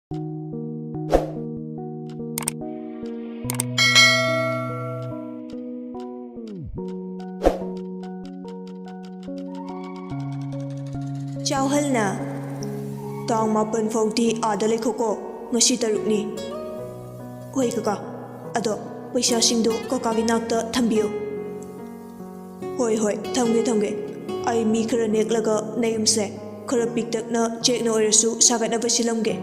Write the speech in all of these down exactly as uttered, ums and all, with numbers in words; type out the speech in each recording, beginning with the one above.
ꯆꯥꯎꯍꯜꯅ, "ꯇꯥꯡ ꯃꯥꯄꯟ ꯐꯥꯎꯗꯤ ꯑꯥꯗ ꯂꯩꯈꯣꯀꯣ, ꯉꯁꯤ ꯇꯔꯨꯛꯅꯤ꯫" "ꯍꯣꯏ ꯀꯀꯥ, ꯑꯗꯣ ꯄꯩꯁꯥꯁꯤꯡꯗꯣ ꯀꯀꯥꯒꯤ ꯅꯥꯛꯇ ꯊꯝꯕꯤꯌꯨ꯫" "ꯍꯣꯏ ꯍꯣꯏ, ꯊꯝꯒꯦ ꯊꯝꯒꯦ꯫ ꯑꯩ ꯃꯤ ꯈꯔ ꯅꯦꯛꯂꯒ ꯅꯌꯨꯝꯁꯦ ꯈꯔ ꯄꯤꯛꯇꯛꯅ ꯆꯦꯛꯅ ꯑꯣꯏꯔꯁꯨ ꯁꯥꯒꯠꯅꯕ ꯁꯤꯜꯂꯝꯒꯦ꯫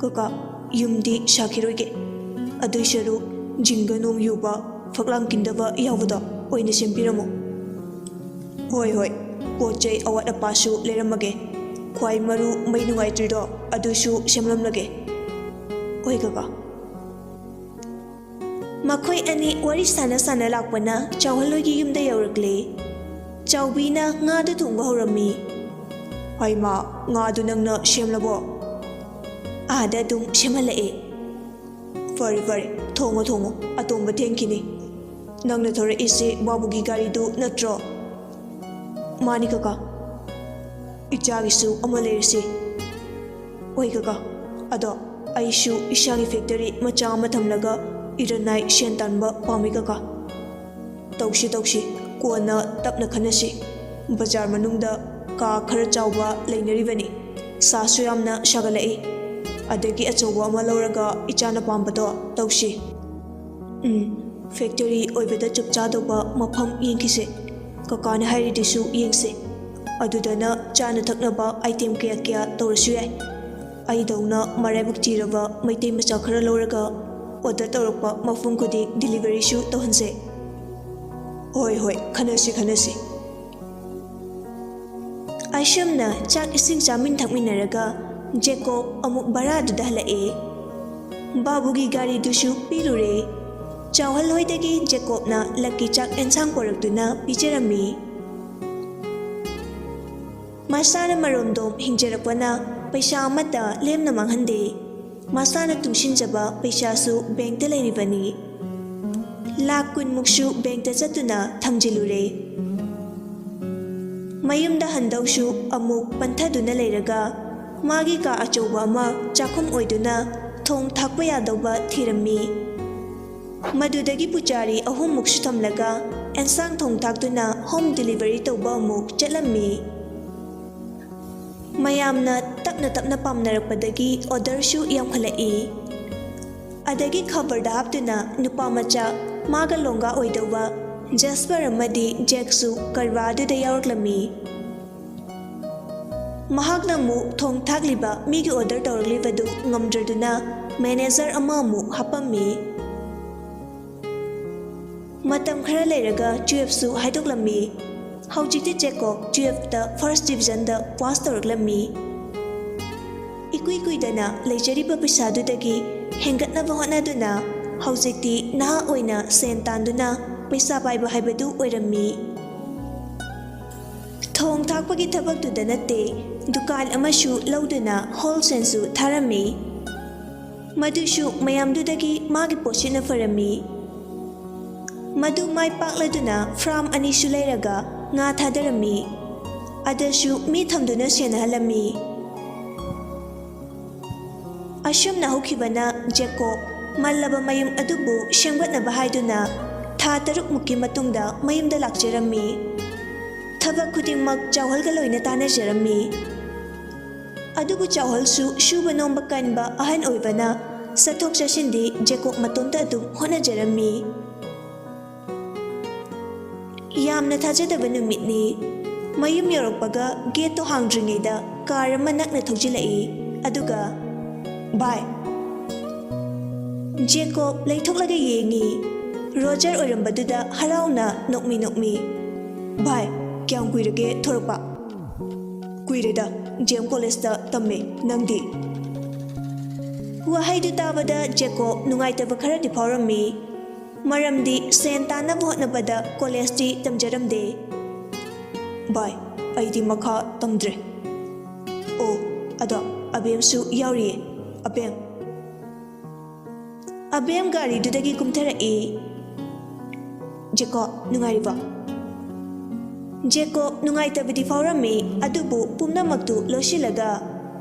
ꯀꯀꯥ, ꯌꯨꯝꯗꯤ ꯁꯥꯈꯤꯔꯣꯏꯒꯦ꯫ ꯑꯗꯨꯏ ꯁꯔꯨꯛ ꯖꯤꯡꯒ ꯅꯣꯡ ꯌꯨꯕ, ꯐꯛꯂꯥꯡ ꯀꯤꯟꯗꯕ ꯌꯥꯎꯕꯗꯣ ꯑꯣꯏꯅ ꯁꯦꯝꯕꯤꯔꯝꯃꯣ꯫" "ꯍꯣꯏ ꯍꯣꯏ, ꯄꯣꯠ ꯆꯩ ꯑꯋꯥꯠ ꯑꯄꯥꯁꯨ ꯂꯩꯔꯝꯃꯒꯦ꯫ ꯈ꯭ꯋꯥꯏ ꯃꯔꯨ ꯃꯩ ꯅꯨꯡꯉꯥꯏꯇ꯭ꯔꯤꯗꯣ ꯑꯗꯨꯁꯨ ꯁꯦꯝꯂꯝꯂꯒꯦ꯫" "ꯍꯣꯏ ꯀꯀꯥ꯫" ꯃꯈꯣꯏ ꯑꯅꯤ ꯋꯥꯔꯤ ꯁꯥꯟꯅ ꯁꯥꯟꯅ ꯂꯥꯛꯄꯅ ꯆꯥꯎꯍꯜ ꯍꯣꯏꯒꯤ ꯌꯨꯝꯗ ꯌꯧꯔꯛꯂꯦ꯫ ꯆꯥꯎꯕꯤꯅ ꯉꯥꯗꯨ ꯊꯣꯡꯕ ꯍꯧꯔꯝꯃꯤ꯫ "ꯍꯩꯃꯥ, ꯉꯥꯗꯨ ꯅꯪꯅ ꯁꯦꯝꯂꯕꯣ?" "ꯑꯥꯗ ꯑꯗꯨꯝ ꯁꯦꯝꯍꯜꯂꯛꯑꯦ꯫" "ꯐꯔꯦ ꯐꯔꯦ, ꯊꯣꯡꯉꯣ ꯊꯣꯡꯉꯣ, ꯑꯇꯣꯝꯕ ꯊꯦꯡꯈꯤꯅꯤ꯫ ꯅꯪꯅ ꯊꯧꯔꯛꯏꯁꯦ ꯕꯥꯕꯨꯒꯤ ꯒꯥꯔꯤꯗꯨ ꯅꯠꯇ꯭ꯔꯣ?" "ꯃꯥꯅꯤ ꯀꯀꯥ꯫" "ꯏꯆꯥꯒꯤꯁꯨ ꯑꯃ ꯂꯩꯔꯁꯤ꯫" "ꯑꯣꯏ ꯀꯀꯥ, ꯑꯗꯣ ꯑꯩꯁꯨ ꯏꯁꯥꯒꯤ ꯐꯦꯛꯇꯔꯤ ꯃꯆꯥ ꯑꯃ ꯊꯝꯂꯒ ꯏꯔꯟꯅꯥꯏ ꯁꯦꯟ ꯇꯥꯟꯕ ꯄꯥꯝꯃꯤ ꯀꯀꯥ꯫" "ꯇꯧꯁꯤ ꯇꯧꯁꯤ, ꯀꯣꯟꯅ ꯇꯞꯅ ꯈꯟꯅꯁꯤ꯫ ꯕꯖꯥꯔ ꯃꯅꯨꯡꯗ ꯀꯥ ꯈꯔ ꯆꯥꯎꯕ ꯂꯩꯅꯔꯤꯕꯅꯤ, ꯁꯥꯁꯨ ꯌꯥꯝꯅ ꯁꯥꯒꯠꯂꯛꯏ꯫ ꯑꯗꯒꯤ ꯑꯆꯧꯕ ꯑꯃ ꯂꯧꯔꯒ ꯏꯆꯥꯅ ꯄꯥꯝꯕꯗꯣ ꯇꯧꯁꯤ꯫" "ꯎꯝ, ꯐꯦꯛꯇꯔꯤ ꯑꯣꯏꯕꯗ ꯆꯞ ꯆꯥꯗꯧꯕ ꯃꯐꯝ ꯌꯦꯡꯈꯤꯁꯦ꯫ ꯀꯀꯥꯅ ꯍꯥꯏꯔꯤꯗꯨꯁꯨ ꯌꯦꯡꯁꯦ꯫ ꯑꯗꯨꯗꯅ ꯆꯥꯅ ꯊꯛꯅꯕ ꯑꯥꯏꯇꯦꯝ ꯀꯌꯥ ꯀꯌꯥ ꯇꯧꯔꯁꯨ ꯌꯥꯏ꯫ ꯑꯩꯗꯧꯅ ꯃꯔꯥꯏꯕꯛ ꯊꯤꯔꯕ ꯃꯩꯇꯩ ꯃꯆꯥ ꯈꯔ ꯂꯧꯔꯒ ꯑꯣꯔꯗꯔ ꯇꯧꯔꯛꯄ ꯃꯐꯝ ꯈꯨꯗꯤꯡ ꯗꯤꯂꯤꯚꯔꯤꯁꯨ ꯇꯧꯍꯟꯁꯦ꯫" "ꯍꯣꯏ ꯍꯣꯏ, ꯈꯟꯅꯁꯤ ꯈꯟꯅꯁꯤ꯫" ꯑꯁꯨꯝꯅ ꯆꯥꯛ ꯏꯁꯤꯡ ꯆꯥꯃꯤꯟ ꯊꯛꯃꯤꯟꯅꯔꯒ ꯖꯦꯀꯣꯕ ꯑꯃꯨꯛ ꯚꯔꯥꯗꯨꯗ ꯍꯜꯂꯛꯑꯦ꯫ ꯕꯥꯕꯨꯒꯤ ꯒꯥꯔꯤꯗꯨꯁꯨ ꯄꯤꯔꯨꯔꯦ꯫ ꯆꯥꯎꯍꯜ ꯍꯣꯏꯗꯒꯤ ꯖꯦꯀꯣꯕꯅ ꯂꯛꯀꯤ ꯆꯥꯛ ꯑꯦꯟꯁꯥꯡ ꯄꯣꯔꯛꯇꯨꯅ ꯄꯤꯖꯔꯝꯃꯤ꯫ ꯃꯁꯥꯅ ꯃꯔꯣꯝꯗꯣꯝ ꯍꯤꯡꯖꯔꯛꯄꯅ ꯄꯩꯁꯥ ꯑꯃꯠꯇ ꯂꯦꯝꯅ ꯃꯥꯡꯍꯟꯗꯦ꯫ ꯃꯁꯥꯅ ꯇꯨꯡꯁꯤꯟꯖꯕ ꯄꯩꯁꯥꯁꯨ ꯕꯦꯡꯛꯇ ꯂꯩꯔꯤꯕꯅꯤ꯫ ꯂꯥꯈ ꯀꯨꯟꯃꯨꯛꯁꯨ ꯕꯦꯡꯛꯇ ꯆꯠꯇꯨꯅ ꯊꯝꯖꯤꯜꯂꯨꯔꯦ꯫ ꯃꯌꯨꯝꯗ ꯍꯟꯗꯧꯁꯨ ꯑꯃꯨꯛ ꯄꯟꯊꯗꯨꯅ ꯂꯩꯔꯒ ꯃꯥꯒꯤ ꯀꯥ ꯑꯆꯧꯕ ꯑꯃ ꯆꯥꯛꯈꯨꯝ ꯑꯣꯏꯗꯨꯅ ꯊꯣꯡ ꯊꯥꯛꯄ ꯌꯥꯗꯧꯕ ꯊꯤꯔꯝꯃꯤ꯫ ꯃꯗꯨꯗꯒꯤ ꯄꯨꯖꯥꯔꯤ ꯑꯍꯨꯝꯃꯨꯛꯁꯨ ꯊꯝꯂꯒ ꯑꯦꯟꯁꯥꯡ ꯊꯣꯡ ꯊꯥꯛꯇꯨꯅ ꯍꯣꯝ ꯗꯤꯂꯤꯚꯔꯤ ꯇꯧꯕ ꯑꯃꯨꯛ ꯆꯠꯂꯝꯃꯤ꯫ ꯃꯌꯥꯝꯅ ꯇꯞꯅ ꯇꯞꯅ ꯄꯥꯝꯅꯔꯛꯄꯗꯒꯤ ꯑꯣꯔꯗꯔꯁꯨ ꯌꯥꯝꯈꯠꯂꯛꯏ꯫ ꯑꯗꯒꯤ ꯈꯕꯔꯗ ꯍꯥꯞꯇꯨꯅ ꯅꯨꯄꯥ ꯃꯆꯥ ꯃꯥꯒ ꯂꯣꯡꯒꯥ ꯑꯣꯏꯗꯧꯕ ꯖꯦꯁꯄꯔ ꯑꯃꯗꯤ ꯖꯦꯛꯁꯨ ꯀꯔꯕꯥꯔꯗꯨꯗ ꯌꯥꯎꯔꯛꯂꯝꯃꯤ꯫ ꯃꯍꯥꯛꯅ ꯑꯃꯨꯛ ꯊꯣꯡ ꯊꯥꯛꯂꯤꯕ ꯃꯤꯒꯤ ꯑꯣꯔꯗꯔ ꯇꯧꯔꯛꯂꯤꯕꯗꯨ ꯉꯝꯗ꯭ꯔꯗꯨꯅ ꯃꯦꯅꯦꯖꯔ ꯑꯃ ꯑꯃꯨꯛ ꯍꯥꯞꯄꯝꯃꯤ꯫ ꯃꯇꯝ ꯈꯔ ꯂꯩꯔꯒ ꯇꯨꯌꯦꯜꯐꯁꯨ ꯍꯥꯏꯗꯣꯛꯂꯝꯃꯤ꯫ ꯍꯧꯖꯤꯛꯇꯤ ꯖꯦꯀꯣꯕ ꯇꯨꯌꯦꯜꯐꯇ ꯐꯥꯔꯁ ꯗꯤꯕꯤꯖꯟꯗ ꯄꯥꯁ ꯇꯧꯔꯛꯂꯝꯃꯤ꯫ ꯏꯀꯨꯏ ꯀꯨꯏꯗꯅ ꯂꯩꯖꯔꯤꯕ ꯄꯩꯁꯥꯗꯨꯗꯒꯤ ꯍꯦꯟꯒꯠꯅꯕ ꯍꯣꯠꯅꯗꯨꯅ ꯍꯧꯖꯤꯛꯇꯤ ꯅꯍꯥ ꯑꯣꯏꯅ ꯁꯦꯟ ꯇꯥꯟꯗꯨꯅ ꯄꯩꯁꯥ ꯄꯥꯏꯕ ꯍꯥꯏꯕꯗꯨ ꯑꯣꯏꯔꯝꯃꯤ꯫ ꯊꯣꯡ ꯊꯥꯛꯄꯒꯤ ꯊꯕꯛꯇꯨꯗ ꯅꯠꯇꯦ, ꯗꯨꯀꯥꯟ ꯑꯃꯁꯨ ꯂꯧꯗꯨꯅ ꯍꯣꯜꯁꯦꯜꯁꯨ ꯊꯥꯔꯝꯃꯤ꯫ ꯃꯗꯨꯁꯨ ꯃꯌꯥꯝꯗꯨꯗꯒꯤ ꯃꯥꯒꯤ ꯄꯣꯠꯁꯤꯠꯅ ꯐꯔꯝꯃꯤ꯫ ꯃꯗꯨ ꯃꯥꯏ ꯄꯥꯛꯂꯗꯨꯅ ꯐꯥꯔꯝ ꯑꯅꯤꯁꯨ ꯂꯩꯔꯒ ꯉꯥ ꯊꯥꯗꯔꯝꯃꯤ꯫ ꯑꯗꯁꯨ ꯃꯤ ꯊꯝꯗꯨꯅ ꯁꯦꯟꯅꯍꯜꯂꯝꯃꯤ꯫ ꯑꯁꯨꯝꯅ ꯍꯧꯈꯤꯕꯅ ꯖꯦꯀꯣꯕ ꯃꯜꯂꯕ ꯃꯌꯨꯝ ꯑꯗꯨꯕꯨ ꯁꯦꯝꯒꯠꯅꯕ ꯍꯥꯏꯗꯨꯅ ꯊꯥ ꯇꯔꯨꯛꯃꯨꯛꯀꯤ ꯃꯇꯨꯡꯗ ꯃꯌꯨꯝꯗ ꯂꯥꯛꯆꯔꯝꯃꯤ꯫ ꯊꯕꯛ ꯈꯨꯗꯤꯡꯃꯛ ꯆꯥꯎꯍꯜꯒ ꯂꯣꯏꯅ ꯇꯥꯟꯅꯖꯔꯝꯃꯤ꯫ ꯑꯗꯨꯕꯨ ꯆꯥꯎꯍꯜꯁꯨ ꯁꯨꯕ ꯅꯣꯝꯕ ꯀꯟꯕ ꯑꯍꯟ ꯑꯣꯏꯕꯅ ꯆꯠꯊꯣꯛ ꯆꯠꯁꯤꯟꯗꯤ ꯖꯦꯀꯣꯕ ꯃꯇꯣꯝꯇ ꯑꯗꯨꯝ ꯍꯣꯠꯅꯖꯔꯝꯃꯤ꯫ ꯌꯥꯝꯅ ꯊꯥꯖꯗꯕ ꯅꯨꯃꯤꯠꯅꯤ꯫ ꯃꯌꯨꯝ ꯌꯧꯔꯛꯄꯒ ꯒꯦꯠꯇꯣ ꯍꯥꯡꯗ꯭ꯔꯤꯉꯩꯗ ꯀꯥꯔ ꯑꯃ ꯅꯛꯅ ꯊꯧꯖꯤꯜꯂꯛꯏ꯫ ꯑꯗꯨꯒ, "ꯚꯥꯏ!" ꯖꯦꯀꯣꯕ ꯂꯩꯊꯣꯛꯂꯒ ꯌꯦꯡꯉꯤ꯫ ꯔꯣꯖꯔ ꯑꯣꯏꯔꯝꯕꯗꯨꯗ ꯍꯔꯥꯎꯅ ꯅꯣꯛꯃꯤ ꯅꯣꯛꯃꯤ, "ꯚꯥꯏ, ꯀꯌꯥꯝ ꯀꯨꯏꯔꯒꯦ ꯊꯣꯔꯛꯄ?" "ꯀꯨꯏꯔꯦꯗ, ꯗꯤ ꯑꯦꯝ ꯀꯣꯂꯦꯖꯇ ꯇꯝꯃꯦ꯫ ꯅꯪꯗꯤ?" ꯋꯥꯍꯩꯗꯨ ꯇꯥꯕꯗ ꯖꯦꯀꯣꯕ ꯅꯨꯡꯉꯥꯏꯇꯕ ꯈꯔꯗꯤ ꯐꯥꯎꯔꯝꯃꯤ꯫ ꯃꯔꯝꯗꯤ ꯁꯦꯟ ꯇꯥꯟꯅꯕ ꯍꯣꯠꯅꯕꯗ ꯀꯣꯂꯦꯖꯇꯤ ꯇꯝꯖꯔꯝꯗꯦ꯫ "ꯚꯥꯏ, ꯑꯩꯗꯤ ꯃꯈꯥ ꯇꯝꯗ꯭ꯔꯦ꯫ ꯑꯣ, ꯑꯗꯣ ꯑꯕꯦꯝꯁꯨ ꯌꯥꯎꯔꯤꯌꯦ꯫ ꯑꯕꯦꯝ!" ꯑꯕꯦꯝ ꯒꯥꯔꯤꯗꯨꯗꯒꯤ ꯀꯨꯝꯊꯔꯛꯏ꯫ "ꯖꯦꯀꯣꯕ, ꯅꯨꯡꯉꯥꯏꯔꯤꯕꯣ?" ꯖꯦꯀꯣꯕ ꯅꯨꯡꯉꯥꯏꯇꯕꯗꯤ ꯐꯥꯎꯔꯝꯃꯤ, ꯑꯗꯨꯕꯨ ꯄꯨꯝꯅꯃꯛꯇꯨ ꯂꯣꯠꯁꯤꯜꯂꯒ,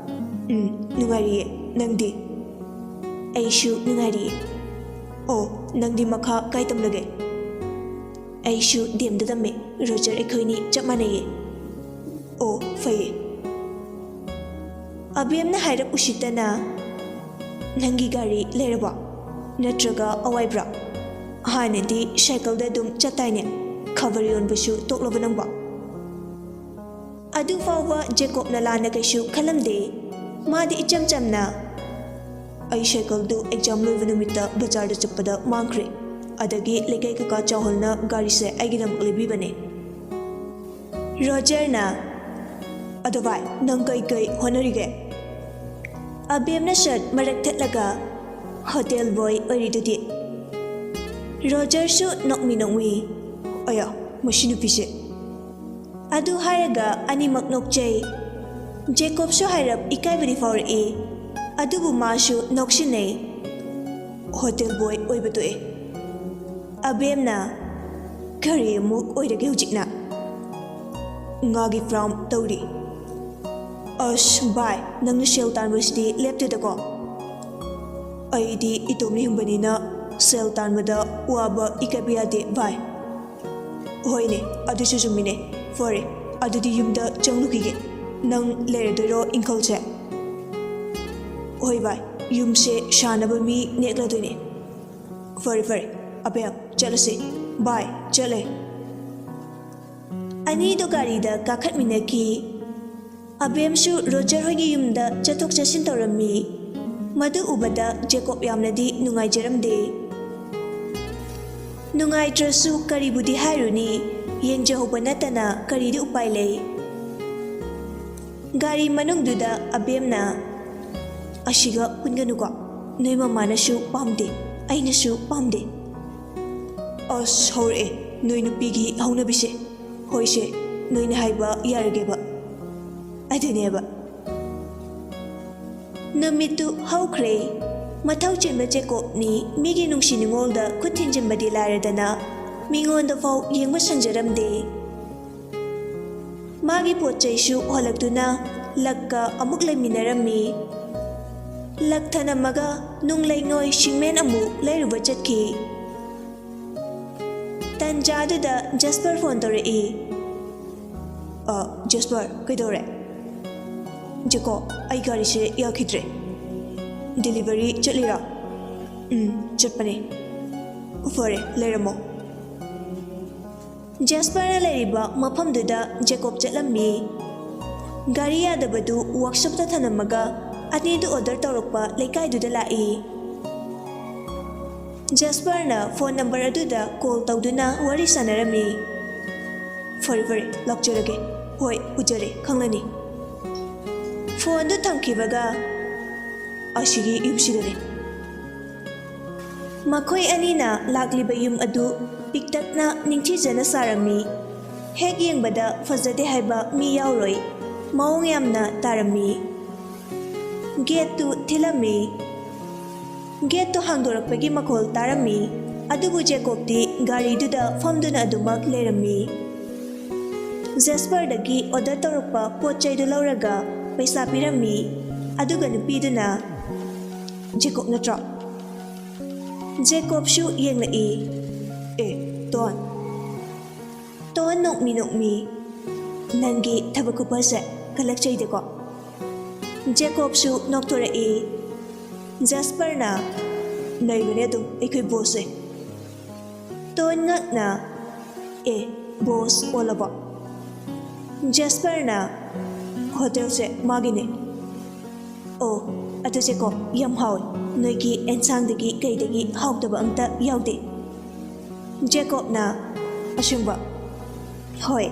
ꯎꯝ, ꯅꯨꯡꯉꯥꯏꯔꯤꯌꯦ꯫ ꯅꯪꯗꯤ? ꯑꯩꯁꯨ ꯅꯨꯡꯉꯥꯏꯔꯤꯌꯦ꯫ ꯑꯣ, ꯅꯪꯗꯤ ꯃꯈꯥ ꯀꯥꯏ ꯇꯝꯂꯒꯦ? ꯑꯩꯁꯨ ꯗꯤ ꯑꯦꯝꯗ ꯇꯝꯃꯦ꯫ ꯔꯣꯖꯔ ꯑꯩꯈꯣꯏꯅꯤ ꯆꯞ ꯃꯥꯟꯅꯩꯌꯦ꯫ ꯑꯣ, ꯐꯩꯌꯦ꯫ ꯑꯕꯦꯝꯅ ꯍꯥꯏꯔꯞ ꯎꯁꯤꯠꯇꯅ, "ꯅꯪꯒꯤ ꯒꯥꯔꯤ ꯂꯩꯔꯕꯣ? ꯅꯠꯇ꯭ꯔꯒ ꯑꯋꯥꯏꯕ꯭ꯔꯣ? ꯍꯥꯟꯅꯗꯤ ꯁꯥꯏꯀꯜꯗ ꯑꯗꯨꯝ ꯆꯠꯇꯥꯏꯅꯦ꯫ ꯈꯕꯔ ꯌꯣꯟꯕꯁꯨ ꯇꯣꯛꯂꯕ ꯅꯪꯕꯣ?" ꯑꯗꯨ ꯐꯥꯎꯕ ꯖꯦꯀꯣꯕꯅ ꯂꯥꯟꯅ ꯀꯩꯁꯨ ꯈꯜꯂꯝꯗꯦ꯫ ꯃꯥꯗꯤ ꯏꯆꯝ ꯆꯝꯅ, "ꯑꯩ ꯁꯥꯏꯀꯜꯗꯨ ꯑꯦꯛꯖꯥꯝ ꯂꯣꯏꯕ ꯅꯨꯃꯤꯠꯇ ꯕꯖꯥꯔꯗ ꯆꯠꯄꯗ ꯃꯥꯡꯈ꯭ꯔꯦ꯫ ꯑꯗꯒꯤ ꯂꯩꯀꯥꯏ ꯀꯀꯥ ꯆꯥꯎꯍꯜꯅ ꯒꯥꯔꯤꯁꯦ ꯑꯩꯒꯤꯗꯃꯛ ꯂꯩꯕꯤꯕꯅꯦ꯫" ꯔꯣꯖꯔꯅ, "ꯑꯗꯣ ꯚꯥꯏ, ꯅꯪ ꯀꯩ ꯀꯩ ꯍꯣꯠꯅꯔꯤꯒꯦ?" ꯑꯕꯦꯝꯅ ꯁꯔꯠ ꯃꯔꯛ ꯊꯠꯂꯒ, "ꯍꯣꯇꯦꯜ ꯕꯣꯏ ꯑꯣꯏꯔꯤꯗꯨꯗꯤ꯫" ꯔꯣꯖꯔꯁꯨ ꯅꯣꯛꯃꯤ ꯅꯣꯛꯃꯤ, "ꯑꯌꯥ, ꯃꯁꯤ ꯅꯨꯄꯤꯁꯦ꯫" ꯑꯗꯨ ꯍꯥꯏꯔꯒ ꯑꯅꯤꯃꯛ ꯅꯣꯛꯆꯩ꯫ ꯖꯦꯀꯣꯕꯁꯨ ꯍꯥꯏꯔꯞ ꯏꯀꯥꯏꯕꯗꯤ ꯐꯥꯎꯔꯛꯏ, ꯑꯗꯨꯕꯨ ꯃꯥꯁꯨ ꯅꯣꯛꯁꯤꯟꯅꯩ꯫ ꯍꯣꯇꯦꯜ ꯕꯣꯏ ꯑꯣꯏꯕ ꯇꯣꯛꯑꯦ꯫ ꯑꯕꯦꯝꯅ, "ꯀꯔꯤ ꯑꯃꯨꯛ ꯑꯣꯏꯔꯒꯦ ꯍꯧꯖꯤꯛꯅ?" "ꯉꯥꯒꯤ ꯐꯥꯔꯝ ꯇꯧꯔꯤ꯫" "ꯑꯁ ꯚꯥꯏ, ꯅꯪꯅ ꯁꯦꯜ ꯇꯥꯟꯕꯁꯤꯗꯤ ꯂꯦꯞꯇꯦꯗꯀꯣ?" "ꯑꯩꯗꯤ ꯏꯇꯣꯝꯅ ꯍꯤꯡꯕꯅꯤꯅ ꯁꯦꯜ ꯇꯥꯟꯕꯗ ꯋꯥꯕ ꯏꯀꯥꯏꯕ ꯌꯥꯗꯦ ꯚꯥꯏ꯫" "ꯍꯣꯏꯅꯦ, ꯑꯗꯨꯁꯨ ꯆꯨꯝꯃꯤꯅꯦ꯫ ꯐꯔꯦ, ꯑꯗꯨꯗꯤ ꯌꯨꯝꯗ ꯆꯪꯂꯨꯈꯤꯒꯦ꯫ ꯅꯪ ꯂꯩꯔꯗꯣꯏꯔꯣ ꯏꯪꯈꯜꯁꯦ?" "ꯍꯣꯏ ꯚꯥꯏ, ꯌꯨꯝꯁꯦ ꯁꯥꯅꯕ ꯃꯤ ꯅꯦꯛꯂꯗꯣꯏꯅꯦ꯫" "ꯐꯔꯦ ꯐꯔꯦ, ꯑꯕꯦꯝ, ꯆꯠꯂꯁꯤ꯫ ꯚꯥꯏ, ꯆꯠꯂꯦ꯫" ꯑꯅꯤꯗꯨ ꯒꯥꯔꯤꯗ ꯀꯥꯈꯠꯃꯤꯟꯅꯈꯤ꯫ ꯑꯕꯦꯝꯁꯨ ꯔꯣꯖꯔ ꯍꯣꯏꯒꯤ ꯌꯨꯝꯗ ꯆꯠꯊꯣꯛ ꯆꯠꯁꯤꯟ ꯇꯧꯔꯝꯃꯤ꯫ ꯃꯗꯨ ꯎꯕꯗ ꯖꯦꯀꯣꯕ ꯌꯥꯝꯅꯗꯤ ꯅꯨꯡꯉꯥꯏꯖꯔꯝꯗꯦ꯫ ꯅꯨꯡꯉꯥꯏꯇ꯭ꯔꯁꯨ ꯀꯔꯤꯕꯨꯗꯤ ꯍꯥꯏꯔꯨꯅꯤ, ꯌꯦꯡꯖꯍꯧꯕ ꯅꯠꯇꯅ ꯀꯔꯤꯗꯤ ꯎꯄꯥꯏ ꯂꯩ? ꯒꯥꯔꯤ ꯃꯅꯨꯡꯗꯨꯗ ꯑꯕꯦꯝꯅ, "ꯑꯁꯤꯒ ꯄꯨꯟꯒꯅꯨꯀꯣ, ꯅꯣꯏ ꯃꯃꯥꯅꯁꯨ ꯄꯥꯝꯗꯦ, ꯑꯩꯅꯁꯨ ꯄꯥꯝꯗꯦ꯫" "ꯑꯁ, ꯍꯧꯔꯛꯑꯦ ꯅꯣꯏ ꯅꯨꯄꯤꯒꯤ ꯍꯧꯅꯕꯤꯁꯦ꯫ ꯍꯣꯏꯁꯦ, ꯅꯣꯏꯅ ꯍꯥꯏꯕ ꯌꯥꯔꯒꯦꯕ꯫" ꯑꯗꯨꯅꯦꯕ꯫ ꯅꯨꯃꯤꯠꯇꯨ ꯍꯧꯈ꯭ꯔꯦ꯫ ꯃꯊꯧ ꯆꯤꯟꯕ ꯖꯦꯀꯣꯕꯅꯤ ꯃꯤꯒꯤ ꯅꯨꯡꯁꯤ ꯅꯨꯡꯉꯣꯜꯗ ꯈꯨꯠ ꯊꯤꯟꯖꯤꯟꯕꯗꯤ ꯂꯥꯏꯔꯗꯅ, ꯃꯤꯉꯣꯟꯗꯐꯥꯎ ꯌꯦꯡꯕ ꯁꯪꯖꯔꯝꯗꯦ꯫ ꯃꯥꯒꯤ ꯄꯣꯠ ꯆꯩꯁꯨ ꯍꯣꯜꯂꯛꯇꯨꯅ ꯂꯛꯀ ꯑꯃꯨꯛ ꯂꯩꯃꯤꯟꯅꯔꯝꯃꯤ꯫ ꯂꯛ ꯊꯅꯝꯃꯒ ꯅꯨꯡ ꯂꯩꯉꯣꯏ ꯁꯤꯡꯃꯦꯟ ꯑꯃꯨꯛ ꯂꯩꯔꯨꯕ ꯆꯠꯈꯤ꯫ ꯇꯟꯖꯥꯗꯨꯗ ꯖꯦꯁꯄꯔ ꯐꯣꯟ ꯇꯧꯔꯛꯏ꯫ "ꯑ, ꯖꯦꯁꯄꯔ, ꯀꯩꯗꯧꯔꯦ?" "ꯖꯦꯀꯣ, ꯑꯩ ꯒꯥꯔꯤꯁꯦ ꯌꯥꯈꯤꯗ꯭ꯔꯦ꯫ ꯗꯦꯂꯤꯚꯔꯤ ꯆꯠꯂꯤꯔꯥ?" "ꯎꯝ, ꯆꯠꯄꯅꯦ꯫" "ꯐꯔꯦ, ꯂꯩꯔꯝꯃꯣ꯫" ꯖꯦꯁꯄꯔꯅ ꯂꯩꯔꯤꯕ ꯃꯐꯝꯗꯨꯗ ꯖꯦꯀꯣꯕ ꯆꯠꯂꯝꯃꯤ꯫ ꯒꯥꯔꯤ ꯌꯥꯗꯕꯗꯨ ꯋꯥꯔꯛꯁꯣꯞꯇ ꯊꯅꯝꯃꯒ ꯑꯅꯤꯗꯨ ꯑꯣꯔꯗꯔ ꯇꯧꯔꯛꯄ ꯂꯩꯀꯥꯏꯗꯨꯗ ꯂꯥꯛꯏ꯫ ꯖꯦꯁꯄꯔꯅ ꯐꯣꯟ ꯅꯝꯕꯔ ꯑꯗꯨꯗ ꯀꯣꯜ ꯇꯧꯗꯨꯅ ꯋꯥꯔꯤ ꯁꯥꯟꯅꯔꯝꯃꯤ꯫ "ꯐꯔꯦ, ꯐꯔꯦ, ꯂꯥꯛꯆꯔꯒꯦ꯫ ꯍꯣꯏ, ꯎꯖꯔꯦ, ꯈꯪꯂꯅꯤ꯫" ꯐꯣꯟꯗꯨ ꯊꯝꯈꯤꯕꯒ, "ꯑꯁꯤꯒꯤ ꯌꯨꯝꯁꯤꯗꯅꯤ꯫" ꯃꯈꯣꯏ ꯑꯅꯤꯅ ꯂꯥꯛꯂꯤꯕ ꯌꯨꯝ ꯑꯗꯨ ꯄꯤꯛꯇꯛꯅ ꯅꯤꯡꯊꯤꯖꯅ ꯁꯥꯔꯝꯃꯤ꯫ ꯍꯦꯛ ꯌꯦꯡꯕꯗ ꯐꯖꯗꯦ ꯍꯥꯏꯕ ꯃꯤ ꯌꯥꯎꯔꯣꯏ꯫ ꯃꯑꯣꯡ ꯌꯥꯝꯅ ꯇꯥꯔꯝꯃꯤ꯫ ꯒꯦꯠꯇꯨ ꯊꯤꯜꯂꯝꯃꯤ꯫ ꯒꯦꯠꯇꯨ ꯍꯥꯡꯗꯣꯔꯛꯄꯒꯤ ꯃꯈꯣꯜ ꯇꯥꯔꯝꯃꯤ꯫ ꯑꯗꯨꯕꯨ ꯖꯦꯀꯣꯕꯇꯤ ꯒꯥꯔꯤꯗꯨꯗ ꯐꯝꯗꯨꯅ ꯑꯗꯨꯃꯛ ꯂꯩꯔꯝꯃꯤ꯫ ꯖꯦꯁꯄꯔꯗꯒꯤ ꯑꯣꯔꯗꯔ ꯇꯧꯔꯛꯄ ꯄꯣꯠ ꯆꯩꯗꯨ ꯂꯧꯔꯒ ꯄꯩꯁꯥ ꯄꯤꯔꯝꯃꯤ꯫ ꯑꯗꯨꯒ ꯅꯨꯄꯤꯗꯨꯅ, "ꯖꯦꯀꯣꯕ ꯅꯠꯇ꯭ꯔꯣ?" ꯖꯦꯀꯣꯕꯁꯨ ꯌꯦꯡꯂꯛꯏ꯫ "ꯑꯦ, ꯇꯣꯟ꯫" ꯇꯣꯟ ꯅꯣꯛꯃꯤ ꯅꯣꯛꯃꯤ, "ꯅꯪꯒꯤ ꯊꯕꯛ ꯈꯨꯐꯁꯦ ꯀꯜꯂꯛꯆꯩꯗꯀꯣ꯫" ꯖꯦꯀꯣꯕꯁꯨ ꯅꯣꯛꯊꯣꯔꯛꯏ꯫ ꯖꯦꯁꯄꯔꯅ, "ꯅꯩꯕꯅꯦ ꯑꯗꯨꯝ ꯑꯩꯈꯣꯏ ꯕꯣꯁꯁꯦ꯫" ꯇꯣꯟ ꯉꯛꯅ, "ꯑꯦ, ꯕꯣꯁ ꯑꯣꯜꯂꯕꯣ?" ꯖꯦꯁꯄꯔꯅ, "ꯍꯣꯇꯦꯜꯁꯦ ꯃꯥꯒꯤꯅꯦ꯫" "ꯑꯣ, ꯑꯗꯨꯁꯦꯀꯣ ꯌꯥꯝ ꯍꯥꯎꯋꯦ꯫ ꯅꯣꯏꯒꯤ ꯑꯦꯟꯁꯥꯡꯗꯒꯤ ꯀꯩꯗꯒꯤ ꯍꯥꯎꯇꯕ ꯑꯝꯇ ꯌꯥꯎꯗꯦ꯫" ꯖꯦꯀꯣꯕꯅ, "ꯑꯁꯦꯡꯕ?" "ꯍꯣꯏ꯫"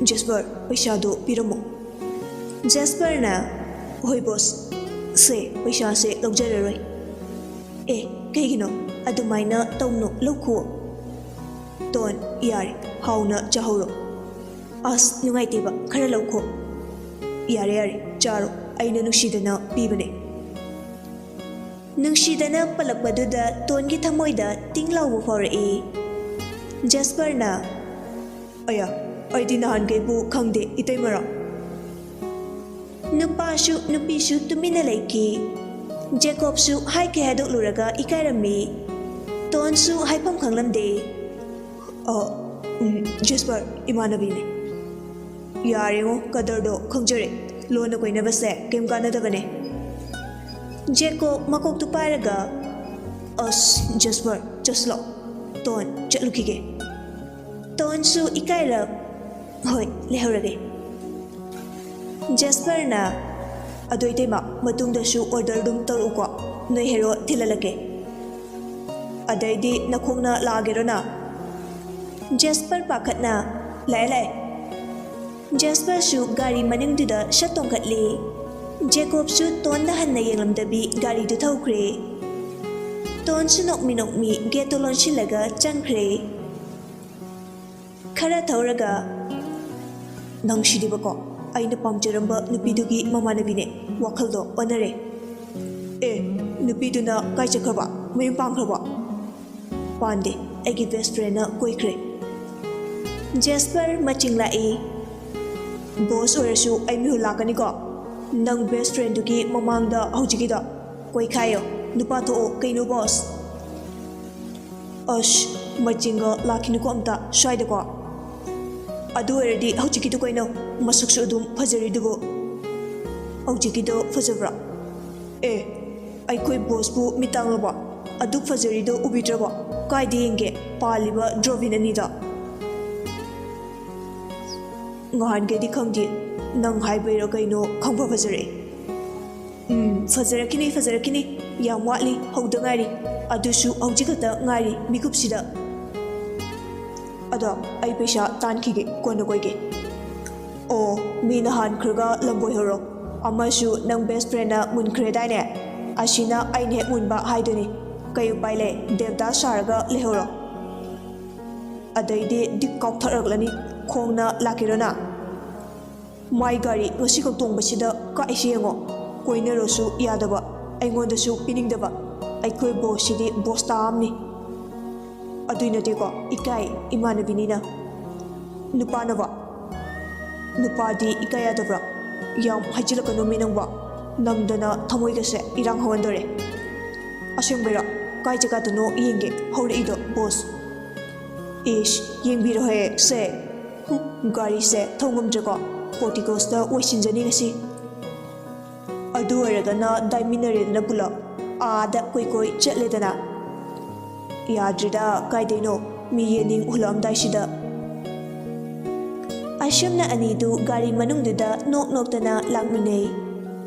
"ꯖꯦꯁꯄꯔ, ꯄꯩꯁꯥꯗꯣ ꯄꯤꯔꯝꯃꯣ꯫" ꯖꯦꯁꯄꯔꯅ, "ꯍꯣꯏ ꯕꯣꯁ, ꯁꯦ, ꯄꯩꯁꯥꯁꯦ ꯂꯧꯖꯔꯔꯣꯏ꯫" "ꯑꯦ, ꯀꯩꯒꯤꯅꯣ? ꯑꯗꯨꯃꯥꯏꯅ ꯇꯧꯅꯨ, ꯂꯧꯈꯨꯑꯣ꯫" "ꯇꯣꯟ, ꯌꯥꯔꯦ, ꯍꯥꯎꯅ ꯆꯥꯍꯧꯔꯣ꯫" "ꯑꯁ, ꯅꯨꯡꯉꯥꯏꯇꯦꯕ, ꯈꯔ ꯂꯧꯈꯣ꯫" "ꯌꯥꯔꯦ, ꯌꯥꯔꯦ, ꯆꯥꯔꯣ, ꯑꯩꯅ ꯅꯨꯡꯁꯤꯗꯅ ꯄꯤꯕꯅꯦ꯫" ꯅꯨꯡꯁꯤꯗꯅ ꯄꯜꯂꯛꯄꯗꯨꯗ ꯇꯣꯟꯒꯤ ꯊꯃꯣꯏꯗ ꯇꯤꯡ ꯂꯥꯎꯕ ꯐꯥꯎꯔꯛꯏ꯫ ꯖꯦꯁꯄꯔꯅ, "ꯑꯌꯥ, ꯑꯩꯗꯤ ꯅꯍꯥꯟꯈꯩꯕꯨ ꯈꯪꯗꯦ, ꯏꯇꯩꯃꯔꯣ?" ꯅꯨꯄꯥꯁꯨ ꯅꯨꯄꯤꯁꯨ ꯇꯨꯃꯤꯟꯅ ꯂꯩꯈꯤ꯫ ꯖꯦꯀꯣꯕꯁꯨ ꯍꯥꯏꯈꯤ ꯍꯥꯏꯗꯣꯛꯂꯨꯔꯒ ꯏꯀꯥꯏꯔꯝꯃꯤ꯫ ꯇꯣꯟꯁꯨ ꯍꯥꯏꯐꯝ ꯈꯪꯂꯝꯗꯦ꯫ "ꯑ, ꯎꯝ, ꯖꯦꯁꯄꯔ, ꯏꯃꯥꯟꯅꯕꯤꯅꯦ꯫" "ꯌꯥꯔꯦꯉꯣ, ꯀꯗꯔꯗꯣ ꯈꯪꯖꯔꯦ꯫ ꯂꯣꯟꯅ ꯀꯣꯏꯅꯕꯁꯦ ꯀꯩꯝ ꯀꯥꯟꯅꯗꯕꯅꯦ꯫" ꯖꯦꯀꯣꯕ ꯃꯀꯣꯛꯇꯨ ꯄꯥꯏꯔꯒ, "ꯑꯁ, ꯖꯦꯁꯄꯔ, ꯆꯠꯁꯤꯜꯂꯣ꯫ ꯇꯣꯟ, ꯆꯠꯂꯨꯈꯤꯒꯦ꯫" ꯇꯣꯟꯁꯨ ꯏꯀꯥꯏꯔꯞ, "ꯍꯣꯏ, ꯂꯩꯍꯧꯔꯒꯦ꯫" ꯖꯦꯁꯄꯔꯅ, "ꯑꯗꯣ ꯏꯇꯩꯃ, ꯃꯇꯨꯡꯗꯁꯨ ꯑꯣꯔꯗꯔ ꯑꯗꯨꯝ ꯇꯧꯔꯛꯎꯀꯣ, ꯅꯣꯏ ꯍꯦꯔꯣ ꯊꯤꯜꯍꯜꯂꯛꯀꯦ꯫" "ꯑꯗꯩꯗꯤ ꯅꯈꯣꯡꯅ ꯂꯥꯛꯑꯒꯦꯔꯣ ꯅꯪ?" ꯖꯦꯁꯄꯔ ꯄꯥꯈꯠꯅ, "ꯂꯥꯛꯑꯦ, ꯂꯥꯛꯑꯦ꯫" ꯖꯦꯁꯄꯔꯁꯨ ꯒꯥꯔꯤ ꯃꯅꯤꯡꯗꯨꯗ ꯁꯠ ꯇꯣꯡꯈꯠꯂꯤ꯫ ꯖꯦꯀꯣꯕꯁꯨ ꯇꯣꯟꯗ ꯍꯟꯅ ꯌꯦꯡꯂꯝꯗꯕꯤ ꯒꯥꯔꯤꯗꯨ ꯊꯧꯈ꯭ꯔꯦ꯫ ꯇꯣꯟꯁꯨ ꯅꯣꯛꯃꯤ ꯅꯣꯛꯃꯤ ꯒꯦꯠꯇꯨ ꯂꯣꯟꯁꯤꯜꯂꯒ ꯆꯪꯈ꯭ꯔꯦ꯫ ꯈꯔ ꯊꯧꯔꯒ, "ꯅꯪꯁꯤꯗꯤꯕꯀꯣ, ꯑꯩꯅ ꯄꯥꯝꯖꯔꯝꯕ ꯅꯨꯄꯤꯗꯨꯒꯤ ꯃꯃꯥꯟꯅꯕꯤꯅꯦ꯫ ꯋꯥꯈꯜꯗꯣ ꯑꯣꯟꯅꯔꯦ꯫" "ꯑꯦ, ꯅꯨꯄꯤꯗꯨꯅ ꯀꯥꯏ ꯆꯠꯈ꯭ꯔꯕ? ꯃꯌꯨꯝ ꯄꯥꯟꯈ꯭ꯔꯕ?" "ꯄꯥꯟꯗꯦ, ꯑꯩꯒꯤ ꯕꯦꯁ ꯐ꯭ꯔꯦꯟꯅ ꯀꯣꯏꯈ꯭ꯔꯦ꯫" ꯖꯦꯁꯄꯔ ꯃꯆꯤꯡ ꯂꯥꯛꯏ꯫ "ꯕꯣꯁ ꯑꯣꯏꯔꯁꯨ ꯑꯩ ꯃꯤꯍꯨꯜ ꯂꯥꯛꯀꯅꯤꯀꯣ꯫ ꯅꯪ ꯕꯦꯁ ꯐ꯭ꯔꯦꯟꯗꯨꯒꯤ ꯃꯃꯥꯡꯗ ꯍꯧꯖꯤꯛꯀꯤꯗꯣ ꯀꯣꯏꯈꯥꯏꯌꯣ꯫ ꯅꯨꯄꯥ ꯊꯣꯛꯑꯣ ꯀꯩꯅꯣ, ꯕꯣꯁ꯫" "ꯑꯁ, ꯃꯆꯤꯡꯒ ꯂꯥꯛꯈꯤꯅꯨꯀꯣ ꯑꯝꯇ ꯁ꯭ꯋꯥꯏꯗꯀꯣ꯫ ꯑꯗꯨ ꯑꯣꯏꯔꯗꯤ ꯍꯧꯖꯤꯛꯀꯤꯗꯨ ꯀꯩꯅꯣ, ꯃꯁꯛꯁꯨ ꯑꯗꯨꯝ ꯐꯖꯔꯤꯗꯨꯕꯨ꯫" "ꯍꯧꯖꯤꯛꯀꯤꯗꯣ ꯐꯖꯕ꯭ꯔꯥ?" "ꯑꯦ, ꯑꯩꯈꯣꯏ ꯕꯣꯁꯄꯨ ꯃꯤꯇꯥꯡꯂꯕꯣ? ꯑꯗꯨꯛ ꯐꯖꯔꯤꯗꯣ ꯎꯕꯤꯗ꯭ꯔꯕꯣ? ꯀꯥꯏꯗ ꯌꯦꯡꯒꯦ ꯄꯥꯜꯂꯤꯕ ꯗ꯭ꯔꯣꯕꯤꯟ ꯑꯅꯤꯗꯣ?" "ꯉꯍꯥꯟꯈꯩꯗꯤ ꯈꯪꯗꯦ, ꯅꯪ ꯍꯥꯏꯕꯩꯔꯥ ꯀꯩꯅꯣ ꯈꯪꯐ ꯐꯖꯔꯛꯑꯦ꯫" "ꯎꯝ, ꯐꯖꯔꯛꯈꯤꯅꯤ, ꯐꯖꯔꯛꯈꯤꯅꯤ꯫ ꯌꯥꯝ ꯋꯥꯠꯂꯤ, ꯍꯧꯗ ꯉꯥꯏꯔꯤ꯫ ꯑꯗꯨꯁꯨ ꯍꯧꯖꯤꯛ ꯈꯛꯇ ꯉꯥꯏꯔꯤ ꯃꯤꯀꯨꯞꯁꯤꯗ꯫ ꯑꯗꯣ ꯑꯩ ꯄꯩꯁꯥ ꯇꯥꯟꯈꯤꯒꯦ, ꯀꯣꯟꯅ ꯀꯣꯏꯒꯦ꯫" "ꯑꯣ, ꯃꯤꯅ ꯍꯥꯟꯈ꯭ꯔꯒ ꯂꯝꯕꯣꯏ ꯍꯧꯔꯣ꯫ ꯑꯃꯁꯨ ꯅꯪ ꯕꯦꯁ ꯐ꯭ꯔꯦꯟꯅ ꯃꯨꯟꯈ꯭ꯔꯦꯗꯥꯏꯅꯦ? ꯑꯁꯤꯅ ꯑꯩꯅ ꯍꯦꯛ ꯃꯨꯟꯕ ꯍꯥꯏꯗꯨꯅꯤ꯫ ꯀꯩ ꯎꯄꯥꯏ ꯂꯩ, ꯗꯦꯕꯗꯥꯁ ꯁꯥꯔꯒ ꯂꯩꯍꯧꯔꯣ꯫ ꯑꯗꯩꯗꯤ ꯗꯤꯛ ꯀꯥꯎꯊꯔꯛꯂꯅꯤ, ꯈꯣꯡꯅ ꯂꯥꯛꯀꯦꯔꯣ ꯅꯪ?" "ꯃꯥꯏ ꯒꯥꯔꯤ ꯉꯁꯤꯈꯛ ꯇꯣꯡꯕꯁꯤꯗ ꯀꯥꯛꯏꯁꯤ ꯌꯦꯡꯉꯣ꯫ ꯀꯣꯏꯅꯔꯣꯁꯨ ꯌꯥꯗꯕ, ꯑꯩꯉꯣꯟꯗꯁꯨ ꯄꯤꯅꯤꯡꯗꯕ꯫ ꯑꯩꯈꯣꯏ ꯕꯣꯁꯁꯤꯗꯤ ꯕꯣꯁ ꯇꯥ ꯑꯃꯅꯤ꯫" "ꯑꯗꯨꯏ ꯅꯠꯇꯦꯀꯣ, ꯏꯀꯥꯏ, ꯏꯃꯥꯟꯅꯕꯤꯅꯤꯅ꯫" "ꯅꯨꯄꯥꯅꯕ? ꯅꯨꯄꯥꯗꯤ ꯏꯀꯥꯏ ꯌꯥꯗꯕ꯭ꯔꯥ?" ꯌꯥꯝ ꯍꯥꯏꯖꯤꯜꯂꯛꯀꯅꯨꯃꯤ ꯅꯪꯕꯣ, ꯅꯝꯗꯅ ꯊꯃꯣꯏꯒꯁꯦ ꯏꯔꯥꯡ ꯍꯧꯍꯟꯗꯣꯔꯦ꯫ ꯑꯁꯦꯡꯕꯩꯔꯣ? ꯀꯥꯏ ꯖꯒꯥꯗꯅꯣ ꯌꯦꯡꯒꯦ ꯍꯧꯔꯛꯏꯗꯣ, ꯕꯣꯁ? ꯏꯁ, ꯌꯦꯡꯕꯤꯔꯣꯍꯦ ꯁꯦ꯫ ꯍꯨꯝ, ꯒꯥꯔꯤꯁꯦ ꯊꯧ ꯉꯝꯗ꯭ꯔꯦꯀꯣ, ꯄꯣꯔꯇꯤꯀꯣꯁꯇ ꯑꯣꯏꯁꯤꯟꯖꯅꯤ ꯉꯁꯤ꯫ ꯑꯗꯨ ꯑꯣꯏꯔꯒꯅ ꯗꯥꯏꯃꯤꯟꯅꯔꯦꯗꯅ ꯄꯨꯂꯞ, ꯑꯥꯗ ꯀꯣꯏ ꯀꯣꯏ ꯆꯠꯂꯦꯗꯅ꯫ ꯌꯥꯗ꯭ꯔꯤꯗ, ꯀꯥꯏꯗꯩꯅꯣ, ꯃꯤ ꯌꯦꯅꯤꯡ ꯍꯨꯜꯂꯛꯑꯝꯗꯥꯏꯁꯤꯗ꯫ ꯑꯁꯨꯝꯅ ꯑꯅꯤꯗꯨ ꯒꯥꯔꯤ ꯃꯅꯨꯡꯗꯨꯗ ꯅꯣꯛ ꯅꯣꯛꯇꯅ ꯂꯥꯛꯃꯤꯟꯅꯩ꯫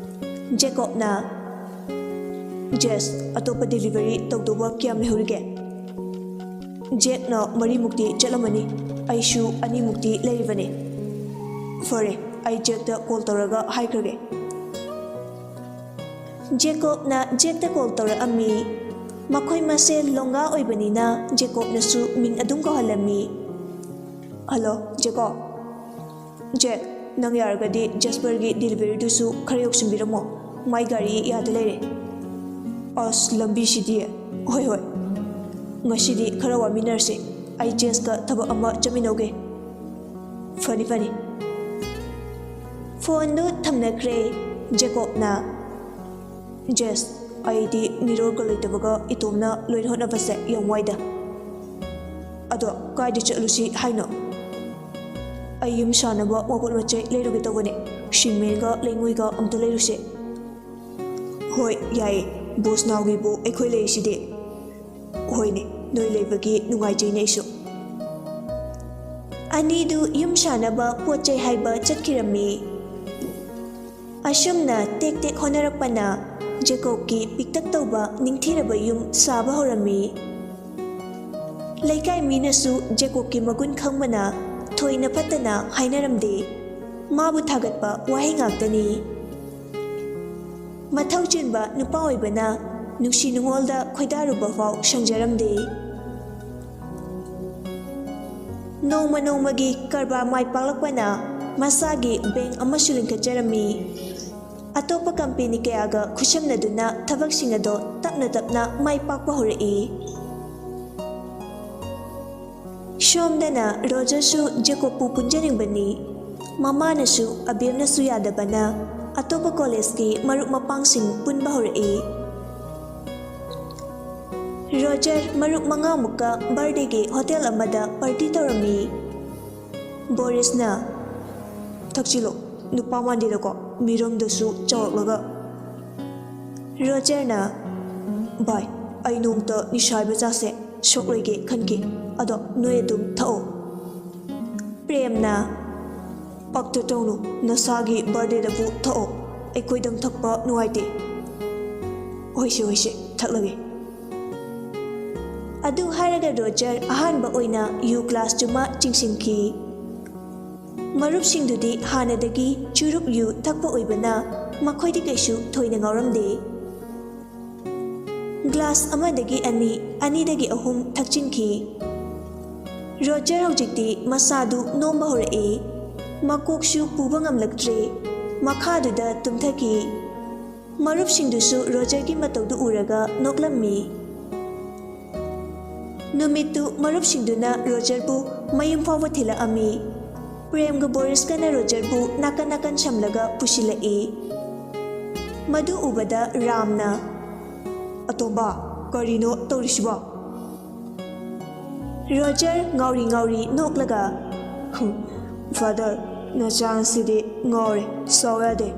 ꯖꯦꯀꯣꯕꯅ, "ꯖꯦꯁ, ꯑꯇꯣꯞꯄ ꯗꯦꯂꯤꯚꯔꯤ ꯇꯧꯗꯧꯕ ꯀꯌꯥꯝ ꯂꯩꯍꯧꯔꯤꯒꯦ?" "ꯖꯦꯛꯅ ꯃꯔꯤꯃꯨꯛꯇꯤ ꯆꯠꯂꯝꯃꯅꯤ, ꯑꯩꯁꯨ ꯑꯅꯤꯃꯨꯛꯇꯤ ꯂꯩꯔꯤꯕꯅꯤ꯫" "ꯐꯔꯦ, ꯑꯩ ꯖꯦꯛꯇ ꯀꯣꯜ ꯇꯧꯔꯒ ꯍꯥꯏꯈ꯭ꯔꯒꯦ꯫" ꯖꯦꯀꯣꯕꯅ ꯖꯦꯛꯇ ꯀꯣꯜ ꯇꯧꯔꯛꯑꯝꯃꯤ꯫ ꯃꯈꯣꯏ ꯃꯁꯦꯜ ꯂꯣꯡꯒꯥ ꯑꯣꯏꯕꯅꯤꯅ ꯖꯦꯀꯣꯕꯅꯁꯨ ꯃꯤꯡ ꯑꯗꯨꯝ ꯀꯧꯍꯜꯂꯝꯃꯤ꯫ "ꯍꯜꯂꯣ, ꯖꯦꯀꯣꯕ꯫ ꯖꯦꯛ, ꯅꯪ ꯌꯥꯔꯒꯗꯤ ꯖꯦꯁꯄꯔꯒꯤ ꯗꯦꯂꯤꯚꯔꯤꯗꯨꯁꯨ ꯈꯔ ꯌꯧꯁꯤꯟꯕꯤꯔꯝꯃꯣ꯫ ꯃꯥꯏ ꯒꯥꯔꯤ ꯌꯥꯗ ꯂꯩꯔꯦ꯫" "ꯑꯁ, ꯂꯝꯕꯤꯁꯤꯗꯤ꯫" "ꯍꯣꯏ, ꯍꯣꯏ꯫ ꯉꯁꯤꯗꯤ ꯈꯔ ꯋꯥꯃꯤꯟꯅꯔꯁꯤ꯫ ꯑꯩ ꯖꯦꯁꯀ ꯊꯕꯛ ꯑꯃ ꯆꯠꯃꯤꯟꯅꯧꯒꯦ꯫" "ꯐꯅꯤ, ꯐꯅꯤ꯫" ꯐꯣꯟꯗꯨ ꯊꯝꯅꯈ꯭ꯔꯦ ꯖꯦꯀꯣꯕꯅ꯫ "ꯖꯦꯁ, ꯑꯩꯗꯤ ꯃꯤꯔꯣꯜꯒ ꯂꯩꯇꯕꯒ ꯏꯇꯣꯝꯅ ꯂꯣꯏꯅ ꯍꯣꯠꯅꯕꯁꯦ ꯌꯥꯝ ꯋꯥꯏꯗ꯫ ꯑꯗꯣ ꯀꯥꯏꯗ ꯆꯠꯂꯨꯁꯤ ꯍꯥꯏꯅꯣ?" "ꯑꯩ ꯌꯨꯝ ꯁꯥꯅꯕ ꯃꯄꯣꯠ ꯃꯆꯩ ꯂꯩꯔꯨꯒꯦ ꯇꯧꯕꯅꯦ꯫ ꯁꯤꯃꯦꯟꯒ ꯂꯩꯉꯣꯏꯒ ꯑꯝꯇ ꯂꯩꯔꯨꯁꯦ꯫" "ꯍꯣꯏ, ꯌꯥꯏꯌꯦ꯫ ꯕꯣꯁ ꯅꯥꯎꯒꯤꯕꯨ ꯑꯩꯈꯣꯏ ꯂꯩꯔꯤꯁꯤꯗꯤ꯫" "ꯍꯣꯏꯅꯦ, ꯅꯣꯏ ꯂꯩꯕꯒꯤ ꯅꯨꯡꯉꯥꯏꯖꯩꯅꯦ ꯑꯩꯁꯨ꯫" ꯑꯅꯤꯗꯨ ꯌꯨꯝ ꯁꯥꯅꯕ ꯄꯣꯠ ꯆꯩ ꯍꯥꯏꯕ ꯆꯠꯈꯤꯔꯝꯃꯤ꯫ ꯑꯁꯨꯝꯅ ꯇꯦꯛ ꯇꯦꯛ ꯍꯣꯠꯅꯔꯛꯄꯅ ꯖꯦꯀꯣꯕꯀꯤ ꯄꯤꯛꯇꯛ ꯇꯧꯕ ꯅꯤꯡꯊꯤꯔꯕ ꯌꯨꯝ ꯁꯥꯕ ꯍꯧꯔꯝꯃꯤ꯫ ꯂꯩꯀꯥꯏ ꯃꯤꯅꯁꯨ ꯖꯦꯀꯣꯕꯀꯤ ꯃꯒꯨꯟ ꯈꯪꯕꯅ ꯊꯣꯏꯅ ꯐꯠꯇꯅ ꯍꯥꯏꯅꯔꯝꯗꯦ꯫ ꯃꯥꯕꯨ ꯊꯥꯒꯠꯄ ꯋꯥꯍꯩ ꯉꯥꯛꯇꯅꯤ꯫ ꯃꯊꯧ ꯆꯤꯟꯕ ꯅꯨꯄꯥ ꯑꯣꯏꯕꯅ ꯅꯨꯡꯁꯤ ꯅꯨꯡꯉꯣꯜꯗ ꯈꯣꯏꯗꯥꯔꯨꯕ ꯐꯥꯎ ꯁꯪꯖꯔꯝꯗꯦ꯫ ꯅꯣꯡꯃ ꯅꯣꯡꯃꯒꯤ ꯀꯔꯕꯥꯔ ꯃꯥꯏ ꯄꯥꯛꯂꯛꯄꯅ ꯃꯁꯥꯒꯤ ꯕꯦꯡꯛ ꯑꯃꯁꯨ ꯂꯤꯡꯈꯠꯆꯔꯝꯃꯤ꯫ ꯑꯇꯣꯞꯄ ꯀꯝꯄꯦꯅꯤ ꯀꯌꯥꯒ ꯈꯨꯠꯁꯝꯅꯗꯨꯅ ꯊꯕꯛꯁꯤꯡ ꯑꯗꯣ ꯇꯞꯅ ꯇꯞꯅ ꯃꯥꯏ ꯄꯥꯛꯄ ꯍꯧꯔꯛꯏ꯫ ꯁꯣꯝꯗꯅ ꯔꯣꯖꯔꯁꯨ ꯖꯦꯀꯣꯕꯄꯨ ꯄꯨꯟꯖꯅꯤꯡꯕꯅꯤ꯫ ꯃꯃꯥꯅꯁꯨ ꯑꯕꯦꯝꯅꯁꯨ ꯌꯥꯗꯕꯅ ꯑꯇꯣꯞꯄ ꯀꯣꯂꯦꯖꯀꯤ ꯃꯔꯨꯞ ꯃꯄꯥꯡꯁꯤꯡ ꯄꯨꯟꯕ ꯍꯧꯔꯛꯏ꯫ ꯔꯣꯖꯔ ꯃꯔꯨꯞ ꯃꯉꯥꯃꯨꯛꯀ ꯕꯥꯔꯗꯦꯒꯤ ꯍꯣꯇꯦꯜ ꯑꯃꯗ ꯄꯥꯔꯇꯤ ꯇꯧꯔꯝꯃꯤ꯫ ꯕꯣꯔꯤꯁꯅ, "ꯊꯛꯆꯤꯜꯂꯣ, ꯅꯨꯄꯥ ꯃꯥꯟꯗꯦꯗꯀꯣ, ꯃꯤꯔꯝꯗꯁꯨ ꯆꯥꯎꯔꯛꯂꯒ꯫" ꯔꯣꯖꯔꯅ, "ꯚꯥꯏ, ꯑꯩ ꯅꯣꯡꯇ ꯅꯤꯁꯥ ꯍꯥꯏꯕ ꯆꯥꯁꯦ ꯁꯣꯛꯂꯣꯏꯒꯦ ꯈꯟꯈꯤ, ꯑꯗꯣ ꯅꯣꯏ ꯑꯗꯨꯝ ꯊꯛꯑꯣ꯫" ꯄ꯭ꯔꯦꯝꯅ, "ꯄꯛꯇ ꯇꯧꯅꯨ, ꯅꯁꯥꯒꯤ ꯕꯥꯔꯗꯦꯗꯕꯨ ꯊꯛꯑꯣ, ꯑꯩꯈꯣꯏꯗꯪ ꯊꯛꯄ ꯅꯨꯡꯉꯥꯏꯇꯦ꯫" "ꯍꯣꯏꯁꯦ, ꯍꯣꯏꯁꯦ, ꯊꯛꯂꯒꯦ꯫" ꯑꯗꯨ ꯍꯥꯏꯔꯒ ꯔꯣꯖꯔ ꯑꯍꯥꯟꯕ ꯑꯣꯏꯅ ꯌꯨ ꯒ꯭ꯂꯥꯁꯇꯨꯃ ꯆꯤꯡꯁꯤꯟꯈꯤ꯫ ꯃꯔꯨꯞꯁꯤꯡꯗꯨꯗꯤ ꯍꯥꯟꯅꯗꯒꯤ ꯆꯨꯔꯨꯞ ꯌꯨ ꯊꯛꯄ ꯑꯣꯏꯕꯅ ꯃꯈꯣꯏꯗꯤ ꯀꯩꯁꯨ ꯊꯣꯏꯅ ꯉꯥꯎꯔꯝꯗꯦ꯫ ꯒ꯭ꯂꯥꯁ ꯑꯃꯗꯒꯤ ꯑꯅꯤ, ꯑꯅꯤꯗꯒꯤ ꯑꯍꯨꯝ ꯊꯛꯆꯤꯟꯈꯤ꯫ ꯔꯣꯖꯔ ꯍꯧꯖꯤꯛꯇꯤ ꯃꯁꯥꯗꯨ ꯅꯣꯝꯕ ꯍꯧꯔꯛꯏ꯫ ꯃꯀꯣꯛꯁꯨ ꯄꯨꯕ ꯉꯝꯂꯛꯇ꯭ꯔꯦ꯫ ꯃꯈꯥꯗꯨꯗ ꯇꯨꯝꯊꯈꯤ꯫ ꯃꯔꯨꯞꯁꯤꯡꯗꯨꯁꯨ ꯔꯣꯖꯔꯒꯤ ꯃꯇꯧꯗꯨ ꯎꯔꯒ ꯅꯣꯛꯂꯝꯃꯤ꯫ ꯅꯨꯃꯤꯠꯇꯨ ꯃꯔꯨꯞꯁꯤꯡꯗꯨꯅ ꯔꯣꯖꯔꯕꯨ ꯃꯌꯨꯝ ꯐꯥꯎꯕ ꯊꯤꯜꯂꯛꯑꯝꯃꯤ꯫ ꯄ꯭ꯔꯦꯝꯒ ꯕꯣꯔꯤꯁꯀꯅ ꯔꯣꯖꯔꯕꯨ ꯅꯥꯀꯟ ꯅꯥꯀꯟ ꯁꯝꯂꯒ ꯄꯨꯁꯤꯜꯂꯛꯏ꯫ ꯃꯗꯨ ꯎꯕꯗ ꯔꯥꯝꯅ, "ꯑꯇꯣꯝꯕ, ꯀꯔꯤꯅꯣ ꯇꯧꯔꯤꯁꯤꯕꯣ?" ꯔꯣꯖꯔ ꯉꯥꯎꯔꯤ ꯉꯥꯎꯔꯤ ꯅꯣꯛꯂꯒ, "ꯍꯨꯝ, ꯐꯥꯗꯔ, ꯅꯆꯥꯁꯤꯗꯤ ꯉꯥꯎꯔꯦ, ꯁꯥꯎ ꯌꯥꯗꯦ꯫"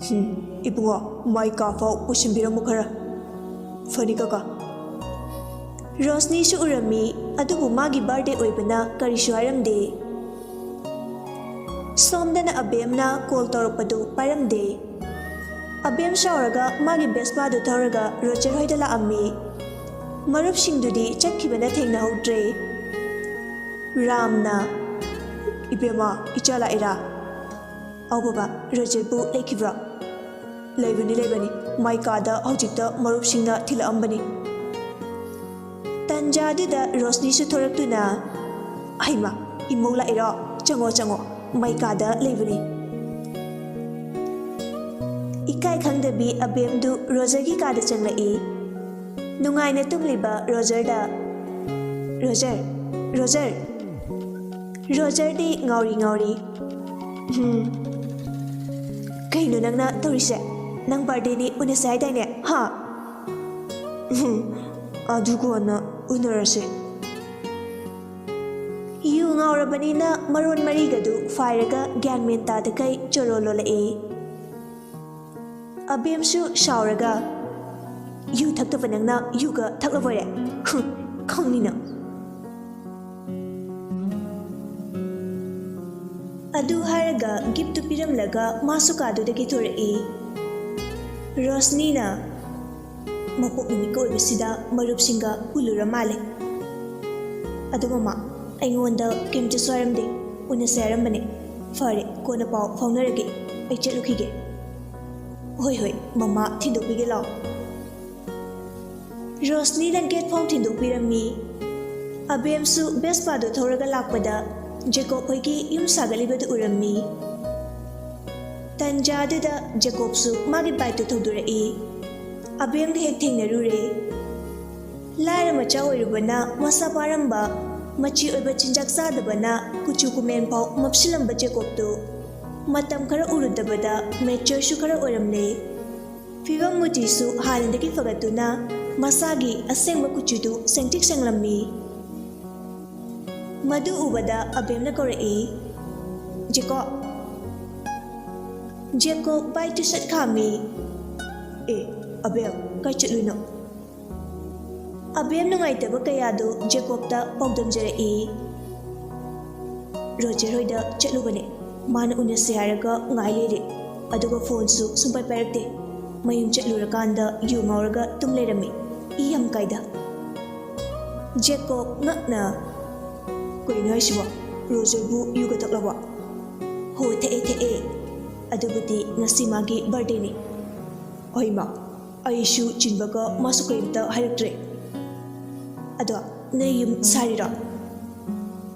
"ꯍꯨꯝ, ꯏꯕꯨꯡꯉꯣ, ꯃꯥꯏ ꯀꯥꯐꯥꯎ ꯄꯨꯁꯤꯟꯕꯤꯔꯝꯃꯨ ꯈꯔ꯫" "ꯐꯅꯤ ꯀꯀꯥ꯫" ꯔꯣꯁꯅꯤꯁꯨ ꯎꯔꯝꯃꯤ, ꯑꯗꯨꯕꯨ ꯃꯥꯒꯤ ꯕꯥꯔꯗꯦ ꯑꯣꯏꯕꯅ ꯀꯔꯤꯁꯨ ꯍꯥꯏꯔꯝꯗꯦ꯫ ꯁꯣꯝꯗꯅ ꯑꯕꯦꯝꯅ ꯀꯣꯜ ꯇꯧꯔꯛꯄꯗꯨ ꯄꯥꯏꯔꯝꯗꯦ꯫ ꯑꯕꯦꯝ ꯁꯥꯎꯔꯒ ꯃꯥꯒꯤ ꯕꯦꯁꯄꯥꯗꯨ ꯊꯧꯔꯒ ꯔꯣꯖꯔ ꯍꯣꯏꯗ ꯂꯥꯛꯑꯝꯃꯤ꯫ ꯃꯔꯨꯞꯁꯤꯡꯗꯨꯗꯤ ꯆꯠꯈꯤꯕꯅ ꯊꯦꯡꯅꯍꯧꯗ꯭ꯔꯦ꯫ ꯔꯥꯝꯅ, "ꯏꯕꯦꯝꯃ, ꯏꯆꯥ ꯂꯥꯛꯏꯔꯥ?" "ꯑꯧ ꯕꯕꯥ, ꯔꯣꯖꯔꯕꯨ ꯂꯩꯈꯤꯕ꯭ꯔꯣ?" "ꯂꯩꯕꯅꯤ, ꯂꯩꯕꯅꯤ꯫ ꯃꯥꯏ ꯀꯥꯗ ꯍꯧꯖꯤꯛꯇ ꯃꯔꯨꯞꯁꯤꯡꯅ ꯊꯤꯜꯂꯛꯑꯝꯕꯅꯤ꯫" ꯇꯟꯖꯥꯗꯨꯗ ꯔꯣꯁꯅꯤꯁꯨ ꯊꯣꯔꯛꯇꯨꯅ, "ꯍꯩꯃꯥ, ꯏꯃꯧ ꯂꯥꯛꯏꯔꯣ? ꯆꯪꯉꯣ, ꯆꯪꯉꯣ, ꯃꯥꯏ ꯀꯥꯗ ꯂꯩꯕꯅꯤ꯫" ꯏꯀꯥꯏ ꯈꯪꯗꯕꯤ ꯑꯕꯦꯝꯗꯨ ꯔꯣꯖꯔꯒꯤ ꯀꯥꯗ ꯆꯪꯂꯛꯏ꯫ ꯅꯨꯡꯉꯥꯏꯅ ꯇꯨꯝꯂꯤꯕ ꯔꯣꯖꯔꯗ, "ꯔꯣꯖꯔ, ꯔꯣꯖꯔ!" ꯔꯣꯖꯔꯗꯤ ꯉꯥꯎꯔꯤ ꯉꯥꯎꯔꯤ꯫ ꯎꯝ꯫ ꯀꯩꯅꯣ ꯅꯪꯅ ꯇꯧꯔꯤꯁꯦ? ꯅꯪ ꯕꯥꯔꯗꯦꯅꯤ ꯎꯅꯁꯦ ꯍꯥꯏꯗꯥꯏꯅꯦ? ꯍꯥ? ꯎꯝ꯫ ꯑꯗꯨ ꯀꯣꯟꯅ ꯎꯅꯔꯁꯦ꯫ ꯌꯨ ꯉꯥꯎꯔꯕꯅꯤꯅ ꯃꯔꯣꯟ ꯃꯔꯤꯒꯗꯨ ꯐꯥꯏꯔꯒ ꯒ꯭ꯌꯥꯟ ꯃꯦꯟ ꯇꯥꯗꯈꯩ ꯆꯣꯔꯣ ꯂꯣꯜꯂꯛꯏ꯫ ꯑꯕꯦꯝꯁꯨ ꯁꯥꯎꯔꯒ, "ꯌꯨ ꯊꯛꯇꯕ ꯅꯪꯅ ꯌꯨꯒ ꯊꯛꯂꯕꯣꯏꯔꯦ? ꯍꯨꯝ, ꯈꯪꯅꯤ ꯅꯪ꯫" ꯑꯗꯨ ꯍꯥꯏꯔꯒ ꯒꯤꯐꯇꯨ ꯄꯤꯔꯝꯂꯒ ꯃꯥꯁꯨ ꯀꯥꯗꯨꯗꯒꯤ ꯊꯣꯔꯛꯏ꯫ ꯔꯣꯁꯅꯤꯅ, "ꯃꯄꯣꯛ ꯅꯨꯃꯤꯠꯀ ꯑꯣꯏꯕꯁꯤꯗ ꯃꯔꯨꯞꯁꯤꯡꯒ ꯄꯨꯜꯂꯨꯔ ꯃꯥꯜꯂꯦ꯫ ꯑꯗꯣ ꯃꯃꯥ, ꯑꯩꯉꯣꯟꯗ ꯀꯩꯝꯇꯁꯨ ꯍꯥꯏꯔꯝꯗꯦ, ꯎꯅꯁꯦ ꯍꯥꯏꯔꯝꯕꯅꯦ꯫ ꯐꯔꯦ, ꯀꯣꯟꯅ ꯄꯥꯎ ꯐꯥꯎꯅꯔꯒꯦ, ꯑꯩ ꯆꯠꯂꯨꯈꯤꯒꯦ꯫" "ꯍꯣꯏ ꯍꯣꯏ, ꯃꯃꯥ ꯊꯤꯟꯗꯣꯛꯄꯤꯒꯦ ꯂꯥꯛꯑꯣ꯫" ꯔꯣꯁꯅꯤꯅ ꯒꯦꯠ ꯐꯥꯎ ꯊꯤꯟꯗꯣꯛꯄꯤꯔꯝꯃꯤ꯫ ꯑꯕꯦꯝꯁꯨ ꯕꯦꯁꯄꯥꯗꯨ ꯊꯧꯔꯒ ꯂꯥꯛꯄꯗ ꯖꯦꯀꯣꯕ ꯍꯣꯏꯒꯤ ꯌꯨꯝ ꯁꯥꯒꯠꯂꯤꯕꯗꯨ ꯎꯔꯝꯃꯤ꯫ ꯇꯟꯖꯥꯗꯨꯗ ꯖꯦꯀꯣꯕꯁꯨ ꯃꯥꯒꯤ ꯕꯥꯏꯛꯇꯨ ꯊꯧꯗꯣꯔꯛꯏ꯫ ꯑꯕꯦꯝꯒ ꯍꯦꯛ ꯊꯦꯡꯅꯔꯨꯔꯦ꯫ ꯂꯥꯏꯔ ꯃꯆꯥ ꯑꯣꯏꯔꯨꯕꯅ ꯃꯁꯥ ꯄꯥꯔꯝꯕ, ꯃꯆꯤ ꯑꯣꯏꯕ ꯆꯤꯟꯖꯥꯛ ꯆꯥꯗꯕꯅ ꯀꯨꯆꯨ ꯀꯨꯃꯦꯟ ꯐꯥꯎ ꯃꯝꯁꯤꯜꯂꯝꯕ ꯖꯦꯀꯣꯕꯇꯨ ꯃꯇꯝ ꯈꯔ ꯎꯔꯨꯗꯕꯗ ꯃꯦꯆꯔꯁꯨ ꯈꯔ ꯑꯣꯏꯔꯝꯂꯦ꯫ ꯐꯤꯕꯝ ꯃꯨꯇꯤꯁꯨ ꯍꯥꯟꯅꯗꯒꯤ ꯐꯒꯠꯇꯨꯅ ꯃꯁꯥꯒꯤ ꯑꯁꯦꯡꯕ ꯀꯨꯆꯨꯗꯨ ꯁꯦꯡꯇ꯭ꯔꯤꯛ ꯁꯦꯡꯂꯝꯃꯤ꯫ ꯃꯗꯨ ꯎꯕꯗ ꯑꯕꯦꯝꯅ ꯀꯧꯔꯛꯏ, "ꯖꯦꯀꯣꯕ!" ꯖꯦꯀꯣꯕ ꯕꯥꯏꯛꯇꯨ ꯁꯠ ꯈꯥꯝꯃꯤ꯫ "ꯑꯦ, ꯑꯕꯦꯝ, ꯀꯥꯏ ꯆꯠꯂꯨꯏꯅꯣ?" ꯑꯕꯦꯝ ꯅꯨꯡꯉꯥꯏꯇꯕ ꯀꯌꯥꯗꯨ ꯖꯦꯀꯣꯕꯇ ꯄꯥꯎꯗꯝꯖꯔꯛꯏ꯫ "ꯔꯣꯖꯔ ꯍꯣꯏꯗ ꯆꯠꯂꯨꯕꯅꯦ꯫ ꯃꯥꯅ ꯎꯅꯁꯦ ꯍꯥꯏꯔꯒ ꯉꯥꯏ ꯂꯩꯔꯦ꯫ ꯑꯗꯨꯒ ꯐꯣꯟꯁꯨ ꯁꯨꯡꯄꯥꯏ ꯄꯥꯏꯔꯛꯇꯦ꯫ ꯃꯌꯨꯝ ꯆꯠꯂꯨꯔꯀꯥꯟꯗ ꯌꯨ ꯉꯥꯎꯔꯒ ꯇꯨꯝ ꯂꯩꯔꯝꯃꯤ꯫ ꯏ ꯌꯥꯝ ꯀꯥꯏꯗ꯫" ꯖꯦꯀꯣꯕ ꯉꯛꯅ, "ꯀꯩꯅꯣ ꯍꯥꯏꯁꯤꯕꯣ? ꯔꯣꯖꯔꯕꯨ ꯌꯨꯒ ꯊꯛꯂꯕꯣ?" "ꯍꯣ, ꯊꯛꯑꯦ, ꯊꯛꯑꯦ꯫ ꯑꯗꯨꯕꯨꯗꯤ ꯉꯁꯤ ꯃꯥꯒꯤ ꯕꯥꯔꯗꯦꯅꯤ꯫" "ꯍꯣꯏꯃ, ꯑꯩꯁꯨ ꯆꯤꯟꯕꯒ ꯃꯥꯁꯨ ꯀꯔꯤꯝꯇ ꯍꯥꯏꯔꯛꯇ꯭ꯔꯦ꯫ ꯑꯗꯣ ꯅꯣꯏ ꯌꯨꯝ ꯁꯥꯔꯤꯔꯣ?"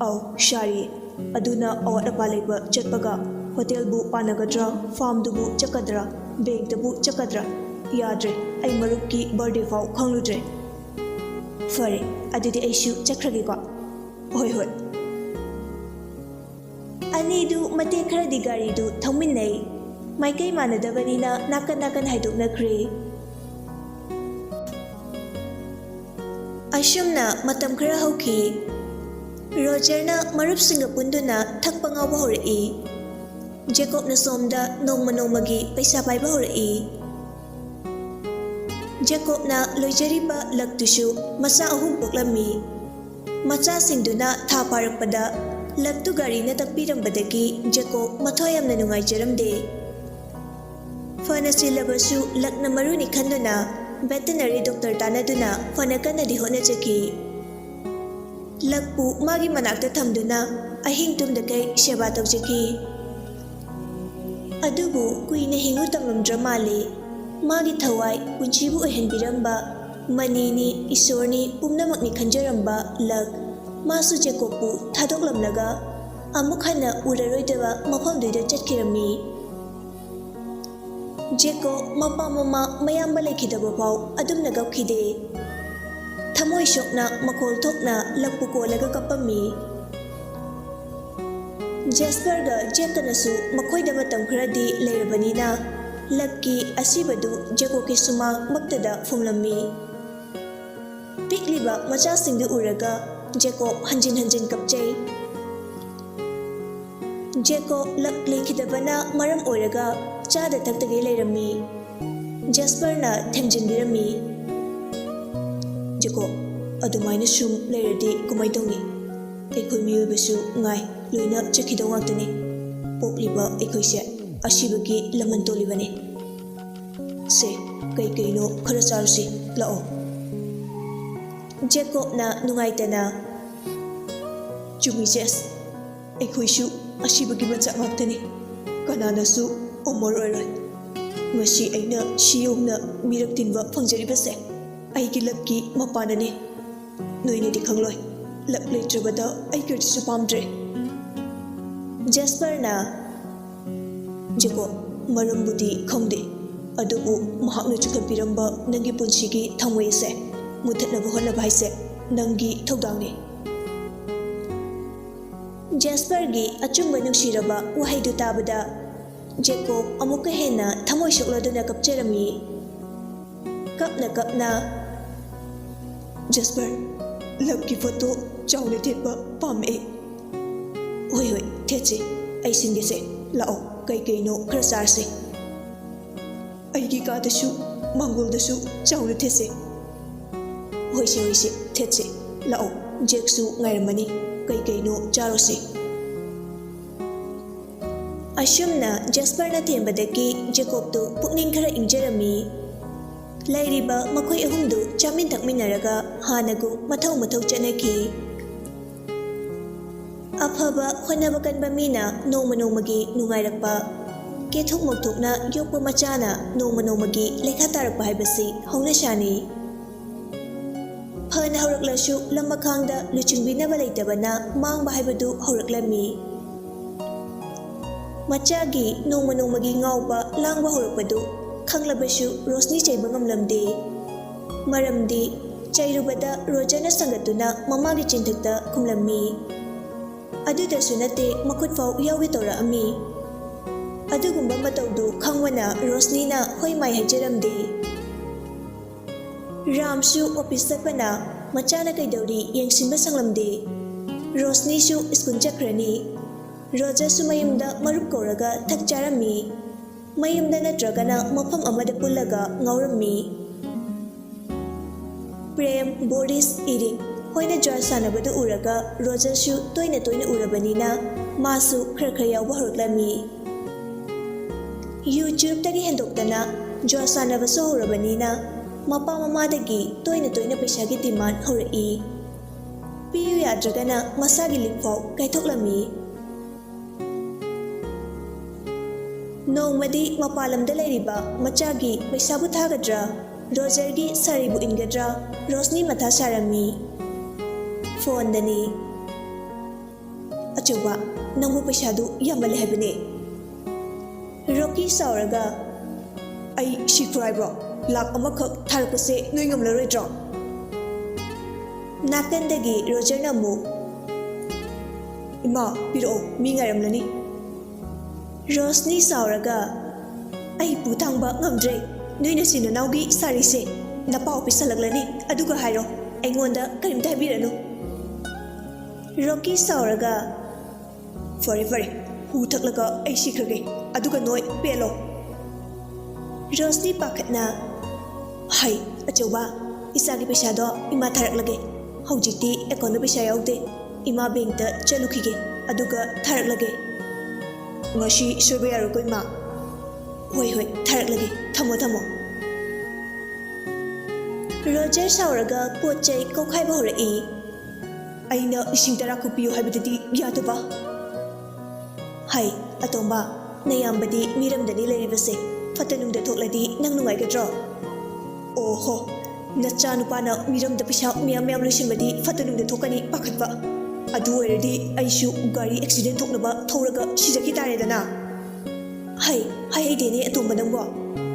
"ꯑꯧ, ꯁꯥꯔꯤ꯫ ꯑꯗꯨꯅ ꯑꯋꯥꯠ ꯑꯄꯥ ꯂꯩꯕ ꯆꯠꯄꯒ ꯍꯣꯇꯦꯜꯕꯨ ꯄꯥꯟꯅꯒꯗ꯭ꯔꯥ, ꯐꯥꯔꯝꯗꯨꯕꯨ ꯆꯠꯀꯗ꯭ꯔꯥ, ꯕꯦꯡꯛꯇꯕꯨ ꯆꯠꯀꯗ꯭ꯔꯥ, ꯌꯥꯗ꯭ꯔꯦ꯫ ꯑꯩ ꯃꯔꯨꯞꯀꯤ ꯕꯥꯔꯗꯦ ꯐꯥꯎ ꯈꯪꯂꯨꯗ꯭ꯔꯦ꯫ ꯐꯔꯦ, ꯑꯗꯨꯗꯤ ꯑꯩꯁꯨ ꯆꯠꯈ꯭ꯔꯒꯦꯀꯣ꯫" "ꯍꯣꯏ, ꯍꯣꯏ꯫" ꯑꯅꯤꯗꯨ ꯃꯇꯦꯛ ꯈꯔꯗꯤ ꯒꯥꯔꯤꯗꯨ ꯊꯧꯃꯤꯟꯅꯩ꯫ ꯃꯥꯏꯀꯩ ꯃꯥꯟꯅꯗꯕꯅꯤꯅ ꯅꯥꯀꯟ ꯅꯥꯀꯟ ꯍꯥꯏꯗꯣꯛꯅꯈ꯭ꯔꯦ꯫ ꯑꯁꯨꯝꯅ ꯃꯇꯝ ꯈꯔ ꯍꯧꯈꯤ꯫ ꯔꯣꯖꯔꯅ ꯃꯔꯨꯞꯁꯤꯡꯒ ꯄꯨꯟꯗꯨꯅ ꯊꯛꯄ ꯉꯥꯎꯕ ꯍꯧꯔꯛꯏ꯫ ꯖꯦꯀꯣꯕꯅ ꯁꯣꯝꯗ ꯅꯣꯡꯃ ꯅꯣꯡꯃꯒꯤ ꯄꯩꯁꯥ ꯄꯥꯏꯕ ꯍꯧꯔꯛꯏ꯫ ꯖꯦꯀꯣꯕꯅ ꯂꯣꯏꯖꯔꯤꯕ ꯂꯛꯇꯨꯁꯨ ꯃꯆꯥ ꯑꯍꯨꯝ ꯄꯣꯛꯂꯝꯃꯤ꯫ ꯃꯆꯥꯁꯤꯡꯗꯨꯅ ꯊꯥ ꯐꯥꯔꯛꯄꯗ ꯂꯛꯇꯨ ꯒꯥꯔꯤꯅ ꯇꯛꯄꯤꯔꯝꯕꯗꯒꯤ ꯖꯦꯀꯣꯕ ꯃꯊ꯭ꯋꯥꯏ ꯌꯥꯝꯅ ꯅꯨꯡꯉꯥꯏꯖꯔꯝꯗꯦ꯫ ꯐꯅ ꯆꯤꯜꯂꯕꯁꯨ ꯂꯛꯅ ꯃꯔꯨꯅꯤ ꯈꯟꯗꯨꯅ ꯚꯦꯇꯅꯔꯤ ꯗꯣꯛꯇꯔ ꯇꯥꯟꯅꯗꯨꯅ ꯐꯅ ꯀꯟꯅꯗꯤ ꯍꯣꯠꯅꯖꯈꯤ꯫ ꯂꯛꯄꯨ ꯃꯥꯒꯤ ꯃꯅꯥꯛꯇ ꯊꯝꯗꯨꯅ ꯑꯍꯤꯡ ꯇꯨꯝꯗꯈꯩ ꯁꯦꯕꯥ ꯇꯧꯖꯈꯤ꯫ ꯑꯗꯨꯕꯨ ꯀꯨꯏꯅ ꯍꯤꯡꯉꯨ ꯇꯝꯂꯝꯗ꯭ꯔ ꯃꯥꯜꯂꯦ꯫ ꯃꯥꯒꯤ ꯊꯋꯥꯏ ꯄꯨꯟꯁꯤꯕꯨ ꯑꯣꯏꯍꯟꯕꯤꯔꯝꯕ ꯃꯅꯤꯅꯤ, ꯏꯁꯣꯔꯅꯤ, ꯄꯨꯝꯅꯃꯛꯅꯤ ꯈꯟꯖꯔꯝꯕ ꯂꯛ ꯃꯥꯁꯨ ꯖꯦꯀꯣꯕꯄꯨ ꯊꯥꯗꯣꯛꯂꯝꯂꯒ ꯑꯃꯨꯛ ꯍꯟꯅ ꯎꯔꯔꯣꯏꯗꯕ ꯃꯐꯝꯗꯨꯗ ꯆꯠꯈꯤꯔꯝꯃꯤ꯫ ꯖꯦꯀꯣꯕ ꯃꯄꯥ ꯃꯃꯥ ꯃꯌꯥꯝꯕ ꯂꯩꯈꯤꯗꯕ ꯐꯥꯎ ꯑꯗꯨꯝꯅ ꯀꯞꯈꯤꯗꯦ꯫ ꯊꯃꯣꯏ ꯁꯣꯛꯅ ꯃꯈꯣꯜ ꯊꯣꯛꯅ ꯂꯛꯄꯨ ꯀꯣꯜꯂꯒ ꯀꯞꯄꯝꯃꯤ꯫ ꯖꯦꯁꯄꯔꯒ ꯖꯦꯛꯀꯅꯁꯨ ꯃꯈꯣꯏꯗ ꯃꯇꯝ ꯈꯔꯗꯤ ꯂꯩꯔꯕꯅꯤꯅ ꯂꯛꯀꯤ ꯑꯁꯤꯕꯗꯨ ꯖꯦꯀꯣꯕꯀꯤ ꯁꯨꯃꯥꯡꯃꯛꯇꯗ ꯐꯨꯝꯂꯝꯃꯤ꯫ ꯄꯤꯛꯂꯤꯕ ꯃꯆꯥꯁꯤꯡꯗꯨ ꯎꯔꯒ ꯖꯦꯀꯣꯕ ꯍꯟꯖꯤꯟ ꯍꯟꯖꯤꯟ ꯀꯞꯆꯩ꯫ ꯖꯦꯀꯣꯕ ꯂꯛ ꯂꯩꯈꯤꯗꯕꯅ ꯃꯔꯝ ꯑꯣꯏꯔꯒ ꯆꯥꯗ ꯊꯛꯇꯒꯩ ꯂꯩꯔꯝꯃꯤ꯫ ꯖꯦꯁꯄꯔꯅ ꯊꯦꯝꯖꯤꯟꯕꯤꯔꯝꯃꯤ꯫ ꯖꯦꯀꯣꯕ, ꯑꯗꯨꯃꯥꯏꯅ ꯁꯨꯝ ꯂꯩꯔꯗꯤ ꯀꯃꯥꯏ ꯇꯧꯅꯤ? ꯑꯩꯈꯣꯏ ꯃꯤꯑꯣꯏꯕꯁꯨ ꯉꯥꯏ ꯂꯣꯏꯅ ꯆꯠꯈꯤꯗꯧ ꯉꯥꯛꯇꯅꯤ꯫ ꯄꯣꯛꯂꯤꯕ ꯑꯩꯈꯣꯏꯁꯦ ꯑꯁꯤꯕꯒꯤ ꯂꯃꯟ ꯇꯣꯜꯂꯤꯕꯅꯤ꯫ ꯁꯦ, ꯀꯩ ꯀꯩꯅꯣ ꯈꯔ ꯆꯥꯔꯨꯁꯤ, ꯂꯥꯛꯑꯣ꯫ ꯖꯦꯀꯣꯕꯅ ꯅꯨꯡꯉꯥꯏꯇꯅ, ꯆꯨꯝꯃꯤ ꯖꯦꯁ, ꯑꯩꯈꯣꯏꯁꯨ ꯑꯁꯤꯕꯒꯤ ꯃꯆꯥꯛ ꯉꯥꯛꯇꯅꯤ꯫ ꯀꯅꯥꯅꯁꯨ ꯑꯃꯣꯔ ꯑꯣꯏꯔꯣꯏ꯫ ꯉꯁꯤ ꯑꯩꯅ ꯁꯤ ꯌꯧꯅ ꯃꯤꯔꯛ ꯇꯤꯟꯕ ꯐꯪꯖꯔꯤꯕꯁꯦ ꯑꯩꯒꯤ ꯂꯛꯀꯤ ꯃꯄꯥꯟꯅꯅꯤ꯫ ꯅꯣꯏꯅꯗꯤ ꯈꯪꯂꯣꯏ, ꯂꯛ ꯂꯩꯇ꯭ꯔꯕꯗ ꯑꯩ ꯀꯔꯤꯁꯨ ꯄꯥꯝꯗ꯭ꯔꯦ꯫ ꯖꯦꯁꯄꯔꯅ, ꯖꯦꯀꯣꯕ, ꯃꯔꯝꯕꯨꯗꯤ ꯈꯪꯗꯦ, ꯑꯗꯨꯕꯨ ꯃꯍꯥꯛꯅ ꯆꯨꯈꯠꯄꯤꯔꯝꯕ ꯅꯪꯒꯤ ꯄꯨꯟꯁꯤꯒꯤ ꯊꯃꯣꯏ ꯑꯁꯦ ꯃꯨꯊꯠꯅꯕ ꯍꯣꯠꯅꯕ ꯍꯥꯏꯁꯦ ꯅꯪꯒꯤ ꯊꯧꯗꯥꯡꯅꯤ꯫ ꯖꯦꯁꯄꯔꯒꯤ ꯑꯆꯨꯝꯕ ꯅꯨꯡꯁꯤꯔꯕ ꯋꯥꯍꯩꯗꯨ ꯇꯥꯕꯗ ꯖꯦꯀꯣꯕ ꯑꯃꯨꯛꯀ ꯍꯦꯟꯅ ꯊꯃꯣꯏ ꯁꯣꯛꯂꯗꯨꯅ ꯀꯞꯆꯔꯝꯃꯤ꯫ ꯀꯞꯅ ꯀꯞꯅ, "ꯖꯦꯁꯄꯔ, ꯂꯞꯀꯤ ꯐꯣꯇꯣ ꯆꯥꯎꯅ ꯊꯦꯠꯄ ꯄꯥꯝꯃꯛꯑꯦ꯫" "ꯍꯣꯏ, ꯍꯣꯏ, ꯊꯦꯠꯁꯤ꯫ ꯑꯩ ꯁꯤꯟꯒꯦꯁꯦ꯫ ꯂꯥꯛꯑꯣ, ꯀꯩ ꯀꯩꯅꯣ ꯈꯔ ꯆꯥꯔꯁꯤ꯫ ꯑꯩꯒꯤ ꯀꯥꯗꯁꯨ, ꯃꯥꯡꯒꯣꯜꯗꯁꯨ ꯆꯥꯎꯅ ꯊꯦꯠꯁꯦ꯫" "ꯍꯣꯏꯁꯦ, ꯍꯣꯏꯁꯦ, ꯊꯦꯠꯁꯦ꯫ ꯂꯥꯛꯑꯣ, ꯖꯦꯛꯁꯨ ꯉꯥꯏꯔꯝꯃꯅꯤ꯫ ꯀꯩ ꯀꯩꯅꯣ ꯆꯥꯔꯣꯁꯦ꯫" ꯑꯁꯨꯝꯅ ꯖꯦꯁꯄꯔꯅ ꯊꯦꯝꯕꯗꯒꯤ ꯖꯦꯀꯣꯕꯇꯨ ꯄꯨꯛꯅꯤꯡ ꯈꯔ ꯏꯪꯖꯔꯝꯃꯤ꯫ ꯂꯩꯔꯤꯕ ꯃꯈꯣꯏ ꯑꯍꯨꯝꯗꯨ ꯆꯥꯃꯤꯟ ꯊꯛꯃꯤꯟꯅꯔꯒ ꯍꯥꯟꯅꯒꯨꯝ ꯃꯊꯧ ꯃꯊꯧ ꯆꯠꯅꯈꯤ꯫ ꯑꯐꯕ ꯍꯣꯠꯅꯕ ꯀꯟꯕ ꯃꯤꯅ ꯅꯣꯡꯃ ꯅꯣꯡꯃꯒꯤ ꯅꯨꯡꯉꯥꯏꯔꯛꯄ, ꯀꯦꯊꯣꯛ ꯃꯧꯊꯣꯛꯅ ꯌꯣꯛꯄ ꯃꯆꯥꯅ ꯅꯣꯡꯃ ꯅꯣꯡꯃꯒꯤ ꯂꯩꯈꯥ ꯇꯥꯔꯛꯄ ꯍꯥꯏꯕꯁꯤ ꯍꯧꯅꯁꯥꯅꯤ꯫ ꯐꯅ ꯍꯧꯔꯛꯂꯁꯨ ꯂꯝꯃꯈꯥꯡꯗ ꯂꯨꯆꯤꯡꯕꯤꯅꯕ ꯂꯩꯇꯕꯅ ꯃꯥꯡꯕ ꯍꯥꯏꯕꯗꯨ ꯍꯧꯔꯛꯂꯝꯃꯤ꯫ ꯃꯆꯥꯒꯤ ꯅꯣꯡꯃ ꯅꯣꯡꯃꯒꯤ ꯉꯥꯎꯕ ꯂꯥꯡꯕ ꯍꯧꯔꯛꯄꯗꯨ ꯈꯪꯂꯕꯁꯨ ꯔꯣꯁꯅꯤ ꯆꯩꯕ ꯉꯝꯂꯝꯗꯦ꯫ ꯃꯔꯝꯗꯤ ꯆꯩꯔꯨꯕꯗ ꯔꯣꯖꯔꯅ ꯁꯪꯒꯠꯇꯨꯅ ꯃꯃꯥꯒꯤ ꯆꯤꯟꯊꯛꯇ ꯈꯨꯝꯂꯝꯃꯤ꯫ ꯑꯗꯨꯗꯁꯨ ꯅꯠꯇꯦ, ꯃꯈꯨꯠ ꯐꯥꯎ ꯌꯥꯎꯒꯦ ꯇꯧꯔꯛꯑꯝꯃꯤ꯫ ꯑꯗꯨꯒꯨꯝꯕ ꯃꯇꯧꯗꯨ ꯈꯪꯕꯅ ꯔꯣꯁꯅꯤꯅ ꯍꯣꯏ ꯃꯥꯏ ꯍꯥꯏꯖꯔꯝꯗꯦ꯫ ꯔꯥꯝꯁꯨ ꯑꯣꯐꯤꯁ ꯆꯠꯄꯅ ꯃꯆꯥꯅ ꯀꯩꯗꯧꯔꯤ ꯌꯦꯡꯁꯤꯟꯕ ꯁꯪꯂꯝꯗꯦ꯫ ꯔꯣꯁꯅꯤꯁꯨ ꯁ꯭ꯀꯨꯜ ꯆꯠꯈ꯭ꯔꯅꯤ꯫ ꯔꯣꯖꯔꯁꯨ ꯃꯌꯨꯝꯗ ꯃꯔꯨꯞ ꯀꯧꯔꯒ ꯊꯛ ꯆꯥꯔꯝꯃꯤ꯫ ꯃꯌꯨꯝꯗ ꯅꯠꯇ꯭ꯔꯒꯅ ꯃꯐꯝ ꯑꯃꯗ ꯄꯨꯜꯂꯒ ꯉꯥꯎꯔꯝꯃꯤ꯫ ꯄ꯭ꯔꯦꯝ, ꯕꯣꯔꯤꯁ, ꯏꯔꯤꯛ ꯍꯣꯏꯅ ꯖ꯭ꯋꯥꯔ ꯁꯥꯟꯅꯕꯗꯨ ꯎꯔꯒ ꯔꯣꯖꯔꯁꯨ ꯇꯣꯏꯅ ꯇꯣꯏꯅ ꯎꯔꯕꯅꯤꯅ ꯃꯥꯁꯨ ꯈꯔ ꯈꯔ ꯌꯥꯎꯕ ꯍꯧꯔꯛꯂꯝꯃꯤ꯫ ꯌꯨ ꯆꯨꯔꯨꯞꯇꯒꯤ ꯍꯦꯟꯗꯣꯛꯇꯅ ꯖ꯭ꯋꯥꯔ ꯁꯥꯟꯅꯕꯁꯨ ꯍꯧꯔꯕꯅꯤꯅ ꯃꯄꯥ ꯃꯃꯥꯗꯒꯤ ꯇꯣꯏꯅ ꯇꯣꯏꯅ ꯄꯩꯁꯥꯒꯤ ꯗꯤꯃꯥꯟ ꯍꯧꯔꯛꯏ꯫ ꯄꯤꯌꯨ ꯌꯥꯗ꯭ꯔꯒꯅ ꯃꯁꯥꯒꯤ ꯂꯤꯛ ꯐꯥꯎ ꯀꯥꯏꯊꯣꯛꯂꯝꯃꯤ꯫ ꯅꯣꯡꯃꯗꯤ ꯃꯄꯥꯟ ꯂꯝꯗ ꯂꯩꯔꯤꯕ ꯃꯆꯥꯒꯤ ꯄꯩꯁꯥꯕꯨ ꯊꯥꯒꯗ꯭ꯔꯥ, ꯔꯣꯖꯔꯒꯤ ꯁꯥꯔꯤꯕꯨ ꯏꯟꯒꯗ꯭ꯔꯥ, ꯔꯣꯁꯅꯤ ꯃꯊꯥ ꯁꯥꯔꯝꯃꯤ꯫ ꯐꯣꯟꯗꯅꯤ꯫ "ꯑꯆꯧꯕ, ꯅꯪꯕꯨ ꯄꯩꯁꯥꯗꯨ ꯌꯥꯝꯃꯜꯂꯦ ꯍꯥꯏꯕꯅꯦ꯫" ꯔꯣꯀꯤ ꯁꯥꯎꯔꯒ, "ꯑꯩ ꯁꯤꯈ꯭ꯔꯣ ꯍꯥꯏꯕ꯭ꯔꯣ? ꯂꯥꯛ ꯑꯃꯈꯛ ꯊꯥꯔꯛꯄꯁꯦ ꯅꯣꯏ ꯉꯝꯂꯔꯣꯏꯗ꯭ꯔꯣ?" ꯅꯥꯀꯟꯗꯒꯤ ꯔꯣꯖꯔꯅ ꯑꯃꯨꯛ, "ꯏꯃꯥ, ꯄꯤꯔꯛꯑꯣ, ꯃꯤ ꯉꯥꯏꯔꯝꯂꯅꯤ꯫" ꯔꯣꯁꯅꯤ ꯁꯥꯎꯔꯒ, "ꯑꯩ ꯄꯨ ꯊꯥꯡꯕ ꯉꯝꯗ꯭ꯔꯦ꯫ ꯅꯣꯏ ꯅꯆꯤꯟ ꯅꯅꯥꯎꯒꯤ ꯁꯥꯔꯤꯁꯦ ꯅꯄꯥꯎ ꯄꯤꯁꯜꯂꯛꯂꯅꯤ, ꯑꯗꯨꯒ ꯍꯥꯏꯔꯣ, ꯑꯩꯉꯣꯟꯗ ꯀꯔꯤꯝꯇ ꯍꯥꯏꯕꯤꯔꯅꯨ꯫" ꯔꯣꯀꯤ ꯁꯥꯎꯔꯒ, "ꯐꯔꯦ, ꯐꯔꯦ, ꯍꯨ ꯊꯛꯂꯒ ꯑꯩ ꯁꯤꯈ꯭ꯔꯒꯦ, ꯑꯗꯨꯒ ꯅꯣꯏ ꯄꯦꯜꯂꯣ꯫" ꯔꯣꯁꯅꯤ ꯄꯥꯈꯠꯅ, "ꯍꯩ, ꯑꯆꯧꯕ, ꯏꯆꯥꯒꯤ ꯄꯩꯁꯥꯗꯣ ꯏꯃꯥ ꯊꯥꯔꯛꯂꯒꯦ꯫ ꯍꯧꯖꯤꯛꯇꯤ ꯑꯦꯀꯥꯎꯟꯗ ꯄꯩꯁꯥ ꯌꯥꯎꯗꯦ꯫ ꯏꯃꯥ ꯕꯦꯡꯛꯇ ꯆꯠꯂꯨꯈꯤꯒꯦ, ꯑꯗꯨꯒ ꯊꯥꯔꯛꯂꯒꯦ꯫" "ꯉꯁꯤ ꯁꯣꯏꯕ ꯌꯥꯔꯣꯏꯀꯣ, ꯏꯃꯥ꯫" "ꯍꯣꯏ, ꯍꯣꯏ, ꯊꯥꯔꯛꯂꯒꯦ꯫ ꯊꯝꯃꯣ, ꯊꯝꯃꯣ꯫" ꯔꯣꯖꯔ ꯁꯥꯎꯔꯒ ꯄꯣꯠ ꯆꯩ ꯀꯧꯈꯥꯏꯕ ꯍꯧꯔꯛꯏ꯫ "ꯑꯩꯅ ꯂꯤꯁꯤꯡ ꯇꯔꯥ ꯈꯛ ꯄꯤꯌꯨ ꯍꯥꯏꯕꯗꯨꯗꯤ ꯌꯥꯗꯕ꯫" "ꯍꯩ, ꯑꯇꯣꯝꯕ, ꯅꯌꯥꯝꯕꯗꯤ ꯃꯤꯔꯝꯗꯅꯤ ꯂꯩꯔꯤꯕꯁꯦ꯫ ꯐꯠꯇ ꯅꯨꯡꯗ ꯊꯣꯛꯂꯗꯤ ꯅꯪ ꯅꯨꯡꯉꯥꯏꯒꯗ꯭ꯔꯣ?" "ꯑꯣꯍꯣ, ꯅꯆꯥꯅꯨꯄꯥꯅ ꯃꯤꯔꯝꯗ ꯄꯩꯁꯥ ꯃꯌꯥꯝ ꯃꯌꯥꯝ ꯂꯣꯏꯁꯤꯟꯕꯗꯤ ꯐꯠꯇ ꯅꯨꯡꯗ ꯊꯣꯛꯀꯅꯤ ꯄꯥꯈꯠꯄ꯫ ꯑꯗꯨ ꯑꯣꯏꯔꯗꯤ ꯑꯩꯁꯨ ꯒꯥꯔꯤ ꯑꯦꯛꯁꯤꯗꯦꯟ ꯊꯣꯛꯅꯕ ꯊꯧꯔꯒ ꯁꯤꯖꯈꯤ ꯇꯥꯔꯦꯗꯅ꯫" "ꯍꯩ, ꯍꯩ ꯍꯩꯗꯦꯅꯦ ꯑꯇꯣꯝꯕ ꯅꯪꯕꯣ꯫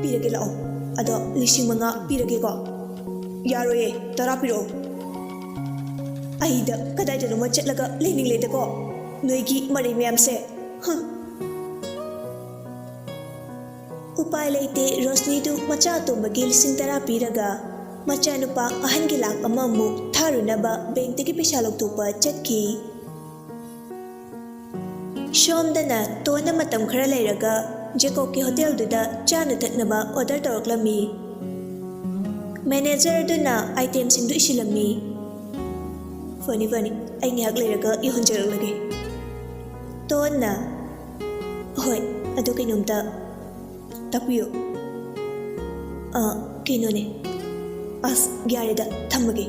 ꯄꯤꯔꯒꯦ ꯂꯥꯛꯑꯣ꯫ ꯑꯗꯣ ꯂꯤꯁꯤꯡ ꯃꯉꯥ ꯄꯤꯔꯒꯦꯀꯣ꯫" "ꯌꯥꯔꯣꯏꯌꯦ, ꯇꯔꯥ ꯄꯤꯔꯛꯑꯣ꯫" "ꯑꯩꯗ ꯀꯗꯥꯏꯗꯅꯣꯃ ꯆꯠꯂꯒ ꯂꯩꯅꯤꯡꯂꯦꯗꯀꯣ, ꯅꯣꯏꯒꯤ ꯃꯔꯩ ꯃꯌꯥꯝꯁꯦ꯫ ꯍꯨꯝ꯫" ꯎꯄꯥꯏ ꯂꯩꯇꯦ, ꯔꯣꯁꯅꯤꯗꯨ ꯃꯆꯥ ꯑꯇꯣꯝꯕꯒꯤ ꯂꯤꯁꯤꯡ ꯇꯔꯥ ꯄꯤꯔꯒ ꯃꯆꯥꯅꯨꯄꯥ ꯑꯍꯟꯒꯤ ꯂꯥꯛ ꯑꯃꯃꯨꯛ ꯊꯥꯔꯨꯅꯕ ꯕꯦꯡꯛꯇꯒꯤ ꯄꯩꯁꯥ ꯂꯧꯊꯣꯛꯄ ꯆꯠꯈꯤ꯫ ꯁꯣꯝꯗꯅ ꯇꯣꯟꯅ ꯃꯇꯝ ꯈꯔ ꯂꯩꯔꯒ ꯖꯦꯀꯣꯕꯀꯤ ꯍꯣꯇꯦꯜꯗꯨꯗ ꯆꯥꯅ ꯊꯛꯅꯕ ꯑꯣꯔꯗꯔ ꯇꯧꯔꯛꯂꯝꯃꯤ꯫ ꯃꯦꯅꯦꯖꯔꯗꯨꯅ ꯑꯥꯏꯇꯦꯝꯁꯤꯡꯗꯨ ꯏꯁꯤꯜꯂꯝꯃꯤ꯫ "ꯐꯅꯤ, ꯐꯅꯤ, ꯑꯩ ꯉꯥꯏꯍꯥꯛ ꯂꯩꯔꯒ ꯌꯧꯍꯟꯖꯔꯛꯂꯒꯦ꯫" ꯇꯣꯟꯅ, "ꯍꯣꯏ, ꯑꯗꯨ ꯀꯩꯅꯣꯝꯇ ꯇꯥꯛꯄꯤꯌꯨ꯫" "ꯑ, ꯀꯩꯅꯣꯅꯦ꯫" "ꯑꯁ, ꯌꯥꯔꯦꯗ, ꯊꯝꯃꯒꯦ꯫"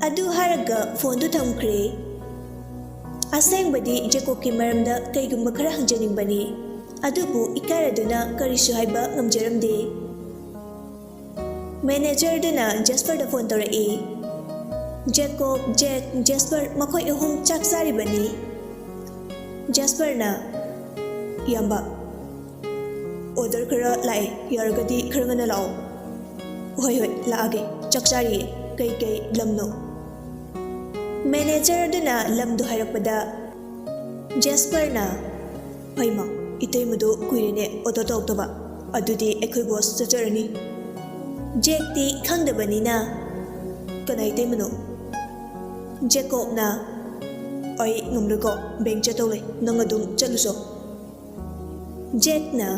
ꯑꯗꯨ ꯍꯥꯏꯔꯒ ꯐꯣꯟꯗꯨ ꯊꯝꯈ꯭ꯔꯦ꯫ ꯑꯁꯦꯡꯕꯗꯤ ꯖꯦꯀꯣꯕꯀꯤ ꯃꯔꯝꯗ ꯀꯩꯒꯨꯝꯕ ꯈꯔ ꯍꯪꯖꯅꯤꯡꯕꯅꯤ, ꯑꯗꯨꯕꯨ ꯏꯀꯥꯏꯔꯗꯨꯅ ꯀꯔꯤꯁꯨ ꯍꯥꯏꯕ ꯉꯝꯖꯔꯝꯗꯦ꯫ ꯃꯦꯅꯦꯖꯔꯗꯨꯅ ꯖꯦꯁꯄꯔꯗ ꯐꯣꯟ ꯇꯧꯔꯛꯏ꯫ ꯖꯦꯀꯣꯕ, ꯖꯦꯛ, ꯖꯦꯁꯄꯔ ꯃꯈꯣꯏ ꯑꯍꯨꯝ ꯆꯥꯛ ꯆꯥꯔꯤꯕꯅꯤ꯫ ꯖꯦꯁꯄꯔꯅ, "ꯏꯌꯥꯝꯕ, ꯑꯣꯔꯗꯔ ꯈꯔ ꯂꯥꯛꯑꯦ, ꯌꯥꯔꯒꯗꯤ ꯈꯔ ꯉꯟꯅ ꯂꯥꯛꯑꯣ꯫" "ꯍꯣꯏ, ꯍꯣꯏ, ꯂꯥꯛꯑꯒꯦ꯫ ꯆꯥꯛ ꯆꯥꯔꯤꯌꯦ꯫ ꯀꯩ ꯀꯩ ꯂꯝꯅꯣ?" ꯃꯦꯅꯦꯖꯔ ꯑꯗꯨꯅ ꯂꯝꯗꯨ ꯍꯥꯏꯔꯛꯄꯗ ꯖꯦꯁꯄꯔꯅ, "ꯍꯩꯃ, ꯏꯇꯩꯃꯗꯨ ꯀꯨꯏꯔꯦꯅꯦ ꯑꯣꯇꯣ ꯇꯧꯔꯛꯇꯕ꯫ ꯑꯗꯨꯗꯤ ꯑꯩꯈꯣꯏ ꯕꯣꯁ ꯆꯠꯆꯔꯅꯤ꯫ ꯖꯦꯛꯇꯤ ꯈꯪꯗꯕꯅꯤꯅ, "ꯀꯅꯥ ꯏꯇꯩꯃꯅꯣ?" ꯖꯦꯀꯣꯕꯅ, "ꯑꯩ ꯉꯝꯂꯣꯏꯀꯣ, ꯕꯦꯡ ꯆꯠꯇꯧ ꯂꯩ, ꯅꯪ ꯑꯗꯨꯝ ꯆꯠꯂꯨꯆꯣ꯫" ꯖꯦꯛꯅ,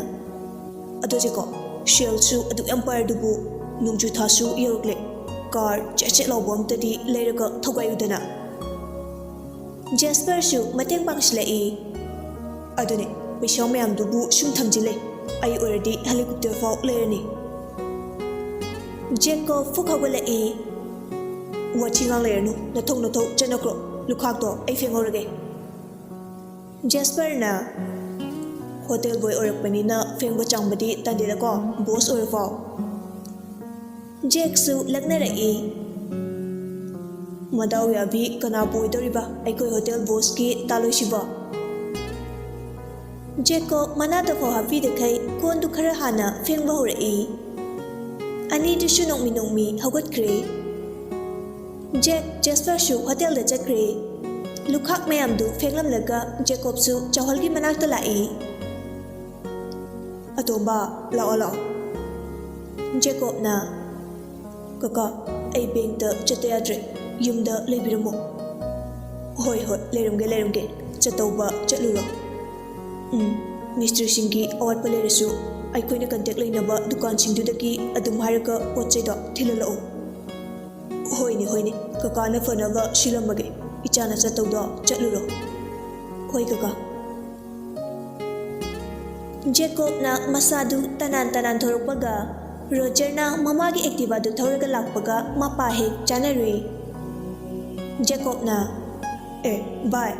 "ꯑꯗꯣ ꯖꯦꯀꯣꯕ, ꯁꯦꯜꯁꯨ ꯑꯗꯨꯛ ꯌꯥꯝ ꯄꯥꯏꯔꯗꯨꯕꯨ, ꯅꯣꯡꯖꯨ ꯊꯥꯁꯨ ꯌꯧꯔꯛꯂꯦ, ꯀꯥꯔ ꯆꯦꯠ ꯆꯦꯠ ꯂꯥꯎꯕ ꯑꯝꯇꯗꯤ ꯂꯩꯔꯒ ꯊꯧꯒꯥꯏꯌꯨꯗꯅ꯫" ꯖꯦꯁꯄꯔꯁꯨ ꯃꯇꯦꯡ ꯄꯥꯡꯁꯤꯜꯂꯛꯏ꯫ "ꯑꯗꯨꯅꯦ, ꯄꯩꯁꯥ ꯃꯌꯥꯝꯗꯨꯕꯨ ꯁꯨꯝ ꯊꯝꯖꯤꯜꯂꯦ, ꯑꯩ ꯑꯣꯏꯔꯗꯤ ꯍꯦꯂꯤꯀꯣꯞꯇꯔ ꯐꯥꯎ ꯂꯩꯔꯅꯤ꯫" ꯖꯦꯀꯣꯕ ꯐꯨꯛ ꯍꯧꯒꯠꯂꯛꯏ꯫ "ꯋꯥꯊꯤ ꯉꯥꯡ ꯂꯩꯔꯅꯨ, ꯅꯊꯧ ꯅꯊꯧ ꯆꯠꯅꯈ꯭ꯔꯣ, ꯂꯨꯈꯥꯛꯇꯣ ꯑꯩ ꯐꯦꯡꯍꯧꯔꯒꯦ꯫" ꯖꯦꯁꯄꯔꯅ, "ꯍꯣꯇꯦꯜ ꯕꯣꯏ ꯑꯣꯏꯔꯛꯄꯅꯤꯅ ꯐꯦꯡꯕ ꯆꯥꯝꯕꯗꯤ ꯇꯟꯗꯦꯗꯀꯣ, ꯕꯣꯁ ꯑꯣꯏꯔꯐꯥꯎ꯫" ꯖꯦꯛꯁꯨ ꯂꯛꯅꯔꯛꯏ꯫ "ꯃꯗꯥꯎ ꯌꯥꯕꯤ ꯀꯅꯥꯕꯨ ꯑꯣꯏꯗꯧꯔꯤꯕ ꯑꯩꯈꯣꯏ ꯍꯣꯇꯦꯜ ꯕꯣꯁꯀꯤ ꯇꯥꯂꯣꯏꯁꯤꯕꯣ?" ꯖꯦꯀꯣꯕ ꯃꯅꯥ ꯇꯐꯥꯎ ꯍꯥꯞꯄꯤꯗꯈꯩ ꯀꯣꯟꯗꯨ ꯈꯔ ꯍꯥꯟꯅ ꯐꯦꯡꯕ ꯍꯧꯔꯛꯏ꯫ ꯑꯅꯤꯗꯨꯁꯨ ꯅꯣꯛꯃꯤ ꯅꯣꯛꯃꯤ ꯍꯧꯒꯠꯈ꯭ꯔꯦ꯫ ꯖꯦꯛ, ꯖꯦꯁꯄꯔꯁꯨ ꯍꯣꯇꯦꯜꯗ ꯆꯠꯈ꯭ꯔꯦ꯫ ꯂꯨꯈꯥꯛ ꯃꯌꯥꯝꯗꯨ ꯐꯦꯡꯂꯝꯂꯒ ꯖꯦꯀꯣꯕꯁꯨ ꯆꯧꯍꯜꯒꯤ ꯃꯅꯥꯛꯇ ꯂꯥꯛꯏ꯫ "ꯑꯇꯣꯝꯕ, ꯂꯥꯛꯑꯣ, ꯂꯥꯛꯑꯣ꯫" ꯖꯦꯀꯣꯕꯅ, "ꯀꯀꯥ, ꯑꯩ ꯕꯦꯡꯛꯇ ꯆꯠꯇ ꯌꯥꯗ꯭ꯔꯦ, ꯌꯨꯝꯗ ꯂꯩꯕꯤꯔꯝꯃꯣ꯫" "ꯍꯣꯏ, ꯍꯣꯏ, ꯂꯩꯔꯝꯒꯦ, ꯂꯩꯔꯝꯒꯦ, ꯆꯠꯇꯧꯕ ꯆꯠꯂꯨꯔꯣ꯫ ꯎꯝ, ꯃꯤꯁꯇ꯭ꯔꯤꯁꯤꯡꯒꯤ ꯑꯋꯥꯠꯄ ꯂꯩꯔꯁꯨ ꯑꯩꯈꯣꯏꯅ ꯀꯟꯇꯦꯛ ꯂꯩꯅꯕ ꯗꯨꯀꯥꯟꯁꯤꯡꯗꯨꯗꯒꯤ ꯑꯗꯨꯝ ꯍꯥꯏꯔꯒ ꯄꯣꯠ ꯆꯩꯗꯣ ꯊꯤꯜꯍꯜꯂꯛꯎ꯫" "ꯍꯣꯏꯅꯦ, ꯍꯣꯏꯅꯦ, ꯀꯀꯥꯅ ꯐꯅꯕ ꯁꯤꯜꯂꯝꯃꯒꯦ, ꯏꯆꯥꯅ ꯆꯠꯇꯧꯗꯣ ꯆꯠꯂꯨꯔꯣ꯫" "ꯍꯣꯏ, ꯀꯀꯥ꯫" ꯖꯦꯀꯣꯕꯅ ꯃꯁꯥꯗꯨ ꯇꯅꯥꯟ ꯇꯅꯥꯟ ꯊꯣꯔꯛꯄꯒ ꯔꯣꯖꯔꯅ ꯃꯃꯥꯒꯤ ꯑꯦꯛꯇꯤꯚꯥꯗꯨ ꯊꯧꯔꯒ ꯂꯥꯛꯄꯒ ꯃꯄꯥ ꯍꯦꯛ ꯆꯥꯅꯔꯨꯏ꯫ ꯖꯦꯀꯣꯕꯅ, "ꯑꯦ, ꯚꯥꯏ꯫"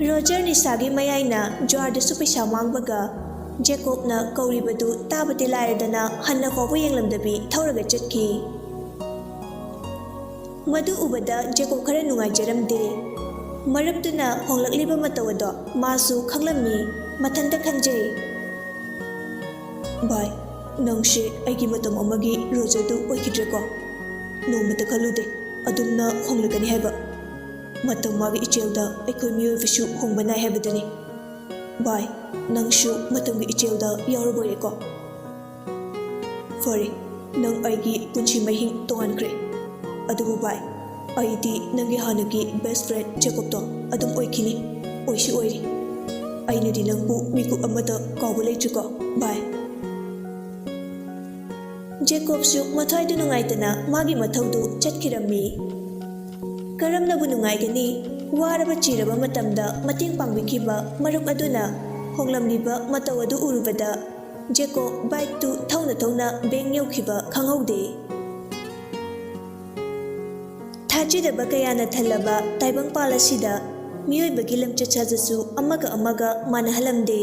ꯔꯣꯖꯔ ꯅꯤꯁꯥꯒꯤ ꯃꯌꯥꯏꯅ ꯖ꯭ꯋꯥꯔꯗꯁꯨ ꯄꯩꯁꯥ ꯃꯥꯡꯕꯒ ꯖꯦꯀꯣꯕꯅ ꯀꯧꯔꯤꯕꯗꯨ ꯇꯥꯕꯗꯤ ꯂꯥꯏꯔꯗꯅ ꯍꯟꯅ ꯐꯥꯎꯕ ꯌꯦꯡꯂꯝꯗꯕꯤ ꯊꯧꯔꯒ ꯆꯠꯈꯤ꯫ ꯃꯗꯨ ꯎꯕꯗ ꯖꯦꯀꯣꯕ ꯈꯔ ꯅꯨꯡꯉꯥꯏꯖꯔꯝꯗꯦ꯫ ꯃꯔꯨꯞꯇꯨꯅ ꯍꯣꯡꯂꯛꯂꯤꯕ ꯃꯇꯧ ꯑꯗꯣ ꯃꯥꯁꯨ ꯈꯪꯂꯝꯃꯤ꯫ ꯃꯊꯟꯇ ꯈꯟꯖꯩ, "ꯚꯥꯏ, ꯅꯪꯁꯦ ꯑꯩꯒꯤ ꯃꯇꯝ ꯑꯃꯒꯤ ꯔꯣꯖꯔꯗꯨ ꯑꯣꯏꯈꯤꯗ꯭ꯔꯦꯀꯣ꯫ ꯅꯣꯡꯃꯇ ꯈꯜꯂꯨꯗꯦ ꯑꯗꯨꯝꯅ ꯍꯣꯡꯂꯛꯀꯅꯤ ꯍꯥꯏꯕ꯫ ꯃꯇꯝ ꯃꯥꯒꯤ ꯏꯆꯦꯜꯗ ꯑꯩꯈꯣꯏ ꯃꯤꯑꯣꯏꯕꯁꯨ ꯍꯣꯡꯕ ꯅꯥꯏ ꯍꯥꯏꯕꯗꯨꯅꯤ꯫ ꯚꯥꯏ, ꯅꯪꯁꯨ ꯃꯇꯝꯒꯤ ꯏꯆꯦꯜꯗ ꯌꯥꯎꯔꯕꯣꯏꯔꯦꯀꯣ? ꯐꯔꯦ, ꯅꯪ ꯑꯩꯒꯤ ꯄꯨꯟꯁꯤ ꯃꯍꯤꯡ ꯇꯣꯉꯥꯟꯈ꯭ꯔꯦ꯫ ꯑꯗꯨꯕꯨ ꯚꯥꯏ, ꯑꯩꯗꯤ ꯅꯪꯒꯤ ꯍꯥꯟꯅꯒꯤ best friend ꯖꯦꯀꯣꯕꯇꯣ ꯑꯗꯨꯝ ꯑꯣꯏꯈꯤꯅꯤ, ꯑꯣꯏꯁꯨ ꯑꯣꯏꯔꯤ꯫ ꯑꯩꯅꯗꯤ ꯅꯪꯕꯨ ꯃꯤꯀꯨꯞ ꯑꯃꯗ ꯀꯥꯎꯕ ꯂꯩꯇ꯭ꯔꯤꯀꯣ ꯚꯥꯏ꯫ ꯖꯦꯀꯣꯕꯁꯨ ꯃꯊ꯭ꯋꯥꯏꯗꯨ ꯅꯨꯡꯉꯥꯏꯇꯅ ꯃꯥꯒꯤ ꯃꯊꯧꯗꯨ ꯆꯠꯈꯤꯔꯝꯃꯤ꯫ ꯀꯔꯝꯅꯕꯨ ꯅꯨꯡꯉꯥꯏꯒꯅꯤ? ꯋꯥꯔꯕ ꯆꯤꯔꯕ ꯃꯇꯝꯗ ꯃꯇꯦꯡ ꯄꯥꯡꯕꯤꯈꯤꯕ ꯃꯔꯨꯞ ꯑꯗꯨꯅ ꯍꯣꯡꯂꯝꯂꯤꯕ ꯃꯇꯧ ꯑꯗꯨ ꯎꯔꯨꯕꯗ ꯖꯦꯀꯣꯕ bikeꯇꯨ ꯊꯧꯅ ꯊꯧꯅ bank ꯌꯧꯈꯤꯕ ꯈꯪꯍꯧꯗꯦ꯫ ꯊꯥꯖꯗꯕ ꯀꯌꯥꯅ ꯊꯜꯂꯕ ꯇꯥꯏꯕꯪꯄꯥꯜ ꯑꯁꯤꯗ ꯃꯤꯑꯣꯏꯕꯒꯤ ꯂꯝꯆꯠ ꯁꯥꯖꯠꯁꯨ ꯑꯃꯒ ꯑꯃꯒ ꯃꯥꯟꯅꯍꯜꯂꯝꯗꯦ꯫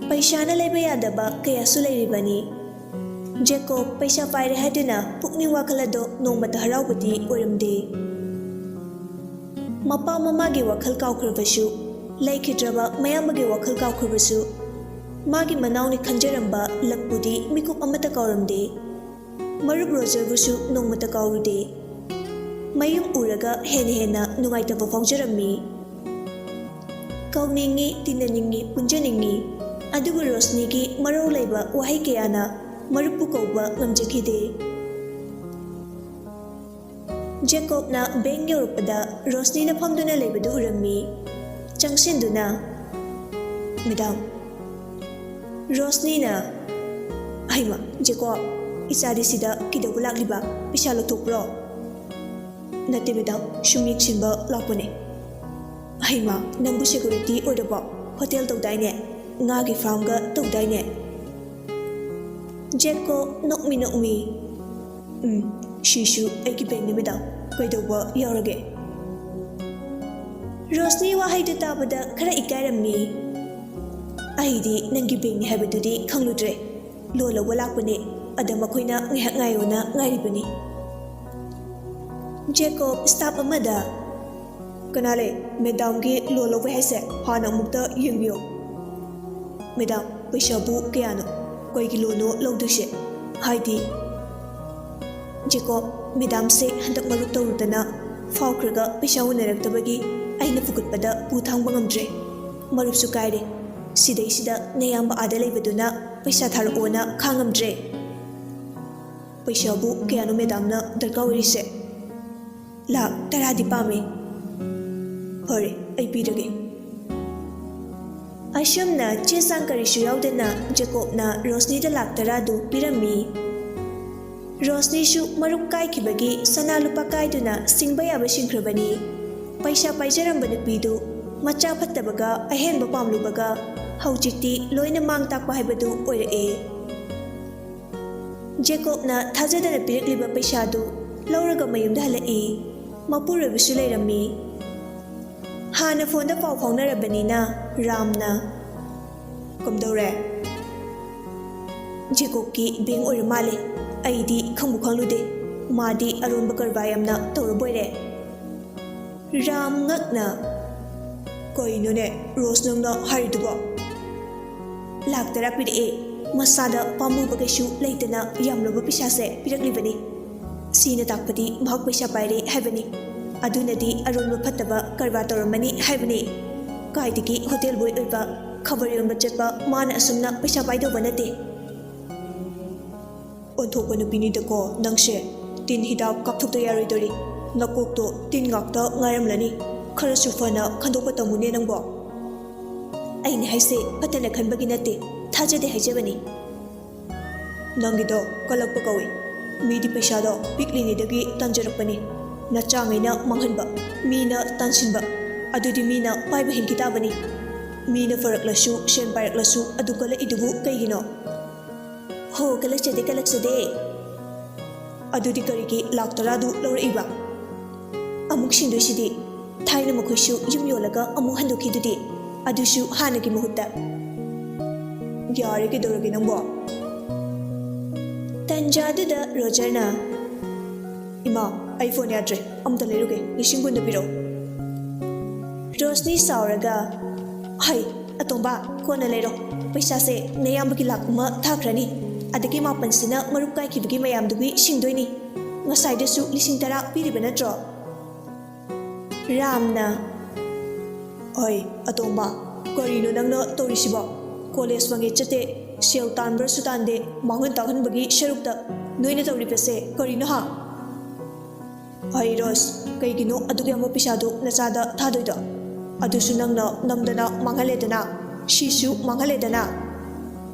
ꯄꯩꯁꯥꯅ ꯂꯩꯕ ꯌꯥꯗꯕ ꯀꯌꯥꯁꯨ ꯂꯩꯔꯤꯕꯅꯤ꯫ ꯖꯦꯀꯣꯕ ꯄꯩꯁꯥ ꯄꯥꯏꯔꯦ ꯍꯥꯏꯗꯨꯅ ꯄꯨꯛꯅꯤꯡ ꯋꯥꯈꯜ ꯑꯗꯣ ꯅꯣꯡꯃꯇ ꯍꯔꯥꯎꯕꯗꯤ ꯑꯣꯏꯔꯝꯗꯦ꯫ ꯃꯄꯥ ꯃꯃꯥꯒꯤ ꯋꯥꯈꯜ ꯀꯥꯎꯈ꯭ꯔꯕꯁꯨ, ꯂꯩꯈꯤꯗ꯭ꯔꯕ ꯃꯌꯥꯝꯕꯒꯤ ꯋꯥꯈꯜ ꯀꯥꯎꯈ꯭ꯔꯕꯁꯨ, ꯃꯥꯒꯤ ꯃꯅꯥꯎꯅꯤ ꯈꯟꯖꯔꯝꯕ ꯂꯛꯄꯨꯗꯤ ꯃꯤꯀꯨꯞ ꯑꯃꯠꯇ ꯀꯥꯎꯔꯝꯗꯦ꯫ ꯃꯔꯨꯞ ꯔꯣꯖꯔꯕꯨꯁꯨ ꯅꯣꯡꯃꯇ ꯀꯥꯎꯔꯨꯗꯦ꯫ ꯃꯌꯨꯝ ꯎꯔꯒ ꯍꯦꯟꯅ ꯍꯦꯟꯅ ꯅꯨꯡꯉꯥꯏꯇꯕ ꯐꯥꯎꯖꯔꯝꯃꯤ꯫ ꯀꯧꯅꯤꯡꯉꯤ, ꯇꯤꯟꯅꯅꯤꯡꯉꯤ, ꯄꯨꯟꯖꯅꯤꯡꯉꯤ꯫ ꯑꯗꯨꯕꯨ ꯔꯣꯁꯅꯤꯒꯤ ꯃꯔꯧ ꯂꯩꯕ ꯋꯥꯍꯩ ꯀꯌꯥꯅ ꯃꯔꯨꯞꯄꯨ ꯀꯧꯕ ꯉꯝꯖꯈꯤꯗꯦ꯫ ꯖꯦꯀꯣꯕꯅ bank ꯌꯧꯔꯛꯄꯗ ꯔꯣꯁꯅꯤꯅ ꯐꯝꯗꯨꯅ ꯂꯩꯕꯗꯨ ꯎꯔꯝꯃꯤ꯫ ꯆꯪꯁꯤꯟꯗꯨꯅ, "ꯃꯦꯗꯥꯝ꯫" ꯔꯣꯁꯅꯤꯅ, "ꯍꯩꯃꯥ, ꯖꯦꯀꯣꯕ, ꯏꯆꯥꯗꯤ ꯁꯤꯗ ꯀꯩꯗꯧꯕ ꯂꯥꯛꯂꯤꯕ? ꯄꯩꯁꯥ ꯂꯧꯊꯣꯛꯄ꯭ꯔꯣ?" "ꯅꯠꯇꯦ ꯃꯦꯗꯥꯝ, ꯁꯨꯝ ꯌꯦꯡꯁꯤꯟꯕ ꯂꯥꯛꯄꯅꯦ꯫" "ꯍꯩꯃꯥ, ꯅꯪꯕꯨ security ꯑꯣꯏꯔꯕꯣ? ꯍꯣꯇꯦꯜ ꯇꯧꯗꯥꯏꯅꯦ? ꯉꯥꯒꯤ farmꯒ ꯇꯧꯗꯥꯏꯅꯦ?" ꯖꯦꯀꯣꯕ ꯅꯣꯛꯃꯤ ꯅꯣꯛꯃꯤ, "ꯎꯝ, ꯁꯤꯁꯨ ꯑꯩꯒꯤ bankꯅꯤ ꯃꯦꯗꯥꯝ, ꯀꯩꯗꯧꯕ ꯌꯥꯎꯔꯒꯦ?" ꯔꯣꯁꯅꯤ ꯋꯥꯍꯩꯗꯨ ꯇꯥꯕꯗ ꯈꯔ ꯏꯀꯥꯏꯔꯝꯃꯤ꯫ "ꯑꯩꯗꯤ ꯅꯪꯒꯤ bankꯅꯤ ꯍꯥꯏꯕꯗꯨꯗꯤ ꯈꯪꯂꯨꯗ꯭ꯔꯦ꯫ Loan ꯂꯧꯕ ꯂꯥꯛꯄꯅꯦ, ꯑꯗ ꯃꯈꯣꯏꯅ ꯉꯥꯏꯍꯥꯛ ꯉꯥꯏꯌꯣꯅ ꯉꯥꯏꯔꯤꯕꯅꯤ꯫" ꯖꯦꯀꯣꯕ staff ꯑꯃꯗ, "ꯀꯅꯥ ꯂꯩ? Madamꯒꯤ loan ꯂꯧꯕ ꯍꯥꯏꯁꯦ ꯍꯥꯟꯅ ꯑꯃꯨꯛꯇ ꯌꯦꯡꯕꯤꯌꯣ꯫" "Madam, ꯄꯩꯁꯥꯕꯨ ꯀꯌꯥꯅꯣ? ꯀꯩꯒꯤ loanꯅꯣ ꯂꯧꯗꯣꯏꯁꯦ? ꯍꯥꯏꯗꯤ?" ꯖꯦꯀꯣꯕ, ꯃꯦꯗꯥꯝꯁꯦ ꯍꯟꯗꯛ ꯃꯔꯨꯞ ꯇꯧꯔꯨꯗꯅ ꯐꯥꯎꯈ꯭ꯔꯒ ꯄꯩꯁꯥ ꯎꯅꯔꯛꯇꯕꯒꯤ ꯑꯩꯅ ꯐꯨꯒꯠꯄꯗ ꯄꯨ ꯊꯥꯡꯕ ꯉꯝꯗ꯭ꯔꯦ꯫ ꯃꯔꯨꯞꯁꯨ ꯀꯥꯏꯔꯦ꯫ ꯁꯤꯗꯩꯁꯤꯗ ꯅꯌꯥꯝꯕ ꯑꯥꯗ ꯂꯩꯕꯗꯨꯅ ꯄꯩꯁꯥ ꯊꯥꯔꯛꯑꯣꯅ ꯈꯥꯡꯉꯝꯗ꯭ꯔꯦ꯫ ꯄꯩꯁꯥꯕꯨ ꯀꯌꯥꯅꯣ ꯃꯦꯗꯥꯝꯅ ꯗꯔꯀꯥꯔ ꯑꯣꯏꯔꯤꯁꯦ? ꯂꯥꯛ ꯇꯔꯥꯗꯤ ꯄꯥꯝꯃꯦ꯫ ꯐꯔꯦ, ꯑꯩ ꯄꯤꯔꯒꯦ꯫ ꯑꯁꯨꯝꯅ ꯆꯦ ꯆꯥꯡ ꯀꯔꯤꯁꯨ ꯌꯥꯎꯗꯅ ꯖꯦꯀꯣꯕꯅ ꯔꯣꯁꯅꯤꯗ ꯂꯥꯛ ꯇꯔꯥꯗꯨ ꯄꯤꯔꯝꯃꯤ꯫ ꯔꯣꯁꯅꯤꯁꯨ ꯃꯔꯨꯞ ꯀꯥꯏꯈꯤꯕꯒꯤ ꯁꯅꯥ ꯂꯨꯄꯥ ꯀꯥꯏꯗꯨꯅ ꯁꯤꯡꯕ ꯌꯥꯕ ꯁꯤꯡꯈ꯭ꯔꯕꯅꯤ꯫ ꯄꯩꯁꯥ ꯄꯥꯏꯖꯔꯝꯕ ꯅꯨꯄꯤꯗꯨ ꯃꯆꯥ ꯐꯠꯇꯕꯒ ꯑꯍꯦꯟꯕ ꯄꯥꯝꯂꯨꯕꯒ ꯍꯧꯖꯤꯛꯇꯤ ꯂꯣꯏꯅ ꯃꯥꯡ ꯇꯥꯛꯄ ꯍꯥꯏꯕꯗꯨ ꯑꯣꯏꯔꯛꯑꯦ꯫ ꯖꯦꯀꯣꯕꯅ ꯊꯥꯖꯗꯅ ꯄꯤꯔꯛꯂꯤꯕ ꯄꯩꯁꯥꯗꯨ ꯂꯧꯔꯒ ꯃꯌꯨꯝꯗ ꯍꯜꯂꯛꯏ꯫ ꯃꯄꯨꯔꯣꯏꯕꯁꯨ ꯂꯩꯔꯝꯃꯤ꯫ ꯍꯥꯟꯅ ꯐꯣꯟꯗ ꯄꯥꯎ ꯐꯥꯎꯅꯔꯕꯅꯤꯅ ꯔꯥꯝꯅ, "ꯀꯝꯗꯧꯔꯦ?" "ꯖꯦꯀꯣꯕꯀꯤ ꯕꯦꯡ ꯑꯣꯏꯔ ꯃꯥꯜꯂꯦ꯫ ꯑꯩꯗꯤ ꯈꯪꯕꯨ ꯈꯪꯂꯨꯗꯦ꯫ ꯃꯥꯗꯤ ꯑꯔꯣꯟꯕ ꯀꯔꯕꯥꯔ ꯌꯥꯝꯅ ꯇꯧꯔꯕꯣꯏꯔꯦ꯫" ꯔꯥꯝ ꯉꯛꯅ, "ꯀꯩꯅꯣꯅꯦ ꯔꯣꯁ ꯅꯪꯅ ꯍꯥꯏꯔꯤꯗꯨꯕꯣ?" "ꯂꯥꯛ ꯇꯔꯥ ꯄꯤꯔꯛꯑꯦ꯫ ꯃꯁꯥꯗ ꯄꯥꯝꯃꯨꯕ ꯀꯩꯁꯨ ꯂꯩꯇꯅ ꯌꯥꯝꯂꯕ ꯄꯩꯁꯥꯁꯦ ꯄꯤꯔꯛꯂꯤꯕꯅꯤ꯫ ꯁꯤꯅ ꯇꯥꯛꯄꯗꯤ ꯃꯍꯥꯛ ꯄꯩꯁꯥ ꯄꯥꯏꯔꯦ ꯍꯥꯏꯕꯅꯤ꯫ ꯑꯗꯨꯅꯗꯤ ꯑꯔꯣꯟꯕ ꯐꯠꯇꯕ ꯀꯔꯕꯥꯔ ꯇꯧꯔꯝꯃꯅꯤ ꯍꯥꯏꯕꯅꯤ꯫ ꯀꯥꯏꯗꯒꯤ ꯍꯣꯇꯦꯜ ꯕꯣꯏ ꯑꯣꯏꯕ, ꯈꯕꯔ ꯌꯣꯟꯕ ꯆꯠꯄ ꯃꯥꯅ ꯑꯁꯨꯝꯅ ꯄꯩꯁꯥ ꯄꯥꯏꯗꯧꯕ ꯅꯠꯇꯦ꯫" "ꯑꯣꯟꯊꯣꯛꯄ ꯅꯨꯄꯤꯅꯤꯗꯀꯣ ꯅꯪꯁꯦ꯫ ꯇꯤꯟ ꯍꯤꯗꯥꯛ ꯀꯥꯞꯊꯣꯛꯇ ꯌꯥꯔꯣꯏꯗꯧꯔꯤ꯫ ꯅꯀꯣꯛꯇꯣ ꯇꯤꯟ ꯉꯥꯛꯇ ꯉꯥꯏꯔꯝꯂꯅꯤ꯫ ꯈꯔꯁꯨ ꯐꯅ ꯈꯟꯗꯣꯛꯄ ꯇꯝꯃꯨꯅꯦ ꯅꯪꯕꯣ꯫" "ꯑꯩꯅ ꯍꯥꯏꯁꯦ ꯐꯠꯇꯅ ꯈꯟꯕꯒꯤ ꯅꯠꯇꯦ, ꯊꯥꯖꯗꯦ ꯍꯥꯏꯖꯕꯅꯤ꯫" "ꯅꯪꯒꯤꯗꯣ ꯀꯜꯂꯛꯄ ꯀꯧꯏ꯫ ꯃꯤꯗꯤ ꯄꯩꯁꯥꯗꯣ ꯄꯤꯛꯂꯤꯉꯩꯗꯒꯤ ꯇꯥꯟꯖꯔꯛꯄꯅꯤ꯫ ꯅꯆꯥꯉꯩꯅ ꯃꯥꯡꯍꯟꯕ, ꯃꯤꯅ ꯇꯥꯟꯁꯤꯟꯕ, ꯑꯗꯨꯗꯤ ꯃꯤꯅ ꯄꯥꯏꯕ ꯍꯦꯟꯈꯤ ꯇꯥꯕꯅꯤ꯫ ꯃꯤꯅ ꯐꯔꯛꯂꯁꯨ, ꯁꯦꯟ ꯄꯥꯏꯔꯛꯂꯁꯨ ꯑꯗꯨ ꯀꯜꯂꯛꯏꯗꯨꯕꯨ ꯀꯩꯒꯤꯅꯣ?" "ꯍꯣ, ꯀꯜꯂꯛꯆꯗꯦ, ꯀꯜꯂꯛꯆꯗꯦ꯫" "ꯑꯗꯨꯗꯤ ꯀꯔꯤꯒꯤ ꯂꯥꯛ ꯇꯔꯥꯗꯨ ꯂꯧꯔꯛꯏꯕ?" "ꯑꯃꯨꯛ ꯁꯤꯡꯗꯣꯏꯁꯤꯗꯤ꯫ ꯊꯥꯏꯅ ꯃꯈꯣꯏꯁꯨ ꯌꯨꯝ ꯌꯣꯜꯂꯒ ꯑꯃꯨꯛ ꯍꯟꯗꯣꯛꯈꯤꯗꯨꯗꯤ, ꯑꯗꯨꯁꯨ ꯍꯥꯟꯅꯒꯤ ꯃꯍꯨꯠꯇ꯫" "ꯌꯥꯔꯦ, ꯀꯩꯗꯧꯔꯒꯦ ꯅꯪꯕꯣ?" ꯇꯟꯖꯥꯗꯨꯗ ꯔꯣꯖꯔꯅ, "ꯏꯃꯥ, ꯑꯩ ꯐꯣꯟ ꯌꯥꯗ꯭ꯔꯦ, ꯑꯝꯇ ꯂꯩꯔꯨꯒꯦ, ꯂꯤꯁꯤꯡ ꯀꯨꯟꯗ ꯄꯤꯔꯛꯑꯣ꯫" ꯔꯣꯁꯅꯤ ꯁꯥꯎꯔꯒ, "ꯍꯩ, ꯑꯇꯣꯝꯕ, ꯀꯣꯟꯅ ꯂꯩꯔꯣ꯫ ꯄꯩꯁꯥꯁꯦ ꯅꯌꯥꯝꯕꯒꯤ ꯂꯥꯛ ꯑꯃ ꯊꯥꯈ꯭ꯔꯅꯤ꯫ ꯑꯗꯒꯤ ꯃꯥꯄꯟꯁꯤꯅ ꯃꯔꯨꯞ ꯀꯥꯏꯈꯤꯕꯒꯤ ꯃꯌꯥꯝꯗꯨꯒꯤ ꯁꯤꯡꯗꯣꯏꯅꯤ꯫ ꯉꯁꯥꯏꯗꯁꯨ ꯂꯤꯁꯤꯡ ꯇꯔꯥ ꯄꯤꯔꯤꯕ ꯅꯠꯇ꯭ꯔꯣ? ꯔꯥꯝꯅ, "ꯍꯣꯏ, ꯑꯇꯣꯝꯕ, ꯀꯔꯤꯅꯣ ꯅꯪꯅ ꯇꯧꯔꯤꯁꯤꯕꯣ? ꯀꯣꯂꯦꯖ ꯐꯪꯉꯦ ꯆꯠꯇꯦ, ꯁꯦꯜ ꯇꯥꯟꯕ꯭ꯔꯁꯨ ꯇꯥꯟꯗꯦ, ꯃꯥꯡꯍꯟ ꯇꯥꯛꯍꯟꯕꯒꯤ ꯁꯔꯨꯛꯇ ꯅꯣꯏꯅ ꯇꯧꯔꯤꯕꯁꯦ ꯀꯔꯤꯅꯣ ꯍꯥ?" "ꯍꯣꯏ ꯔꯣꯁ, ꯀꯩꯒꯤꯅꯣ ꯑꯗꯨꯛ ꯌꯥꯝꯕ ꯄꯩꯁꯥꯗꯨ ꯅꯆꯥꯗ ꯊꯥꯗꯣꯏꯗꯣ? ꯑꯗꯨꯁꯨ ꯅꯪꯅ ꯅꯝꯗꯅ ꯃꯥꯡꯍꯜꯂꯦꯗꯅ, ꯁꯤꯁꯨ ꯃꯥꯡꯍꯜꯂꯦꯗꯅ꯫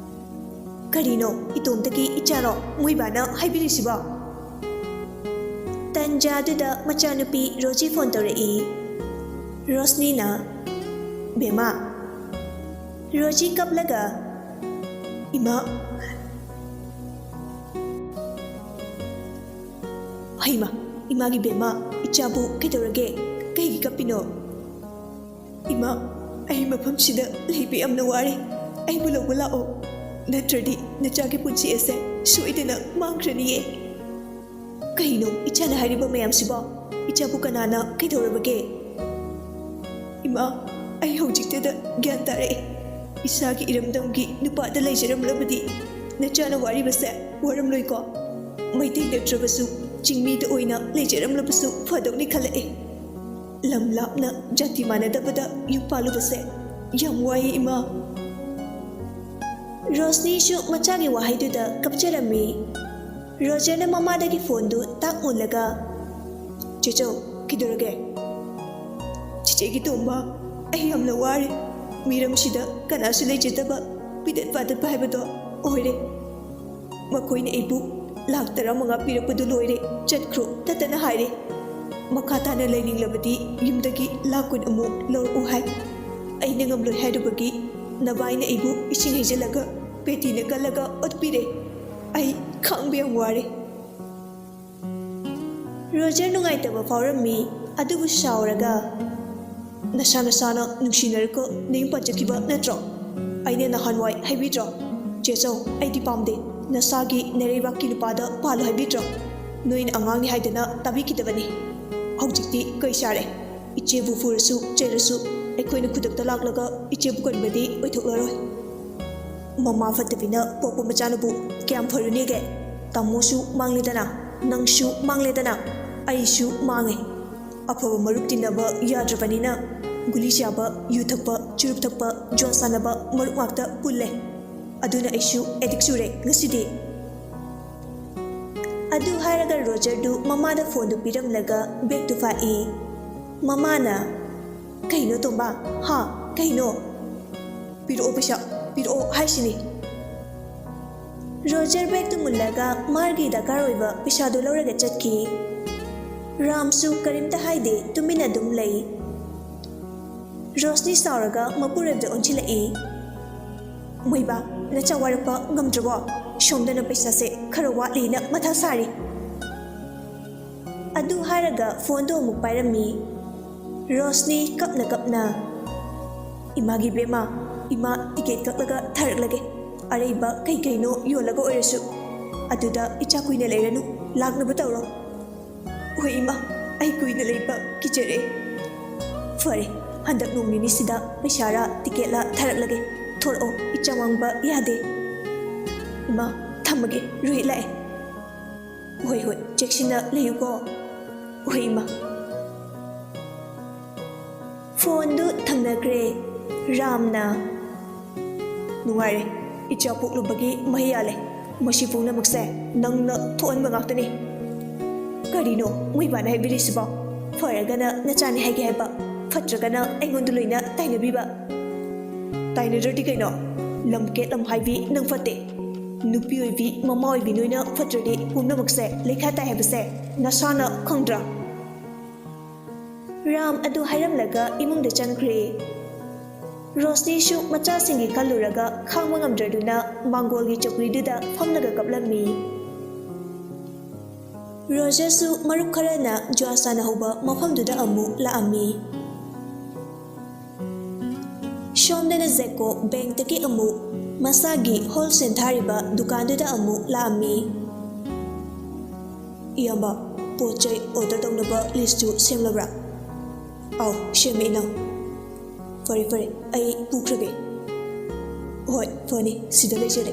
ꯀꯔꯤꯅꯣ, ꯏꯇꯣꯝꯇꯒꯤ ꯏꯆꯥꯔꯣ ꯃꯣꯏꯕꯥꯅ ꯍꯥꯏꯕꯤꯔꯤꯁꯤꯕꯣ?" ꯇꯟꯖꯥꯗꯨꯗ ꯃꯆꯥꯅꯨꯄꯤ ꯔꯣꯖꯤ ꯐꯣꯟ ꯇꯧꯔꯛꯏ꯫ ꯔꯣꯁꯅꯤꯅ, "ꯕꯦꯝꯃ"꯫ ꯔꯣꯖꯤ ꯀꯞꯂꯒ, "ꯏꯃꯥ"꯫ ꯍꯩꯃꯥ, ꯏꯃꯥꯒꯤ ꯕꯦꯝꯃ, ꯏꯆꯥꯕꯨ ꯀꯩꯗꯧꯔꯒꯦ? ꯀꯩꯒꯤ ꯀꯞꯄꯤꯅꯣ? "ꯏꯃꯥ, ꯑꯩ ꯃꯐꯝꯁꯤꯗ ꯂꯩꯕ ꯌꯥꯝꯅ ꯋꯥꯔꯦ꯫ ꯑꯩꯕꯨ ꯂꯧꯕ ꯂꯥꯛꯑꯣ꯫ ꯅꯠꯇ꯭ꯔꯗꯤ ꯅꯆꯥꯒꯤ ꯄꯨꯟꯁꯤ ꯑꯁꯦ ꯁꯣꯏꯗꯅ ꯃꯥꯡꯈ꯭ꯔꯅꯤꯌꯦ"꯫ "ꯀꯩꯅꯣ ꯏꯆꯥꯅ ꯍꯥꯏꯔꯤꯕ ꯃꯌꯥꯝꯁꯤꯕꯣ? ꯏꯆꯥꯕꯨ ꯀꯅꯥꯅ ꯀꯩꯗꯧꯔꯕꯒꯦ?" "ꯏꯃꯥ, ꯑꯩ ꯍꯧꯖꯤꯛꯇꯗ ꯒ꯭ꯌꯥꯟ ꯇꯥꯔꯛꯑꯦ꯫ ꯏꯁꯥꯒꯤ ꯏꯔꯝꯗꯝꯒꯤ ꯅꯨꯄꯥꯗ ꯂꯩꯖꯔꯝꯂꯕꯗꯤ ꯅꯆꯥꯅ ꯋꯥꯔꯤꯕꯁꯦ ꯋꯥꯔꯝꯂꯣꯏꯀꯣ꯫ ꯃꯩꯇꯩ ꯅꯠꯇ꯭ꯔꯕꯁꯨ ꯆꯤꯡꯃꯤꯗ ꯑꯣꯏꯅ ꯂꯩꯖꯔꯝꯂꯕꯁꯨ ꯐꯗꯧꯅꯤ ꯈꯜꯂꯛꯑꯦ꯫ ꯂꯝ ꯂꯥꯞꯅ ꯖꯥꯇꯤ ꯃꯥꯟꯅꯗꯕꯗ ꯌꯨꯝ ꯄꯥꯜꯂꯨꯕꯁꯦ ꯌꯥꯝ ꯋꯥꯏꯌꯦ ꯏꯃꯥ"꯫ ꯔꯣꯁꯅꯤꯁꯨ ꯃꯆꯥꯒꯤ ꯋꯥꯍꯩꯗꯨꯗ ꯀꯞꯆꯔꯝꯃꯤ꯫ ꯔꯣꯖꯔꯅ ꯃꯃꯥꯗꯒꯤ ꯐꯣꯟꯗꯨ ꯇꯥꯛ ꯃꯨꯜꯂꯒ, "ꯆꯦꯆꯧ, ꯀꯩꯗꯧꯔꯒꯦ?" "ꯆꯦꯆꯦꯒꯤ ꯇꯣꯝꯕ, ꯑꯩ ꯌꯥꯝꯅ ꯋꯥꯔꯦ꯫ ꯃꯤꯔꯝꯁꯤꯗ ꯀꯅꯥꯁꯨ ꯂꯩꯖꯗꯕ, ꯄꯤꯗꯠ ꯄꯥꯗꯠꯄ ꯍꯥꯏꯕꯗꯣ ꯑꯣꯏꯔꯦ꯫ ꯃꯈꯣꯏꯅ ꯑꯩꯕꯨ ꯂꯥꯛ ꯇꯔꯥꯃꯉꯥ ꯄꯤꯔꯛꯄꯗꯨ ꯂꯣꯏꯔꯦ, ꯆꯠꯈ꯭ꯔꯣ, ꯇꯠꯇꯅ ꯍꯥꯏꯔꯦ꯫ ꯃꯈꯥ ꯇꯥꯅ ꯂꯩꯅꯤꯡꯂꯕꯗꯤ ꯌꯨꯝꯗꯒꯤ ꯂꯥꯛ ꯀꯨꯟ ꯑꯃꯨꯛ ꯂꯧꯔꯛꯎ ꯍꯥꯏ꯫ ꯑꯩꯅ ꯉꯝꯂꯣꯏ ꯍꯥꯏꯔꯨꯕꯒꯤ ꯅꯕꯥꯏꯅ ꯑꯩꯕꯨ ꯏꯁꯤꯡ ꯍꯩꯖꯤꯜꯂꯒ ꯄꯦꯇꯤꯅ ꯀꯜꯂꯒ ꯑꯣꯠꯄꯤꯔꯦ꯫ ꯑꯩ ꯈꯥꯡꯕ ꯌꯥꯝ ꯋꯥꯔꯦ"꯫ ꯔꯣꯖꯔ ꯅꯨꯡꯉꯥꯏꯇꯕ ꯐꯥꯎꯔꯝꯃꯤ, ꯑꯗꯨꯕꯨ ꯁꯥꯎꯔꯒ, "ꯅꯁꯥ ꯅꯁꯥꯅ ꯅꯨꯡꯁꯤꯅꯔꯒ ꯅꯌꯨꯝ ꯄꯥꯟꯖꯈꯤꯕ ꯅꯠꯇ꯭ꯔꯣ? ꯑꯩꯅ ꯅꯍꯥꯟꯋꯥꯏ ꯍꯥꯏꯕꯤꯗ꯭ꯔꯣ? ꯆꯦꯆꯧ, ꯑꯩꯗꯤ ꯄꯥꯝꯗꯦ꯫ ꯅꯁꯥꯒꯤ ꯅꯔꯩꯕꯥꯛꯀꯤ ꯅꯨꯄꯥꯗ ꯄꯥꯜꯂꯨ ꯍꯥꯏꯕꯤꯗ꯭ꯔꯣ? ꯅꯣꯏꯅ ꯑꯉꯥꯡꯅꯤ ꯍꯥꯏꯗꯅ ꯇꯥꯕꯤꯈꯤꯗꯕꯅꯤ꯫ ꯍꯧꯖꯤꯛꯇꯤ ꯀꯩ ꯆꯥꯔꯦ? ꯏꯆꯦꯕꯨ ꯐꯨꯔꯁꯨ ꯆꯩꯔꯁꯨ ꯑꯩꯈꯣꯏꯅ ꯈꯨꯗꯛꯇ ꯂꯥꯛꯂꯒ ꯏꯆꯦꯕꯨ ꯀꯟꯕꯗꯤ ꯑꯣꯏꯊꯣꯛꯂꯔꯣꯏ꯫ ꯃꯃꯥ ꯐꯠꯇꯕꯤꯅ ꯄꯣꯛꯄ ꯃꯆꯥꯅꯕꯨ ꯀꯌꯥꯝ ꯐꯔꯨꯅꯦꯒꯦ? ꯇꯥꯃꯣꯁꯨ ꯃꯥꯡꯂꯦꯗꯅ꯫ ꯅꯪꯁꯨ ꯃꯥꯡꯂꯦꯗꯅ, ꯑꯩꯁꯨ ꯃꯥꯡꯉꯦ꯫ ꯑꯐꯕ ꯃꯔꯨꯞ ꯇꯤꯟꯅꯕ ꯌꯥꯗ꯭ꯔꯕꯅꯤꯅ ꯒꯨꯂꯤ ꯆꯥꯕ, ꯌꯨ ꯊꯛꯄ, ꯆꯨꯔꯨꯞ ꯊꯛꯄ, ꯖꯨꯋꯥ ꯁꯥꯟꯅꯕ ꯃꯔꯨꯞ ꯉꯥꯛꯇ ꯄꯨꯜꯂꯦ꯫ ꯑꯗꯨꯅ ꯑꯩꯁꯨ ꯑꯦꯗꯤꯛ ꯆꯨꯔꯦ ꯉꯁꯤꯗꯤ꯫ ꯑꯗꯨ ꯍꯥꯏꯔꯒ ꯔꯣꯖꯔꯗꯨ ꯃꯃꯥꯗ ꯐꯣꯟꯗꯨ ꯄꯤꯔꯝꯂꯒ ꯕꯦꯒꯇꯨ ꯐꯥꯛꯏ꯫ ꯃꯃꯥꯅ, "ꯀꯩꯅꯣ ꯇꯣꯝꯕ? ꯍꯥ? ꯀꯩꯅꯣ? ꯄꯤꯔꯛꯑꯣ ꯄꯩꯁꯥ, ꯄꯤꯔꯛꯑꯣ ꯍꯥꯏꯁꯤꯅꯤ!" ꯔꯣꯖꯔ ꯕꯦꯒꯇꯨ ꯃꯨꯜꯂꯒ ꯃꯥꯒꯤ ꯗꯔꯀꯥꯔ ꯑꯣꯏꯕ ꯄꯩꯁꯥꯗꯨ ꯂꯧꯔꯒ ꯆꯠꯈꯤ꯫ ꯔꯥꯝꯁꯨ ꯀꯔꯤꯝꯇ ꯍꯥꯏꯗꯦ, ꯇꯨꯃꯤꯟꯅ ꯑꯗꯨꯝ ꯂꯩ꯫ ꯔꯣꯁꯅꯤ ꯁꯥꯎꯔꯒ ꯃꯄꯨꯔꯣꯏꯕꯗ ꯑꯣꯟꯁꯤꯜꯂꯛꯏ꯫ "ꯃꯣꯏꯕꯥ, ꯅꯆꯥ ꯋꯥꯔꯛꯄ ꯉꯝꯗ꯭ꯔꯕꯣ? ꯁꯣꯝꯗꯅ ꯄꯩꯁꯥꯁꯦ ꯈꯔ ꯋꯥꯠꯂꯤꯅ ꯃꯊꯥ ꯁꯥꯔꯤ꯫" ꯑꯗꯨ ꯍꯥꯏꯔꯒ ꯐꯣꯟꯗꯣ ꯑꯃꯨꯛ ꯄꯥꯏꯔꯝꯃꯤ꯫ ꯔꯣꯁꯅꯤ ꯀꯞꯅ ꯀꯞꯅ, "ꯏꯃꯥꯒꯤ ꯕꯦꯝꯃ, ꯏꯃꯥ ꯇꯤꯀꯦꯠ ꯀꯛꯂꯒ ꯊꯥꯔꯛꯂꯒꯦ꯫ ꯑꯔꯩꯕ ꯀꯩ ꯀꯩꯅꯣ ꯌꯣꯜꯂꯒ ꯑꯣꯏꯔꯁꯨ꯫ ꯑꯗꯨꯗ ꯏꯆꯥ ꯀꯨꯏꯅ ꯂꯩꯔꯅꯨ, ꯂꯥꯛꯅꯕ ꯇꯧꯔꯣ꯫" "ꯍꯣꯏ ꯏꯃꯥ, ꯑꯩ ꯀꯨꯏꯅ ꯂꯩꯕ ꯀꯤꯖꯔꯦ꯫" "ꯐꯔꯦ, ꯍꯟꯗꯛ ꯅꯣꯡ ꯅꯤꯅꯤꯁꯤꯗ ꯄꯩꯁꯥꯔꯥ ꯇꯤꯀꯦꯠꯂꯥ ꯊꯥꯔꯛꯂꯒꯦ꯫ ꯊꯣꯔꯛꯑꯣ, ꯏꯆꯥ ꯃꯥꯡꯕ ꯌꯥꯗꯦ꯫" "ꯏꯃꯥ, ꯊꯝꯃꯒꯦ, ꯔꯣꯍꯤꯠ ꯂꯥꯛꯑꯦ꯫" "ꯍꯣꯏ ꯍꯣꯏ, ꯆꯦꯛꯁꯤꯟꯅ ꯂꯩꯌꯨꯀꯣ꯫" "ꯍꯣꯏ ꯏꯃꯥ꯫" ꯐꯣꯟꯗꯨ ꯊꯝꯅꯈ꯭ꯔꯦ꯫ ꯔꯥꯝꯅ, "ꯅꯨꯡꯉꯥꯏꯔꯦ, ꯏꯆꯥ ꯄꯣꯛꯂꯨꯕꯒꯤ ꯃꯍꯩ ꯌꯥꯜꯂꯦ꯫ ꯃꯁꯤ ꯄꯨꯝꯅꯃꯛꯁꯦ ꯅꯪꯅ ꯊꯣꯛꯍꯟꯕ ꯉꯥꯛꯇꯅꯤ꯫" "ꯀꯔꯤꯅꯣ ꯃꯣꯏꯕꯥꯅ ꯍꯥꯏꯕꯤꯔꯤꯁꯤꯕꯣ? ꯐꯔꯒꯅ ꯅꯆꯥꯅꯤ ꯍꯥꯏꯒꯦ ꯍꯥꯏꯕ, ꯐꯠꯇ꯭ꯔꯒꯅ ꯑꯩꯉꯣꯟꯗ ꯂꯣꯏꯅ ꯇꯥꯏꯅꯕꯤꯕ?" "ꯇꯥꯏꯅꯗ꯭ꯔꯗꯤ ꯀꯩꯅꯣ? ꯂꯝ ꯀꯦꯠ ꯂꯝ ꯍꯥꯏꯕꯤ ꯅꯪ ꯐꯠꯇꯦ꯫ ꯅꯨꯄꯤ ꯑꯣꯏꯕꯤ, ꯃꯃꯥ ꯑꯣꯏꯕꯤ ꯅꯣꯏꯅ ꯐꯠꯇ꯭ꯔꯗꯤ ꯄꯨꯝꯅꯃꯛꯁꯦ ꯂꯩꯈꯥ ꯇꯥꯏ ꯍꯥꯏꯕꯁꯦ ꯅꯁꯥꯅ ꯈꯪꯗ꯭ꯔꯥ?" ꯔꯥꯝ ꯑꯗꯨ ꯍꯥꯏꯔꯝꯂꯒ ꯏꯃꯨꯡꯗ ꯆꯪꯈ꯭ꯔꯦ꯫ ꯔꯣꯁꯅꯤꯁꯨ ꯃꯆꯥꯁꯤꯡꯒꯤ ꯈꯜꯂꯨꯔꯒ ꯈꯥꯡꯕ ꯉꯝꯗ꯭ꯔꯗꯨꯅ ꯃꯥꯡꯒꯣꯜꯒꯤ ꯆꯧꯀ꯭ꯔꯤꯗꯨꯗ ꯐꯝꯂꯒ ꯀꯞꯂꯝꯃꯤ꯫ ꯔꯣꯖꯔꯁꯨ ꯃꯔꯨꯞ ꯈꯔꯅ ꯖꯨꯋꯥ ꯁꯥꯟꯅꯍꯧꯕ ꯃꯐꯝꯗꯨꯗ ꯑꯃꯨꯛ ꯂꯥꯛꯑꯝꯃꯤ꯫ ꯁꯣꯝꯗꯅ ꯖꯦꯀꯣ ꯕꯦꯡꯛꯇꯒꯤ ꯑꯃꯨꯛ ꯃꯁꯥꯒꯤ ꯍꯣꯜꯁꯦꯜ ꯊꯥꯔꯤꯕ ꯗꯨꯀꯥꯟꯗꯨꯗ ꯑꯃꯨꯛ ꯂꯥꯛꯑꯝꯃꯤ꯫ "ꯏꯌꯥꯝꯕ, ꯄꯣꯠ ꯆꯩ ꯑꯣꯔꯗꯔ ꯇꯧꯅꯕ ꯂꯤꯁꯇꯨ ꯁꯦꯝꯂꯕ꯭ꯔꯥ?" "ꯑꯥꯎ, ꯁꯦꯝꯃꯦ ꯏꯅꯥꯎ꯫" "ꯐꯔꯦ ꯐꯔꯦ, ꯑꯩ ꯄꯨꯈ꯭ꯔꯒꯦ꯫" "ꯍꯣꯏ, ꯐꯅꯤ, ꯁꯤꯗ ꯂꯩꯖꯔꯦ꯫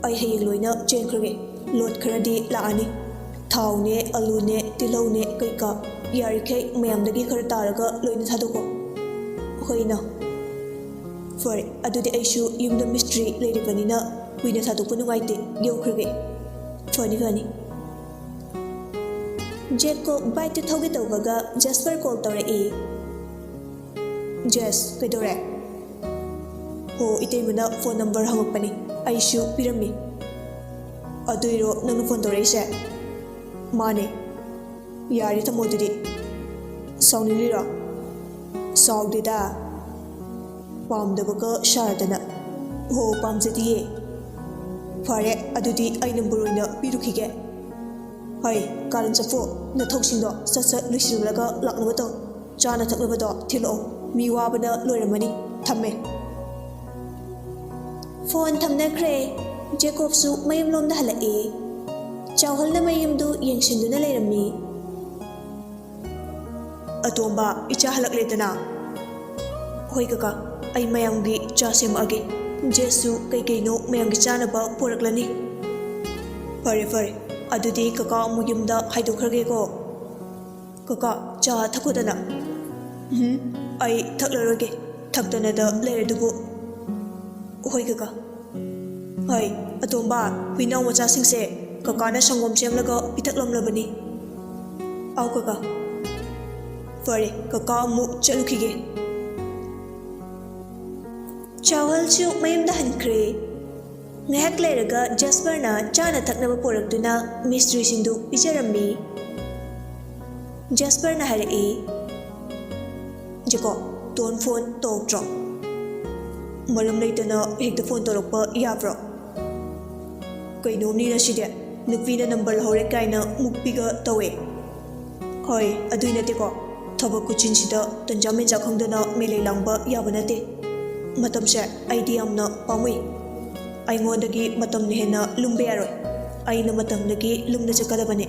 ꯑꯩ ꯍꯌꯦꯡ ꯂꯣꯏꯅ ꯆꯦꯟꯈ꯭ꯔꯒꯦ꯫ ꯂꯣꯠ ꯈꯔꯗꯤ ꯂꯥꯛꯑꯅꯤ꯫ ꯊꯥꯎꯅꯦ, ꯑꯂꯨꯅꯦ, ꯇꯤꯜꯍꯧꯅꯦ, ꯀꯩꯀꯥ꯫ ꯌꯥꯔꯤꯈꯩ ꯃꯌꯥꯝꯗꯒꯤ ꯈꯔ ꯇꯥꯔꯒ ꯂꯣꯏꯅ ꯊꯥꯗꯣꯛꯀꯣ꯫ ꯍꯣꯏ, ꯏꯅꯥꯎ꯫ ꯐꯔꯦ, ꯑꯗꯨꯗꯤ ꯑꯩꯁꯨ ꯌꯨꯝꯗ ꯃꯤꯁꯇ꯭ꯔꯤ ꯂꯩꯔꯤꯕꯅꯤꯅ ꯀꯨꯏꯅ ꯊꯥꯗꯣꯛꯄ ꯅꯨꯡꯉꯥꯏꯇꯦ꯫ ꯌꯧꯈ꯭ꯔꯒꯦ꯫ ꯐꯅꯤ, ꯐꯅꯤ꯫ ꯖꯦꯀꯣꯕ ꯕꯥꯏꯛꯇ ꯊꯧꯒꯦ ꯇꯧꯕꯒ ꯖꯦꯁꯄꯔ ꯀꯣꯜ ꯇꯧꯔꯛꯏ꯫ ꯖꯦꯁ, ꯀꯩꯗꯧꯔꯦ? ꯍꯣ, ꯏꯇꯩꯃꯅ ꯐꯣꯟ ꯅꯝꯕꯔ ꯍꯪꯉꯛꯄꯅꯤ, ꯑꯩꯁꯨ ꯄꯤꯔꯝꯃꯤ꯫ ꯑꯗꯨꯏꯔꯣ ꯅꯪꯅ ꯐꯣꯟ ꯇꯧꯔꯛꯏꯁꯦ? ꯃꯥꯅꯦ꯫ ꯌꯥꯔꯦ, ꯊꯝꯃꯣ ꯑꯗꯨꯗꯤ꯫ ꯁꯥꯎꯅꯤꯡꯂꯤꯔꯣ? ꯁꯥꯎꯗꯦꯗ꯫ ꯄꯥꯝꯗꯕꯒ ꯁꯥꯔꯗꯅ꯫ ꯍꯣ, ꯄꯥꯝꯖꯗꯤꯌꯦ꯫ ꯐꯔꯦ, ꯑꯗꯨꯗꯤ ꯑꯩ ꯅꯝꯕꯔ ꯑꯣꯏꯅ ꯄꯤꯔꯨꯈꯤꯒꯦ꯫ ꯍꯩ, ꯀꯥꯔꯟ ꯆꯠꯐꯨ, ꯅꯊꯧꯁꯤꯡꯗꯣ ꯁꯠ ꯁꯠ ꯂꯣꯏꯁꯤꯜꯂꯒ ꯂꯥꯛꯅꯕ ꯇꯧ꯫ ꯆꯥꯅ ꯊꯛꯅꯕꯗꯣ ꯊꯤꯜꯂꯛꯑꯣ, ꯃꯤ ꯋꯥꯕꯅ ꯂꯣꯏꯔꯝꯃꯅꯤ꯫ ꯊꯝꯃꯦ꯫ ꯐꯣꯟ ꯊꯝꯅꯈ꯭ꯔꯦ꯫ ꯖꯦꯀꯣꯕꯁꯨ ꯃꯌꯨꯝꯂꯣꯝꯗ ꯍꯜꯂꯛꯏ꯫ ꯆꯥꯎꯍꯜꯅ ꯃꯌꯨꯝꯗꯨ ꯌꯦꯡꯁꯤꯟꯗꯨꯅ ꯂꯩꯔꯝꯃꯤ꯫ ꯑꯇꯣꯝꯕ, ꯏꯆꯥ ꯍꯜꯂꯛꯂꯦꯗꯅ꯫ ꯍꯣꯏ ꯀꯀꯥ, ꯑꯩ ꯃꯌꯥꯝꯒꯤ ꯆꯥ ꯁꯦꯝꯃꯛꯑꯒꯦ꯫ ꯖꯦꯁꯁꯨ ꯀꯩꯀꯩꯅꯣ ꯃꯌꯥꯝꯒꯤ ꯆꯥꯅꯕ ꯄꯨꯔꯛꯂꯅꯤ꯫ ꯐꯔꯦ ꯐꯔꯦ, ꯑꯗꯨꯗꯤ ꯀꯀꯥ ꯑꯃꯨꯛ ꯌꯨꯝꯗ ꯍꯥꯏꯗꯣꯛꯈ꯭ꯔꯒꯦꯀꯣ꯫ ꯀꯀꯥ, ꯆꯥ ꯊꯛꯈꯣꯗꯅ꯫ ꯎꯝ, ꯑꯩ ꯊꯛꯂꯔꯣꯏꯒꯦ, ꯊꯛꯇꯅꯗ ꯂꯩꯔꯗꯨꯕꯨ꯫ ꯍꯣꯏ ꯀꯀꯥ꯫ ꯍꯣꯏ, ꯑꯇꯣꯝꯕ, ꯍꯨꯏꯅꯥꯎ ꯃꯆꯥꯁꯤꯡꯁꯦ ꯀꯀꯥꯅ ꯁꯪꯒꯣꯝ ꯁꯦꯝꯂꯒ ꯄꯤꯊꯛꯂꯝꯂꯕꯅꯤ꯫ ꯑꯥꯎ ꯀꯀꯥ꯫ ꯐꯔꯦ, ꯀꯀꯥ ꯑꯃꯨꯛ ꯆꯠꯂꯨꯈꯤꯒꯦ꯫ ꯆꯥꯎꯍꯜꯁꯨ ꯃꯌꯨꯝꯗ ꯍꯟꯈ꯭ꯔꯦ꯫ ꯉꯥꯏꯍꯥꯛ ꯂꯩꯔꯒ ꯖꯦꯁꯄꯔꯅ ꯆꯥꯅ ꯊꯛꯅꯕ ꯄꯨꯔꯛꯇꯨꯅ ꯃꯤꯁꯇ꯭ꯔꯤꯁꯤꯡꯗꯨ ꯄꯤꯖꯔꯝꯃꯤ꯫ ꯖꯦꯁꯄꯔꯅ ꯍꯥꯏꯔꯛꯏ, "ꯖꯦꯀꯣ, ꯇꯣꯟ ꯐꯣꯟ ꯇꯧꯔꯛꯇ꯭ꯔꯣ? ꯃꯔꯝ ꯂꯩꯇꯅ ꯍꯦꯛꯇ ꯐꯣꯟ ꯇꯧꯔꯛꯄ ꯌꯥꯕ꯭ꯔꯣ? ꯀꯩꯅꯣꯝꯅꯤ ꯉꯁꯤꯗꯤ, ꯅꯨꯄꯤꯅ ꯅꯝꯕꯔ ꯂꯧꯍꯧꯔꯦ ꯀꯥꯏꯅ ꯃꯨꯛꯄꯤꯒ ꯇꯧꯋꯦ꯫ ꯍꯣꯏ, ꯑꯗꯨꯏ ꯅꯠꯇꯦꯀꯣ, ꯊꯕꯛ ꯈꯨꯆꯤꯟꯁꯤꯗ ꯇꯟꯖꯥ ꯃꯦꯟꯖꯥ ꯈꯪꯗꯅ ꯃꯦꯂꯩ ꯂꯥꯡꯕ ꯌꯥꯕ ꯅꯠꯇꯦ꯫ ꯃꯇꯝꯁꯦ ꯑꯩꯗꯤ ꯌꯥꯝꯅ ꯄꯥꯝꯃꯨꯏ꯫ ꯑꯩꯉꯣꯟꯗꯒꯤ ꯃꯇꯝꯅ ꯍꯦꯟꯅ ꯂꯨꯝꯕ ꯌꯥꯔꯣꯏ꯫ ꯑꯩꯅ ꯃꯇꯝꯗꯒꯤ ꯂꯨꯝꯅ ꯆꯠꯀꯗꯕꯅꯤ꯫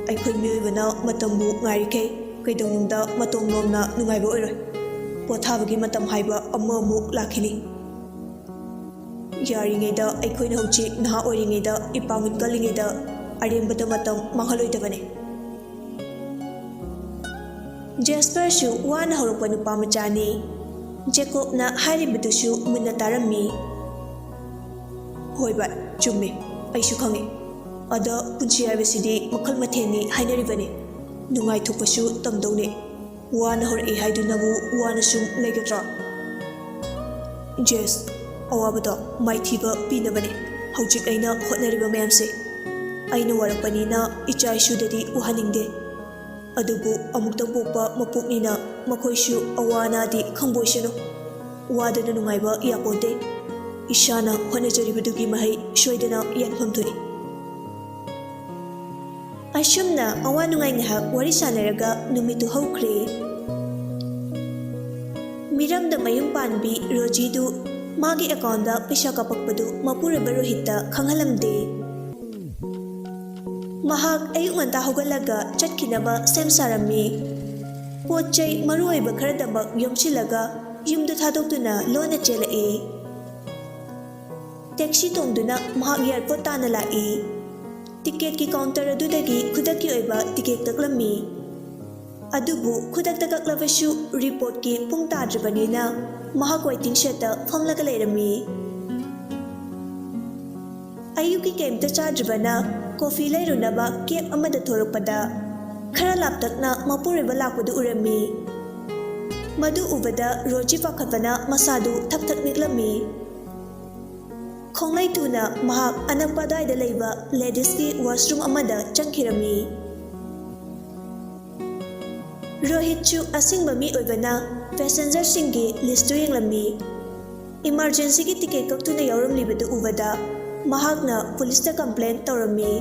ꯑꯩꯈꯣꯏ ꯃꯤꯑꯣꯏꯕꯅ ꯃꯇꯝꯕꯨ ꯉꯥꯏꯔꯤꯈꯩ ꯀꯩꯗꯧꯅꯨꯡꯗ ꯃꯇꯣꯝꯂꯣꯝꯅ ꯅꯨꯡꯉꯥꯏꯕ ꯑꯣꯏꯔꯣꯏ꯫ ꯄꯣꯊꯥꯕꯒꯤ ꯃꯇꯝ ꯍꯥꯏꯕ ꯑꯃꯃꯨꯛ ꯂꯥꯛꯈꯤꯅꯤ"꯫ ꯌꯥꯔꯤꯉꯩꯗ ꯑꯩꯈꯣꯏꯅ ꯍꯧꯖꯤꯛ ꯅꯍꯥ ꯑꯣꯏꯔꯤꯉꯩꯗ ꯏꯄꯥꯡꯒꯜ ꯀꯜꯂꯤꯉꯩꯗ ꯑꯔꯦꯝꯕꯗ ꯃꯇꯝ ꯃꯥꯡꯍꯜꯂꯣꯏꯗꯕꯅꯤ꯫ ꯖꯦꯁꯄꯔꯁꯨ ꯋꯥꯅ ꯍꯧꯔꯛꯄ ꯅꯨꯄꯥ ꯃꯆꯥꯅꯤ꯫ ꯖꯦꯀꯣꯕꯅ ꯍꯥꯏꯔꯤꯕꯗꯨꯁꯨ ꯃꯨꯟꯅ ꯇꯥꯔꯝꯃꯤ꯫ ꯍꯣꯏ ꯚꯥꯏ, ꯆꯨꯝꯃꯤ, ꯑꯩꯁꯨ ꯈꯪꯉꯤ꯫ ꯑꯗ ꯄꯨꯟꯁꯤ ꯍꯥꯏꯕꯁꯤꯗꯤ ꯃꯈꯜ ꯃꯊꯦꯜꯅꯤ ꯍꯥꯏꯅꯔꯤꯕꯅꯤ꯫ ꯅꯨꯡꯉꯥꯏꯊꯣꯛꯄꯁꯨ ꯇꯝꯗꯧꯅꯤ꯫ ꯋꯥꯅ ꯍꯧꯔꯛꯏ ꯍꯥꯏꯗꯨꯅꯕꯨ ꯋꯥꯅ ꯁꯨꯝ ꯂꯩꯒꯗ꯭ꯔꯣ? ꯖꯦꯁ, ꯑꯋꯥꯕꯗꯣ ꯃꯥꯏꯊꯤꯕ ꯄꯤꯅꯕꯅꯤ ꯍꯧꯖꯤꯛ ꯑꯩꯅ ꯍꯣꯠꯅꯔꯤꯕ ꯃꯌꯥꯝꯁꯦ꯫ ꯑꯩꯅ ꯋꯥꯔꯛꯄꯅꯤꯅ ꯏꯆꯥ ꯏꯁꯨꯗꯗꯤ ꯋꯥꯍꯟꯅꯤꯡꯗꯦ꯫ ꯑꯗꯨꯕꯨ ꯑꯃꯨꯛꯇꯪ ꯄꯣꯛꯄ ꯃꯄꯣꯛꯅꯤꯅ ꯃꯈꯣꯏꯁꯨ ꯑꯋꯥ ꯑꯅꯥꯗꯤ ꯈꯪꯕꯣꯏꯁꯅꯨ꯫ ꯋꯥꯗꯅ ꯅꯨꯡꯉꯥꯏꯕ ꯌꯥꯄꯣꯟꯇꯦ꯫ ꯏꯁꯥꯅ ꯍꯣꯠꯅꯖꯔꯤꯕꯗꯨꯒꯤ ꯃꯍꯩ ꯁꯣꯏꯗꯅ ꯌꯥꯟꯐꯝ ꯊꯣꯛꯏ꯫ ꯑꯁꯨꯝꯅ ꯑꯋꯥ ꯅꯨꯡꯉꯥꯏ ꯉꯥꯏꯍꯥꯛ ꯋꯥꯔꯤ ꯁꯥꯟꯅꯔꯒ ꯅꯨꯃꯤꯠꯇꯨ ꯍꯧꯈ꯭ꯔꯦ꯫ ꯃꯤꯔꯝꯗ ꯃꯌꯨꯝ ꯄꯥꯟꯕꯤ ꯔꯣꯖꯤꯗꯨ ꯃꯥꯒꯤ ꯑꯦꯀꯥꯎꯟꯗ ꯄꯩꯁꯥ ꯀꯥꯞꯄꯛꯄꯗꯨ ꯃꯄꯨꯔꯣꯏꯕ ꯔꯣꯍꯤꯠꯇ ꯈꯪꯍꯜꯂꯝꯗꯦ꯫ ꯃꯍꯥꯛ ꯑꯌꯨꯛ ꯉꯟꯇꯥ ꯍꯧꯒꯠꯂꯒ ꯆꯠꯈꯤꯅꯕ ꯁꯦꯝ ꯁꯥꯔꯝꯃꯤ꯫ ꯄꯣꯠ ꯆꯩ ꯃꯔꯨ ꯑꯣꯏꯕ ꯈꯔꯗꯃꯛ ꯌꯣꯝꯁꯤꯜꯂꯒ ꯌꯨꯝꯗꯨ ꯊꯥꯗꯣꯛꯇꯨꯅ ꯂꯣꯟꯅ ꯆꯦꯜꯂꯛꯏ꯫ ꯇꯦꯛꯁꯤ ꯇꯣꯡꯗꯨꯅ ꯃꯍꯥꯛ ꯑꯦꯌꯔꯄꯣꯔꯠ ꯇꯥꯟꯅ ꯂꯥꯛꯏ꯫ ꯇꯤꯀꯦꯠꯀꯤ ꯀꯥꯎꯟꯇꯔ ꯑꯗꯨꯗꯒꯤ ꯈꯨꯗꯛꯀꯤ ꯑꯣꯏꯕ ꯇꯤꯀꯦꯠ ꯀꯛꯂꯝꯃꯤ꯫ ꯑꯗꯨꯕꯨ ꯈꯨꯗꯛꯇ ꯀꯛꯂꯕꯁꯨ ꯔꯤꯄꯣꯔꯠꯀꯤ ꯄꯨꯡ ꯇꯥꯗ꯭ꯔꯤꯕꯅꯤꯅ ꯃꯍꯥꯛ ꯋꯦꯇꯤꯡ ꯁꯦꯠꯇ ꯐꯝꯂꯒ ꯂꯩꯔꯝꯃꯤ꯫ ꯑꯌꯨꯛꯀꯤ ꯀꯩꯝꯇ ꯆꯥꯗ꯭ꯔꯤꯕꯅ ꯀꯣꯐꯤ ꯂꯩꯔꯨꯅꯕ ꯀꯦꯕ ꯑꯃꯗ ꯊꯣꯔꯛꯄꯗ ꯈꯔ ꯂꯥꯞꯇꯛꯅ ꯃꯄꯨꯔꯣꯏꯕ ꯂꯥꯛꯄꯗꯨ ꯎꯔꯝꯃꯤ꯫ ꯃꯗꯨ ꯎꯕꯗ ꯔꯣꯖꯤ ꯄꯥꯈꯠꯄꯅ ꯃꯁꯥꯗꯨ ꯊꯛ ꯊꯛ ꯅꯤꯛꯂꯝꯃꯤ꯫ ꯈꯣꯡꯂꯩ ꯊꯨꯅ ꯃꯍꯥꯛ ꯑꯅꯛꯄ ꯑꯗ꯭ꯋꯥꯏꯗ ꯂꯩꯕ ꯂꯦꯗꯤꯁꯀꯤ ꯋꯥꯁꯔꯨꯝ ꯑꯃꯗ ꯆꯪꯈꯤꯔꯝꯃꯤ꯫ ꯔꯣꯍꯤꯠꯁꯨ ꯑꯁꯤꯡꯕ ꯃꯤ ꯑꯣꯏꯕꯅ ꯄꯦꯁꯦꯟꯖꯔꯁꯤꯡꯒꯤ ꯂꯤꯁꯇꯨ ꯌꯦꯡꯂꯝꯃꯤ꯫ ꯏꯃꯥꯔꯖꯦꯟꯁꯤꯒꯤ ꯇꯤꯀꯦꯠ ꯀꯛꯇꯨꯅ ꯌꯥꯎꯔꯝꯂꯤꯕꯗꯨ ꯎꯕꯗ ꯃꯍꯥꯛꯅ ꯄꯨꯂꯤꯁꯇ ꯀꯝꯄ꯭ꯂꯦꯟ ꯇꯧꯔꯝꯃꯤ꯫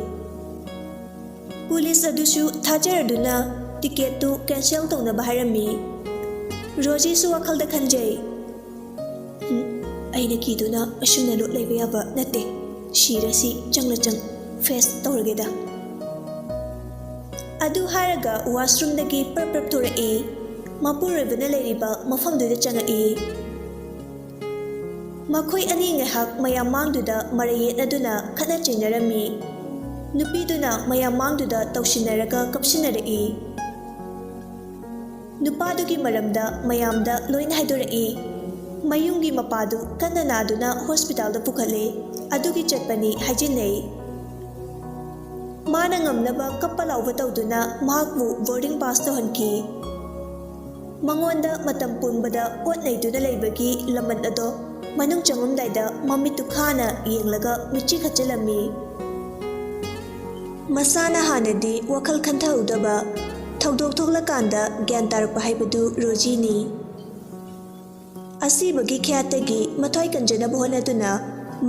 ꯄꯨꯂꯤꯁ ꯑꯗꯨꯁꯨ ꯊꯥꯖꯔꯗꯨꯅ ꯇꯤꯀꯦꯠꯇꯨ ꯀꯦꯟꯁꯦꯜ ꯇꯧꯅꯕ ꯍꯥꯏꯔꯝꯃꯤ꯫ ꯔꯣꯖꯤꯁꯨ ꯋꯥꯈꯜꯗ ꯈꯟꯖꯩ, "ꯎꯝ, ꯑꯩꯅ ꯀꯤꯗꯨꯅ ꯑꯁꯨꯝꯅ ꯂꯣꯠ ꯂꯩꯕ ꯌꯥꯕ ꯅꯠꯇꯦ꯫ ꯁꯤꯔꯁꯤ ꯆꯪꯅ ꯆꯪ ꯐꯦꯁ ꯇꯧꯔꯒꯦꯗ"꯫ ꯑꯗꯨ ꯍꯥꯏꯔꯒ ꯋꯥꯁꯔꯨꯝꯗꯒꯤ ꯄ꯭ꯔꯞ ꯄ꯭ꯔꯞ ꯊꯣꯔꯛꯏ꯫ ꯃꯄꯨꯔꯣꯏꯕꯅ ꯂꯩꯔꯤꯕ ꯃꯐꯝꯗꯨꯗ ꯆꯪꯉꯛꯏ꯫ ꯃꯈꯣꯏ ꯑꯅꯤ ꯉꯥꯏꯍꯥꯛ ꯃꯌꯥꯝ ꯃꯥꯡꯗꯨꯗ ꯃꯔꯩ ꯌꯦꯠꯅꯗꯨꯅ ꯈꯠꯅ ꯆꯩꯅꯔꯝꯃꯤ꯫ ꯅꯨꯄꯤꯗꯨꯅ ꯃꯌꯥꯝ ꯃꯥꯡꯗꯨꯗ ꯇꯧꯁꯤꯟꯅꯔꯒ ꯀꯞꯁꯤꯟꯅꯔꯛꯏ꯫ ꯅꯨꯄꯥꯗꯨꯒꯤ ꯃꯔꯝꯗ ꯃꯌꯥꯝꯗ ꯂꯣꯏꯅ ꯍꯥꯏꯗꯣꯔꯛꯏ꯫ ꯃꯌꯨꯝꯒꯤ ꯃꯄꯥꯗꯨ ꯀꯟꯅ ꯅꯥꯗꯨꯅ ꯍꯣꯁꯄꯤꯇꯥꯜꯗ ꯄꯨꯈꯠꯂꯦ꯫ ꯑꯗꯨꯒꯤ ꯆꯠꯄꯅꯤ ꯍꯥꯏꯖꯤꯟꯅꯩ꯫ ꯃꯥꯅ ꯉꯝꯅꯕ ꯀꯞꯄ ꯂꯥꯎꯕ ꯇꯧꯗꯨꯅ ꯃꯍꯥꯛꯄꯨ ꯕꯣꯔꯗꯤꯡ ꯄꯥꯁ ꯇꯧꯍꯟꯈꯤ꯫ ꯃꯉꯣꯟꯗ ꯃꯇꯝ ꯄꯨꯝꯕꯗ ꯑꯣꯠ ꯅꯩꯗꯨꯅ ꯂꯩꯕꯒꯤ ꯂꯃꯟ ꯑꯗꯣ ꯃꯅꯨꯡ ꯆꯪꯂꯝꯗꯥꯏꯗ ꯃꯃꯤꯠꯇꯨ ꯈꯥꯅ ꯌꯦꯡꯂꯒ ꯃꯤꯠꯆꯤ ꯈꯠꯆꯤꯜꯂꯝꯃꯤ꯫ ꯃꯁꯥꯅ ꯍꯥꯟꯅꯗꯤ ꯋꯥꯈꯜ ꯈꯟꯊꯍꯧꯗꯕ, ꯊꯧꯗꯣꯛ ꯊꯣꯛꯂꯀꯥꯟꯗ ꯒ꯭ꯌꯥꯟ ꯇꯥꯔꯛꯄ ꯍꯥꯏꯕꯗꯨ ꯔꯣꯖꯤꯅꯤ꯫ ꯑꯁꯤꯕꯒꯤ ꯈ꯭ꯌꯥꯠꯇꯒꯤ ꯃꯊ꯭ꯋꯥꯏ ꯀꯟꯖꯅꯕ ꯍꯣꯠꯅꯗꯨꯅ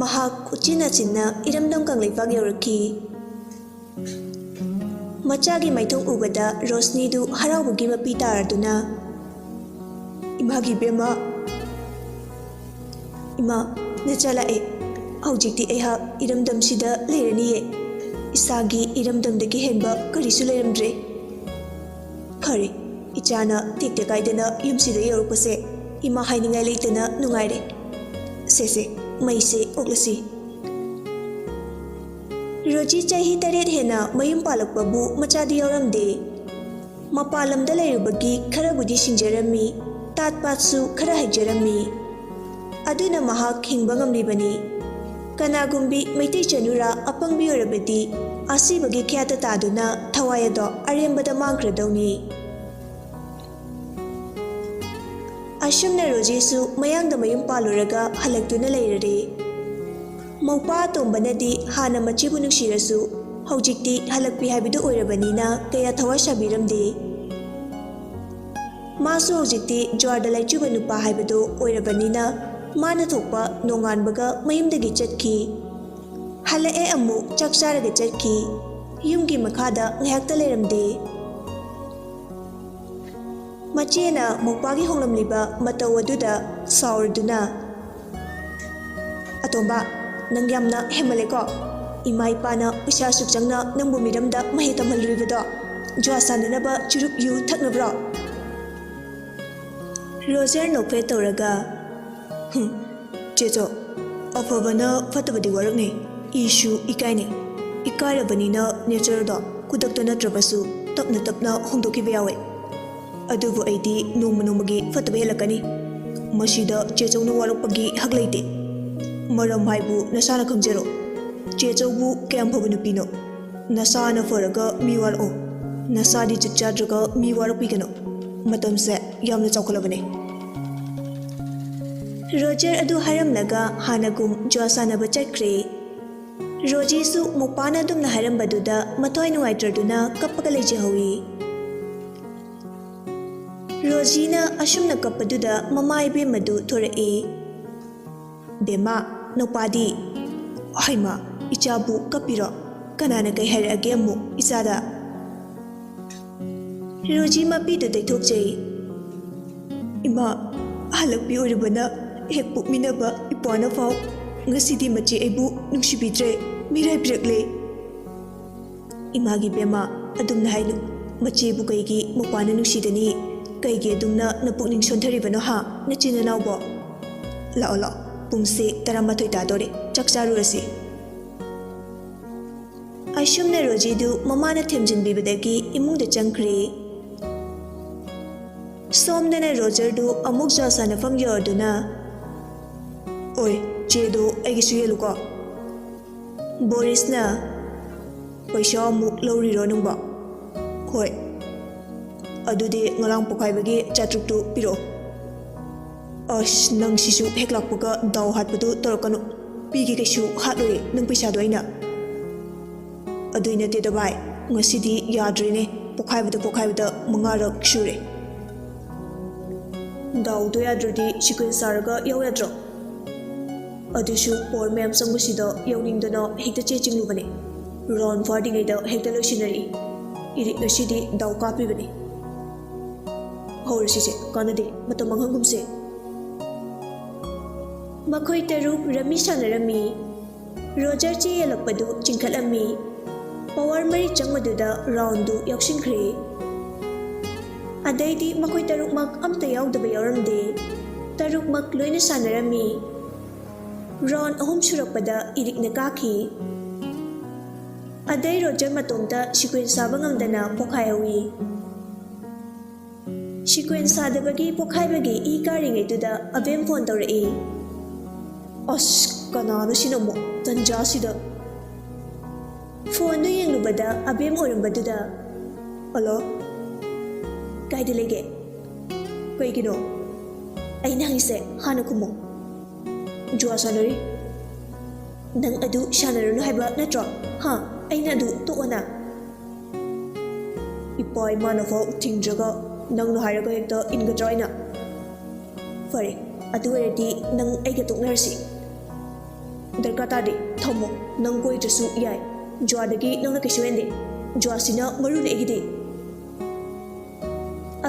ꯃꯍꯥꯛ ꯎꯆꯤꯟ ꯅꯥꯆꯤꯟꯅ ꯏꯔꯝꯗꯝ ꯀꯪꯂꯩꯄꯥꯛ ꯌꯧꯔꯛꯈꯤ꯫ ꯃꯆꯥꯒꯤ ꯃꯥꯏꯊꯣꯡ ꯎꯕꯗ ꯔꯣꯁꯅꯤꯗꯨ ꯍꯔꯥꯎꯕꯒꯤ ꯃꯄꯤ ꯇꯥꯔꯗꯨꯅ, "ꯏꯃꯥꯒꯤ ꯏꯕꯦꯝꯃ, ꯏꯃꯥ, ꯅꯆꯥ ꯂꯥꯛꯑꯦ꯫ ꯍꯧꯖꯤꯛꯇꯤ ꯑꯩꯍꯥꯛ ꯏꯔꯝꯗꯝꯁꯤꯗ ꯂꯩꯔꯅꯤꯌꯦ꯫ ꯏꯁꯥꯒꯤ ꯏꯔꯝꯗꯝꯗꯒꯤ ꯍꯦꯟꯕ ꯀꯔꯤꯁꯨ ꯂꯩꯔꯝꯗ꯭ꯔꯦ꯫ ꯐꯔꯦ, ꯏꯆꯥꯅ ꯇꯦꯛꯇ ꯀꯥꯏꯗꯅ ꯌꯨꯝꯁꯤꯗ ꯌꯧꯔꯛꯄꯁꯦ ꯏꯃꯥ ꯍꯥꯏꯅꯤꯡꯉꯥꯏ ꯂꯩꯇꯅ ꯅꯨꯡꯉꯥꯏꯔꯦ꯫ ꯁꯦ ꯁꯦ, ꯃꯩꯁꯦ ꯑꯣꯛꯂꯁꯤ꯫" ꯔꯣꯖꯤ ꯆꯍꯤ ꯇꯔꯦꯠ ꯍꯦꯟꯅ ꯃꯌꯨꯝ ꯄꯥꯜꯂꯛꯄꯕꯨ ꯃꯆꯥꯗꯤ ꯌꯥꯎꯔꯝꯗꯦ꯫ ꯃꯄꯥꯟ ꯂꯝꯗ ꯂꯩꯔꯨꯕꯒꯤ ꯈꯔꯕꯨꯗꯤ ꯁꯤꯡꯖꯔꯝꯃꯤ, ꯇꯥꯠ ꯄꯥꯠꯁꯨ ꯈꯔ ꯍꯩꯖꯔꯝꯃꯤ꯫ ꯑꯗꯨꯅ ꯃꯍꯥꯛ ꯍꯤꯡꯕ ꯉꯝꯂꯤꯕꯅꯤ꯫ ꯀꯅꯥꯒꯨꯝꯕꯤ ꯃꯩꯇꯩ ꯆꯅꯨꯔꯥ ꯑꯄꯪꯕꯤ ꯑꯣꯏꯔꯕꯗꯤ ꯑꯁꯤꯕꯒꯤ ꯈ꯭ꯌꯥꯠꯇ ꯇꯥꯗꯨꯅ ꯊꯋꯥꯏ ꯑꯗꯣ ꯑꯔꯦꯝꯕꯗ ꯃꯥꯡꯈ꯭ꯔꯗꯧꯅꯤ꯫ ꯑꯁꯨꯝꯅ ꯔꯣꯖꯤꯁꯨ ꯃꯌꯥꯡꯗ ꯃꯌꯨꯝ ꯄꯥꯜꯂꯨꯔꯒ ꯍꯜꯂꯛꯇꯨꯅ ꯂꯩꯔꯔꯦ꯫ ꯃꯧꯄꯥ ꯑꯇꯣꯝꯕꯅꯗꯤ ꯍꯥꯟꯅ ꯃꯆꯦꯕꯨ ꯅꯨꯡꯁꯤꯔꯁꯨ ꯍꯧꯖꯤꯛꯇꯤ ꯍꯜꯂꯛꯄꯤ ꯍꯥꯏꯕꯗꯨ ꯑꯣꯏꯔꯕꯅꯤꯅ ꯀꯌꯥ ꯊꯋꯥꯏ ꯁꯥꯕꯤꯔꯝꯗꯦ꯫ ꯃꯥꯁꯨ ꯍꯧꯖꯤꯛꯇꯤ ꯖ꯭ꯋꯥꯔꯗ ꯂꯥꯏꯆꯨꯕ ꯅꯨꯄꯥ ꯍꯥꯏꯕꯗꯨ ꯑꯣꯏꯔꯕꯅꯤꯅ ꯃꯥꯅ ꯊꯣꯛꯄ ꯅꯣꯡꯉꯥꯟꯕꯒ ꯃꯌꯨꯝꯗꯒꯤ ꯆꯠꯈꯤ꯫ ꯍꯜꯂꯛꯑꯦ ꯑꯃꯨꯛ ꯆꯥꯛ ꯆꯥꯔꯒ ꯆꯠꯈꯤ꯫ ꯌꯨꯝꯒꯤ ꯃꯈꯥꯗ ꯉꯥꯏꯍꯥꯛꯇ ꯂꯩꯔꯝꯗꯦ꯫ ꯃꯆꯦꯅ ꯃꯧꯄꯥꯒꯤ ꯍꯣꯡꯂꯝꯂꯤꯕ ꯃꯇꯧ ꯑꯗꯨꯗ ꯁꯥꯎꯔꯗꯨꯅ, "ꯑꯇꯣꯝꯕ, ꯅꯪ ꯌꯥꯝꯅ ꯍꯦꯟꯃꯜꯂꯦꯀꯣ꯫ ꯏꯃꯥ ꯏꯄꯥꯅ ꯄꯩꯁꯥ ꯑꯁꯨꯛ ꯆꯪꯅ ꯅꯪꯕꯨ ꯃꯤꯔꯝꯗ ꯃꯍꯩ ꯇꯝꯍꯜꯂꯨꯔꯤꯕꯗꯣ ꯖꯨꯋꯥ ꯁꯥꯟꯅꯅꯕ ꯆꯨꯔꯨꯞ ꯌꯨ ꯊꯛꯅꯕ꯭ꯔꯣ?" ꯔꯣꯖꯔ ꯅꯣꯛꯐꯦꯠ ꯇꯧꯔꯒ, "ꯍꯨꯝ, ꯆꯦꯆꯧ, ꯑꯐꯕꯅ ꯐꯠꯇꯕꯗꯤ ꯋꯥꯔꯛꯅꯩ, ꯏꯁꯨ ꯏꯀꯥꯏꯅꯩ꯫ ꯏꯀꯥꯏꯔꯕꯅꯤꯅ natureꯗꯣ ꯈꯨꯗꯛꯇ ꯅꯠꯇ꯭ꯔꯕꯁꯨ ꯇꯞꯅ ꯇꯞꯅ ꯍꯣꯡꯗꯣꯛꯈꯤꯕ ꯌꯥꯎꯋꯦ꯫ ꯑꯗꯨꯕꯨ ꯑꯩꯗꯤ ꯅꯣꯡꯃ ꯅꯣꯡꯃꯒꯤ ꯐꯠꯇꯕ ꯍꯦꯜꯂꯛꯀꯅꯤ꯫ ꯃꯁꯤꯗ ꯆꯦꯆꯧꯅ ꯋꯥꯔꯛꯄꯒꯤ ꯍꯛ ꯂꯩꯇꯦ꯫ ꯃꯔꯝ ꯍꯥꯏꯕꯨ ꯅꯁꯥꯅ ꯈꯪꯖꯔꯣ꯫ ꯆꯦꯆꯧꯕꯨ ꯀꯌꯥꯝ ꯐꯕ ꯅꯨꯄꯤꯅꯣ꯫ ꯅꯁꯥꯅ ꯐꯔꯒ ꯃꯤ ꯋꯥꯔꯛꯑꯣ꯫ ꯅꯁꯥꯗꯤ ꯖꯨꯠ ꯆꯥꯗ꯭ꯔꯒ ꯃꯤ ꯋꯥꯔꯛꯄꯤꯒꯅꯨ꯫ ꯃꯇꯝꯁꯦ ꯌꯥꯝꯅ ꯆꯥꯎꯈꯠꯂꯕꯅꯦ꯫ ꯔꯣꯖꯔ ꯑꯗꯨ ꯍꯥꯏꯔꯝꯂꯒ ꯍꯥꯟꯅꯒꯨꯝ ꯖꯨꯋꯥ ꯁꯥꯟꯅꯕ ꯆꯠꯈ꯭ꯔꯦ꯫ ꯔꯣꯖꯤꯁꯨ ꯃꯧꯄꯥꯅ ꯑꯗꯨꯝꯅ ꯍꯥꯏꯔꯝꯕꯗꯨꯗ ꯃꯊ꯭ꯋꯥꯏ ꯅꯨꯡꯉꯥꯏꯇ꯭ꯔꯗꯨꯅ ꯀꯞꯄꯒ ꯂꯩꯖꯍꯧꯏ꯫ ꯔꯣꯖꯤꯅ ꯑꯁꯨꯝꯅ ꯀꯞꯄꯗꯨꯗ ꯃꯃꯥ ꯏꯕꯦꯝꯃꯗꯨ ꯊꯣꯔꯛꯏ꯫ "ꯕꯦꯝꯃ, ꯅꯧꯄꯥꯗꯤ?" "ꯍꯩꯃꯥ, ꯏꯆꯥꯕꯨ ꯀꯞꯄꯤꯔꯣ? ꯀꯅꯥꯅ ꯀꯩ ꯍꯥꯏꯔꯛꯑꯒꯦ ꯑꯃꯨꯛ ꯏꯆꯥꯗ?" ꯔꯣꯖꯤ ꯃꯄꯤꯗꯨ ꯇꯩꯊꯣꯛꯆꯩ꯫ "ꯏꯃꯥ, ꯍꯜꯂꯛꯄꯤ ꯑꯣꯏꯔꯨꯕꯅ ꯍꯦꯛ ꯄꯣꯛꯃꯤꯟꯅꯕ ꯏꯄ꯭ꯋꯥꯅ ꯐꯥꯎ ꯉꯁꯤꯗꯤ ꯃꯆꯦ ꯑꯩꯕꯨ ꯅꯨꯡꯁꯤꯕꯤꯗ꯭ꯔꯦ, ꯃꯤꯔꯥꯏꯕꯤꯔꯛꯂꯦ꯫" "ꯏꯃꯥꯒꯤ ꯕꯦꯝꯃ, ꯑꯗꯨꯝꯅ ꯍꯥꯏꯅꯨ꯫ ꯃꯆꯦꯕꯨ ꯀꯩꯒꯤ ꯃꯧꯄ꯭ꯋꯥꯅ ꯅꯨꯡꯁꯤꯗꯅꯤ? ꯀꯩꯒꯤ ꯑꯗꯨꯝꯅ ꯅꯄꯨꯛꯅꯤꯡ ꯁꯣꯟꯊꯔꯤꯕꯅꯣ ꯍꯥ, ꯅꯆꯤꯟ ꯅꯅꯥꯎꯕꯣ? ꯂꯥꯛꯑꯣ, ꯂꯥꯛꯑꯣ, ꯄꯨꯡꯁꯦ ꯇꯔꯥꯃꯥꯊꯣꯏ ꯇꯥꯗꯣꯔꯦ, ꯆꯥꯛ ꯆꯥꯔꯨꯔꯁꯤ꯫" ꯑꯁꯨꯝꯅ ꯔꯣꯖꯤꯗꯨ ꯃꯃꯥꯅ ꯊꯦꯝꯖꯤꯟꯕꯤꯕꯗꯒꯤ ꯏꯃꯨꯡꯗ ꯆꯪꯈ꯭ꯔꯦ꯫ ꯁꯣꯝꯗꯅ ꯔꯣꯖꯔꯗꯨ ꯑꯃꯨꯛ ꯖ꯭ꯋꯥ ꯁꯥꯟꯅꯐꯝ ꯌꯧꯔꯗꯨꯅ, "ꯑꯣꯏ, ꯆꯦꯗꯣ ꯑꯩꯒꯤꯁꯨ ꯌꯦꯜꯂꯨꯀꯣ꯫" ꯕꯣꯔꯤꯁꯅ, "ꯄꯩꯁꯥ ꯑꯃꯨꯛ ꯂꯧꯔꯤꯔꯣ ꯅꯪꯕꯣ?" "ꯍꯣꯏ꯫" "ꯑꯗꯨꯗꯤ ꯉꯔꯥꯡ ꯄꯣꯛꯈꯥꯏꯕꯒꯤ ꯆꯥꯇ꯭ꯔꯨꯛꯇꯨ ꯄꯤꯔꯛꯑꯣ꯫" "ꯑꯁ, ꯅꯪ ꯁꯤꯁꯨ ꯍꯦꯛ ꯂꯥꯛꯄꯒ ꯗꯥꯎ ꯍꯥꯠꯄꯗꯨ ꯇꯧꯔꯛꯀꯅꯨ꯫ ꯄꯤꯒꯦ ꯀꯩꯁꯨ ꯍꯥꯠꯂꯣꯏ ꯅꯪ ꯄꯩꯁꯥꯗꯣ ꯑꯩꯅ꯫" "ꯑꯗꯨꯏ ꯅꯠꯇꯦꯗ ꯚꯥꯏ, ꯉꯁꯤꯗꯤ ꯌꯥꯗ꯭ꯔꯦꯅꯦ, ꯄꯣꯛꯈꯥꯏꯕꯗ ꯄꯣꯛꯈꯥꯏꯕꯗ ꯃꯉꯥꯔꯛ ꯁꯨꯔꯦ꯫" "ꯗꯥꯎꯗꯣ ꯌꯥꯗ꯭ꯔꯗꯤ sequence ꯁꯥꯔꯒ ꯌꯥꯎ ꯌꯥꯗ꯭ꯔꯣ?" "ꯑꯗꯨꯁꯨ power ꯃꯌꯥꯝ ꯆꯪꯕꯁꯤꯗ ꯌꯥꯎꯅꯤꯡꯗꯅ ꯍꯦꯛꯇ ꯆꯦ ꯆꯤꯡꯂꯨꯕꯅꯦ꯫ Round ꯐꯥꯗ꯭ꯔꯤꯉꯩꯗ ꯍꯦꯛꯇ ꯂꯣꯏꯁꯤꯟꯅꯔꯛꯏ꯫ ꯏꯔꯤꯛ ꯉꯁꯤꯗꯤ ꯗꯥꯎ ꯀꯥꯞꯄꯤꯕꯅꯤ꯫" "ꯍꯧꯔꯁꯤꯁꯦ, ꯀꯥꯟꯅꯗꯦ, ꯃꯇꯝ ꯃꯥꯡꯍꯟꯒꯨꯝꯁꯦ꯫" ꯃꯈꯣꯏ ꯇꯔꯨꯛ ꯔꯃꯤ ꯁꯥꯟꯅꯔꯝꯃꯤ꯫ ꯔꯣꯖꯔ ꯆꯦ ꯌꯦꯜꯂꯛꯄꯗꯨ ꯆꯤꯡꯈꯠꯂꯝꯃꯤ꯫ Power ꯃꯔꯤ ꯆꯪꯕꯗꯨꯗ roundꯗꯨ ꯌꯥꯎꯁꯤꯟꯈ꯭ꯔꯦ꯫ ꯑꯗꯩꯗꯤ ꯃꯈꯣꯏ ꯇꯔꯨꯛꯃꯛ ꯑꯝꯇ ꯌꯥꯎꯗꯕ ꯌꯥꯎꯔꯝꯗꯦ꯫ ꯇꯔꯨꯛꯃꯛ ꯂꯣꯏꯅ ꯁꯥꯟꯅꯔꯝꯃꯤ꯫ ꯔꯥꯎꯟ ꯑꯍꯨꯝ ꯁꯨꯔꯛꯄꯗ ꯏꯔꯤꯛꯅ ꯀꯥꯈꯤ꯫ ꯑꯗꯩ ꯔꯣꯖꯔ ꯃꯇꯣꯝꯇ ꯁꯤꯀ꯭ꯋꯦꯟꯁ ꯁꯥꯕ ꯉꯝꯗꯅ ꯄꯣꯈꯥꯏꯍꯧꯏ꯫ ꯁꯤꯀ꯭ꯋꯦꯟꯁ ꯁꯥꯗꯕꯒꯤ ꯄꯣꯈꯥꯏꯕꯒꯤ ꯏ ꯀꯥꯔꯤꯉꯩꯗꯨꯗ ꯑꯕꯦꯝ ꯐꯣꯟ ꯇꯧꯔꯛꯏ꯫ ꯑꯁ, ꯀꯅꯥꯅꯣ ꯁꯤꯅ ꯑꯃꯨꯛ ꯇꯟꯖꯥꯁꯤꯗ? ꯐꯣꯟꯗꯨ ꯌꯦꯡꯂꯨꯕꯗ ꯑꯕꯦꯝ ꯑꯣꯏꯔꯝꯕꯗꯨꯗ, "ꯍꯜꯂꯣ, ꯀꯥꯏꯗ ꯂꯩꯒꯦ? ꯀꯩꯒꯤꯅꯣ? ꯑꯩꯅ ꯍꯪꯉꯤꯁꯦ ꯍꯥꯟꯅ ꯈꯨꯝꯃꯣ꯫ ꯖꯨꯋꯥ ꯁꯥꯟꯅꯔꯤ꯫ ꯅꯪ ꯑꯗꯨ ꯁꯥꯟꯅꯔꯨꯅꯨ ꯍꯥꯏꯕ ꯅꯠꯇ꯭ꯔꯣ? ꯍꯥ? ꯑꯩꯅ ꯑꯗꯨ ꯇꯣꯛꯑꯣꯅ?" ꯏꯄꯥ ꯏꯃꯥꯅ ꯐꯥꯎ ꯊꯤꯡꯗ꯭ꯔꯒ ꯅꯪꯅ ꯍꯥꯏꯔꯒ ꯍꯦꯛꯇ ꯏꯟꯒꯗ꯭ꯔꯣ ꯑꯩꯅ? ꯐꯔꯦ, ꯑꯗꯨ ꯑꯣꯏꯔꯗꯤ ꯅꯪ ꯑꯩꯒ ꯇꯣꯛꯅꯔꯁꯤ꯫ ꯗꯔꯀꯥꯔ ꯇꯥꯗꯦ, ꯊꯝꯃꯣ꯫ ꯅꯪ ꯀꯣꯏꯗ꯭ꯔꯁꯨ ꯌꯥꯏ꯫ ꯖꯨꯋꯥꯗꯒꯤ ꯅꯪꯅ ꯀꯩꯁꯨ ꯍꯦꯟꯗꯦ꯫ ꯖꯨꯋꯥꯁꯤꯅ ꯃꯔꯨꯅꯦ ꯑꯩꯒꯤꯗꯤ꯫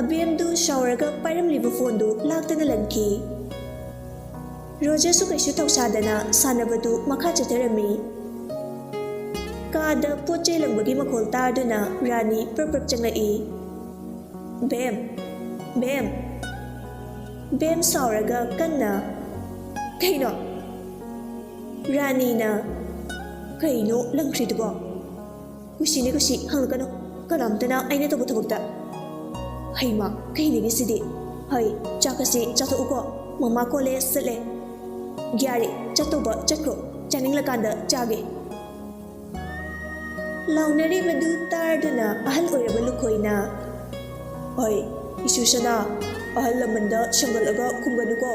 ꯑꯕꯦꯝꯗꯨ ꯁꯥꯎꯔꯒ ꯄꯥꯏꯔꯝꯂꯤꯕ ꯐꯣꯟꯗꯨ ꯂꯥꯛꯇꯅ ꯂꯪꯈꯤ꯫ ꯔꯣꯖꯔꯁꯨ ꯀꯩꯁꯨ ꯊꯧꯁꯥꯗꯅ ꯁꯥꯟꯅꯕꯗꯨ ꯃꯈꯥ ꯆꯠꯊꯔꯝꯃꯤ꯫ ꯀꯥꯗ ꯄꯣꯠ ꯆꯩ ꯂꯪꯕꯒꯤ ꯃꯈꯣꯜ ꯇꯥꯗꯨꯅ ꯔꯥꯅꯤ ꯄ꯭ꯔꯞ ꯄ꯭ꯔꯞ ꯆꯪꯂꯛꯏ꯫ "ꯕꯦꯝ! ꯕꯦꯝ!" ꯕꯦꯝ ꯁꯥꯎꯔꯒ ꯀꯟꯅ, "ꯀꯩꯅꯣ?" ꯔꯥꯅꯤꯅ, "ꯀꯩꯅꯣ ꯂꯪꯈ꯭ꯔꯤꯗꯨꯕꯣ?" "ꯀꯨꯁꯤꯅꯦ ꯀꯨꯁꯤ, ꯍꯪꯂꯛꯀꯅꯨ ꯀꯅꯥꯝꯇꯅ ꯑꯩꯅ ꯇꯧꯕ ꯊꯕꯛꯇ꯫ ꯍꯩꯃꯥ, ꯀꯩꯅꯦꯒꯦ ꯁꯤꯗꯤ? ꯍꯩ, ꯆꯥꯛꯀꯁꯤ ꯆꯥꯊꯣꯛꯎꯀꯣ, ꯃꯃꯥ ꯀꯣꯂꯦꯖ ꯆꯠꯂꯦ꯫ ꯌꯥꯔꯦ, ꯆꯠꯇꯧꯕ ꯆꯠꯈ꯭ꯔꯣ, ꯆꯥꯅꯤꯡꯂꯀꯥꯟꯗ ꯆꯥꯒꯦ꯫" ꯂꯥꯎꯅꯔꯤꯕꯗꯨ ꯇꯥꯔꯗꯨꯅ ꯑꯍꯜ ꯑꯣꯏꯔꯕ ꯂꯨꯈꯣꯏꯅ, "ꯍꯣꯏ, ꯏꯁꯨꯁꯅꯥ, ꯑꯍꯜ ꯂꯃꯟꯗ ꯁꯪꯒꯠꯂꯒ ꯈꯨꯝꯒꯅꯨꯀꯣ,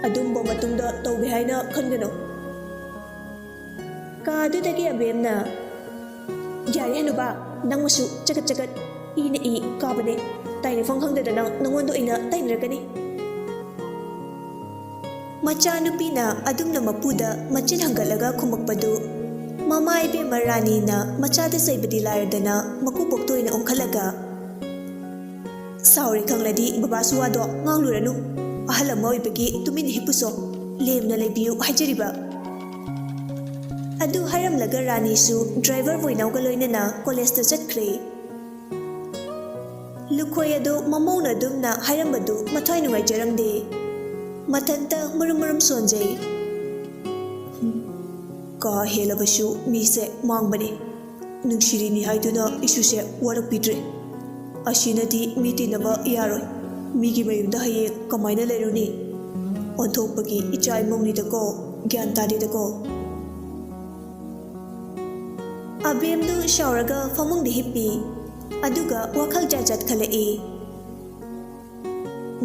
ꯑꯗꯨꯝꯕ ꯃꯇꯨꯡꯗ ꯇꯧꯒꯦ ꯍꯥꯏꯅ ꯈꯟꯒꯅꯨ꯫" ꯀꯥꯗꯨꯗꯒꯤ ꯑꯕꯦꯝꯅ, "ꯌꯥꯔꯦ ꯍꯅꯨꯕꯥ, ꯅꯪꯃꯁꯨ ꯆꯒꯠ ꯆꯒꯠ, ꯏꯅ ꯏ ꯀꯥꯕꯅꯦ, ꯇꯥꯏꯅꯐꯝ ꯈꯪꯗꯗꯅ ꯅꯉꯣꯟꯗ ꯑꯣꯏꯅ ꯇꯥꯏꯅꯔꯛꯀꯅꯤ꯫" ꯃꯆꯥꯅꯨꯄꯤꯅ ꯑꯗꯨꯝꯅ ꯃꯄꯨꯗ ꯃꯆꯤꯟ ꯍꯪꯒꯠꯂꯒ ꯈꯨꯝꯃꯛꯄꯗꯨ ꯃꯃꯥ ꯏꯕꯦꯝꯃ ꯔꯥꯅꯤꯅ ꯃꯆꯥꯗ ꯆꯩꯕꯗꯤ ꯂꯥꯏꯔꯗꯅ ꯃꯀꯨꯕꯣꯛꯇ ꯑꯣꯏꯅ ꯑꯣꯟꯈꯠꯂꯒ, "ꯁꯥꯎꯔꯦ ꯈꯪꯂꯗꯤ ꯕꯕꯥꯁꯨ ꯋꯥꯗꯣ ꯉꯥꯡꯂꯨꯔꯅꯨ꯫ ꯑꯍꯜ ꯑꯃ ꯑꯣꯏꯕꯒꯤ ꯇꯨꯃꯤꯟꯅ ꯍꯤꯞꯄꯨꯁꯣ꯫ ꯂꯦꯝꯅ ꯂꯩꯕꯤꯌꯨ ꯍꯥꯏꯖꯔꯤꯕ꯫" ꯑꯗꯨ ꯍꯥꯏꯔꯝꯂꯒ ꯔꯥꯅꯤꯁꯨ ꯗ꯭ꯔꯥꯏꯚꯔ ꯕꯣꯏꯅꯥꯎꯒ ꯂꯣꯏꯅꯅ ꯀꯣꯂꯦꯖꯇ ꯆꯠꯈ꯭ꯔꯦ꯫ ꯂꯨꯈꯣꯏ ꯑꯗꯨ ꯃꯃꯧꯅ ꯑꯗꯨꯝꯅ ꯍꯥꯏꯔꯝꯕꯗꯨ ꯃꯊ꯭ꯋꯥꯏ ꯅꯨꯡꯉꯥꯏꯖꯔꯝꯗꯦ꯫ ꯃꯊꯟꯇ ꯃꯔꯨꯝ ꯃꯔꯨꯝ ꯁꯣꯟꯖꯩ꯫ ꯀꯥ ꯍꯦꯜꯂꯕꯁꯨ ꯃꯤꯁꯦ ꯃꯥꯡꯕꯅꯤ꯫ ꯅꯨꯡꯁꯤꯔꯤꯅꯤ ꯍꯥꯏꯗꯨꯅ ꯏꯁꯨꯁꯦ ꯋꯥꯔꯛꯄꯤꯗ꯭ꯔꯦ꯫ ꯑꯁꯤꯅꯗꯤ ꯃꯤ ꯇꯤꯟꯅꯕ ꯌꯥꯔꯣꯏ꯫ ꯃꯤꯒꯤ ꯃꯌꯨꯝꯗ ꯍꯌꯦꯡ ꯀꯃꯥꯏꯅ ꯂꯩꯔꯨꯅꯤ? ꯑꯣꯟꯊꯣꯛꯄꯒꯤ ꯏꯆꯥ ꯏꯃꯧꯅꯤꯗꯀꯣ, ꯒ꯭ꯌꯥꯟ ꯇꯥꯗꯦꯗꯀꯣ꯫ ꯑꯕꯦꯝꯗꯨ ꯁꯥꯎꯔꯒ ꯐꯃꯨꯡꯗ ꯍꯤꯞꯄꯤ꯫ ꯑꯗꯨꯒ ꯋꯥꯈꯜ ꯖꯥꯠ ꯖꯥꯠ ꯈꯜꯂꯛꯏ꯫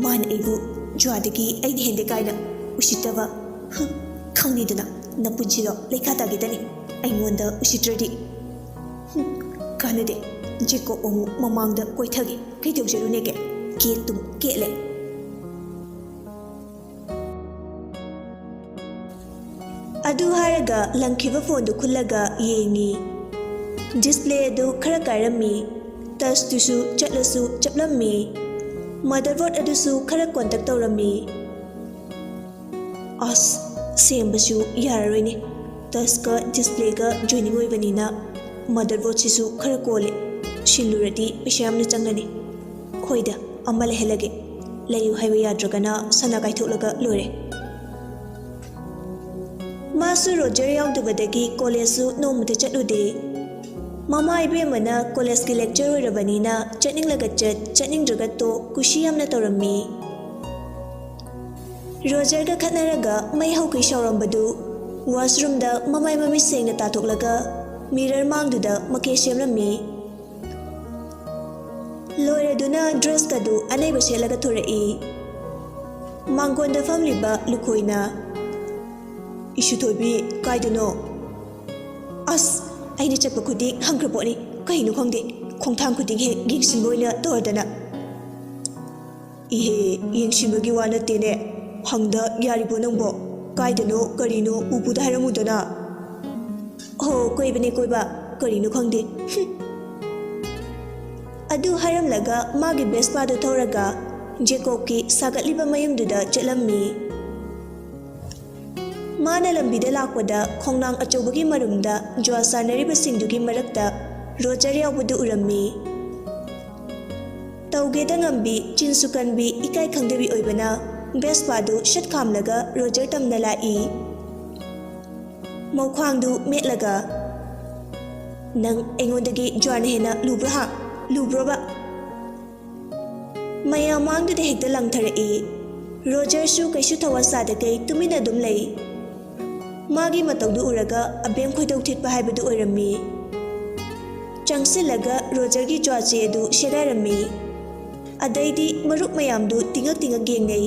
ꯃꯥꯅ ꯑꯩꯕꯨ ꯖꯨꯋꯥꯗꯒꯤ ꯑꯩꯅ ꯍꯦꯟꯗꯦ ꯀꯥꯏꯅ ꯎꯁꯤꯠꯇꯕ꯫ ꯍꯨꯝ, ꯈꯪꯅꯤꯗꯅ ꯅꯄꯨꯟꯁꯤꯗꯣ ꯂꯩꯈꯥ ꯇꯥꯈꯤꯗꯅꯤ ꯑꯩꯉꯣꯟꯗ ꯎꯁꯤꯠꯇ꯭ꯔꯗꯤ꯫ ꯍꯨꯝ, ꯀꯥꯟꯅꯗꯦ꯫ ꯖꯦꯀꯣꯕ ꯑꯃꯨꯛ ꯃꯃꯥꯡꯗ ꯀꯣꯏꯊꯒꯦ꯫ ꯀꯩꯗꯧꯖꯔꯨꯅꯦꯒꯦ? ꯀꯦꯠꯇꯨꯝ ꯀꯦꯠꯂꯦ꯫ ꯑꯗꯨ ꯍꯥꯏꯔꯒ ꯂꯪꯈꯤꯕ ꯐꯣꯟꯗꯨ ꯈꯨꯜꯂꯒ ꯌꯦꯡꯉꯤ꯫ ꯗꯤꯁꯄ꯭ꯂꯦ ꯑꯗꯨ ꯈꯔ ꯀꯥꯏꯔꯝꯃꯤ꯫ ꯇꯁꯇꯨꯁꯨ ꯆꯠꯂꯁꯨ ꯆꯞꯂꯝꯃꯤ꯫ ꯃꯗꯔꯕꯣꯔꯗ ꯑꯗꯨꯁꯨ ꯈꯔ ꯀꯣꯟꯇꯛ ꯇꯧꯔꯝꯃꯤ꯫ ꯑꯁ, ꯁꯦꯝꯕꯁꯨ ꯌꯥꯔꯔꯣꯏꯅꯦ꯫ ꯇꯁꯀ ꯗꯤꯁꯄ꯭ꯂꯦꯒ ꯖꯣꯏꯅꯤꯡ ꯑꯣꯏꯕꯅꯤꯅ ꯃꯗꯔꯕꯣꯔꯗꯁꯤꯁꯨ ꯈꯔ ꯀꯣꯜꯂꯦ꯫ ꯁꯤꯜꯂꯨꯔꯗꯤ ꯄꯩꯁꯥ ꯌꯥꯝꯅ ꯆꯪꯒꯅꯤ꯫ ꯍꯣꯏꯗ, ꯑꯃ ꯂꯩꯍꯜꯂꯒꯦ꯫ ꯂꯩꯌꯨ ꯍꯥꯏꯕ ꯌꯥꯗ꯭ꯔꯒꯅ ꯁꯅꯥ ꯀꯥꯏꯊꯣꯛꯂꯒ ꯂꯣꯏꯔꯦ꯫ ꯃꯥꯁꯨ ꯔꯣꯖꯔ ꯌꯥꯎꯗꯕꯗꯒꯤ ꯀꯣꯂꯦꯖꯁꯨ ꯅꯣꯡꯃꯇ ꯆꯠꯂꯨꯗꯦ꯫ ꯃꯃꯥ ꯏꯕꯦꯝꯃꯅ ꯀꯣꯂꯦꯖꯀꯤ ꯂꯦꯛꯆꯔ ꯑꯣꯏꯔꯕꯅꯤꯅ ꯆꯠꯅꯤꯡꯂꯒ ꯆꯠ, ꯆꯠꯅꯤꯡꯗ꯭ꯔꯒ ꯇꯣꯛ, ꯀꯨꯁꯤ ꯌꯥꯝꯅ ꯇꯧꯔꯝꯃꯤ꯫ ꯔꯣꯖꯔꯒ ꯈꯠꯅꯔꯒ ꯃꯩ ꯍꯧꯈꯩ ꯁꯥꯎꯔꯝꯕꯗꯨ ꯋꯥꯁꯔꯨꯝꯗ ꯃꯃꯥꯏ ꯃꯃꯤꯠ ꯁꯦꯡꯅ ꯇꯥꯊꯣꯛꯂꯒ ꯃꯤꯔꯔ ꯃꯥꯡꯗꯨꯗ ꯃꯀꯦ ꯁꯦꯝꯂꯝꯃꯤ꯫ ꯂꯣꯏꯔꯗꯨꯅ ꯗ꯭ꯔꯦꯁꯀꯗꯨ ꯑꯅꯩꯕ ꯁꯦꯠꯂꯒ ꯊꯣꯔꯛꯏ꯫ ꯃꯥꯡꯒꯣꯟꯗ ꯐꯝꯂꯤꯕ ꯂꯨꯈꯣꯏꯅ, "ꯏꯁꯨꯊꯣꯏꯕꯤ, ꯀꯥꯏꯗꯅꯣ?" "ꯑꯁ, ꯑꯩꯅ ꯆꯠꯄ ꯈꯨꯗꯤꯡ ꯍꯪꯈ꯭ꯔ ꯄꯣꯠꯅꯤ꯫ ꯀꯩꯅꯣ ꯈꯪꯗꯦ, ꯈꯣꯡꯊꯥꯡ ꯈꯨꯗꯤꯡ ꯍꯦꯛ ꯌꯦꯡꯁꯤꯟꯕ ꯑꯣꯏꯅ ꯇꯧꯔꯗꯅ꯫" "ꯏꯍꯦ, ꯌꯦꯡꯁꯤꯟꯕꯒꯤ ꯋꯥ ꯅꯠꯇꯦꯅꯦ꯫ ꯍꯪꯗ ꯌꯥꯔꯤꯕꯣ ꯅꯪꯕꯣ? ꯀꯥꯏꯗꯅꯣ ꯀꯔꯤꯅꯣ ꯎꯄꯨꯗ ꯍꯥꯏꯔꯝꯃꯨꯗꯅ?" "ꯍꯣ, ꯀꯣꯏꯕꯅꯦ ꯀꯣꯏꯕ꯫ ꯀꯔꯤꯅꯣ ꯈꯪꯗꯦ꯫ ꯍꯨꯝ꯫" ꯑꯗꯨ ꯍꯥꯏꯔꯝꯂꯒ ꯃꯥꯒꯤ ꯕꯦꯁꯄꯥꯗꯨ ꯊꯧꯔꯒ ꯖꯦꯀꯣꯕꯀꯤ ꯁꯥꯒꯠꯂꯤꯕ ꯃꯌꯨꯝꯗꯨꯗ ꯆꯠꯂꯝꯃꯤ꯫ ꯃꯥꯅ ꯂꯝꯕꯤꯗ ꯂꯥꯛꯄꯗ ꯈꯣꯡꯅꯥꯡ ꯑꯆꯧꯕꯒꯤ ꯃꯔꯨꯝꯗ ꯖꯨꯋꯥ ꯁꯥꯟꯅꯔꯤꯕꯁꯤꯡꯗꯨꯒꯤ ꯃꯔꯛꯇ ꯔꯣꯖꯔ ꯌꯥꯎꯕꯗꯨ ꯎꯔꯝꯃꯤ꯫ ꯇꯧꯒꯦꯗ ꯉꯝꯕꯤ, ꯆꯤꯟꯁꯨ ꯀꯟꯕꯤ, ꯏꯀꯥꯏ ꯈꯪꯗꯕꯤ ꯑꯣꯏꯕꯅ ꯕꯦꯁꯄꯥꯗꯨ ꯁꯠ ꯈꯥꯝꯂꯒ ꯔꯣꯖꯔ ꯇꯝꯅ ꯂꯥꯛꯏ꯫ ꯃꯧꯈ꯭ꯋꯥꯡꯗꯨ ꯃꯦꯠꯂꯒ, "ꯅꯪ ꯑꯩꯉꯣꯟꯗꯒꯤ ꯖ꯭ꯋꯥꯔꯅ ꯍꯦꯟꯅ ꯂꯨꯕ꯭ꯔꯣ ꯍꯥ? ꯂꯨꯕ꯭ꯔꯣꯕ?" ꯃꯌꯥꯝ ꯃꯥꯡꯗꯨꯗ ꯍꯦꯛꯇ ꯂꯪꯊꯔꯛꯏ꯫ ꯔꯣꯖꯔꯁꯨ ꯀꯩꯁꯨ ꯊꯋꯥ ꯁꯥꯗꯈꯩ ꯇꯨꯃꯤꯟꯅ ꯑꯗꯨꯝ ꯂꯩ꯫ ꯃꯥꯒꯤ ꯃꯇꯧꯗꯨ ꯎꯔꯒ ꯑꯕꯦꯝ ꯈꯣꯏꯗꯧ ꯊꯤꯠꯄ ꯍꯥꯏꯕꯗꯨ ꯑꯣꯏꯔꯝꯃꯤ꯫ ꯆꯪꯁꯤꯜꯂꯒ ꯔꯣꯖꯔꯒꯤ ꯖ꯭ꯋꯥꯔ ꯆꯦ ꯑꯗꯨ ꯁꯦꯒꯥꯏꯔꯝꯃꯤ꯫ ꯑꯗꯩꯗꯤ ꯃꯔꯨꯞ ꯃꯌꯥꯝꯗꯨ ꯇꯤꯡꯉꯛ ꯇꯤꯡꯉꯛ ꯌꯦꯡꯅꯩ꯫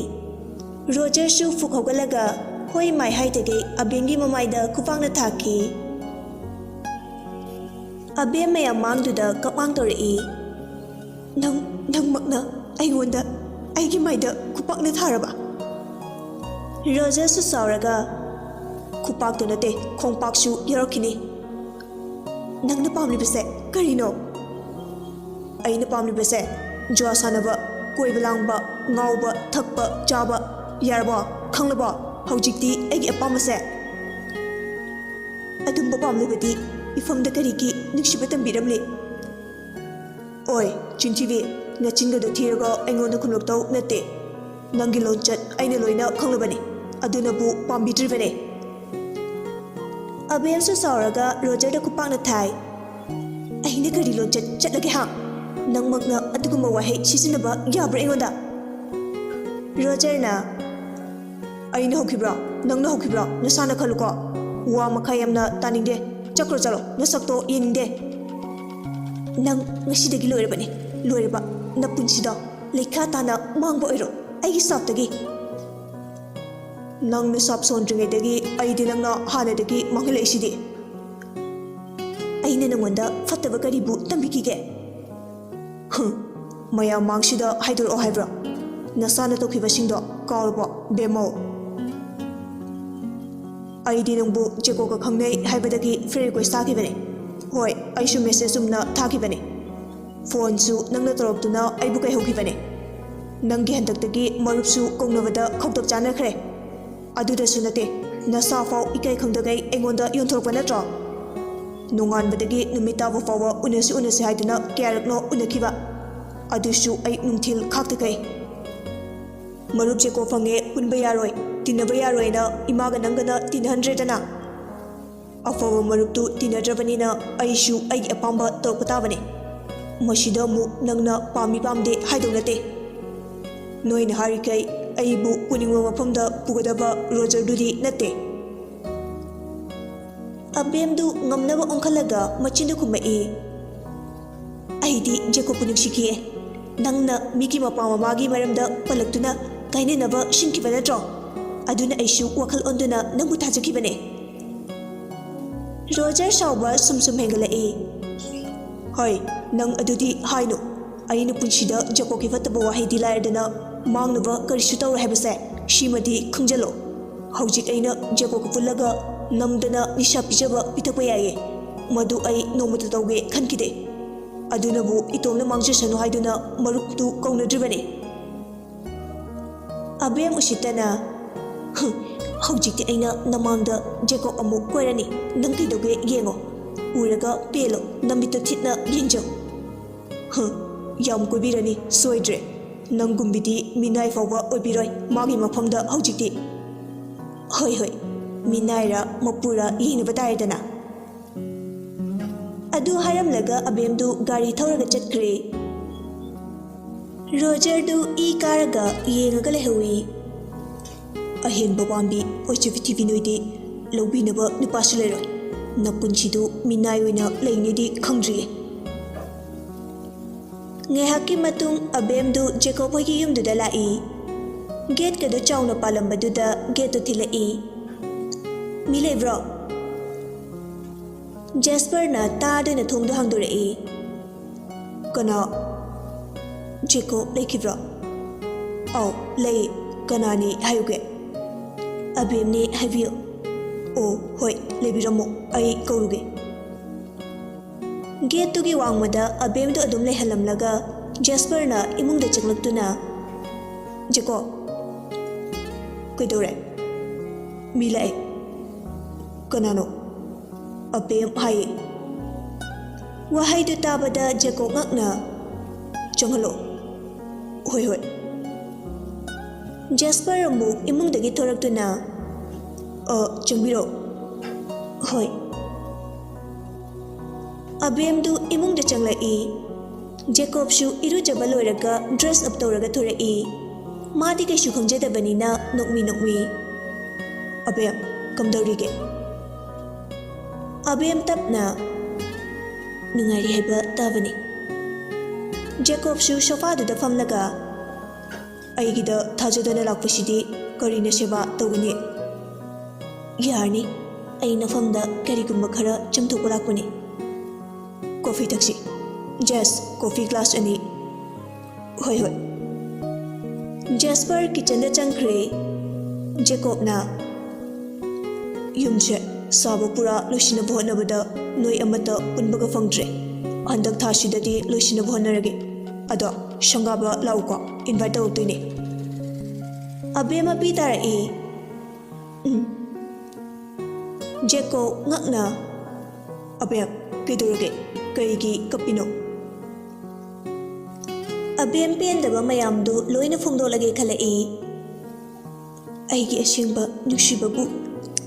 ꯔꯣꯖꯔꯁꯨ ꯐꯨꯛ ꯍꯧꯒꯠꯂꯒ ꯍꯣꯏ ꯃꯥꯏ ꯍꯥꯏꯗꯒꯩ ꯑꯕꯦꯝꯒꯤ ꯃꯃꯥꯏꯗ ꯈꯨꯄꯥꯛꯅ ꯊꯥꯈꯤ꯫ ꯑꯕꯦꯝ ꯃꯌꯥꯝ ꯃꯥꯡꯗꯨꯗ ꯀꯛꯃꯥꯡ ꯇꯧꯔꯛꯏ꯫ "ꯅꯪ, ꯅꯪꯃꯛꯅ ꯑꯩꯉꯣꯟꯗ ꯑꯩꯒꯤ ꯃꯥꯏꯗ ꯈꯨꯄꯥꯛꯅ ꯊꯥꯔꯕ?" ꯔꯣꯖꯔꯁꯨ ꯁꯥꯎꯔꯒ, "ꯈꯨꯄꯥꯛꯇꯨ ꯅꯠꯇꯦ, ꯈꯣꯡꯄꯥꯛꯁꯨ ꯌꯥꯎꯔꯛꯈꯤꯅꯤ꯫ ꯅꯪꯅ ꯄꯥꯝꯂꯤꯕꯁꯦ ꯀꯔꯤꯅꯣ?" "ꯑꯩꯅ ꯄꯥꯝꯂꯤꯕꯁꯦ ꯖꯨꯋꯥ ꯁꯥꯟꯅꯕ, ꯀꯣꯏꯕ ꯂꯥꯡꯕ, ꯉꯥꯎꯕ, ꯊꯛꯄ, ꯆꯥꯕ꯫ ꯌꯥꯔꯕꯣ? ꯈꯪꯂꯕꯣ? ꯍꯧꯖꯤꯛꯇꯤ ꯑꯩꯒꯤ ꯑꯄꯥꯝꯕꯁꯦ?" "ꯑꯗꯨꯝꯕ ꯄꯥꯝꯂꯕꯗꯤ ꯏꯐꯝꯗ ꯀꯔꯤꯒꯤ ꯅꯨꯡꯁꯤꯕ ꯇꯝꯕꯤꯔꯝꯂꯤ?" "ꯑꯣꯏ, ꯆꯤꯟꯊꯤꯕꯤ, ꯅꯆꯤꯟꯒꯗꯣ ꯊꯤꯔꯒ ꯑꯩꯉꯣꯟꯗ ꯈꯨꯝꯂꯛꯇꯧ ꯅꯠꯇꯦ꯫ ꯅꯪꯒꯤ ꯂꯣꯟꯆꯠ ꯑꯩꯅ ꯂꯣꯏꯅ ꯈꯪꯂꯕꯅꯤ, ꯑꯗꯨꯅꯕꯨ ꯄꯥꯝꯕꯤꯗ꯭ꯔꯤꯕꯅꯦ꯫" ꯑꯕꯦꯝꯁꯨ ꯁꯥꯎꯔꯒ ꯔꯣꯖꯔꯗ ꯈꯨꯄꯥꯛꯅ ꯊꯥꯏ꯫ "ꯑꯩꯅ ꯀꯔꯤ ꯂꯣꯟꯆꯠ ꯆꯠꯂꯒꯦ ꯍꯥ? ꯅꯪꯃꯛꯅ ꯑꯗꯨꯒꯨꯝꯕ ꯋꯥꯍꯩ ꯁꯤꯖꯤꯟꯅꯕ ꯌꯥꯕ꯭ꯔꯥ ꯑꯩꯉꯣꯟꯗ?" ꯔꯣꯖꯔꯅ, "ꯑꯩꯅ ꯍꯧꯈꯤꯕ꯭ꯔꯣ? ꯅꯪꯅ ꯍꯧꯈꯤꯕ꯭ꯔꯣ? ꯅꯁꯥꯅ ꯈꯜꯂꯨꯀꯣ꯫ ꯋꯥ ꯃꯈꯥ ꯌꯥꯝꯅ ꯇꯥꯅꯤꯡꯗꯦ꯫ ꯆꯠꯈ꯭ꯔꯣ, ꯆꯠꯂꯣ꯫ ꯅꯁꯛꯇꯣ ꯌꯦꯡꯅꯤꯡꯗꯦ꯫ ꯅꯪ ꯉꯁꯤꯗꯒꯤ ꯂꯣꯏꯔꯕꯅꯤ꯫ ꯂꯣꯏꯔꯕ꯫ ꯅꯄꯨꯟꯁꯤꯗꯣ ꯂꯩꯈꯥ ꯇꯥꯅ ꯃꯥꯡꯕ ꯑꯣꯏꯔꯣ ꯑꯩꯒꯤ ꯁꯥꯞꯇꯒꯤ꯫" "ꯅꯪꯅ ꯁꯥꯞ ꯁꯣꯟꯗ꯭ꯔꯤꯉꯩꯗꯒꯤ ꯑꯩꯗꯤ ꯅꯪꯅ ꯍꯥꯟꯅꯗꯒꯤ ꯃꯥꯡꯍꯜꯂꯛꯏꯁꯤꯗꯤ꯫" "ꯑꯩꯅ ꯅꯪꯉꯣꯟꯗ ꯐꯠꯇꯕ ꯀꯔꯤꯕꯨ ꯇꯝꯕꯤꯈꯤꯒꯦ?" "ꯍꯨꯝ, ꯃꯌꯥꯝ ꯃꯥꯡꯁꯤꯗ ꯍꯥꯏꯗꯣꯔꯛꯑꯣ ꯍꯥꯏꯕ꯭ꯔꯣ? ꯅꯁꯥꯅ ꯇꯧꯈꯤꯕꯁꯤꯡꯗꯣ ꯀꯥꯎꯔꯕꯣ, ꯕꯦꯝꯃꯧ?" "ꯑꯩꯗꯤ ꯅꯪꯕꯨ ꯖꯦꯀꯣꯒ ꯈꯪꯅꯩ ꯍꯥꯏꯕꯗꯒꯤ friend request ꯊꯥꯈꯤꯕꯅꯦ꯫ ꯍꯣꯏ, ꯑꯩꯁꯨ message ꯆꯨꯝꯅ ꯊꯥꯈꯤꯕꯅꯦ꯫ Phoneꯁꯨ ꯅꯪꯅ ꯇꯧꯔꯛꯇꯨꯅ ꯑꯩꯕꯨ ꯀꯩꯍꯧꯈꯤꯕꯅꯦ꯫ ꯅꯪꯒꯤ ꯍꯟꯗꯛꯇꯒꯤ ꯃꯔꯨꯞꯁꯨ ꯀꯧꯅꯕꯗ ꯈꯧꯇꯛ ꯆꯥꯅꯈ꯭ꯔꯦ꯫ ꯑꯗꯨꯗꯁꯨ ꯅꯠꯇꯦ, ꯅꯁꯥꯐꯥꯎ ꯏꯀꯥꯏ ꯈꯪꯗꯈꯩ ꯑꯩꯉꯣꯟꯗ ꯌꯣꯟꯊꯣꯔꯛꯄ ꯅꯠꯇ꯭ꯔꯣ? ꯅꯣꯡꯉꯥꯟꯕꯗꯒꯤ ꯅꯨꯃꯤꯠ ꯇꯥꯕ ꯐꯥꯎꯕ ꯎꯅꯁꯤ ꯎꯅꯁꯤ ꯍꯥꯏꯗꯨꯅ ꯀꯌꯥꯔꯛꯅꯣ ꯎꯅꯈꯤꯕ? ꯑꯗꯨꯁꯨ ꯑꯌꯨꯛ ꯅꯨꯡꯊꯤꯜ ꯈꯥꯛꯇꯈꯩ꯫ ꯃꯔꯨꯞ ꯖꯦꯀꯣ ꯐꯪꯉꯦ, ꯄꯨꯟꯕ ꯌꯥꯔꯣꯏ, ꯇꯤꯟꯅꯕ ꯌꯥꯔꯣꯏꯅ ꯏꯃꯥꯒ ꯅꯪꯒꯅ ꯇꯤꯟꯅꯍꯟꯗ꯭ꯔꯦꯗꯅ꯫ ꯑꯐꯕ ꯃꯔꯨꯞꯇꯨ ꯇꯤꯟꯅꯗ꯭ꯔꯕꯅꯤꯅ ꯑꯩꯁꯨ ꯑꯩꯒꯤ ꯑꯄꯥꯝꯕ ꯇꯧꯔꯛꯄ ꯇꯥꯕꯅꯦ꯫ ꯃꯁꯤꯗ ꯑꯃꯨꯛ ꯅꯪꯅ ꯄꯥꯝꯃꯤ ꯄꯥꯝꯗꯦ ꯍꯥꯏꯗꯧ ꯅꯠꯇꯦ꯫ ꯅꯣꯏꯅ ꯍꯥꯏꯔꯤꯈꯩ ꯑꯩꯕꯨ ꯄꯨꯅꯤꯡꯕ ꯃꯐꯝꯗ ꯄꯨꯒꯗꯕ ꯔꯣꯖꯔꯗꯨꯗꯤ ꯅꯠꯇꯦ꯫ ꯑꯕꯦꯝꯗꯨ ꯉꯝꯅꯕ ꯑꯣꯟꯈꯠꯂꯒ ꯃꯆꯤꯟꯗ ꯈꯨꯝꯃꯛꯏ, "ꯑꯩꯗꯤ ꯖꯦꯀꯣꯕꯄꯨ ꯅꯨꯡꯁꯤꯈꯤꯌꯦ꯫ ꯅꯪꯅ ꯃꯤꯒꯤ ꯃꯄꯥ ꯃꯃꯥꯒꯤ ꯃꯔꯝꯗ ꯄꯜꯂꯛꯇꯨꯅ ꯀꯥꯏꯅꯅꯕ ꯁꯤꯟꯈꯤꯕ ꯅꯠꯇ꯭ꯔꯣ? ꯑꯗꯨꯅ ꯑꯩꯁꯨ ꯋꯥꯈꯜ ꯑꯣꯟꯗꯨꯅ ꯅꯪꯕꯨ ꯊꯥꯖꯈꯤꯕꯅꯦ꯫" ꯔꯣꯖꯔ ꯁꯥꯎꯕ ꯁꯨꯝ ꯁꯨꯝ ꯍꯦꯟꯒꯠꯂꯛꯏ꯫ "ꯍꯣꯏ, ꯅꯪ ꯑꯗꯨꯗꯤ ꯍꯥꯏꯅꯨ꯫ ꯑꯩꯅ ꯄꯨꯟꯁꯤꯗ ꯖꯦꯀꯣꯕꯀꯤ ꯐꯠꯇꯕ ꯋꯥꯍꯩꯗꯤ ꯂꯥꯏꯔꯗꯅ ꯃꯥꯡꯅꯕ ꯀꯔꯤꯁꯨ ꯇꯧꯔꯣꯏ ꯍꯥꯏꯕꯁꯦ ꯁꯤꯃꯗꯤ ꯈꯪꯖꯜꯂꯣ꯫ ꯍꯧꯖꯤꯛ ꯑꯩꯅ ꯖꯦꯀꯣꯕꯀ ꯄꯨꯜꯂꯒ ꯅꯝꯗꯅ ꯅꯤꯁꯥ ꯄꯤꯖꯕ ꯄꯤꯊꯛꯄ ꯌꯥꯏꯌꯦ꯫ ꯃꯗꯨ ꯑꯩ ꯅꯣꯡꯃꯇ ꯇꯧꯒꯦ ꯈꯟꯈꯤꯗꯦ꯫ ꯑꯗꯨꯅꯕꯨ ꯏꯇꯣꯝꯅ ꯃꯥꯡꯖꯁꯅꯨ ꯍꯥꯏꯗꯨꯅ ꯃꯔꯨꯞꯇꯨ ꯀꯧꯅꯗ꯭ꯔꯤꯕꯅꯤ꯫" ꯑꯕꯦꯝ ꯎꯁꯤꯠꯇꯅ, "ꯍꯨꯝ, ꯍꯧꯖꯤꯛꯇꯤ ꯑꯩꯅ ꯅꯃꯥꯡꯗ ꯖꯦꯀꯣꯕ ꯑꯃꯨꯛ ꯀꯣꯏꯔꯅꯤ꯫ ꯅꯪ ꯀꯩꯗꯧꯒꯦ ꯌꯦꯡꯉꯣ꯫ ꯎꯔꯒ ꯄꯦꯜꯂꯣ, ꯅꯃꯤꯠꯇꯣ ꯊꯤꯠꯅ ꯌꯦꯡꯖꯧ꯫" "ꯍꯨꯝ, ꯌꯥꯝ ꯀꯣꯏꯕꯤꯔꯅꯤ, ꯁꯣꯏꯗ꯭ꯔꯦ꯫ ꯅꯪꯒꯨꯝꯕꯤꯗꯤ ꯃꯤꯅꯥꯏ ꯐꯥꯎꯕ ꯑꯣꯏꯕꯤꯔꯣꯏ ꯃꯥꯒꯤ ꯃꯐꯝꯗ ꯍꯧꯖꯤꯛꯇꯤ꯫" "ꯍꯣꯏ, ꯍꯣꯏ, ꯃꯤꯅꯥꯏꯔ ꯃꯄꯨꯔ ꯌꯦꯡꯅꯕ ꯇꯥꯔꯦꯗꯅ꯫" ꯑꯗꯨ ꯍꯥꯏꯔꯝꯂꯒ ꯑꯕꯦꯝꯗꯨ ꯒꯥꯔꯤ ꯊꯧꯔꯒ ꯆꯠꯈ꯭ꯔꯦ꯫ ꯔꯣꯖꯔꯗꯨ ꯏ ꯀꯥꯔꯒ ꯌꯦꯡꯉꯒ ꯂꯩꯍꯧꯏ꯫ "ꯑꯍꯦꯟꯕ ꯄꯥꯝꯕꯤ ꯑꯣꯏꯖꯕꯤ ꯊꯤꯕꯤ ꯅꯣꯏꯗꯤ ꯂꯧꯕꯤꯅꯕ ꯅꯨꯄꯥꯁꯨ ꯂꯩꯔꯣꯏ꯫ ꯅꯄꯨꯟꯁꯤꯗꯨ ꯃꯤꯅꯥꯏ ꯑꯣꯏꯅ ꯂꯩꯅꯤꯗꯤ ꯈꯪꯗ꯭ꯔꯤꯌꯦ꯫" ꯉꯥꯏꯍꯥꯛꯀꯤ ꯃꯇꯨꯡ ꯑꯕꯦꯝꯗꯨ ꯖꯦꯀꯣꯕ ꯍꯣꯏꯒꯤ ꯌꯨꯝꯗꯨꯗ ꯂꯥꯛꯏ꯫ ꯒꯦꯠꯀꯗꯨ ꯆꯥꯎꯅ ꯄꯥꯜꯂꯝꯕꯗꯨꯗ ꯒꯦꯠꯇꯨ ꯊꯤꯜꯂꯛꯏ꯫ "ꯃꯤ ꯂꯩꯕ꯭ꯔꯣ?" ꯖꯦꯁꯄꯔꯅ ꯇꯥꯗꯨꯅ ꯊꯣꯡꯗꯨ ꯍꯥꯡꯗꯣꯔꯛꯏ꯫ "ꯀꯅꯥ? ꯖꯦꯀꯣꯕ ꯂꯩꯈꯤꯕ꯭ꯔꯣ?" "ꯑꯧ, ꯂꯩ꯫ ꯀꯅꯥꯅꯤ ꯍꯥꯏꯌꯨꯒꯦ?" "ꯑꯕꯦꯝꯅꯤ ꯍꯥꯏꯕꯤꯌꯨ꯫" "ꯑꯣ, ꯍꯣꯏ, ꯂꯩꯕꯤꯔꯝꯃꯣ, ꯑꯩ ꯀꯧꯔꯨꯒꯦ꯫" ꯒꯦꯠꯇꯨꯒꯤ ꯋꯥꯡꯃꯗ ꯑꯕꯦꯝꯗꯨ ꯑꯗꯨꯝ ꯂꯩꯍꯜꯂꯝꯂꯒ ꯖꯦꯁꯄꯔꯅ ꯏꯃꯨꯡꯗ ꯆꯪꯂꯛꯇꯨꯅ, "ꯖꯦꯀꯣꯕ꯫" "ꯀꯩꯗꯧꯔꯦ?" "ꯃꯤ ꯂꯥꯛꯑꯦ꯫" "ꯀꯅꯥꯅꯣ?" "ꯑꯕꯦꯝ ꯍꯥꯏꯌꯦ꯫" ꯋꯥꯍꯩꯗꯨ ꯇꯥꯕꯗ ꯖꯦꯀꯣꯕ ꯉꯛꯅ, "ꯆꯪꯍꯜꯂꯣ꯫" "ꯍꯣꯏ, ꯍꯣꯏ꯫" ꯖꯦꯁꯄꯔ ꯑꯃꯨꯛ ꯏꯃꯨꯡꯗꯒꯤ ꯊꯣꯔꯛꯇꯨꯅ, "ꯑ, ꯆꯪꯕꯤꯔꯣ꯫" ꯍꯣꯏ꯫ ꯑꯕꯦꯝꯗꯨ ꯏꯃꯨꯡꯗ ꯆꯪꯂꯛꯏ꯫ ꯖꯦꯀꯣꯕꯁꯨ ꯏꯔꯨꯖꯕ ꯂꯣꯏꯔꯒ dress up ꯇꯧꯔꯒ ꯊꯣꯔꯛꯏ꯫ ꯃꯥꯗꯤ ꯀꯩꯁꯨ ꯈꯪꯖꯗꯕꯅꯤꯅ ꯅꯣꯛꯃꯤ ꯅꯣꯛꯃꯤ, "ꯑꯕꯦꯝ, ꯀꯝꯗꯧꯔꯤꯒꯦ?" ꯑꯕꯦꯝ ꯇꯞꯅ, "ꯅꯨꯡꯉꯥꯏꯔꯤ ꯍꯥꯏꯕ ꯇꯥꯕꯅꯤ꯫" ꯖꯦꯀꯣꯕꯁꯨ sofaꯗꯨꯗ ꯐꯝꯂꯒ, "ꯑꯩꯒꯤꯗ ꯊꯥꯖꯗꯅ ꯂꯥꯛꯄꯁꯤꯗꯤ ꯀꯔꯤꯅ ꯁꯦꯕꯥ ꯇꯧꯒꯅꯤ? ꯌꯥꯔꯅꯤ, ꯑꯩ ꯅꯐꯝꯗ ꯀꯔꯤꯒꯨꯝꯕ ꯈꯔ ꯆꯨꯝꯊꯣꯛꯄ ꯂꯥꯛꯄꯅꯤ꯫ Coffee ꯊꯛꯁꯤ꯫ ꯖꯦꯁ, coffee glass ꯑꯅꯤ꯫" "ꯍꯣꯏ, ꯍꯣꯏ꯫" ꯖꯦꯁꯄꯔ kitchenꯗ ꯆꯪꯈ꯭ꯔꯦ꯫ ꯖꯦꯀꯣꯕꯅ, "ꯌꯨꯝꯁꯦ ꯁꯥꯕ ꯄꯨꯔꯥ ꯂꯣꯏꯁꯤꯟꯅꯕ ꯍꯣꯠꯅꯕꯗ ꯅꯣꯏ ꯑꯃꯠꯇ ꯄꯨꯟꯕꯒ ꯐꯪꯗ꯭ꯔꯦ꯫ ꯍꯟꯗꯛ ꯊꯥꯁꯤꯗꯗꯤ ꯂꯣꯏꯁꯤꯟꯅꯕ ꯍꯣꯠꯅꯔꯒꯦ꯫ ꯑꯗꯣ ꯁꯪꯒꯥꯕ ꯂꯥꯛꯎꯀꯣ, invite ꯇꯧꯔꯛꯇꯣꯏꯅꯦ꯫" ꯑꯕꯦꯝꯃ ꯄꯤ ꯇꯥꯔꯛꯏ꯫ "ꯎꯝ꯫" ꯖꯦꯀꯣ ꯉꯛꯅ, "ꯑꯕꯦꯝ, ꯀꯩꯗꯧꯔꯒꯦ? ꯀꯩꯒꯤ ꯀꯞꯄꯤꯅꯣ?" ꯑꯕꯦꯝ ꯄꯦꯟꯗꯕ ꯃꯌꯥꯝꯗꯨ ꯂꯣꯏꯅ ꯐꯣꯡꯗꯣꯛꯂꯒꯦ ꯈꯜꯂꯛꯏ꯫ "ꯑꯩꯒꯤ ꯑꯁꯦꯡꯕ ꯅꯨꯡꯁꯤꯕꯕꯨ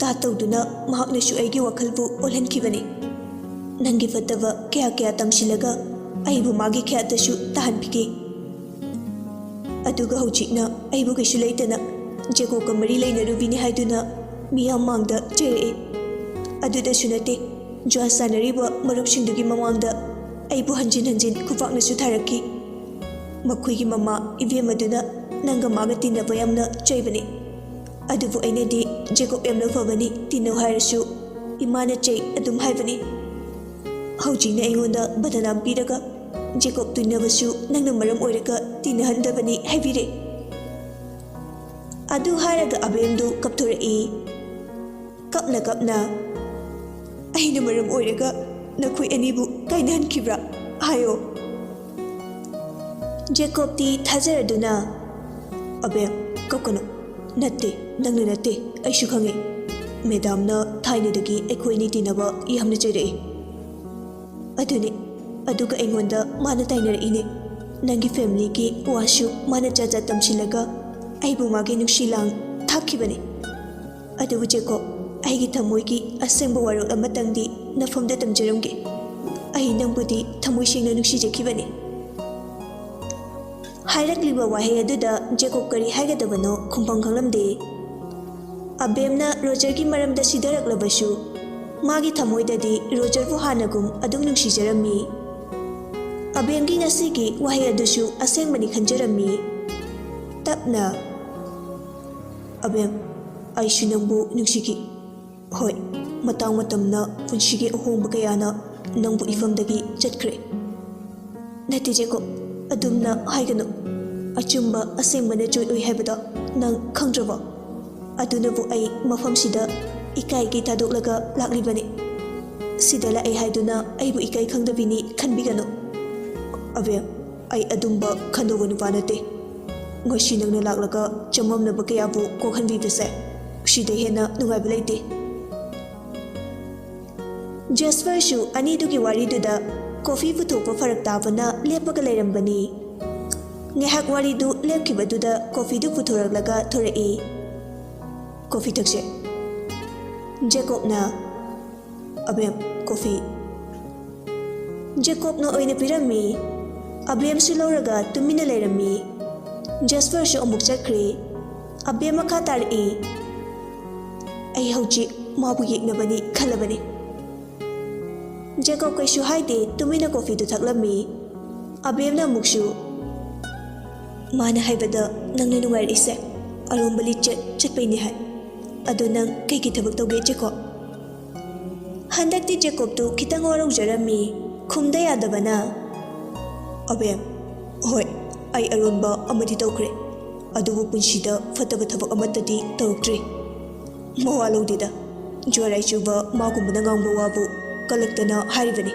ꯇꯥ ꯇꯧꯗꯨꯅ ꯃꯍꯥꯛꯅꯁꯨ ꯑꯩꯒꯤ ꯋꯥꯈꯜꯕꯨ ꯑꯣꯜꯍꯟꯈꯤꯕꯅꯤ꯫ ꯅꯪꯒꯤ ꯐꯠꯇꯕ ꯀꯌꯥ ꯀꯌꯥ ꯇꯝꯁꯤꯜꯂꯒ ꯑꯩꯕꯨ ꯃꯥꯒꯤ ꯈꯌꯥꯠꯇꯁꯨ ꯇꯥꯍꯟꯕꯤꯈꯤ꯫ ꯑꯗꯨꯒ ꯍꯧꯖꯤꯛꯅ ꯑꯩꯕꯨ ꯀꯩꯁꯨ ꯂꯩꯇꯅ ꯖꯦꯀꯣꯕꯀ ꯃꯔꯤ ꯂꯩꯅꯔꯨꯕꯤꯅꯤ ꯍꯥꯏꯗꯨꯅ ꯃꯤꯌꯥꯝ ꯃꯥꯡꯗ ꯆꯩꯔꯛꯏ꯫ ꯑꯗꯨꯗꯁꯨ ꯅꯠꯇꯦ, ꯖꯨꯋꯥ ꯁꯥꯟꯅꯔꯤꯕ ꯃꯔꯨꯞꯁꯤꯡꯗꯨꯒꯤ ꯃꯃꯥꯡꯗ ꯑꯩꯕꯨ ꯍꯟꯖꯤꯟ ꯍꯟꯖꯤꯟ ꯈꯨꯄꯥꯛꯅꯁꯨ ꯊꯥꯔꯛꯈꯤ꯫ ꯃꯈꯣꯏꯒꯤ ꯃꯃꯥ ꯏꯕꯦꯝ ꯑꯗꯨꯅ ꯅꯪꯒ ꯃꯥꯒ ꯇꯤꯟꯅꯕ ꯌꯥꯝꯅ ꯆꯩꯕꯅꯤ꯫ ꯑꯗꯨꯕꯨ ꯑꯩꯅꯗꯤ ꯖꯦꯀꯣꯕ ꯌꯥꯝꯅ ꯐꯕꯅꯤ, ꯇꯤꯟꯅꯧ ꯍꯥꯏꯔꯁꯨ ꯏꯃꯥꯅ ꯆꯩ ꯑꯗꯨꯝ ꯍꯥꯏꯕꯅꯤ꯫ ꯍꯧꯖꯤꯛꯅ ꯑꯩꯉꯣꯟꯗ ꯕꯗꯅꯥꯝ ꯄꯤꯔꯒ ꯖꯦꯀꯣꯕ ꯇꯤꯟꯅꯕꯁꯨ ꯅꯪꯅ ꯃꯔꯝ ꯑꯣꯏꯔꯒ ꯇꯤꯟꯅꯍꯟꯗꯕꯅꯤ ꯍꯥꯏꯕꯤꯔꯦ꯫" ꯑꯗꯨ ꯍꯥꯏꯔꯒ ꯑꯕꯦꯝꯗꯨ ꯀꯞꯊꯣꯔꯛꯏ꯫ ꯀꯞꯅ ꯀꯞꯅ, "ꯑꯩꯅ ꯃꯔꯝ ꯑꯣꯏꯔꯒ ꯅꯈꯣꯏ ꯑꯅꯤꯕꯨ ꯀꯥꯏꯅꯍꯟꯈꯤꯕ꯭ꯔꯥ? ꯍꯥꯏꯌꯣ꯫" ꯖꯦꯀꯣꯕꯇꯤ ꯊꯥꯖꯔꯗꯨꯅ, "ꯑꯕꯦꯝ, ꯀꯞꯀꯅꯨ꯫ ꯅꯠꯇꯦ, ꯅꯪꯅ ꯅꯠꯇꯦ, ꯑꯩꯁꯨ ꯈꯪꯉꯤ꯫ ꯃꯦꯗꯥꯝꯅ ꯊꯥꯏꯅꯗꯒꯤ ꯑꯩꯈꯣꯏ ꯑꯅꯤ ꯇꯤꯟꯅꯕ ꯌꯥꯝꯅ ꯆꯩꯔꯛꯏ꯫ ꯑꯗꯨꯅꯤ, ꯑꯗꯨꯒ ꯑꯩꯉꯣꯟꯗ ꯃꯥꯅ ꯇꯥꯏꯅꯔꯛꯏꯅꯦ꯫ ꯅꯪꯒꯤ familyꯒꯤ ꯋꯥꯁꯨ ꯃꯥꯅ ꯖꯥꯠ ꯖꯥꯠ ꯇꯝꯁꯤꯜꯂꯒ ꯑꯩꯕꯨ ꯃꯥꯒꯤ ꯅꯨꯡꯁꯤ ꯂꯥꯡ ꯊꯥꯛꯈꯤꯕꯅꯤ꯫ ꯑꯗꯨꯕꯨ ꯖꯦꯀꯣꯕ, ꯑꯩꯒꯤ ꯊꯃꯣꯏꯒꯤ ꯑꯁꯦꯡꯕ ꯋꯥꯔꯣꯜ ꯑꯃꯇꯪꯗꯤ ꯅꯐꯝꯗ ꯇꯝꯖꯔꯝꯒꯦ꯫ ꯑꯩ ꯅꯪꯕꯨꯗꯤ ꯊꯃꯣꯏ ꯁꯦꯡꯅ ꯅꯨꯡꯁꯤꯖꯈꯤꯕꯅꯤ꯫ ꯍꯥꯏꯔꯛꯂꯤꯕ ꯋꯥꯍꯩ ꯑꯗꯨꯗ ꯖꯦꯀꯣꯕ ꯀꯔꯤ ꯍꯥꯏꯒꯗꯕꯅꯣ ꯈꯨꯝꯐꯝ ꯈꯪꯂꯝꯗꯦ꯫ ꯑꯕꯦꯝꯅ ꯔꯣꯖꯔꯒꯤ ꯃꯔꯝꯗ ꯁꯤꯗꯔꯛꯂꯕꯁꯨ, ꯃꯥꯒꯤ ꯊꯃꯣꯏꯗꯗꯤ ꯔꯣꯖꯔꯕꯨ ꯍꯥꯟꯅꯒꯨꯝ ꯑꯗꯨꯝ ꯅꯨꯡꯁꯤꯖꯔꯝꯃꯤ꯫ ꯑꯕꯦꯝꯒꯤ ꯉꯁꯤꯒꯤ ꯋꯥꯍꯩ ꯑꯗꯨꯁꯨ ꯑꯁꯦꯡꯕꯅꯤ ꯈꯟꯖꯔꯝꯃꯤ꯫ ꯇꯞꯅ, "ꯑꯕꯦꯝ, ꯑꯩꯁꯨ ꯅꯪꯕꯨ ꯅꯨꯡꯁꯤꯈꯤ꯫ ꯍꯣꯏ, ꯃꯇꯥꯡ ꯃꯇꯝꯅ, ꯄꯨꯟꯁꯤꯒꯤ ꯑꯍꯣꯡꯕ ꯀꯌꯥꯅ ꯅꯪꯕꯨ ꯏꯐꯝꯗꯒꯤ ꯆꯠꯈ꯭ꯔꯦ꯫ ꯅꯠꯇꯦ ꯖꯦꯀꯣꯕ, ꯑꯗꯨꯝꯅ ꯍꯥꯏꯒꯅꯨ꯫ ꯑꯆꯨꯝꯕ ꯑꯁꯦꯡꯕꯅ ꯖꯣꯏ ꯑꯣꯏ ꯍꯥꯏꯕꯗꯣ ꯅꯪ ꯈꯪꯗ꯭ꯔꯕꯣ? ꯑꯗꯨꯅꯕꯨ ꯑꯩ ꯃꯐꯝꯁꯤꯗ ꯏꯀꯥꯏꯒꯤ ꯊꯥꯗꯣꯛꯂꯒ ꯂꯥꯛꯂꯤꯕꯅꯤ꯫ ꯁꯤꯗ ꯂꯥꯛꯑꯦ ꯍꯥꯏꯗꯨꯅ ꯑꯩꯕꯨ ꯏꯀꯥꯏ ꯈꯪꯗꯕꯤꯅꯤ ꯈꯟꯕꯤꯒꯅꯨ꯫ ꯑꯕꯦꯝ, ꯑꯩ ꯑꯗꯨꯝꯕ ꯈꯟꯗꯧꯕ ꯅꯨꯄꯥ ꯅꯠꯇꯦ꯫ ꯉꯁꯤ ꯅꯪꯅ ꯂꯥꯛꯂꯒ ꯆꯃꯝꯅꯕ ꯀꯌꯥꯕꯨ ꯀꯣꯛꯍꯟꯕꯤꯕꯁꯦ ꯁꯤꯗ ꯍꯦꯟꯅ ꯅꯨꯡꯉꯥꯏꯕ ꯂꯩꯇꯦ꯫" ꯖꯦꯁꯄꯔꯁꯨ ꯑꯅꯤꯗꯨꯒꯤ ꯋꯥꯔꯤꯗꯨꯗ ꯀꯣꯐꯤ ꯄꯨꯊꯣꯛꯄ ꯐꯔꯛ ꯇꯥꯕꯅ ꯂꯦꯞꯄꯒ ꯂꯩꯔꯝꯕꯅꯤ꯫ ꯉꯥꯏꯍꯥꯛ ꯋꯥꯔꯤꯗꯨ ꯂꯦꯞꯈꯤꯕꯗꯨꯗ ꯀꯣꯐꯤꯗꯨ ꯄꯨꯊꯣꯔꯛꯂꯒ ꯊꯣꯔꯛꯏ꯫ "ꯀꯣꯐꯤ ꯊꯛꯁꯦ꯫" ꯖꯦꯀꯣꯕꯅ, "ꯑꯕꯦꯝ, ꯀꯣꯐꯤ꯫" ꯖꯦꯀꯣꯕꯅ ꯑꯣꯏꯅ ꯄꯤꯔꯝꯃꯤ꯫ ꯑꯕꯦꯝꯁꯨ ꯂꯧꯔꯒ ꯇꯨꯃꯤꯟꯅ ꯂꯩꯔꯝꯃꯤ꯫ ꯖꯦꯁꯄꯔꯁꯨ ꯑꯃꯨꯛ ꯆꯠꯈ꯭ꯔꯦ꯫ ꯑꯕꯦꯝ ꯃꯈꯥ ꯇꯥꯔꯛꯏ꯫ "ꯑꯩ ꯍꯧꯖꯤꯛ ꯃꯥꯕꯨ ꯌꯦꯛꯅꯕꯅꯤ ꯈꯜꯂꯕꯅꯤ꯫" ꯖꯦꯀꯣꯕ ꯀꯩꯁꯨ ꯍꯥꯏꯗꯦ, ꯇꯨꯃꯤꯟꯅ ꯀꯣꯐꯤꯗꯨ ꯊꯛꯂꯝꯃꯤ꯫ ꯑꯕꯦꯝꯅ ꯑꯃꯨꯛꯁꯨ, "ꯃꯥꯅ ꯍꯥꯏꯕꯗ ꯅꯪꯅ ꯅꯨꯡꯉꯥꯏꯔꯛꯏꯁꯦ ꯑꯔꯣꯝꯕ ꯂꯤꯆꯠ ꯆꯠꯄꯩꯅꯦ ꯍꯥꯏ꯫ ꯑꯗꯣ ꯅꯪ ꯀꯩꯒꯤ ꯊꯕꯛ ꯇꯧꯒꯦ ꯖꯦꯀꯣꯕ?" ꯍꯟꯗꯛꯇꯤ ꯖꯦꯀꯣꯕꯇꯨ ꯈꯤꯇꯪ ꯋꯥꯔꯧꯖꯔꯝꯃꯤ꯫ ꯈꯨꯝꯗ ꯌꯥꯗꯕꯅ, "ꯑꯕꯦꯝ, ꯍꯣꯏ, ꯑꯩ ꯑꯔꯣꯟꯕ ꯑꯃꯗꯤ ꯇꯧꯈ꯭ꯔꯦ, ꯑꯗꯨꯕꯨ ꯄꯨꯟꯁꯤꯗ ꯐꯠꯇꯕ ꯊꯕꯛ ꯑꯃꯠꯇꯗꯤ ꯇꯧꯔꯛꯇ꯭ꯔꯤ꯫ ꯃꯋꯥ ꯂꯧꯗꯦꯗ, ꯖ꯭ꯋꯥꯔꯥꯏ ꯆꯨꯕ ꯃꯥꯒꯨꯝꯕꯅ ꯉꯥꯡꯕ ꯋꯥꯕꯨ ꯀꯜꯂꯛꯇꯅ ꯍꯥꯏꯔꯤꯕꯅꯤ꯫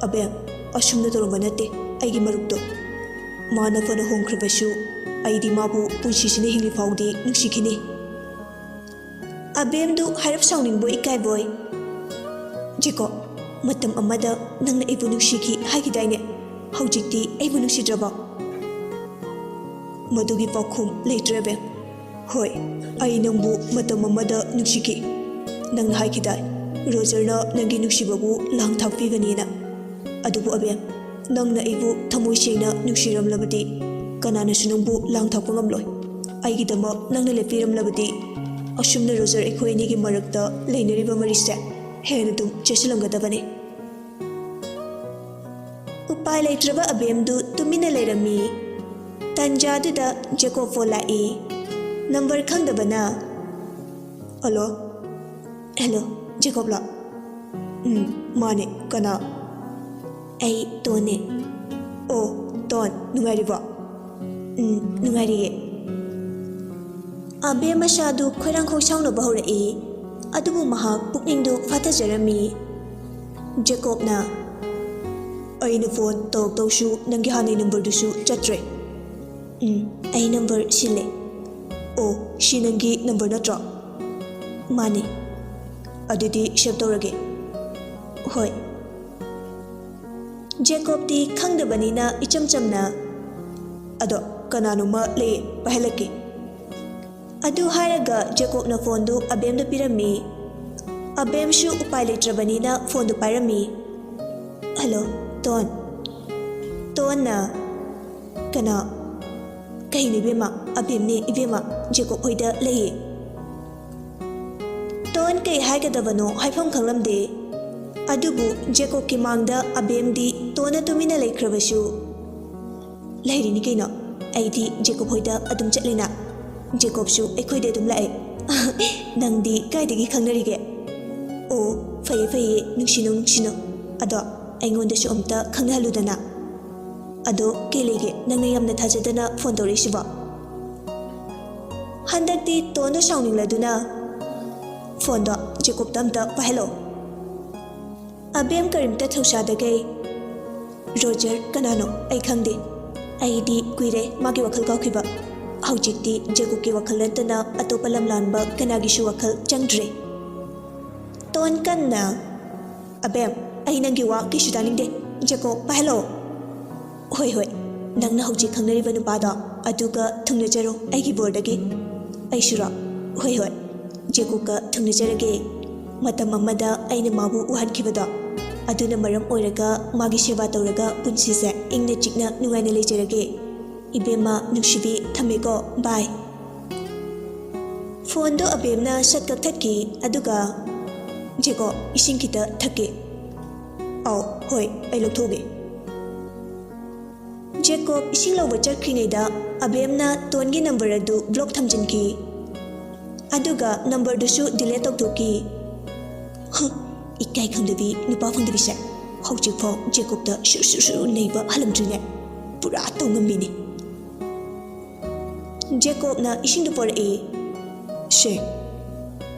ꯑꯕꯦꯝ, ꯑꯁꯨꯝꯅ ꯇꯧꯔꯝꯕ ꯅꯠꯇꯦ ꯑꯩꯒꯤ ꯃꯔꯨꯞꯇꯣ꯫ ꯃꯥꯅ ꯐꯅ ꯍꯣꯡꯈ꯭ꯔꯕꯁꯨ, ꯑꯩꯗꯤ ꯃꯥꯕꯨ ꯄꯨꯟꯁꯤꯁꯤꯅ ꯍꯤꯡꯂꯤ ꯐꯥꯎꯗꯤ ꯅꯨꯡꯁꯤꯈꯤꯅꯤ꯫" ꯑꯕꯦꯝꯗꯨ ꯍꯥꯏꯔꯞ ꯁꯥꯎꯅꯤꯡꯕꯣꯏ ꯏꯀꯥꯏꯕꯣꯏ, "ꯖꯦꯀꯣꯕ, ꯃꯇꯝ ꯑꯃꯗ ꯅꯪꯅ ꯑꯩꯕꯨ ꯅꯨꯡꯁꯤꯈꯤ ꯍꯥꯏꯈꯤꯗꯥꯏꯅꯦ? ꯍꯧꯖꯤꯛꯇꯤ ꯑꯩꯕꯨ ꯅꯨꯡꯁꯤꯗ꯭ꯔꯕꯣ?" "ꯃꯗꯨꯒꯤ ꯄꯥꯎꯈꯨꯝ ꯂꯩꯇ꯭ꯔꯦ ꯑꯕꯦꯝ꯫ ꯍꯣꯏ, ꯑꯩ ꯅꯪꯕꯨ ꯃꯇꯝ ꯑꯃꯗ ꯅꯨꯡꯁꯤꯈꯤ꯫ ꯅꯪꯅ ꯍꯥꯏꯈꯤꯗꯥꯏ, ꯔꯣꯖꯔꯅ ꯅꯪꯒꯤ ꯅꯨꯡꯁꯤꯕꯕꯨ ꯂꯥꯡ ꯊꯥꯛꯄꯤꯒꯅꯤꯅ? ꯑꯗꯨꯕꯨ ꯑꯕꯦꯝ, ꯅꯪꯅ ꯑꯩꯕꯨ ꯊꯃꯣꯏ ꯁꯦꯡꯅ ꯅꯨꯡꯁꯤꯔꯝꯂꯕꯗꯤ, ꯀꯅꯥꯅꯁꯨ ꯅꯪꯕꯨ ꯂꯥꯡ ꯊꯥꯛꯄ ꯉꯝꯂꯣꯏ꯫ ꯑꯩꯒꯤꯗꯃꯛ ꯅꯪꯅ ꯂꯦꯞꯄꯤꯔꯝꯂꯕꯗꯤ, ꯑꯁꯨꯝꯅ ꯔꯣꯖꯔ ꯑꯩꯈꯣꯏ ꯑꯅꯤꯒꯤ ꯃꯔꯛꯇ ꯂꯩꯅꯔꯤꯕ ꯃꯔꯤꯁꯦ ꯍꯦꯟꯅ ꯑꯗꯨꯝ ꯆꯦꯠꯁꯤꯜꯂꯝꯒꯗꯕꯅꯤ꯫ ꯎꯄꯥꯏ ꯂꯩꯇ꯭ꯔꯕ ꯑꯕꯦꯝꯗꯨ ꯇꯨꯃꯤꯟꯅ ꯂꯩꯔꯝꯃꯤ꯫ ꯇꯟꯖꯥꯗꯨꯗ ꯖꯦꯀꯣꯕ ꯐꯣꯟ ꯂꯥꯛꯏ꯫ ꯅꯝꯕꯔ ꯈꯪꯗꯕꯅ, "ꯍꯜꯂꯣ?" "ꯍꯜꯂꯣ, ꯖꯦꯀꯣꯕꯂꯣ?" "ꯎꯝ, ꯃꯥꯅꯦ꯫ ꯀꯅꯥ?" "ꯑꯩ ꯇꯣꯟꯅꯦ꯫" "ꯑꯣ, ꯇꯣꯟ, ꯅꯨꯡꯉꯥꯏꯔꯤꯕꯣ?" "ꯎꯝ, ꯅꯨꯡꯉꯥꯏꯔꯤꯌꯦ꯫" ꯑꯕꯦꯝ ꯃꯁꯥꯗꯨ ꯈꯣꯏꯔꯥꯡ ꯈꯣꯏꯁꯥꯎꯅꯕ ꯍꯧꯔꯛꯏ, ꯑꯗꯨꯕꯨ ꯃꯍꯥꯛ ꯄꯨꯛꯅꯤꯡꯗꯨ ꯐꯥꯊꯖꯔꯝꯃꯤ꯫ ꯖꯦꯀꯣꯕꯅ, "ꯑꯩꯅ ꯐꯣꯟ ꯇꯧꯔꯛꯇꯧꯁꯨ ꯅꯪꯒꯤ ꯍꯥꯟꯅꯩ ꯅꯝꯕꯔꯗꯨꯁꯨ ꯆꯠꯇ꯭ꯔꯦ꯫" "ꯎꯝ, ꯑꯩ ꯅꯝꯕꯔ ꯁꯤꯜꯂꯦ꯫" "ꯑꯣ, ꯁꯤ ꯅꯪꯒꯤ ꯅꯝꯕꯔ ꯅꯠꯇ꯭ꯔꯣ?" "ꯃꯥꯅꯦ꯫" "ꯑꯗꯨꯗꯤ ꯁꯦꯚ ꯇꯧꯔꯒꯦ꯫" "ꯍꯣꯏ꯫" ꯖꯦꯀꯣꯕꯇꯤ ꯈꯪꯗꯕꯅꯤꯅ ꯏꯆꯝ ꯆꯝꯅ, "ꯑꯗꯣ ꯀꯅꯥꯅꯣꯝꯃ ꯂꯩꯌꯦ, ꯄꯥꯏꯍꯜꯂꯛꯀꯦ꯫" ꯑꯗꯨ ꯍꯥꯏꯔꯒ ꯖꯦꯀꯣꯕꯅ ꯐꯣꯟꯗꯨ ꯑꯕꯦꯝꯗ ꯄꯤꯔꯝꯃꯤ꯫ ꯑꯕꯦꯝꯁꯨ ꯎꯄꯥꯏ ꯂꯩꯇ꯭ꯔꯕꯅꯤꯅ ꯐꯣꯟꯗꯨ ꯄꯥꯏꯔꯝꯃꯤ꯫ "Hello, tone." ꯇꯣꯟꯅ, "ꯀꯅꯥ?" "ꯀꯩꯅꯣ ꯏꯕꯦꯝꯃ, ꯑꯕꯦꯝꯅꯦ ꯏꯕꯦꯝꯃ, ꯖꯦꯀꯣꯕ ꯍꯣꯏꯗ ꯂꯩꯌꯦ꯫" ꯇꯣꯟ ꯀꯩ ꯍꯥꯏꯒꯗꯕꯅꯣ ꯍꯥꯏꯐꯝ ꯈꯪꯂꯝꯗꯦ꯫ ꯑꯗꯨꯕꯨ ꯖꯦꯀꯣꯕꯀꯤ ꯃꯥꯡꯗ ꯑꯕꯦꯝꯗꯤ ꯇꯣꯟꯅ ꯇꯨꯃꯤꯟꯅ ꯂꯩꯈ꯭ꯔꯕꯁꯨ, "ꯂꯩꯔꯤꯅꯤ ꯀꯩꯅꯣ, ꯑꯩꯗꯤ ꯖꯦꯀꯣꯕ ꯍꯣꯏꯗ ꯑꯗꯨꯝ ꯆꯠꯂꯤꯅ, ꯖꯦꯀꯣꯕꯁꯨ ꯑꯩꯈꯣꯏꯗ ꯑꯗꯨꯝ ꯂꯥꯛꯑꯦ꯫" "ꯅꯪꯗꯤ ꯀꯥꯏꯗꯒꯤ ꯈꯪꯅꯔꯤꯒꯦ?" "ꯑꯣ, ꯐꯩꯌꯦ ꯐꯩꯌꯦ, ꯅꯨꯡꯁꯤꯅꯨ ꯅꯨꯡꯁꯤꯅꯨ꯫ ꯑꯗꯣ ꯑꯩꯉꯣꯟꯗꯁꯨ ꯑꯝꯇ ꯈꯪꯅꯍꯜꯂꯨꯗꯅ꯫ ꯑꯗꯣ ꯀꯩ ꯂꯩꯒꯦ, ꯅꯪꯅ ꯌꯥꯝꯅ ꯊꯥꯖꯗꯅ ꯐꯣꯟ ꯇꯧꯔꯛꯏꯁꯤꯕꯣ?" ꯍꯟꯗꯛꯇꯤ ꯇꯣꯟꯗꯣ ꯁꯥꯎꯅꯤꯡꯂꯗꯨꯅ, "ꯐꯣꯟꯗꯣ ꯖꯦꯀꯣꯕꯇ ꯑꯝꯇ ꯄꯥꯏꯍꯜꯂꯣ꯫" ꯑꯕꯦꯝ ꯀꯔꯤꯝꯇ ꯊꯧꯁꯥꯗꯈꯩ, "ꯔꯣꯖꯔ ꯀꯅꯥꯅꯣ? ꯑꯩ ꯈꯪꯗꯦ꯫ ꯑꯩꯗꯤ ꯀꯨꯏꯔꯦ ꯃꯥꯒꯤ ꯋꯥꯈꯜ ꯀꯥꯎꯈꯤꯕ꯫ ꯍꯧꯖꯤꯛꯇꯤ ꯖꯦꯀꯣꯕꯀꯤ ꯋꯥꯈꯜ ꯅꯠꯇꯅ ꯑꯇꯣꯞꯄ ꯂꯝ ꯂꯥꯟꯕ ꯀꯅꯥꯒꯤꯁꯨ ꯋꯥꯈꯜ ꯆꯪꯗ꯭ꯔꯦ꯫" ꯇꯣꯟ ꯀꯟꯅ, "ꯑꯕꯦꯝ, ꯑꯩ ꯅꯪꯒꯤ ꯋꯥ ꯀꯩꯁꯨ ꯇꯥꯅꯤꯡꯗꯦ꯫ ꯖꯦꯀꯣꯕ, ꯄꯥꯏꯍꯜꯂꯛꯑꯣ꯫" "ꯍꯣꯏ, ꯍꯣꯏ, ꯅꯪꯅ ꯍꯧꯖꯤꯛ ꯈꯪꯅꯔꯤꯕ ꯅꯨꯄꯥꯗꯣ, ꯑꯗꯨꯒ ꯊꯨꯡꯅꯖꯔꯣ ꯑꯩꯒꯤ ꯕꯣꯔꯗꯒꯤ꯫" ꯑꯩꯁꯨꯔꯣ? ꯍꯣꯏ, ꯍꯣꯏ꯫ ꯖꯦꯀꯣꯕꯀ ꯊꯨꯡꯅꯖꯔꯒꯦ꯫ ꯃꯇꯝ ꯑꯃꯗ ꯑꯩꯅ ꯃꯥꯕꯨ ꯋꯥꯍꯟꯈꯤꯕꯗꯣ, ꯑꯗꯨꯅ ꯃꯔꯝ ꯑꯣꯏꯔꯒ ꯃꯥꯒꯤ ꯁꯦꯕꯥ ꯇꯧꯔꯒ ꯄꯨꯟꯁꯤꯁꯦ ꯏꯪꯅ ꯆꯤꯛꯅ ꯅꯨꯡꯉꯥꯏꯅ ꯂꯩꯖꯔꯒꯦ꯫ ꯏꯕꯦꯝꯃ ꯅꯨꯡꯁꯤꯕꯤ, ꯊꯝꯃꯦꯀꯣ, bye꯫ ꯐꯣꯟꯗꯣ ꯑꯕꯦꯝꯅ ꯁꯠ ꯀꯛꯊꯠꯈꯤ, ꯑꯗꯨꯒ, "ꯖꯦꯀꯣꯕ, ꯏꯁꯤꯡ ꯈꯤꯇ ꯊꯛꯀꯦ꯫" "ꯑꯥꯎ, ꯍꯣꯏ, ꯑꯩ ꯂꯧꯊꯣꯛꯎꯒꯦ꯫" ꯖꯦꯀꯣꯕ ꯏꯁꯤꯡ ꯂꯧꯕ ꯆꯠꯈ꯭ꯔꯤꯉꯩꯗ ꯑꯕꯦꯝꯅ ꯇꯣꯟꯒꯤ ꯅꯝꯕꯔ ꯑꯗꯨ ꯕ꯭ꯂꯣꯛ ꯊꯝꯖꯤꯟꯈꯤ, ꯑꯗꯨꯒ ꯅꯝꯕꯔꯗꯨꯁꯨ ꯗꯤꯂꯦꯠ ꯇꯧꯊꯣꯛꯈꯤ꯫ ꯍ, ꯏꯀꯥꯏ ꯈꯪꯗꯕꯤ ꯅꯨꯄꯥ ꯐꯪꯗꯕꯤꯁꯦ꯫ ꯍꯧꯖꯤꯛꯐꯥꯎ ꯖꯦꯀꯣꯕꯇ ꯁꯨꯔ ꯁꯨꯔ ꯁꯨꯔ ꯅꯩꯕ ꯍꯜꯂꯝꯗ꯭ꯔꯤꯅꯦ꯫ ꯄꯨꯔꯥ ꯇꯧꯉꯝꯕꯤꯅꯤ꯫ ꯖꯦꯀꯣꯕꯅ ꯏꯁꯤꯡꯗꯨ ꯄꯣꯔꯛꯏ꯫ "ꯁꯦ꯫"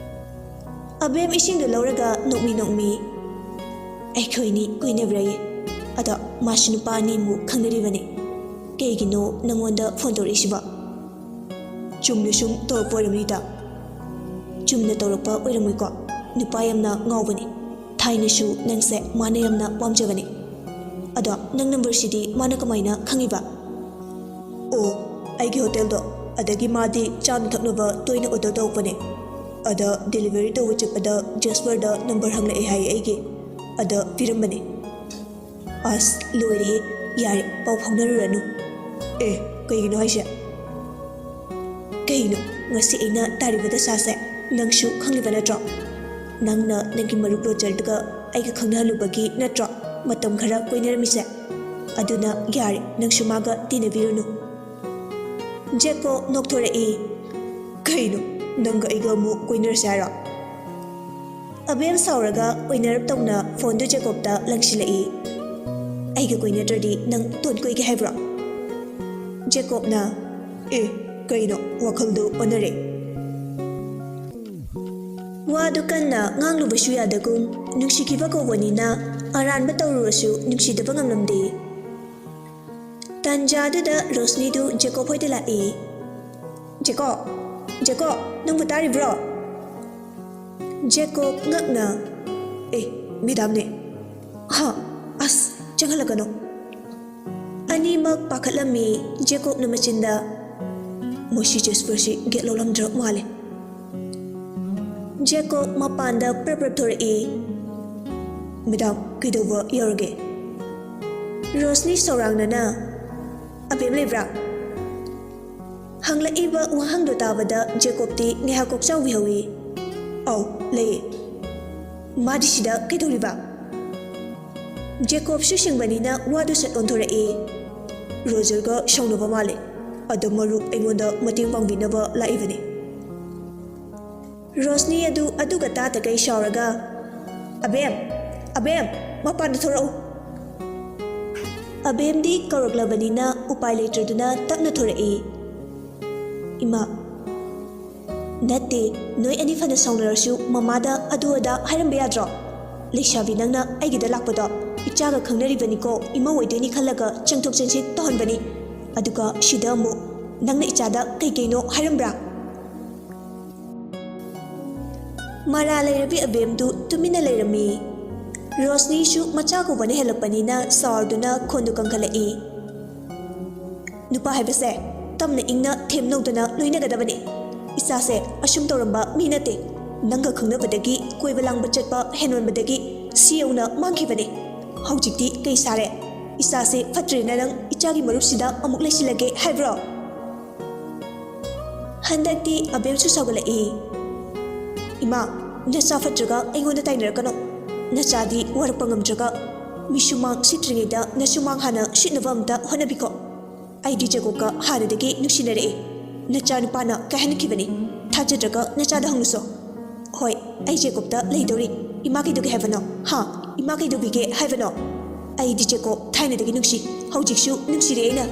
ꯑꯕꯦꯝ ꯏꯁꯤꯡꯗꯨ ꯂꯧꯔꯒ ꯅꯣꯛꯃꯤ ꯅꯣꯛꯃꯤ, "ꯑꯩꯈꯣꯏꯅꯤ ꯀꯣꯏꯅꯕ꯭ꯔꯥꯌꯦ? ꯑꯗꯣ ꯃꯥꯁꯨ ꯅꯨꯄꯥ ꯑꯅꯤꯃꯨꯛ ꯈꯪꯅꯔꯤꯕꯅꯦ꯫ ꯀꯩꯒꯤꯅꯣ ꯅꯪꯉꯣꯟꯗ ꯐꯣꯟ ꯇꯧꯔꯛꯏꯁꯤꯕꯣ?" "ꯆꯨꯝꯅ ꯁꯨꯝ ꯇꯧꯔꯛꯄ ꯑꯣꯏꯔꯝꯅꯤꯗ꯫" "ꯆꯨꯝꯅ ꯇꯧꯔꯛꯄ ꯑꯣꯏꯔꯝꯃꯣꯏꯀꯣ꯫ ꯅꯨꯄꯥ ꯌꯥꯝꯅ ꯉꯥꯎꯕꯅꯦ꯫ ꯊꯥꯏꯅꯁꯨ ꯅꯪꯁꯦ ꯃꯥꯅ ꯌꯥꯝꯅ ꯄꯥꯝꯖꯕꯅꯦ꯫ ꯑꯗꯣ ꯅꯪ ꯅꯝꯕꯔꯁꯤꯗꯤ ꯃꯥꯅ ꯀꯃꯥꯏꯅ ꯈꯪꯉꯤꯕ?" "ꯑꯣ, ꯑꯩꯒꯤ ꯍꯣꯇꯦꯜꯗꯣ, ꯑꯗꯒꯤ ꯃꯥꯗꯤ ꯆꯥꯅ ꯊꯛꯅꯕ ꯇꯣꯏꯅ ꯑꯣꯔꯗꯔ ꯇꯧꯔꯛꯄꯅꯦ꯫ ꯑꯗ ꯗꯦꯂꯤꯚꯔꯤ ꯇꯧꯕ ꯆꯠꯄꯗ ꯖꯦꯁꯄꯔꯗ ꯅꯝꯕꯔ ꯍꯪꯂꯛꯑꯦ ꯍꯥꯏꯌꯦ ꯑꯩꯒꯤ꯫ ꯑꯗ ꯄꯤꯔꯝꯕꯅꯦ꯫" "ꯑꯁ, ꯂꯣꯏꯔꯦꯍꯦ꯫ ꯌꯥꯔꯦ, ꯄꯥꯎ ꯐꯥꯎꯅꯔꯨꯔꯅꯨ꯫" "ꯑꯦ, ꯀꯩꯒꯤꯅꯣ ꯍꯥꯏꯁꯦ?" "ꯀꯩꯅꯣ, ꯉꯁꯤ ꯑꯩꯅ ꯇꯥꯔꯤꯕ ꯗꯁꯥꯁꯦ ꯅꯪꯁꯨ ꯈꯪꯂꯤꯕ ꯅꯠꯇ꯭ꯔꯣ? ꯅꯪꯅ ꯅꯪꯒꯤ ꯃꯔꯨꯞ ꯔꯣꯖꯔꯗꯨꯒ ꯑꯩꯒ ꯈꯪꯅꯍꯜꯂꯨꯕꯒꯤ ꯅꯠꯇ꯭ꯔꯣ ꯃꯇꯝ ꯈꯔ ꯀꯣꯏꯅꯔꯝꯃꯤꯁꯦ? ꯑꯗꯨꯅ ꯌꯥꯔꯦ, ꯅꯪꯁꯨ ꯃꯥꯒ ꯇꯤꯟꯅꯕꯤꯔꯨꯅꯨ꯫" ꯖꯦꯀꯣꯕ ꯅꯣꯛꯊꯣꯔꯛꯏ꯫ "ꯀꯩꯅꯣ, ꯅꯪꯒ ꯑꯩꯒ ꯑꯃꯨꯛ ꯀꯣꯏꯅꯔꯁꯦ ꯍꯥꯏꯔꯣ?" ꯑꯕꯦꯝ ꯁꯥꯎꯔꯒ ꯑꯣꯏꯅꯔꯞ ꯇꯧꯅ ꯐꯣꯟꯗꯨ ꯖꯦꯀꯣꯕꯇ ꯂꯪꯁꯤꯜꯂꯛꯏ꯫ "ꯑꯩꯒ ꯀꯣꯏꯅꯗ꯭ꯔꯗꯤ ꯅꯪ ꯇꯣꯟ ꯀꯣꯏꯒꯦ ꯍꯥꯏꯕ꯭ꯔꯣ?" ꯖꯦꯀꯣꯕꯅ, "ꯑꯦ, ꯀꯩꯅꯣ, ꯋꯥꯈꯜꯗꯨ ꯑꯣꯟꯅꯔꯦ꯫" ꯋꯥꯗꯨ ꯀꯟꯅ ꯉꯥꯡꯂꯨꯕꯁꯨ ꯌꯥꯗꯒꯨꯝ, ꯅꯨꯡꯁꯤꯈꯤꯕ ꯀꯧꯕꯅꯤꯅ ꯑꯔꯥꯟꯕ ꯇꯧꯔꯨꯔꯁꯨ ꯅꯨꯡꯁꯤꯗꯕ ꯉꯝꯂꯝꯗꯦ꯫ ꯇꯥꯟꯖꯥꯗꯨꯗ ꯔꯣꯁꯅꯤꯗꯨ ꯖꯦꯀꯣꯕ ꯍꯣꯏꯗ ꯂꯥꯛꯏ꯫ "ꯖꯦꯀꯣꯕ, ꯖꯦꯀꯣꯕ, ꯅꯪꯕꯨ ꯇꯥꯔꯤꯕ꯭ꯔꯣ?" ꯖꯦꯀꯣꯕ ꯉꯛꯅ, "ꯑꯦ, ꯃꯦꯗꯥꯝꯅꯦ꯫" "ꯍꯥ? ꯑꯁ, ꯆꯪꯍꯜꯂꯛꯀꯅꯨ꯫" ꯑꯅꯤꯃꯛ ꯄꯥꯈꯠꯂꯝꯃꯤ꯫ ꯖꯦꯀꯣꯕꯅ ꯃꯆꯤꯟꯗ, ꯃꯁꯤ ꯖꯦꯁꯄꯔꯁꯤ ꯒꯦꯠ ꯂꯣꯜꯂꯝꯗ꯭ꯔ ꯃꯥꯜꯂꯦ꯫ ꯖꯦꯀꯣꯕ ꯃꯄꯥꯟꯗ ꯄ꯭ꯔꯞ ꯄ꯭ꯔꯞ ꯊꯣꯔꯛꯏ꯫ "ꯃꯦꯗꯥꯝ, ꯀꯩꯗꯧꯕ ꯌꯥꯎꯔꯒꯦ?" ꯔꯣꯁꯅꯤ ꯁꯧꯔꯥꯡꯅꯅ, "ꯑꯕꯦꯝ ꯂꯩꯕ꯭ꯔꯥ?" ꯍꯪꯂꯛꯏꯕ ꯋꯥꯍꯪꯗꯣ ꯇꯥꯕꯗ ꯖꯦꯀꯣꯕꯇꯤ ꯉꯥꯏꯍꯥꯛ ꯀꯣꯛ ꯆꯥꯎꯕꯤꯍꯧꯏ꯫ "ꯑꯧ, ꯂꯩꯌꯦ꯫ ꯃꯥꯗꯤ ꯁꯤꯗ ꯀꯩꯗꯧꯔꯤꯕ?" ꯖꯦꯀꯣꯕꯁꯨ ꯁꯤꯡꯕꯅꯤꯅ ꯋꯥꯗꯨ ꯁꯠ ꯑꯣꯟꯊꯣꯔꯛꯏ꯫ "ꯔꯣꯖꯔꯒ ꯁꯥꯎꯅꯕ ꯃꯥꯜꯂꯦ꯫ ꯑꯗꯣ ꯃꯔꯨꯞ ꯑꯩꯉꯣꯟꯗ ꯃꯇꯦꯡ ꯄꯥꯡꯕꯤꯅꯕ ꯂꯥꯛꯏꯕꯅꯤ꯫" ꯔꯣꯁꯅꯤ ꯑꯗꯨ ꯑꯗꯨꯒ ꯇꯥꯗꯈꯩ ꯁꯥꯎꯔꯒ, "ꯑꯕꯦꯝ, ꯑꯕꯦꯝ, ꯃꯄꯥꯟꯗ ꯊꯣꯔꯛꯎ!" ꯑꯕꯦꯝꯗꯤ ꯀꯧꯔꯛꯂꯕꯅꯤꯅ ꯎꯄꯥꯏ ꯂꯩꯇ꯭ꯔꯗꯨꯅ ꯇꯞꯅ ꯊꯣꯔꯛꯏ꯫ "ꯏꯃꯥ, ꯅꯠꯇꯦ, ꯅꯣꯏ ꯑꯅꯤ ꯐꯅ ꯁꯥꯎꯅꯔꯁꯨ ꯃꯃꯥꯗ ꯑꯗꯨ ꯑꯗꯥ ꯍꯥꯏꯔꯝꯕ ꯌꯥꯗ꯭ꯔꯣ? ꯂꯩꯁꯥꯕꯤ ꯅꯪꯅ ꯑꯩꯒꯤꯗ ꯂꯥꯛꯄꯗꯣ ꯏꯆꯥꯒ ꯈꯪꯅꯔꯤꯕꯅꯤꯀꯣ, ꯏꯃꯧ ꯑꯣꯏꯗꯣꯏꯅꯤ ꯈꯜꯂꯒ ꯆꯦꯟꯊꯣꯛ ꯆꯦꯟꯁꯤꯟ ꯇꯧꯍꯟꯕꯅꯤ꯫ ꯑꯗꯨꯒ ꯁꯤꯗ ꯑꯃꯨꯛ ꯅꯪꯅ ꯏꯆꯥꯗ ꯀꯩ ꯀꯩꯅꯣ ꯍꯥꯏꯔꯝꯕ꯭ꯔꯥ?" ꯃꯔꯥ ꯂꯩꯔꯕꯤ ꯑꯕꯦꯝꯗꯨ ꯇꯨꯃꯤꯟꯅ ꯂꯩꯔꯝꯃꯤ꯫ ꯔꯣꯁꯅꯤꯁꯨ ꯃꯆꯥ ꯀꯧꯕꯅ ꯍꯦꯜꯂꯛꯄꯅꯤꯅ ꯁꯥꯎꯔꯗꯨꯅ ꯈꯣꯟꯗꯨ ꯀꯟꯈꯠꯂꯛꯏ꯫ "ꯅꯨꯄꯥ ꯍꯥꯏꯕꯁꯦ ꯇꯞꯅ ꯏꯪꯅ ꯊꯦꯝꯅꯧꯗꯅ ꯂꯣꯏꯅꯒꯗꯕꯅꯤ꯫ ꯏꯆꯥꯁꯦ ꯑꯁꯨꯝ ꯇꯧꯔꯝꯕ ꯃꯤ ꯅꯠꯇꯦ꯫ ꯅꯪꯒ ꯈꯪꯅꯕꯗꯒꯤ ꯀꯣꯏꯕ ꯂꯥꯡꯕ ꯆꯠꯄ ꯍꯦꯟꯃꯟꯕꯗꯒꯤ ꯁꯤ ꯌꯧꯅ ꯃꯥꯡꯈꯤꯕꯅꯤ꯫ ꯍꯧꯖꯤꯛꯇꯤ ꯀꯩ ꯁꯥꯔꯦ? ꯏꯆꯥꯁꯦ ꯐꯠꯇ꯭ꯔꯦꯅ ꯅꯪ ꯏꯆꯥꯒꯤ ꯃꯔꯨꯞꯁꯤꯗ ꯑꯃꯨꯛ ꯂꯩꯁꯤꯜꯂꯒꯦ ꯍꯥꯏꯕ꯭ꯔꯣ?" ꯍꯟꯗꯛꯇꯤ ꯑꯕꯦꯝꯁꯨ ꯁꯥꯎꯒꯠꯂꯛꯏ꯫ "ꯏꯃꯥ, ꯅꯆꯥ ꯐꯠꯇ꯭ꯔꯒ ꯑꯩꯉꯣꯟꯗ ꯇꯥꯏꯅꯔꯛꯀꯅꯨ꯫ ꯅꯆꯥꯗꯤ ꯋꯥꯔꯛꯄ ꯉꯝꯗ꯭ꯔꯒ ꯃꯤꯁꯨꯃꯥꯡ ꯁꯤꯠꯇ꯭ꯔꯤꯉꯩꯗ ꯅꯁꯨꯃꯥꯡ ꯍꯥꯟꯅ ꯁꯤꯠꯅꯕ ꯑꯝꯇ ꯍꯣꯠꯅꯕꯤꯀꯣ꯫ ꯑꯩꯗꯤ ꯖꯦꯀꯣꯕꯀ ꯍꯥꯟꯅꯗꯒꯤ ꯅꯨꯡꯁꯤꯅꯔꯛꯏ꯫ ꯅꯆꯥꯅꯨꯄꯥꯅ ꯀꯥꯏꯍꯟꯈꯤꯕꯅꯤ꯫ ꯊꯥꯖꯗ꯭ꯔꯒ ꯅꯆꯥꯗ ꯍꯪꯉꯨꯁꯣ꯫ ꯍꯣꯏ, ꯑꯩ ꯖꯦꯀꯣꯕꯇ ꯂꯩꯗꯧꯔꯤ꯫ ꯏꯃꯥ ꯀꯩꯗꯧꯒꯦ ꯍꯥꯏꯕꯅꯣ? ꯍꯥ? ꯏꯃꯥ ꯀꯩꯗꯧꯕꯤꯒꯦ ꯍꯥꯏꯕꯅꯣ? ꯑꯩꯗꯤ ꯖꯦꯀꯣꯕ ꯊꯥꯏꯅꯗꯒꯤ ꯅꯨꯡꯁꯤ꯫ ꯍꯧꯖꯤꯛꯁꯨ ꯅꯨꯡꯁꯤꯔꯤ ꯑꯩꯅ꯫"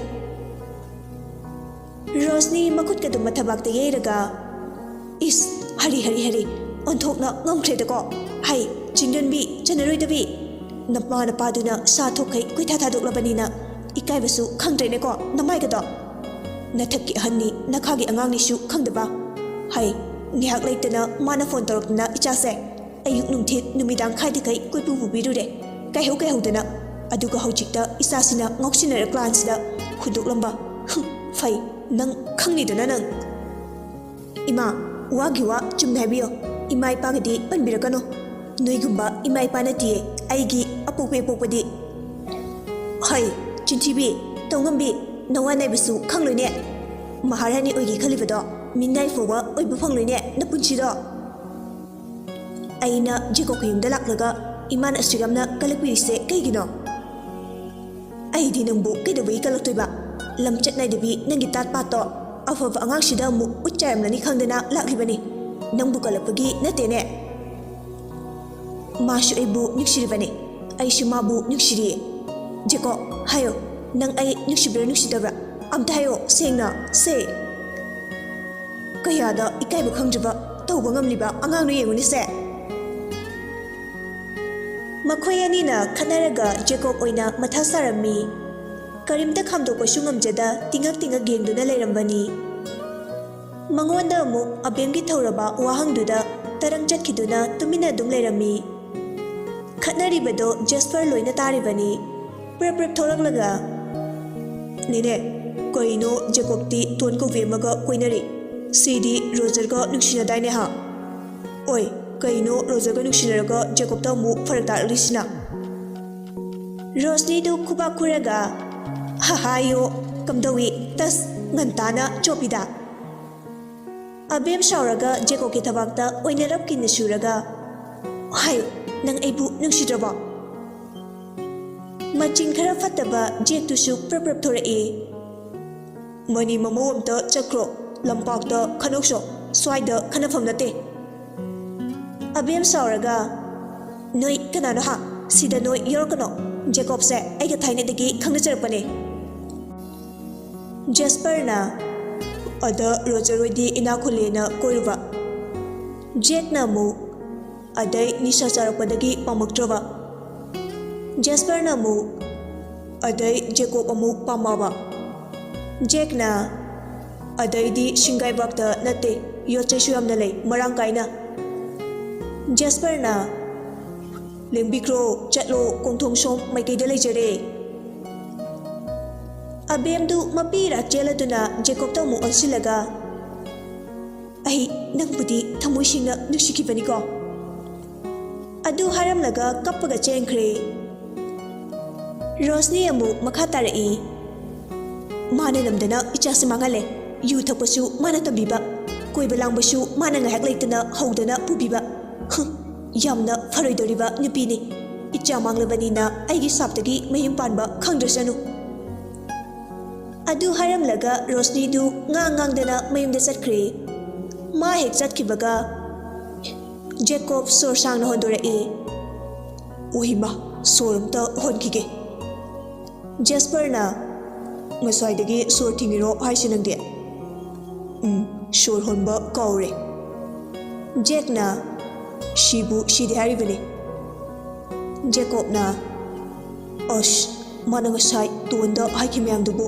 ꯔꯣꯁꯅꯤ ꯃꯈꯨꯠꯀꯗꯨ ꯃꯊꯕꯥꯛꯇ ꯌꯩꯔꯒ, "ꯏꯁ, ꯍꯔꯤ, ꯍꯔꯤ, ꯍꯔꯤ, ꯑꯣꯟꯊꯣꯛꯅ ꯉꯝꯈ꯭ꯔꯦꯗꯀꯣ꯫ ꯍꯩ, ꯆꯤꯡꯗꯣꯟꯕꯤ, ꯆꯟꯅꯔꯣꯏꯗꯕꯤ꯫ ꯅꯃꯥ ꯅꯄꯥꯗꯨꯅ ꯁꯥ ꯊꯣꯛꯈꯩ ꯀꯣꯏꯊꯥ ꯊꯥꯗꯣꯛꯂꯕꯅꯤꯅ ꯏꯀꯥꯏꯕꯁꯨ ꯈꯪꯗ꯭ꯔꯦꯅꯦꯀꯣ ꯅꯃꯥꯏꯒꯗꯣ꯫ ꯅꯊꯛꯀꯤ ꯑꯍꯟꯅꯤ, ꯅꯈꯥꯒꯤ ꯑꯉꯥꯡꯅꯤꯁꯨ ꯈꯪꯗꯕ꯫ ꯍꯩ, ꯉꯥꯏꯍꯥꯛ ꯂꯩꯇꯅ ꯃꯥꯅ ꯐꯣꯟ ꯇꯧꯔꯛꯇꯅ ꯏꯆꯥꯁꯦ ꯑꯌꯨꯛ ꯅꯨꯡꯊꯤꯜ ꯅꯨꯃꯤꯗꯥꯡ ꯈꯥꯏꯗꯈꯩ ꯀꯣꯏꯄꯨ ꯄꯨꯕꯤꯔꯨꯔꯦ, ꯀꯥꯏꯍꯧ ꯀꯥꯏꯍꯧꯗꯅ꯫ ꯑꯗꯨꯒ ꯍꯧꯖꯤꯛꯇ ꯏꯆꯥꯁꯤꯅ ꯉꯥꯎꯁꯤꯟꯅꯔ ꯀ꯭ꯂꯥꯟꯁꯤꯗ ꯍꯨꯟꯗꯣꯛꯂꯝꯕ꯫ ꯍꯨꯝ, ꯐꯩ, ꯅꯪ ꯈꯪꯅꯤꯗꯅ ꯅꯪ꯫ ꯏꯃꯥ, ꯋꯥꯒꯤ ꯋꯥ ꯆꯨꯝꯅ ꯍꯥꯏꯕꯤꯌꯣ꯫ ꯏꯃꯥ ꯏꯄꯥꯒꯗꯤ ꯄꯟꯕꯤꯔꯛꯀꯅꯨ꯫ ꯅꯣꯏꯒꯨꯝꯕ ꯏꯃꯥ ꯏꯄꯥ ꯅꯠꯇꯤꯌꯦ ꯑꯩꯒꯤ ꯑꯄꯣꯛꯄꯤ ꯑꯄꯣꯛꯄꯗꯤ꯫ ꯍꯩ, ꯆꯤꯟꯊꯤꯕꯤ, ꯇꯧꯉꯝꯕꯤ, ꯅꯋꯥ ꯅꯥꯏꯕꯁꯨ ꯈꯪꯂꯣꯏꯅꯦ꯫ ꯃꯍꯥꯔꯥꯅꯤ ꯑꯣꯏꯒꯦ ꯈꯜꯂꯤꯕꯗꯣ ꯃꯤꯅꯥꯏ ꯐꯥꯎꯕ ꯑꯣꯏꯕ ꯐꯪꯂꯣꯏꯅꯦ ꯅꯄꯨꯟꯁꯤꯗꯣ꯫ ꯑꯩꯅ ꯖꯦꯀꯣꯕꯀꯤ ꯌꯨꯝꯗ ꯂꯥꯛꯂꯒ ꯏꯃꯥꯅ ꯑꯁꯨꯛ ꯌꯥꯝꯅ ꯀꯜꯂꯛꯄꯤꯔꯤꯁꯦ ꯀꯩꯒꯤꯅꯣ? ꯑꯩꯗꯤ ꯅꯪꯕꯨ ꯀꯩꯗꯧꯕꯒꯤ ꯀꯜꯂꯛꯇꯣꯏꯕ? ꯂꯝꯆꯠ ꯅꯥꯏꯗꯕꯤ ꯅꯪꯒꯤ ꯇꯥꯠ ꯄꯥꯠꯇꯣ ꯑꯐꯕ ꯑꯉꯥꯡꯁꯤꯗ ꯑꯃꯨꯛ ꯎꯠ ꯆꯥꯏꯔꯝꯂꯅꯤ ꯈꯪꯗꯅ ꯂꯥꯛꯂꯤꯕꯅꯤ꯫ ꯅꯪꯕꯨ ꯀꯜꯂꯛꯄꯒꯤ ꯅꯠꯇꯦꯅꯦ꯫ ꯃꯥꯁꯨ ꯑꯩꯕꯨ ꯅꯨꯡꯁꯤꯔꯤꯕꯅꯤ, ꯑꯩꯁꯨ ꯃꯥꯕꯨ ꯅꯨꯡꯁꯤꯔꯤꯌꯦ꯫ ꯖꯦꯀꯣꯕ, ꯍꯥꯏꯌꯣ, ꯅꯪ ꯑꯩ ꯅꯨꯡꯁꯤꯕ꯭ꯔꯥ ꯅꯨꯡꯁꯤꯗꯕ꯭ꯔꯥ? ꯑꯝꯇ ꯍꯥꯏꯌꯣ, ꯁꯦꯡꯅ, ꯁꯦ꯫ ꯀꯌꯥꯗ ꯏꯀꯥꯏꯕ ꯈꯪꯗ꯭ꯔꯕ, ꯇꯧꯕ ꯉꯝꯂꯤꯕ ꯑꯉꯥꯡꯅꯣ ꯌꯦꯡꯉꯨꯅꯦꯁꯦ꯫ ꯃꯈꯣꯏ ꯑꯅꯤꯅ ꯈꯠꯅꯔꯒ ꯖꯦꯀꯣꯕ ꯑꯣꯏꯅ ꯃꯊꯥ ꯁꯥꯔꯝꯃꯤ꯫ ꯀꯔꯤꯝꯇ ꯈꯥꯝꯗꯣꯛꯄꯁꯨ ꯉꯝꯖꯗ ꯇꯤꯡꯉꯛ ꯇꯤꯡꯉꯛ ꯌꯦꯡꯗꯨꯅ ꯂꯩꯔꯝꯕꯅꯤ꯫ ꯃꯉꯣꯟꯗ ꯑꯃꯨꯛ ꯑꯕꯦꯝꯒꯤ ꯊꯧꯔꯕ ꯋꯥꯍꯪꯗꯨꯗ ꯇꯔꯪ ꯆꯠꯈꯤꯗꯨꯅ ꯇꯨꯃꯤꯟꯅ ꯑꯗꯨꯝ ꯂꯩꯔꯝꯃꯤ꯫ ꯈꯠꯅꯔꯤꯕꯗꯣ ꯖꯦꯁꯄꯔ ꯂꯣꯏꯅ ꯇꯥꯔꯤꯕꯅꯤ꯫ ꯄ꯭ꯔꯞ ꯄ꯭ꯔꯞ ꯊꯣꯛꯂꯛꯂꯒ, "ꯅꯦꯅꯦ, ꯀꯩꯅꯣ ꯖꯦꯀꯣꯕꯇꯤ ꯇꯣꯟ ꯀꯧꯕꯤ ꯑꯃꯒ ꯀꯣꯏꯅꯔꯤ? ꯁꯤꯗꯤ ꯔꯣꯖꯔꯒ ꯅꯨꯡꯁꯤꯅꯗꯥꯏꯅꯦ ꯍꯥ? ꯑꯣꯏ, ꯀꯩꯅꯣ ꯔꯣꯖꯔꯒ ꯅꯨꯡꯁꯤꯅꯔꯒ ꯖꯦꯀꯣꯕꯇ ꯑꯃꯨꯛ ꯐꯔꯛ ꯇꯥꯔꯛꯂꯤꯁꯤꯅ?" ꯔꯣꯁꯅꯤꯗꯨ ꯈꯨꯕꯥꯛ ꯈꯨꯔꯒ, "ꯍꯍꯥꯌꯣ, ꯀꯝꯗꯧꯏ? ꯇꯁ, ꯉꯟꯇꯥꯅ ꯆꯣꯞꯄꯤꯗ!" ꯑꯕꯦꯝ ꯁꯥꯎꯔꯒ ꯖꯦꯀꯣꯕꯀꯤ ꯊꯕꯥꯛꯇ ꯑꯣꯏꯅꯔꯞ ꯀꯤꯟꯅ ꯁꯨꯔꯒ, "ꯍꯥꯏꯌꯨ, ꯅꯪ ꯑꯩꯕꯨ ꯅꯨꯡꯁꯤꯗ꯭ꯔꯕꯣ?" ꯃꯆꯤꯟ ꯈꯔ ꯐꯠꯇꯕ ꯖꯦꯛꯇꯨꯁꯨ ꯄ꯭ꯔꯞ ꯄ꯭ꯔꯞ ꯊꯣꯔꯛꯏ꯫ "ꯃꯅꯤ ꯃꯃꯧ ꯑꯝꯇ ꯆꯠꯈ꯭ꯔꯣ, ꯂꯝꯄꯥꯛꯇ ꯈꯠꯅꯧꯁꯣ, ꯁ꯭ꯋꯥꯏꯗ ꯈꯠꯅꯐꯝ ꯅꯠꯇꯦ꯫" ꯑꯕꯦꯝ ꯁꯥꯎꯔꯒ, "ꯅꯣꯏ ꯀꯅꯥꯅꯣ ꯍꯥ? ꯁꯤꯗ ꯅꯣꯏ ꯌꯧꯔꯛꯀꯅꯣ꯫ ꯖꯦꯀꯣꯕꯁꯦ ꯑꯩꯒ ꯊꯥꯏꯅꯗꯒꯤ ꯈꯪꯅꯖꯔꯛꯄꯅꯦ꯫" ꯖꯦꯁꯄꯔꯅ, "ꯑꯗ ꯔꯣꯖꯔ ꯍꯣꯏꯗꯤ ꯏꯅꯥꯛ ꯈꯨꯜꯂꯦꯅ ꯀꯣꯏꯔꯨꯕ꯫" ꯖꯦꯛꯅ ꯑꯃꯨꯛ, "ꯑꯗꯩ ꯅꯤꯁꯥ ꯆꯥꯔꯛꯄꯗꯒꯤ ꯄꯥꯝꯃꯛꯇ꯭ꯔꯕ꯫" ꯖꯦꯁꯄꯔꯅ ꯑꯃꯨꯛ, "ꯑꯗꯩ ꯖꯦꯀꯣꯕ ꯑꯃꯨꯛ ꯄꯥꯝꯃꯛꯑꯕ꯫" ꯖꯦꯛꯅ, "ꯑꯗꯩꯗꯤ ꯁꯤꯡꯒꯥꯏꯕꯥꯛꯇ ꯅꯠꯇꯦ, ꯌꯣꯠ ꯆꯩꯁꯨ ꯌꯥꯝꯅ ꯂꯩ, ꯃꯔꯥꯡ ꯀꯥꯏꯅ꯫" ꯖꯦꯁꯄꯔꯅ, "ꯂꯦꯡꯕꯤꯈ꯭ꯔꯣ, ꯆꯠꯂꯣ, ꯀꯣꯟꯊꯣꯡ ꯁꯣꯝ ꯃꯥꯏꯀꯩꯗ ꯂꯩꯖꯔꯦ꯫" ꯑꯕꯦꯝꯗꯨ ꯃꯄꯤ ꯏꯔꯥ ꯆꯦꯜꯂꯗꯨꯅ ꯖꯦꯀꯣꯕꯇ ꯑꯃꯨꯛ ꯑꯣꯟꯁꯤꯜꯂꯒ, "ꯑꯩ ꯅꯪꯕꯨꯗꯤ ꯊꯃꯣꯏ ꯁꯦꯡꯅ ꯅꯨꯡꯁꯤꯈꯤꯕꯅꯤꯀꯣ?" ꯑꯗꯨ ꯍꯥꯏꯔꯝꯂꯒ ꯀꯞꯄꯒ ꯆꯦꯟꯈ꯭ꯔꯦ꯫ ꯔꯣꯁꯅꯤ ꯑꯃꯨꯛ ꯃꯈꯥ ꯇꯥꯔꯛꯏ, "ꯃꯥꯅ ꯅꯝꯗꯅ ꯏꯆꯥꯁꯦ ꯃꯥꯡꯍꯜꯂꯦ꯫ ꯌꯨ ꯊꯛꯄꯁꯨ ꯃꯥꯅ ꯇꯝꯕꯤꯕ, ꯀꯣꯏꯕ ꯂꯥꯡꯕꯁꯨ ꯃꯥꯅ ꯉꯥꯏꯍꯥꯛ ꯂꯩꯇꯅ ꯍꯧꯗꯅ ꯄꯨꯕꯤꯕ꯫ ꯍꯨꯝ, ꯌꯥꯝꯅ ꯐꯔꯣꯏꯗꯧꯔꯤꯕ ꯅꯨꯄꯤꯅꯤ꯫ ꯏꯆꯥ ꯃꯥꯡꯂꯕꯅꯤꯅ ꯑꯩꯒꯤ ꯁꯥꯞꯇꯒꯤ ꯃꯌꯨꯝ ꯄꯥꯟꯕ ꯈꯪꯗ꯭ꯔꯁꯅꯨ꯫" ꯑꯗꯨ ꯍꯥꯏꯔꯝꯂꯒ ꯔꯣꯁꯅꯤꯗꯨ ꯉꯥꯡ ꯉꯥꯡꯗꯅ ꯃꯌꯨꯝꯗ ꯆꯠꯈ꯭ꯔꯦ꯫ ꯃꯥ ꯍꯦꯛ ꯆꯠꯈꯤꯕꯒ ꯖꯦꯀꯣꯕ ꯁꯣꯔ ꯁꯥꯡꯅ ꯍꯣꯟꯗꯣꯔꯛꯏ꯫ "ꯑꯣ ꯏꯃꯥ, ꯁꯣꯔ ꯑꯝꯇ ꯍꯣꯟꯈꯤꯒꯦ꯫" ꯖꯦꯁꯄꯔꯅ, "ꯉꯁꯥꯏꯗꯒꯤ ꯁꯣꯔ ꯊꯤꯡꯉꯤꯔꯣ ꯍꯥꯏꯁꯤ ꯅꯪꯗꯤ?" "ꯎꯝ, ꯁꯣꯔ ꯍꯣꯟꯕ ꯀꯥꯎꯔꯦ꯫" ꯖꯦꯛꯅ, "ꯁꯤꯕꯨ ꯁꯤꯗꯦ ꯍꯥꯏꯔꯤꯕꯅꯤ꯫" ꯖꯦꯀꯣꯕꯅ, "ꯑꯁ, ꯃꯥꯅ ꯉꯁꯥꯏ ꯇꯣꯟꯗ ꯍꯥꯏꯈꯤ ꯃꯌꯥꯝꯗꯨꯕꯨ꯫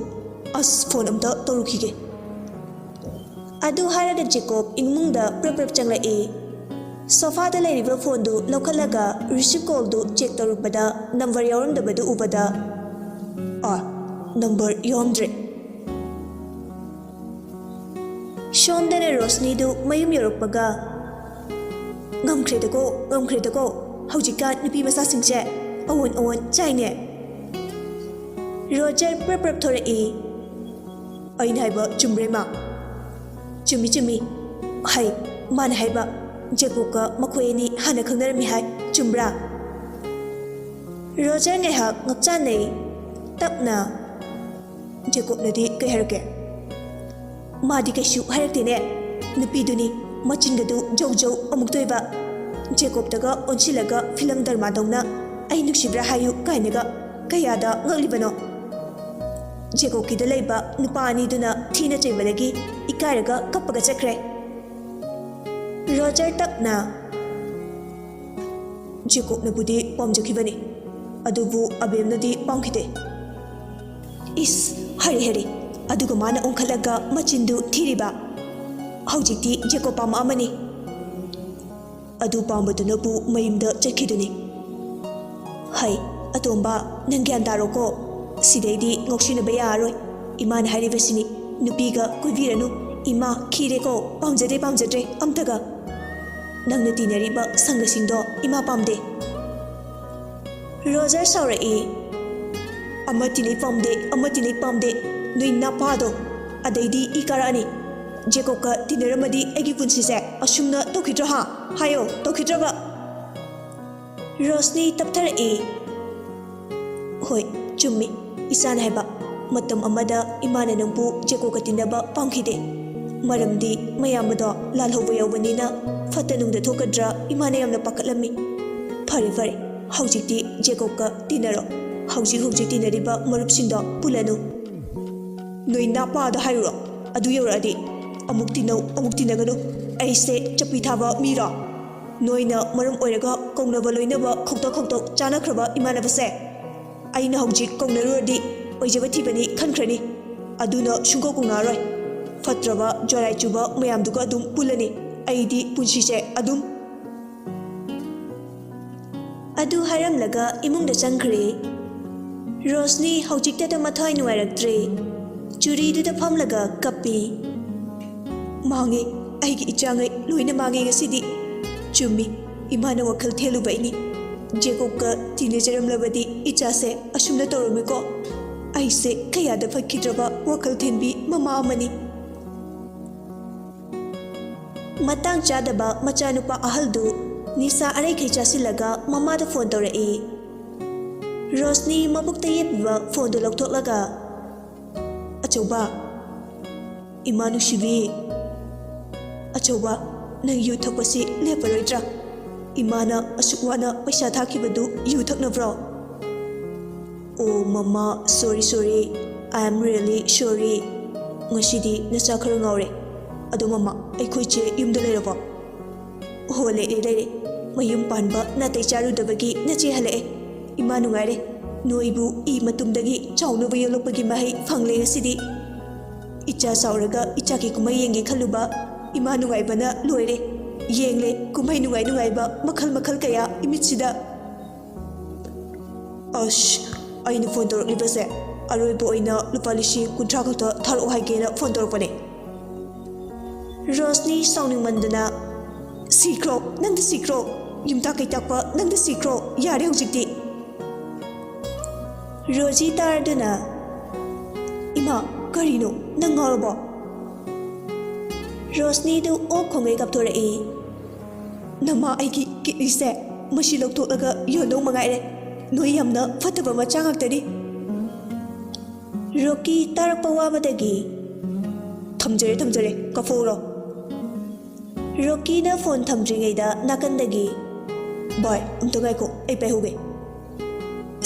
ꯑꯁ, ꯐꯣꯟ ꯑꯝꯇ ꯇꯧꯔꯨꯈꯤꯒꯦ꯫" ꯑꯗꯨ ꯍꯥꯏꯔꯒ ꯖꯦꯀꯣꯕ ꯏꯃꯨꯡꯗ ꯄ꯭ꯔꯞ ꯄ꯭ꯔꯞ ꯆꯪꯂꯛꯏ꯫ ꯁꯣꯐꯥꯗ ꯂꯩꯔꯤꯕ ꯐꯣꯟꯗꯨ ꯂꯧꯈꯠꯂꯒ ꯔꯤꯁꯤꯞ ꯀꯣꯜꯗꯨ ꯆꯦꯛ ꯇꯧꯔꯛꯄꯗ ꯅꯝꯕꯔ ꯌꯥꯎꯔꯝꯗꯕꯗꯨ ꯎꯕꯗ, "ꯑꯥ, ꯅꯝꯕꯔ ꯌꯥꯎꯔꯝꯗ꯭ꯔꯦ꯫" ꯁꯣꯝꯗꯅ ꯔꯣꯁꯅꯤꯗꯨ ꯃꯌꯨꯝ ꯌꯧꯔꯛꯄꯒ, "ꯉꯝꯈ꯭ꯔꯦꯗꯀꯣ, ꯉꯝꯈ꯭ꯔꯦꯗꯀꯣ, ꯍꯧꯖꯤꯛꯀꯥꯟ ꯅꯨꯄꯤ ꯃꯆꯥꯁꯤꯡꯁꯦ ꯑꯑꯣꯟ ꯑꯑꯣꯟ ꯆꯥꯏꯅꯦ꯫" ꯔꯣꯖꯔ ꯄ꯭ꯔꯞ ꯄ꯭ꯔꯞ ꯊꯣꯔꯛꯏ꯫ "ꯑꯩꯅ ꯍꯥꯏꯕ ꯆꯨꯝꯕ꯭ꯔꯦ, ꯃꯥ?" "ꯆꯨꯝꯃꯤ, ꯆꯨꯝꯃꯤ꯫ ꯍꯩ, ꯃꯥꯅ ꯍꯥꯏꯕ, ꯖꯦꯀꯣꯕꯀ ꯃꯈꯣꯏ ꯑꯅꯤ ꯍꯥꯟꯅ ꯈꯪꯅꯔꯝꯃꯤ ꯍꯥꯏ, ꯆꯨꯝꯕ꯭ꯔꯥ?" ꯔꯣꯖꯔ ꯉꯥꯏꯍꯥꯛ ꯉꯛꯆꯥꯟꯅꯩ꯫ ꯇꯞꯅ, "ꯖꯦꯀꯣꯕꯅꯗꯤ ꯀꯩ ꯍꯥꯏꯔꯛꯀꯦ?" "ꯃꯥꯗꯤ ꯀꯩꯁꯨ ꯍꯥꯏꯔꯛꯇꯦꯅꯦ꯫ ꯅꯨꯄꯤꯗꯨꯅꯤ, ꯃꯆꯤꯟꯒꯗꯨ ꯖꯧ ꯖꯧ ꯑꯃꯨꯛ ꯇꯣꯏꯕ꯫ ꯖꯦꯀꯣꯕꯇꯒ ꯑꯣꯟꯁꯤꯜꯂꯒ ꯐꯤꯂꯝ ꯗꯔꯃꯥꯗꯧꯅ 'ꯑꯩ ꯅꯨꯡꯁꯤꯕ꯭ꯔꯥ ꯍꯥꯏꯌꯨ' ꯀꯥꯏꯅꯒ ꯀꯌꯥꯗ ꯉꯛꯂꯤꯕꯅꯣ꯫ ꯖꯦꯀꯣꯕꯀꯤꯗ ꯂꯩꯕ ꯅꯨꯄꯥ ꯑꯅꯤꯗꯨꯅ ꯊꯤꯅ ꯆꯩꯕꯗꯒꯤ ꯏꯀꯥꯏꯔꯒ ꯀꯞꯄꯒ ꯆꯠꯈ꯭ꯔꯦ꯫" ꯔꯣꯖꯔ ꯇꯞꯅ, "ꯖꯦꯀꯣꯕꯅꯕꯨꯗꯤ ꯄꯥꯝꯖꯈꯤꯕꯅꯤ, ꯑꯗꯨꯕꯨ ꯑꯕꯦꯝꯅꯗꯤ ꯄꯥꯝꯈꯤꯗꯦ꯫" "ꯏꯁ, ꯍꯔꯦ, ꯍꯔꯦ, ꯑꯗꯨꯒ ꯃꯥꯅ ꯑꯣꯟꯈꯠꯂꯒ ꯃꯆꯤꯟꯗꯨ ꯊꯤꯔꯤꯕ꯫ ꯍꯧꯖꯤꯛꯇꯤ ꯖꯦꯀꯣꯕ ꯄꯥꯝꯃꯛꯑꯃꯅꯤ꯫ ꯑꯗꯨ ꯄꯥꯝꯕꯗꯨꯅꯕꯨ ꯃꯌꯨꯝꯗ ꯆꯠꯈꯤꯗꯨꯅꯤ꯫ ꯍꯩ, ꯑꯇꯣꯝꯕ, ꯅꯪ ꯒ꯭ꯌꯥꯟ ꯇꯥꯔꯣꯀꯣ꯫ ꯁꯤꯗꯩꯗꯤ ꯉꯥꯎꯁꯤꯟꯅꯕ ꯌꯥꯔꯔꯣꯏ꯫ ꯏꯃꯥꯅ ꯍꯥꯏꯔꯤꯕꯁꯤꯅꯤ, ꯅꯨꯄꯤꯒ ꯀꯣꯏꯕꯤꯔꯅꯨ꯫ ꯏꯃꯥ, ꯈꯤꯔꯦꯀꯣ, ꯄꯥꯝꯖꯗꯦ, ꯄꯥꯝꯖꯗ꯭ꯔꯦ ꯑꯝꯇꯒ꯫ ꯅꯪꯅ ꯇꯤꯟꯅꯔꯤꯕ ꯁꯪꯒꯁꯤꯡꯗꯣ ꯏꯃꯥ ꯄꯥꯝꯗꯦ꯫ ꯔꯣꯖꯔ ꯁꯥꯎꯔꯛꯏ, "ꯑꯃ ꯇꯤꯟꯅꯩ ꯄꯥꯝꯗꯦ, ꯑꯃ ꯇꯤꯟꯅꯩ ꯄꯥꯝꯗꯦ, ꯅꯣꯏ ꯅꯄꯥꯗꯣ꯫ ꯑꯗꯩꯗꯤ ꯏ ꯀꯥꯔꯛꯑꯅꯤ꯫ ꯖꯦꯀꯣꯕꯀ ꯇꯤꯟꯅꯔꯝꯃꯗꯤ ꯑꯩꯒꯤ ꯄꯨꯟꯁꯤꯁꯦ ꯑꯁꯨꯝꯅ ꯇꯧꯈꯤꯗ꯭ꯔꯣ, ꯍꯥ? ꯍꯥꯏꯌꯣ, ꯇꯧꯈꯤꯗ꯭ꯔꯕ?" ꯔꯣꯁꯅꯤ ꯇꯞꯊꯔꯛꯏ, "ꯍꯣꯏ, ꯆꯨꯝꯃꯤ꯫ ꯏꯆꯥꯅ ꯍꯥꯏꯕ, ꯃꯇꯝ ꯑꯃꯗ ꯏꯃꯥꯅ ꯅꯪꯕꯨ ꯖꯦꯀꯣꯕꯀ ꯇꯤꯟꯅꯕ ꯄꯥꯝꯈꯤꯗꯦ꯫ ꯃꯔꯝꯗꯤ ꯃꯌꯥꯝ ꯑꯗꯣ ꯂꯥꯜꯍꯧꯕ ꯌꯥꯎꯕꯅꯤꯅ ꯐꯠꯇ ꯅꯨꯡꯗ ꯊꯣꯛꯀꯗ꯭ꯔꯥ ꯏꯃꯥꯅ ꯌꯥꯝꯅ ꯄꯥꯈꯠꯂꯝꯃꯤ꯫ ꯐꯔꯦ, ꯐꯔꯦ, ꯍꯧꯖꯤꯛꯇꯤ ꯖꯦꯀꯣꯕꯀ ꯇꯤꯟꯅꯔꯣ꯫ ꯍꯧꯖꯤꯛ ꯍꯧꯖꯤꯛ ꯇꯤꯟꯅꯔꯤꯕ ꯃꯔꯨꯞꯁꯤꯡꯗꯣ ꯄꯨꯜꯂꯅꯨ꯫ ꯅꯣꯏ ꯅꯄꯥꯗ ꯍꯥꯏꯔꯨꯔꯣ, ꯑꯗꯨ ꯌꯧꯔꯛꯑꯗꯤ꯫ ꯑꯃꯨꯛ ꯇꯤꯟꯅꯧ, ꯑꯃꯨꯛ ꯇꯤꯟꯅꯒꯅꯨ꯫ ꯑꯩꯁꯦ ꯆꯞꯄꯤ ꯊꯥꯕ ꯃꯤꯔꯣ? ꯅꯣꯏꯅ ꯃꯔꯝ ꯑꯣꯏꯔꯒ ꯀꯧꯅꯕ ꯂꯣꯏꯅꯕ ꯈꯧꯇꯛ ꯈꯧꯇꯛ ꯆꯥꯅꯈ꯭ꯔꯕ ꯏꯃꯥꯟꯅꯕꯁꯦ꯫ ꯑꯩꯅ ꯍꯧꯖꯤꯛ ꯀꯧꯅꯔꯨꯔꯗꯤ ꯑꯣꯏꯖꯕ ꯊꯤꯕꯅꯤ ꯈꯟꯈ꯭ꯔꯅꯤ꯫ ꯑꯗꯨꯅ ꯁꯨꯡꯀꯧ ꯀꯧꯅꯔꯣꯏ꯫ ꯐꯠꯇ꯭ꯔꯕ ꯖꯣꯔꯥꯏ ꯆꯨꯕ ꯃꯌꯥꯝꯗꯨꯒ ꯑꯗꯨꯝ ꯄꯨꯜꯂꯅꯤ꯫ ꯑꯩꯗꯤ ꯄꯨꯟꯁꯤꯁꯦ ꯑꯗꯨꯝ" ꯑꯗꯨ ꯍꯥꯏꯔꯝꯂꯒ ꯏꯃꯨꯡꯗ ꯆꯪꯈ꯭ꯔꯦ꯫ ꯔꯣꯁꯅꯤ ꯍꯧꯖꯤꯛꯇꯗ ꯃꯊ꯭ꯋꯥꯏ ꯅꯨꯡꯉꯥꯏꯔꯛꯇ꯭ꯔꯦ꯫ ꯆꯨꯔꯤꯗꯨꯗ ꯐꯝꯂꯒ ꯀꯞꯄꯤ꯫ "ꯃꯥꯡꯉꯦ, ꯑꯩꯒꯤ ꯏꯆꯥꯉꯩ ꯂꯣꯏꯅ ꯃꯥꯡꯉꯦ ꯉꯁꯤꯗꯤ꯫ ꯆꯨꯝꯃꯤ, ꯏꯃꯥꯅ ꯋꯥꯈꯜ ꯊꯦꯜꯂꯨꯕꯩꯅꯤ꯫ ꯖꯦꯀꯣꯕꯀ ꯇꯤꯟꯅꯖꯔꯝꯂꯕꯗꯤ ꯏꯆꯥꯁꯦ ꯑꯁꯨꯝꯅ ꯇꯧꯔꯝꯃꯤꯀꯣ꯫ ꯑꯩꯁꯦ ꯀꯌꯥꯗ ꯐꯠꯈꯤꯗ꯭ꯔꯕ ꯋꯥꯈꯜ ꯊꯦꯟꯕꯤ ꯃꯃꯥ ꯑꯃꯅꯤ꯫" ꯃꯇꯥꯡ ꯆꯥꯗꯕ ꯃꯆꯥꯅꯨꯄꯥ ꯑꯍꯜꯗꯨ ꯅꯤꯁꯥ ꯑꯔꯩꯈꯩ ꯆꯥꯁꯤꯜꯂꯒ ꯃꯃꯥꯗ ꯐꯣꯟ ꯇꯧꯔꯛꯏ꯫ ꯔꯣꯁꯅꯤ ꯃꯕꯨꯛꯇ ꯌꯦꯞꯄꯤꯕ ꯐꯣꯟꯗꯨ ꯂꯧꯊꯣꯛꯂꯒ, "ꯑꯆꯧꯕ, ꯏꯃꯥ ꯅꯨꯡꯁꯤꯕꯤ, ꯑꯆꯧꯕ, ꯅꯪ ꯌꯨ ꯊꯛꯄꯁꯤ ꯂꯦꯞꯄꯔꯣꯏꯗ꯭ꯔꯥ? ꯏꯃꯥꯅ ꯑꯁꯨꯛ ꯋꯥꯅ ꯄꯩꯁꯥ ꯊꯥꯈꯤꯕꯗꯨ ꯌꯨ ꯊꯛꯅꯕ꯭ꯔꯣ?" "ꯑꯣ ꯃꯃꯥ, sorry, sorry, I am really sorry꯫ ꯉꯁꯤꯗꯤ ꯅꯆꯥ ꯈꯔ ꯉꯥꯎꯔꯦ꯫ ꯑꯗꯣ ꯃꯃꯥ, ꯑꯩꯈꯣꯏ ꯆꯦ ꯌꯨꯝꯗ ꯂꯩꯔꯕꯣ?" "ꯍꯣ, ꯂꯩꯔꯦ, ꯂꯩꯔꯦ꯫ ꯃꯌꯨꯝ ꯄꯥꯟꯕ ꯅꯥꯇꯩ ꯆꯥꯔꯨꯗꯕꯒꯤ ꯅꯆꯦ ꯍꯜꯂꯛꯑꯦ꯫ ꯏꯃꯥ ꯅꯨꯡꯉꯥꯏꯔꯦ꯫ ꯅꯣꯏꯕꯨ ꯏ ꯃꯇꯨꯝꯗꯒꯤ ꯆꯥꯎꯅꯕ ꯌꯣꯛꯂꯛꯄꯒꯤ ꯃꯍꯩ ꯐꯪꯂꯦ ꯉꯁꯤꯗꯤ꯫ ꯏꯆꯥ ꯆꯥꯎꯔꯒ ꯏꯆꯥꯒꯤ ꯀꯨꯝꯍꯩ ꯌꯦꯡꯒꯦ ꯈꯜꯂꯨꯕ ꯏꯃꯥ ꯅꯨꯡꯉꯥꯏꯕꯅ ꯂꯣꯏꯔꯦ꯫ ꯌꯦꯡꯂꯦ ꯀꯨꯝꯍꯩ ꯅꯨꯡꯉꯥꯏ ꯅꯨꯡꯉꯥꯏꯕ ꯃꯈꯜ ꯃꯈꯜ ꯀꯌꯥ ꯏꯃꯤꯠꯁꯤꯗ꯫" "ꯑꯁ, ꯑꯩꯅ ꯐꯣꯟ ꯇꯧꯔꯛꯂꯤꯕꯁꯦ ꯑꯔꯣꯏꯕ ꯑꯣꯏꯅ ꯂꯨꯄꯥ ꯂꯤꯁꯤꯡ ꯀꯨꯟꯊ꯭ꯔꯥ ꯈꯛꯇ ꯊꯥꯔꯛꯑꯣ ꯍꯥꯏꯒꯦꯅ ꯐꯣꯟ ꯇꯧꯔꯛꯄꯅꯦ꯫ ꯔꯣꯁꯅꯤ ꯁꯥꯎꯅꯤꯡꯃꯟꯗꯅ, "ꯁꯤꯈ꯭ꯔꯣ, ꯅꯪꯗꯤ ꯁꯤꯈ꯭ꯔꯣ, ꯌꯨꯝꯇꯥꯛ ꯀꯩꯇꯥꯛꯄ ꯅꯪꯗꯤ ꯁꯤꯈ꯭ꯔꯣ, ꯌꯥꯔꯦ ꯍꯧꯖꯤꯛꯇꯤ"꯫ ꯔꯣꯖꯤ ꯇꯥꯔꯗꯨꯅ, "ꯏꯃꯥ, ꯀꯔꯤꯅꯣ, ꯅꯪ ꯉꯥꯎꯔꯕꯣ?" ꯔꯣꯁꯅꯤꯗꯨ ꯑꯣꯛ ꯈꯣꯡꯒꯩ ꯀꯥꯞꯊꯣꯔꯛꯏ꯫ "ꯅꯃꯥ ꯑꯩꯒꯤ ꯀꯤꯠꯅꯤꯁꯦ ꯃꯁꯤ ꯂꯧꯊꯣꯛꯂꯒ ꯌꯣꯟꯗꯧ ꯃꯉꯥꯏꯔꯦ꯫ ꯅꯣꯏ ꯌꯥꯝꯅ ꯐꯠꯇꯕ ꯃꯆꯥ ꯉꯥꯛꯇꯅꯤ"꯫ ꯔꯣꯀꯤ ꯇꯥꯔꯛꯄ ꯋꯥꯕꯗꯒꯤ, "ꯊꯝꯖꯔꯦ, ꯊꯝꯖꯔꯦ, ꯀꯥꯞꯐꯧꯔꯣ"꯫ ꯔꯣꯀꯤꯅ ꯐꯣꯟ ꯊꯝꯗ꯭ꯔꯤꯉꯩꯗ ꯅꯥꯀꯟꯗꯒꯤ, "ꯚꯥꯏ, ꯑꯝꯇ ꯉꯥꯏꯈꯣ, ꯑꯩ ꯄꯥꯏꯍꯧꯒꯦ"꯫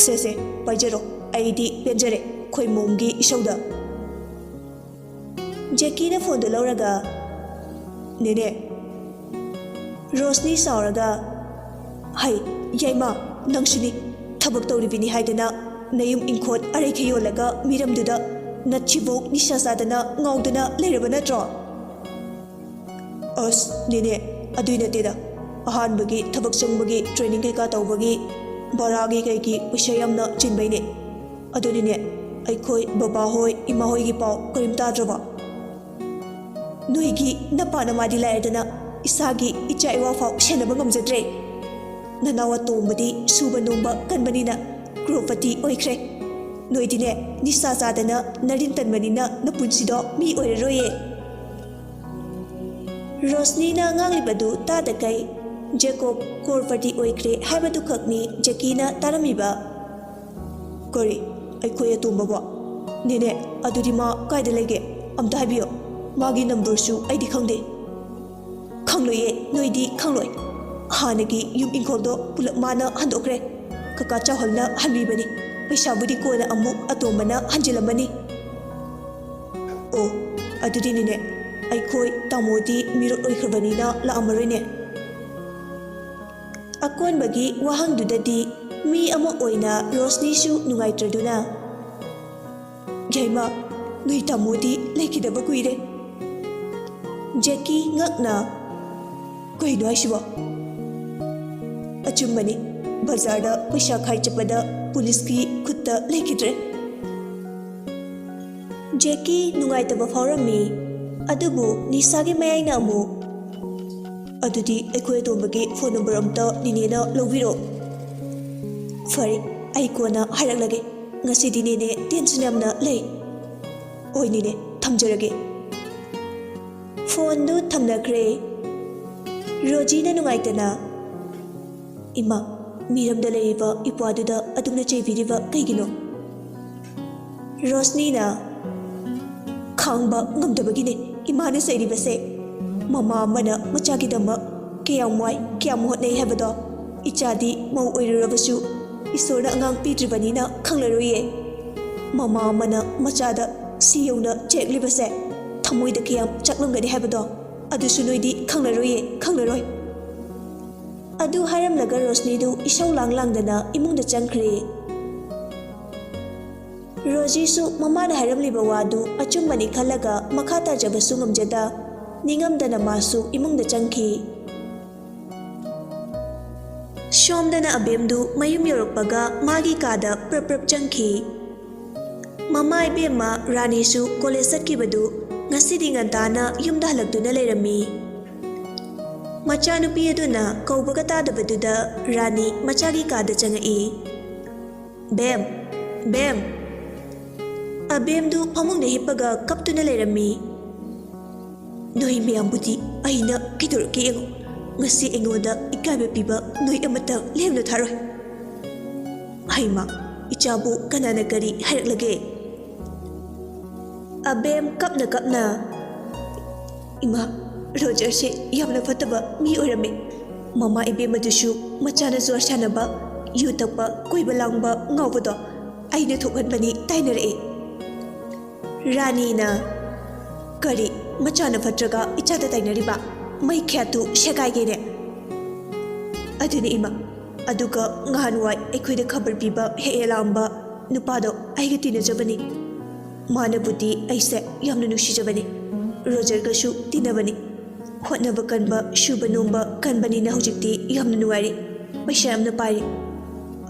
"ꯁꯦ, ꯁꯦ, ꯄꯥꯏꯖꯔꯣ, ꯑꯩꯗꯤ ꯄꯦꯟꯖꯔꯦ, ꯈꯣꯏꯃꯣꯝꯒꯤ ꯏꯁꯧꯗ"꯫ ꯖꯦꯀꯤꯅ ꯐꯣꯟꯗꯨ ꯂꯧꯔꯒ, "ꯅꯦꯅꯦ"꯫ ꯔꯣꯁꯅꯤ ꯁꯥꯎꯔꯒ, "ꯍꯩ, ꯌꯥꯏꯃ, ꯅꯪꯁꯨꯅꯤ꯫ ꯊꯕꯛ ꯇꯧꯔꯤꯕꯤꯅꯤ ꯍꯥꯏꯗꯅ ꯅꯌꯨꯝ ꯏꯪꯈꯣꯜ ꯑꯔꯩꯈꯩ ꯌꯣꯜꯂꯒ ꯃꯤꯔꯝꯗꯨꯗ ꯅꯠꯁꯤꯕꯨ ꯅꯤꯁꯥ ꯆꯥꯗꯅ ꯉꯥꯎꯗꯅ ꯂꯩꯔꯕ ꯅꯠꯇ꯭ꯔꯣ?" "ꯑꯁ, ꯅꯦꯅꯦ, ꯑꯗꯨꯏ ꯅꯠꯇꯦꯗ꯫ ꯑꯍꯥꯟꯕꯒꯤ ꯊꯕꯛ ꯆꯪꯕꯒꯤ training ꯀꯩꯀꯥ ꯇꯧꯕꯒꯤ ꯚꯔꯥꯒꯤ ꯀꯩꯒꯤ ꯄꯩꯁꯥ ꯌꯥꯝꯅ ꯆꯤꯟꯕꯩꯅꯦ꯫ ꯑꯗꯨꯅꯤꯅꯦ, ꯑꯩꯈꯣꯏ ꯕꯕꯥꯍꯣꯏ, ꯏꯃꯥꯍꯣꯏꯒꯤ ꯄꯥꯎ ꯀꯔꯤꯝ ꯇꯥꯗ꯭ꯔꯕꯣ? ꯅꯣꯏꯒꯤ ꯅꯄꯥ ꯅꯃꯥꯗꯤ ꯂꯥꯏꯔꯗꯅ ꯏꯁꯥꯒꯤ ꯏꯆꯥ ꯏꯋꯥ ꯐꯥꯎ ꯁꯦꯟꯅꯕ ꯉꯝꯖꯗ꯭ꯔꯦ꯫ ꯅꯅꯥꯎ ꯑꯇꯣꯝꯕꯗꯤ ꯁꯨꯕ ꯅꯣꯝꯕ ꯀꯟꯕꯅꯤꯅ ꯀ꯭ꯔꯣꯔꯄꯇꯤ ꯑꯣꯏꯈ꯭ꯔꯦ꯫ ꯅꯣꯏꯗꯤꯅꯦ, ꯅꯤꯁꯥ ꯆꯥꯗꯅ ꯅꯔꯤꯟ ꯇꯟꯕꯅꯤꯅ ꯅꯄꯨꯟꯁꯤꯗꯣ ꯃꯤ ꯑꯣꯏꯔꯔꯣꯏꯌꯦ"꯫ ꯔꯣꯁꯅꯤꯅ ꯉꯥꯡꯂꯤꯕꯗꯨ ꯇꯥꯗꯈꯩ ꯖꯦꯀꯣꯕ ꯀ꯭ꯔꯣꯔꯄꯇꯤ ꯑꯣꯏꯈ꯭ꯔꯦ ꯍꯥꯏꯕꯗꯨꯈꯛꯅꯤ ꯖꯦꯀꯤꯅ ꯇꯥꯔꯝꯃꯤꯕ꯫ "ꯀꯔꯤ? ꯑꯩꯈꯣꯏ ꯑꯇꯣꯝꯕꯕꯣ? ꯅꯦꯅꯦ, ꯑꯗꯨꯗꯤ ꯃꯥ ꯀꯥꯏꯗ ꯂꯩꯒꯦ? ꯑꯝꯇ ꯍꯥꯏꯕꯤꯌꯣ꯫ ꯃꯥꯒꯤ ꯅꯝꯕꯔꯁꯨ ꯑꯩꯗꯤ ꯈꯪꯗꯦ"꯫ "ꯈꯪꯂꯣꯏꯌꯦ, ꯅꯣꯏꯗꯤ ꯈꯪꯂꯣꯏ꯫ ꯍꯥꯟꯅꯒꯤ ꯌꯨꯝ ꯏꯪꯈꯣꯜꯗꯣ ꯄꯨꯂꯞ ꯃꯥꯅ ꯍꯟꯗꯣꯛꯈ꯭ꯔꯦ꯫ ꯀꯀꯥ ꯆꯥꯎꯍꯜꯅ ꯍꯟꯕꯤꯕꯅꯤ꯫ ꯄꯩꯁꯥꯕꯨꯗꯤ ꯀꯣꯟꯅ ꯑꯃꯨꯛ ꯑꯇꯣꯝꯕꯅ ꯍꯟꯖꯤꯜꯂꯝꯃꯅꯤ"꯫ "ꯑꯣ, ꯑꯗꯨꯗꯤ ꯅꯦꯅꯦ, ꯑꯩꯈꯣꯏ ꯇꯥꯃꯣꯗꯤ ꯃꯤꯔꯣꯠ ꯑꯣꯏꯈ꯭ꯔꯕꯅꯤꯅ ꯂꯥꯛꯑꯝꯃꯔꯣꯏꯅꯦ"꯫ ꯑꯀꯣꯟꯕꯒꯤ ꯋꯥꯍꯪꯗꯨꯗꯗꯤ ꯃꯤ ꯑꯃ ꯑꯣꯏꯅ ꯔꯣꯁꯅꯤꯁꯨ ꯅꯨꯡꯉꯥꯏꯇ꯭ꯔꯗꯨꯅ, "ꯌꯥꯏꯃ, ꯅꯣꯏ ꯇꯥꯃꯣꯗꯤ ꯂꯩꯈꯤꯗꯕ ꯀꯨꯏꯔꯦ"꯫ ꯖꯦꯀꯤ ꯉꯛꯅ, "ꯀꯩꯅꯣ ꯍꯥꯏꯁꯤꯕꯣ?" "ꯑꯆꯨꯝꯕꯅꯤ, ꯕꯖꯥꯔꯗ ꯄꯩꯁꯥ ꯈꯥꯏ ꯆꯠꯄꯗ ꯄꯨꯂꯤꯁꯀꯤ ꯈꯨꯠꯇ ꯂꯩꯈꯤꯗ꯭ꯔꯦ꯫ ꯖꯦꯛꯀꯤ ꯅꯨꯡꯉꯥꯏꯇꯕ ꯐꯥꯎꯔꯝꯃꯤ, ꯑꯗꯨꯕꯨ ꯅꯤꯁꯥꯒꯤ ꯃꯌꯥꯏꯅ ꯑꯃꯨꯛ, "ꯑꯗꯨꯗꯤ ꯑꯩꯈꯣꯏ ꯑꯇꯣꯝꯕꯒꯤ ꯐꯣꯟ ꯅꯝꯕꯔ ꯑꯝꯇ ꯅꯤꯅꯦꯅ ꯂꯧꯕꯤꯔꯣ꯫" "ꯐꯔꯦ, ꯑꯩ ꯀꯣꯟꯅ ꯍꯥꯏꯔꯛꯂꯒꯦ꯫ ꯉꯁꯤꯗꯤ ꯅꯦꯅꯦ ꯇꯦꯟꯁꯟ ꯌꯥꯝꯅ ꯂꯩ꯫" "ꯍꯣꯏ ꯅꯦꯅꯦ, ꯊꯝꯖꯔꯒꯦ꯫" ꯐꯣꯟꯗꯨ ꯊꯝꯅꯈ꯭ꯔꯦ꯫ ꯔꯣꯖꯤꯅ ꯅꯨꯡꯉꯥꯏꯇꯅ, "ꯏꯃꯥ, ꯃꯤꯔꯝꯗ ꯂꯩꯔꯤꯕ ꯏꯄ꯭ꯋꯥꯗꯨꯗ ꯑꯗꯨꯛꯅ ꯆꯩꯕꯤꯔꯤꯕ ꯀꯩꯒꯤꯅꯣ?" ꯔꯣꯁꯅꯤꯅ, "ꯈꯥꯡꯕ ꯉꯝꯗꯕꯒꯤꯅꯦ ꯏꯃꯥꯅ ꯆꯩꯔꯤꯕꯁꯦ꯫ ꯃꯃꯥ ꯑꯃꯅ ꯃꯆꯥꯒꯤꯗꯃꯛ ꯀꯌꯥꯝ ꯋꯥꯏ, ꯀꯌꯥꯝ ꯍꯣꯠꯅꯩ ꯍꯥꯏꯕꯗꯣ ꯏꯆꯥꯗꯤ ꯃꯧ ꯑꯣꯏꯔꯨꯔꯕꯁꯨ ꯏꯁꯣꯔꯅ ꯑꯉꯥꯡ ꯄꯤꯗ꯭ꯔꯤꯕꯅꯤꯅ ꯈꯪꯂꯔꯣꯏꯌꯦ꯫ ꯃꯃꯥ ꯑꯃꯅ ꯃꯆꯥꯗ ꯁꯤ ꯌꯧꯅ ꯆꯩꯔꯛꯂꯤꯕꯁꯦ ꯊꯃꯣꯏꯗ ꯀꯌꯥꯝ ꯆꯥꯛꯂꯝꯒꯅꯤ ꯍꯥꯏꯕꯗꯣ ꯑꯗꯨꯁꯨ ꯅꯣꯏꯗꯤ ꯈꯪꯂꯔꯣꯏꯌꯦ, ꯈꯪꯂꯔꯣꯏ꯫" ꯑꯗꯨ ꯍꯥꯏꯔꯝꯂꯒ ꯔꯣꯁꯅꯤꯗꯨ ꯏꯁꯧ ꯂꯥꯡ ꯂꯥꯡꯗꯅ ꯏꯃꯨꯡꯗ ꯆꯪꯈ꯭ꯔꯦ꯫ ꯔꯣꯖꯤꯁꯨ ꯃꯃꯥꯅ ꯍꯥꯏꯔꯝꯂꯤꯕ ꯋꯥꯗꯨ ꯑꯆꯨꯝꯕꯅꯤ ꯈꯜꯂꯒ ꯃꯈꯥ ꯇꯥꯖꯕꯁꯨ ꯉꯝꯖꯗ, ꯅꯤꯡꯉꯝꯗꯅ ꯃꯥꯁꯨ ꯏꯃꯨꯡꯗ ꯆꯪꯈꯤ꯫ ꯁꯣꯝꯗꯅ ꯑꯕꯦꯝꯗꯨ ꯃꯌꯨꯝ ꯌꯧꯔꯛꯄꯒ ꯃꯥꯒꯤ ꯀꯥꯗ ꯄ꯭ꯔꯞ ꯄ꯭ꯔꯞ ꯆꯪꯈꯤ꯫ ꯃꯃꯥ ꯏꯕꯦꯝꯃ ꯔꯥꯅꯤꯁꯨ ꯀꯣꯂꯦꯖ ꯆꯠꯈꯤꯕꯗꯨ ꯉꯁꯤꯗꯤ ꯉꯟꯇꯥꯅ ꯌꯨꯝꯗ ꯍꯜꯂꯛꯇꯨꯅ ꯂꯩꯔꯝꯃꯤ꯫ ꯃꯆꯥꯅꯨꯄꯤ ꯑꯗꯨꯅ ꯀꯧꯕꯒ ꯇꯥꯗꯕꯗꯨꯗ ꯔꯥꯅꯤ ꯃꯆꯥꯒꯤ ꯀꯥꯗ ꯆꯪꯉꯛꯏ꯫ "ꯕꯦꯝ, ꯕꯦꯝ!" ꯑꯕꯦꯝꯗꯨ ꯐꯃꯨꯡꯗ ꯍꯤꯞꯄꯒ ꯀꯞꯇꯨꯅ ꯂꯩꯔꯝꯃꯤ꯫ "ꯅꯣꯏ ꯃꯌꯥꯝꯕꯨꯗꯤ ꯑꯩꯅ ꯀꯩꯗꯧꯔꯛꯀꯦ ꯌꯦꯡꯉꯣ꯫ ꯉꯁꯤ ꯑꯩꯉꯣꯟꯗ ꯏꯀꯥꯏꯕ ꯄꯤꯕ ꯅꯣꯏ ꯑꯃꯠꯇ ꯂꯦꯝꯅ ꯊꯥꯔꯣꯏ꯫ ꯍꯩꯃꯥ, ꯏꯆꯥꯕꯨ ꯀꯅꯥꯅ ꯀꯔꯤ ꯍꯥꯏꯔꯛꯂꯒꯦ?" ꯑꯕꯦꯝ ꯀꯞꯅ ꯀꯞꯅ, "ꯏꯃꯥ, ꯔꯣꯖꯔꯁꯦ ꯌꯥꯝꯅ ꯐꯠꯇꯕ ꯃꯤ ꯑꯣꯏꯔꯝꯃꯦ꯫ ꯃꯃꯥ ꯏꯕꯦꯝꯃꯗꯨꯁꯨ ꯃꯆꯥꯅ ꯖꯨꯋꯥꯔ ꯁꯥꯟꯅꯕ, ꯌꯨ ꯊꯛꯄ, ꯀꯣꯏꯕ ꯂꯥꯡꯕ, ꯉꯥꯎꯕꯗꯣ ꯑꯩꯅ ꯊꯣꯛꯍꯟꯕꯅꯤ ꯇꯥꯏꯅꯔꯛꯑꯦ꯫" ꯔꯥꯅꯤꯅ, "ꯀꯔꯤ, ꯃꯆꯥꯅ ꯐꯠꯇ꯭ꯔꯒ ꯏꯆꯥꯗ ꯇꯥꯏꯅꯔꯤꯕ? ꯃꯩ ꯈꯌꯥꯠꯇꯨ ꯁꯦꯒꯥꯏꯒꯦꯅꯦ꯫" "ꯑꯗꯨꯅꯤ ꯏꯃꯥ, ꯑꯗꯨꯒ ꯉꯍꯥꯟꯋꯥꯏ ꯑꯩꯈꯣꯏꯗ ꯈꯕꯔ ꯄꯤꯕ ꯍꯦꯛ ꯍꯦꯛ ꯂꯥꯛꯑꯝꯕ ꯅꯨꯄꯥꯗꯣ ꯑꯩꯒ ꯇꯤꯟꯅꯖꯕꯅꯤ꯫ ꯃꯥꯅꯕꯨꯗꯤ ꯑꯩꯁꯦ ꯌꯥꯝꯅ ꯅꯨꯡꯁꯤꯖꯕꯅꯤ, ꯔꯣꯖꯔꯒꯁꯨ ꯇꯤꯟꯅꯕꯅꯤ꯫ ꯍꯣꯠꯅꯕ ꯀꯟꯕ, ꯁꯨꯕ ꯅꯣꯝꯕ ꯀꯟꯕꯅꯤꯅ ꯍꯧꯖꯤꯛꯇꯤ ꯌꯥꯝꯅ ꯅꯨꯡꯉꯥꯏꯔꯦ, ꯄꯩꯁꯥ ꯌꯥꯝꯅ ꯄꯥꯏꯔꯦ꯫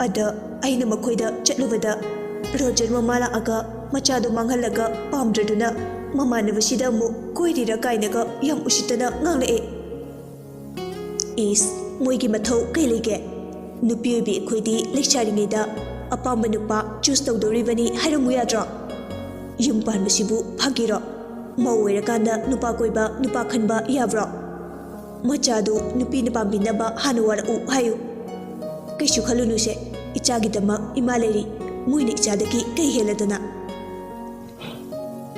ꯑꯗ ꯑꯩꯅ ꯃꯈꯣꯏꯗ ꯆꯠꯂꯨꯕꯗ ꯔꯣꯖꯔ ꯃꯃꯥ ꯂꯥꯛꯑꯒ ꯃꯆꯥꯗꯣ ꯃꯥꯡꯍꯜꯂꯒ ꯄꯥꯝꯗ꯭ꯔꯗꯨꯅ ꯃꯃꯥꯟꯅꯕꯁꯤꯗ ꯑꯃꯨꯛ ꯀꯣꯏꯔꯤꯔꯥ ꯀꯥꯏꯅꯒ ꯌꯥꯝ ꯎꯁꯤꯠꯇꯅ ꯉꯥꯡꯂꯛꯑꯦ꯫ ꯏꯁ, ꯃꯣꯏꯒꯤ ꯃꯊꯧ ꯀꯩ ꯂꯩꯒꯦ? ꯅꯨꯄꯤ ꯑꯣꯏꯕꯤ ꯑꯩꯈꯣꯏꯗꯤ ꯂꯩꯁꯥꯔꯤꯉꯩꯗ ꯑꯄꯥꯝꯕ ꯅꯨꯄꯥ ꯆꯨꯁ ꯇꯧꯗꯧꯔꯤꯕꯅꯤ ꯍꯥꯏꯔꯝꯃꯨ ꯌꯥꯗ꯭ꯔꯣ? ꯌꯨꯝ ꯄꯥꯟꯕꯁꯤꯕꯨ ꯐꯥꯒꯤꯔꯣ? ꯃꯧ ꯑꯣꯏꯔꯀꯥꯟꯗ ꯅꯨꯄꯥ ꯀꯣꯏꯕ, ꯅꯨꯄꯥ ꯈꯟꯕ ꯌꯥꯕ꯭ꯔꯣ? ꯃꯆꯥꯗꯨ ꯅꯨꯄꯤꯅ ꯄꯥꯝꯕꯤꯅꯕ ꯍꯥꯟꯅ ꯋꯥꯔꯛꯎ ꯍꯥꯏꯌꯨ꯫ ꯀꯩꯁꯨ ꯈꯜꯂꯨꯅꯨꯁꯦ, ꯏꯆꯥꯒꯤꯗꯃꯛ ꯏꯃꯥ ꯂꯩꯔꯤ꯫ ꯃꯣꯏꯅ ꯏꯆꯥꯗꯒꯤ ꯀꯩ ꯍꯦꯜꯂꯗꯅ?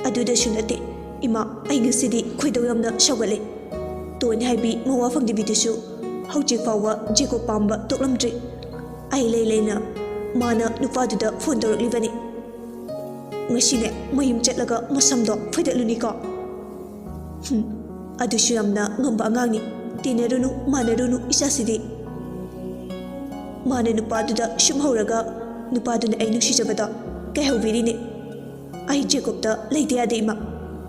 ꯑꯗꯨꯗꯁꯨ ꯅꯠꯇꯦ ꯏꯃꯥ, ꯑꯩ ꯉꯁꯤꯗꯤ ꯈꯣꯏꯗꯧ ꯌꯥꯝꯅ ꯁꯥꯎꯒꯠꯂꯦ꯫ ꯇꯣꯟ ꯍꯥꯏꯕꯤ ꯃꯋꯥ ꯐꯪꯗꯕꯤꯗꯨꯁꯨ ꯍꯧꯖꯤꯛ ꯐꯥꯎꯕ ꯖꯦꯀꯣꯕ ꯄꯥꯝꯕ ꯇꯣꯛꯂꯝꯗ꯭ꯔꯤ꯫ ꯑꯩ ꯂꯩ ꯂꯩꯅ ꯃꯥꯅ ꯅꯨꯄꯥꯗꯨꯗ ꯐꯣꯟ ꯇꯧꯔꯛꯂꯤꯕꯅꯤ꯫ ꯉꯁꯤꯅꯦ ꯃꯌꯨꯝ ꯆꯠꯂꯒ ꯃꯁꯝꯗꯣ ꯐꯣꯏꯗꯠꯂꯨꯅꯤꯀꯣ꯫ ꯍꯨꯝ, ꯑꯗꯨꯁꯨ ꯌꯥꯝꯅ ꯉꯝꯕ ꯑꯉꯥꯡꯅꯤ꯫ ꯇꯤꯟꯅꯔꯨꯅꯨ, ꯃꯥꯟꯅꯔꯨꯅꯨ ꯏꯆꯥꯁꯤꯗꯤ꯫ ꯃꯥꯅ ꯅꯨꯄꯥꯗꯨꯗ ꯁꯨꯝ ꯍꯧꯔꯒ ꯅꯨꯄꯥꯗꯨꯅ ꯑꯩ ꯅꯨꯡꯁꯤꯖꯕꯗꯣ ꯀꯥꯏꯍꯧꯕꯤꯔꯤꯅꯦ꯫ ꯑꯩ ꯖꯦꯀꯣꯕꯇ ꯂꯩꯇ ꯌꯥꯗꯦ ꯏꯃꯥ꯫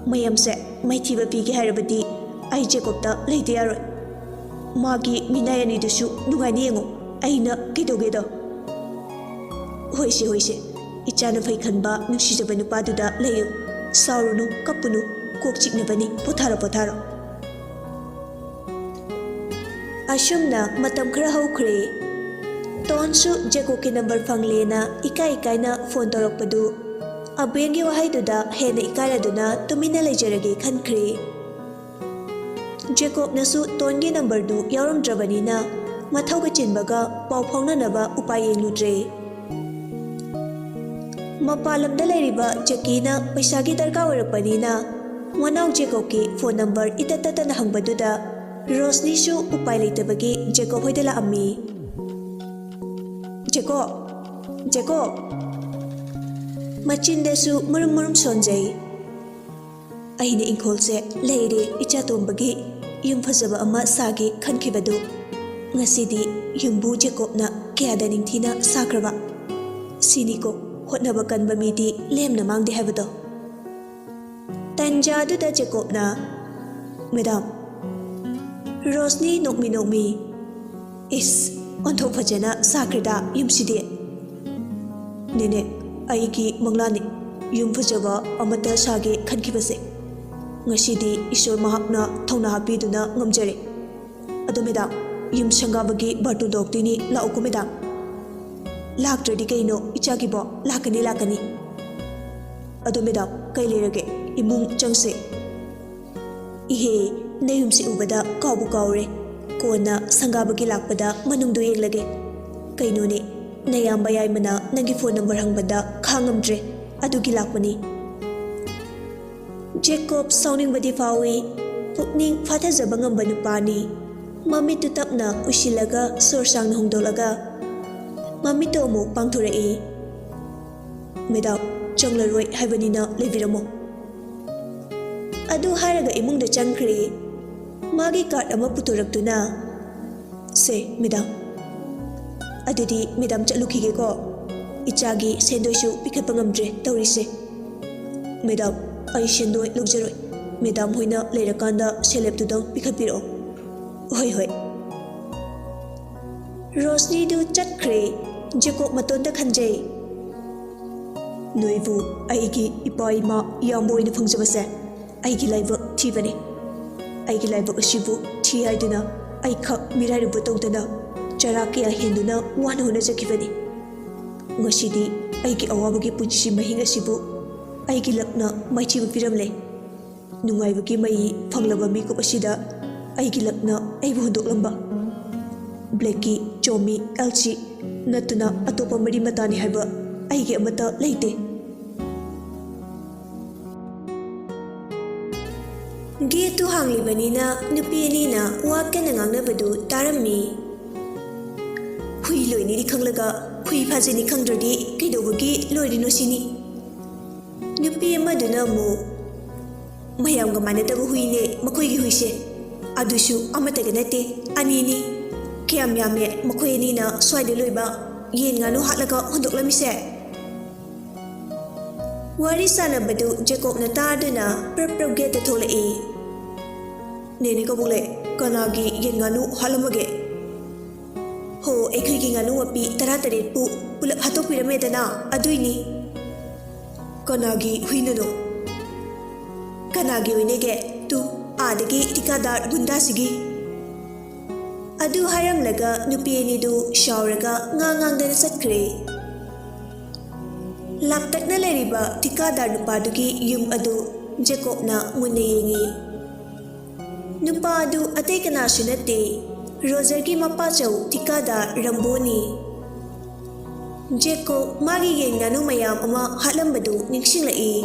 ꯃꯌꯥꯝꯁꯦ ꯃꯥꯏꯊꯤꯕ ꯄꯤꯒꯦ ꯍꯥꯏꯔꯕꯗꯤ ꯑꯩ ꯖꯦꯀꯣꯕꯇ ꯂꯩꯇ ꯌꯥꯔꯣꯏ꯫ ꯃꯥꯒꯤ ꯃꯤꯅꯥꯏ ꯑꯅꯤꯗꯨꯁꯨ ꯅꯨꯡꯉꯥꯏꯅ ꯌꯦꯡꯉꯣ꯫ ꯑꯩꯅ ꯀꯩꯗꯧꯒꯦꯗꯣ? ꯍꯣꯏꯁꯦ, ꯍꯣꯏꯁꯦ, ꯏꯆꯥꯅ ꯐꯩ ꯈꯟꯕ ꯅꯨꯡꯁꯤꯖꯕ ꯅꯨꯄꯥꯗꯨꯗ ꯂꯩꯌꯨ꯫ ꯁꯥꯎꯔꯨꯅꯨ, ꯀꯞꯄꯨꯅꯨ, ꯀꯣꯛ ꯆꯤꯛꯅꯕꯅꯤ꯫ ꯄꯣꯊꯥꯔꯣ, ꯄꯣꯊꯥꯔꯣ꯫ ꯑꯁꯨꯝꯅ ꯃꯇꯝ ꯈꯔ ꯍꯧꯈ꯭ꯔꯦ꯫ ꯇꯣꯟꯁꯨ ꯖꯦꯀꯣꯕꯀꯤ ꯅꯝꯕꯔ ꯐꯪꯂꯦꯅ ꯏꯀꯥꯏ ꯏꯀꯥꯏꯅ ꯐꯣꯟ ꯇꯧꯔꯛꯄꯗꯨ ꯑꯕꯦꯡꯒꯤ ꯋꯥꯍꯩꯗꯨꯗ ꯍꯦꯟꯅ ꯏꯀꯥꯏꯔꯗꯨꯅ ꯇꯨꯃꯤꯟꯅ ꯂꯩꯖꯔꯒꯦ ꯈꯟꯈ꯭ꯔꯦ꯫ ꯖꯦꯀꯣꯕꯅꯁꯨ ꯇꯣꯟꯒꯤ ꯅꯝꯕꯔꯗꯨ ꯌꯥꯎꯔꯝꯗ꯭ꯔꯕꯅꯤꯅ ꯃꯊꯧꯒ ꯆꯤꯟꯕꯒ ꯄꯥꯎ ꯐꯥꯎꯅꯅꯕ ꯎꯄꯥꯏ ꯌꯦꯡꯂꯨꯗ꯭ꯔꯦ꯫ ꯃꯄꯥꯟ ꯂꯝꯗ ꯂꯩꯔꯤꯕ ꯖꯦꯀꯤꯅ ꯄꯩꯁꯥꯒꯤ ꯗꯔꯀꯥꯔ ꯑꯣꯏꯔꯛꯄꯅꯤꯅ ꯃꯅꯥꯎ ꯖꯦꯀꯣꯕꯀꯤ ꯐꯣꯟ ꯅꯝꯕꯔ ꯏꯇꯠ ꯇꯠꯇꯅ ꯍꯪꯕꯗꯨꯗ ꯔꯣꯁꯅꯤꯁꯨ ꯎꯄꯥꯏ ꯂꯩꯇꯕꯒꯤ ꯖꯦꯀꯣꯕ ꯍꯣꯏꯗ ꯂꯥꯛꯑꯝꯃꯤ꯫ "ꯖꯦꯀꯣꯕ, ꯖꯦꯀꯣꯕ!" ꯃꯆꯤꯟꯗꯁꯨ ꯃꯔꯨꯝ ꯃꯔꯨꯝ ꯁꯣꯟꯖꯩ꯫ ꯑꯩꯅ ꯏꯪꯈꯣꯜꯁꯦ ꯂꯩꯔꯦ, ꯏꯆꯥ ꯇꯣꯝꯕꯒꯤ ꯌꯨꯝ ꯐꯖꯕ ꯑꯃ ꯁꯥꯒꯦ ꯈꯟꯈꯤꯕꯗꯨ ꯉꯁꯤꯗꯤ ꯌꯨꯝꯕꯨ ꯖꯦꯀꯣꯕꯅ ꯀꯌꯥꯗ ꯅꯤꯡꯊꯤꯅ ꯁꯥꯈ꯭ꯔꯕ꯫ ꯁꯤꯅꯤꯀꯣ ꯍꯣꯠꯅꯕ ꯀꯟꯕ ꯃꯤꯗꯤ ꯂꯦꯝꯅ ꯃꯥꯡꯗꯦ ꯍꯥꯏꯕꯗꯣ꯫ ꯇꯟꯖꯥꯗꯨꯗ ꯖꯦꯀꯣꯕꯅ, "ꯃꯦꯗꯥꯝ!" ꯔꯣꯁꯅꯤ ꯅꯣꯛꯃꯤ ꯅꯣꯛꯃꯤ, "ꯏꯁ, ꯑꯣꯟꯊꯣꯛ ꯐꯖꯅ ꯁꯥꯈ꯭ꯔꯦꯗ ꯌꯨꯝꯁꯤꯗꯤ!" "ꯅꯦꯅꯦ, ꯑꯩꯒꯤ ꯃꯪꯂꯥꯟꯅꯤ ꯌꯨꯝ ꯐꯖꯕ ꯑꯃꯠꯇ ꯁꯥꯒꯦ ꯈꯟꯈꯤꯕꯁꯦ꯫ ꯉꯁꯤꯗꯤ ꯏꯁꯣꯔ ꯃꯍꯥꯛꯅ ꯊꯧꯅꯥ ꯍꯥꯞꯄꯤꯗꯨꯅ ꯉꯝꯖꯔꯦ꯫ ꯑꯗꯣ ꯃꯦꯗꯥꯝ, ꯌꯨꯝ ꯁꯪꯒꯥꯕꯒꯤ ꯕꯥꯔꯇꯣꯟ ꯇꯧꯔꯛꯇꯣꯏꯅꯤ, ꯂꯥꯛꯎꯀꯣ ꯃꯦꯗꯥꯝ꯫" "ꯂꯥꯛꯇ꯭ꯔꯗꯤ ꯀꯩꯅꯣ ꯏꯆꯥꯒꯤꯕꯣ? ꯂꯥꯛꯀꯅꯤ, ꯂꯥꯛꯀꯅꯤ꯫" "ꯑꯗꯣ ꯃꯦꯗꯥꯝ, ꯀꯩ ꯂꯩꯔꯒꯦ? ꯏꯃꯨꯡ ꯆꯪꯁꯦ꯫" "ꯏꯍꯦ, ꯅꯌꯨꯝꯁꯤ ꯎꯕꯗ ꯀꯥꯎꯕꯨ ꯀꯥꯎꯔꯦ꯫ ꯀꯣꯟꯅ ꯁꯪꯒꯥꯕꯒꯤ ꯂꯥꯛꯄꯗ ꯃꯅꯨꯡꯗꯣ ꯌꯦꯡꯂꯒꯦ꯫ ꯀꯩꯅꯣꯅꯦ, ꯅꯌꯥꯝꯕ ꯌꯥꯏꯃꯅ ꯅꯪꯒꯤ ꯐꯣꯟ ꯅꯝꯕꯔ ꯍꯪꯕꯗ ꯈꯥꯡꯉꯝꯗ꯭ꯔꯦ, ꯑꯗꯨꯒꯤ ꯂꯥꯛꯄꯅꯤ꯫" ꯖꯦꯀꯣꯕ ꯁꯥꯎꯅꯤꯡꯕꯗꯤ ꯐꯥꯎꯏ꯫ ꯄꯨꯛꯅꯤꯡ ꯐꯥꯊꯖꯕ ꯉꯝꯕ ꯅꯨꯄꯥꯅꯤ꯫ ꯃꯃꯤꯠꯇꯨ ꯇꯞꯅ ꯎꯏꯁꯤꯜꯂꯒ ꯁꯣꯔ ꯁꯥꯡꯅ ꯍꯣꯡꯗꯣꯛꯂꯒ ꯃꯃꯤꯠꯇꯨ ꯑꯃꯨꯛ ꯄꯥꯡꯊꯣꯔꯛꯏ꯫ "ꯃꯦꯗꯥꯝ, ꯆꯪꯂꯔꯣꯏ ꯍꯥꯏꯕꯅꯤꯅ ꯂꯩꯕꯤꯔꯝꯃꯣ꯫" ꯑꯗꯨ ꯍꯥꯏꯔꯒ ꯏꯃꯨꯡꯗ ꯆꯪꯈ꯭ꯔꯦ꯫ ꯃꯥꯒꯤ ꯀꯥꯔꯗ ꯑꯃ ꯄꯨꯊꯣꯔꯛꯇꯨꯅ, "ꯁꯦ, ꯃꯦꯗꯥꯝ꯫ ꯑꯗꯨꯗꯤ ꯃꯦꯗꯥꯝ ꯆꯠꯂꯨꯈꯤꯒꯦꯀꯣ꯫ ꯏꯆꯥꯒꯤ ꯁꯦꯟꯗꯣꯏꯁꯨ ꯄꯤꯈꯠꯄ ꯉꯝꯗ꯭ꯔꯦ ꯇꯧꯔꯤꯁꯦ꯫" "ꯃꯦꯗꯥꯝ, ꯑꯩ ꯁꯦꯟꯗꯣꯏ ꯂꯧꯖꯔꯣꯏ꯫ ꯃꯦꯗꯥꯝ ꯍꯣꯏꯅ ꯂꯩꯔꯀꯥꯟꯗ ꯁꯦꯜꯂꯦꯞꯇꯨꯗꯪ ꯄꯤꯈꯠꯄꯤꯔꯛꯑꯣ꯫" "ꯍꯣꯏ, ꯍꯣꯏ꯫" ꯔꯣꯁꯅꯤꯗꯨ ꯆꯠꯈ꯭ꯔꯦ꯫ ꯖꯦꯀꯣꯕ ꯃꯇꯣꯟꯗ ꯈꯟꯖꯩ꯫ "ꯅꯣꯏꯕꯨ ꯑꯩꯒꯤ ꯏꯄꯥ ꯏꯃꯥ ꯏꯌꯥꯝꯕ ꯑꯣꯏꯅ ꯐꯪꯖꯕꯁꯦ ꯑꯩꯒꯤ ꯂꯥꯏꯕꯛ ꯊꯤꯕꯅꯤ꯫ ꯑꯩꯒꯤ ꯂꯥꯏꯕꯛ ꯑꯁꯤꯕꯨ ꯊꯤ ꯍꯥꯏꯗꯨꯅ ꯑꯩꯈꯛ ꯃꯤꯔꯥꯏꯔꯨꯕ ꯇꯧꯗꯅ ꯆꯔꯥ ꯀꯌꯥ ꯍꯦꯟꯗꯨꯅ ꯋꯥꯅ ꯍꯣꯠꯅꯖꯈꯤꯕꯅꯤ꯫ ꯉꯁꯤꯗꯤ ꯑꯩꯒꯤ ꯑꯋꯥꯕꯒꯤ ꯄꯨꯟꯁꯤ ꯃꯍꯤꯡ ꯑꯁꯤꯕꯨ ꯑꯩꯒꯤ ꯂꯛꯅ ꯃꯥꯏꯊꯤꯕ ꯄꯤꯔꯝꯂꯦ꯫ ꯅꯨꯡꯉꯥꯏꯕꯒꯤ ꯃꯩ ꯐꯪꯂꯕ ꯃꯤꯀꯨꯞ ꯑꯁꯤꯗ ꯑꯩꯒꯤ ꯂꯛꯅ ꯑꯩꯕꯨ ꯍꯨꯟꯗꯣꯛꯂꯝꯕ꯫ ꯕ꯭ꯂꯦꯛꯀꯤ, ꯆꯣꯃꯤ, ꯑꯦꯜꯁꯤ ꯅꯠꯇꯅ ꯑꯇꯣꯞꯄ ꯃꯔꯤ ꯃꯇꯥꯅꯤ ꯍꯥꯏꯕ ꯑꯩꯒꯤ ꯑꯃꯠꯇ ꯂꯩꯇꯦ꯫" ꯒꯦꯠꯇꯨ ꯍꯥꯡꯂꯤꯕꯅꯤꯅ ꯅꯨꯄꯤ ꯑꯅꯤꯅ ꯋꯥ ꯀꯟꯅ ꯉꯥꯡꯅꯕꯗꯨ ꯇꯥꯔꯝꯃꯤ꯫ "ꯍꯨꯏ ꯂꯣꯏꯅꯤꯗꯤ ꯈꯪꯂꯒ ꯍꯨꯏ ꯐꯥꯖꯅꯤ ꯈꯪꯗ꯭ꯔꯗꯤ ꯀꯩꯗꯧꯕꯒꯤ ꯂꯣꯏꯔꯤꯅꯣ ꯁꯤꯅꯤ꯫" ꯅꯨꯄꯤ ꯑꯃꯗꯨꯅ ꯑꯃꯨꯛ, "ꯃꯌꯥꯝꯒ ꯃꯥꯟꯅꯗꯕ ꯍꯨꯏꯅꯦ ꯃꯈꯣꯏꯒꯤ ꯍꯨꯏꯁꯦ꯫ ꯑꯗꯨꯁꯨ ꯑꯃꯠꯇꯒ ꯅꯠꯇꯦ, ꯑꯅꯤꯅꯤ꯫ ꯀꯌꯥꯝ ꯌꯥꯝꯃꯦ ꯃꯈꯣꯏ ꯑꯅꯤꯅ ꯁ꯭ꯋꯥꯏꯗ ꯂꯣꯏꯕ ꯌꯦꯟ ꯉꯥꯅꯨ ꯍꯥꯠꯂꯒ ꯍꯨꯟꯗꯣꯛꯂꯝꯃꯤꯁꯦ?" ꯋꯥꯔꯤ ꯁꯥꯟꯅꯕꯗꯨ ꯖꯦꯀꯣꯕꯅ ꯇꯥꯗꯨꯅ ꯄ꯭ꯔꯞ ꯄ꯭ꯔꯞ ꯒꯦꯠꯇ ꯊꯣꯛꯂꯛꯏ꯫ "ꯅꯦꯅꯦ ꯀꯕꯣꯛꯂꯩ, ꯀꯅꯥꯒꯤ ꯌꯦꯟ ꯉꯥꯅꯨ ꯍꯥꯠꯂꯝꯃꯒꯦ?" ꯍꯣ, ꯑꯩꯈꯣꯏꯒꯤ ꯉꯥꯅꯨ ꯃꯄꯤ ꯇꯔꯥꯇꯔꯦꯠꯄꯨ ꯄꯨꯂꯞ ꯍꯥꯠꯇꯣꯛꯄꯤꯔꯝꯃꯦꯗꯅ, ꯑꯗꯨꯏꯅꯤ꯫ ꯀꯅꯥꯒꯤ ꯍꯨꯏꯅꯅꯣ? ꯀꯅꯥꯒꯤ ꯑꯣꯏꯅꯤꯒꯦ? ꯇꯨ, ꯑꯥꯗꯒꯤ ꯊꯤꯀꯥꯗꯥꯔ ꯒꯨꯟꯗꯥꯁꯤꯒꯤ꯫ ꯑꯗꯨ ꯍꯥꯏꯔꯝꯂꯒ ꯅꯨꯄꯤ ꯑꯅꯤꯗꯨ ꯁꯥꯎꯔꯒ ꯉꯥ ꯉꯥꯡꯗꯅ ꯆꯠꯈ꯭ꯔꯦ꯫ ꯂꯥꯞꯇꯛꯅ ꯂꯩꯔꯤꯕ ꯊꯤꯀꯥꯗꯥꯔ ꯅꯨꯄꯥꯗꯨꯒꯤ ꯌꯨꯝ ꯑꯗꯨ ꯖꯦꯀꯣꯕꯅ ꯃꯨꯟꯅ ꯌꯦꯡꯉꯤ꯫ ꯅꯨꯄꯥ ꯑꯗꯨ ꯑꯇꯩ ꯀꯅꯥꯁꯨ ꯅꯠꯇꯦ, ꯔꯣꯖꯔꯒꯤ ꯃꯄꯥꯆꯧ ꯊꯤꯀꯥꯗꯥꯔ ꯔꯝꯕꯣꯅꯤ꯫ ꯖꯦꯀꯣꯕ ꯃꯥꯒꯤ ꯌꯦꯟ ꯉꯥꯅꯨ ꯃꯌꯥꯝ ꯑꯃ ꯍꯥꯠꯂꯝꯕꯗꯨ ꯅꯤꯡꯁꯤꯡꯂꯛꯏ꯫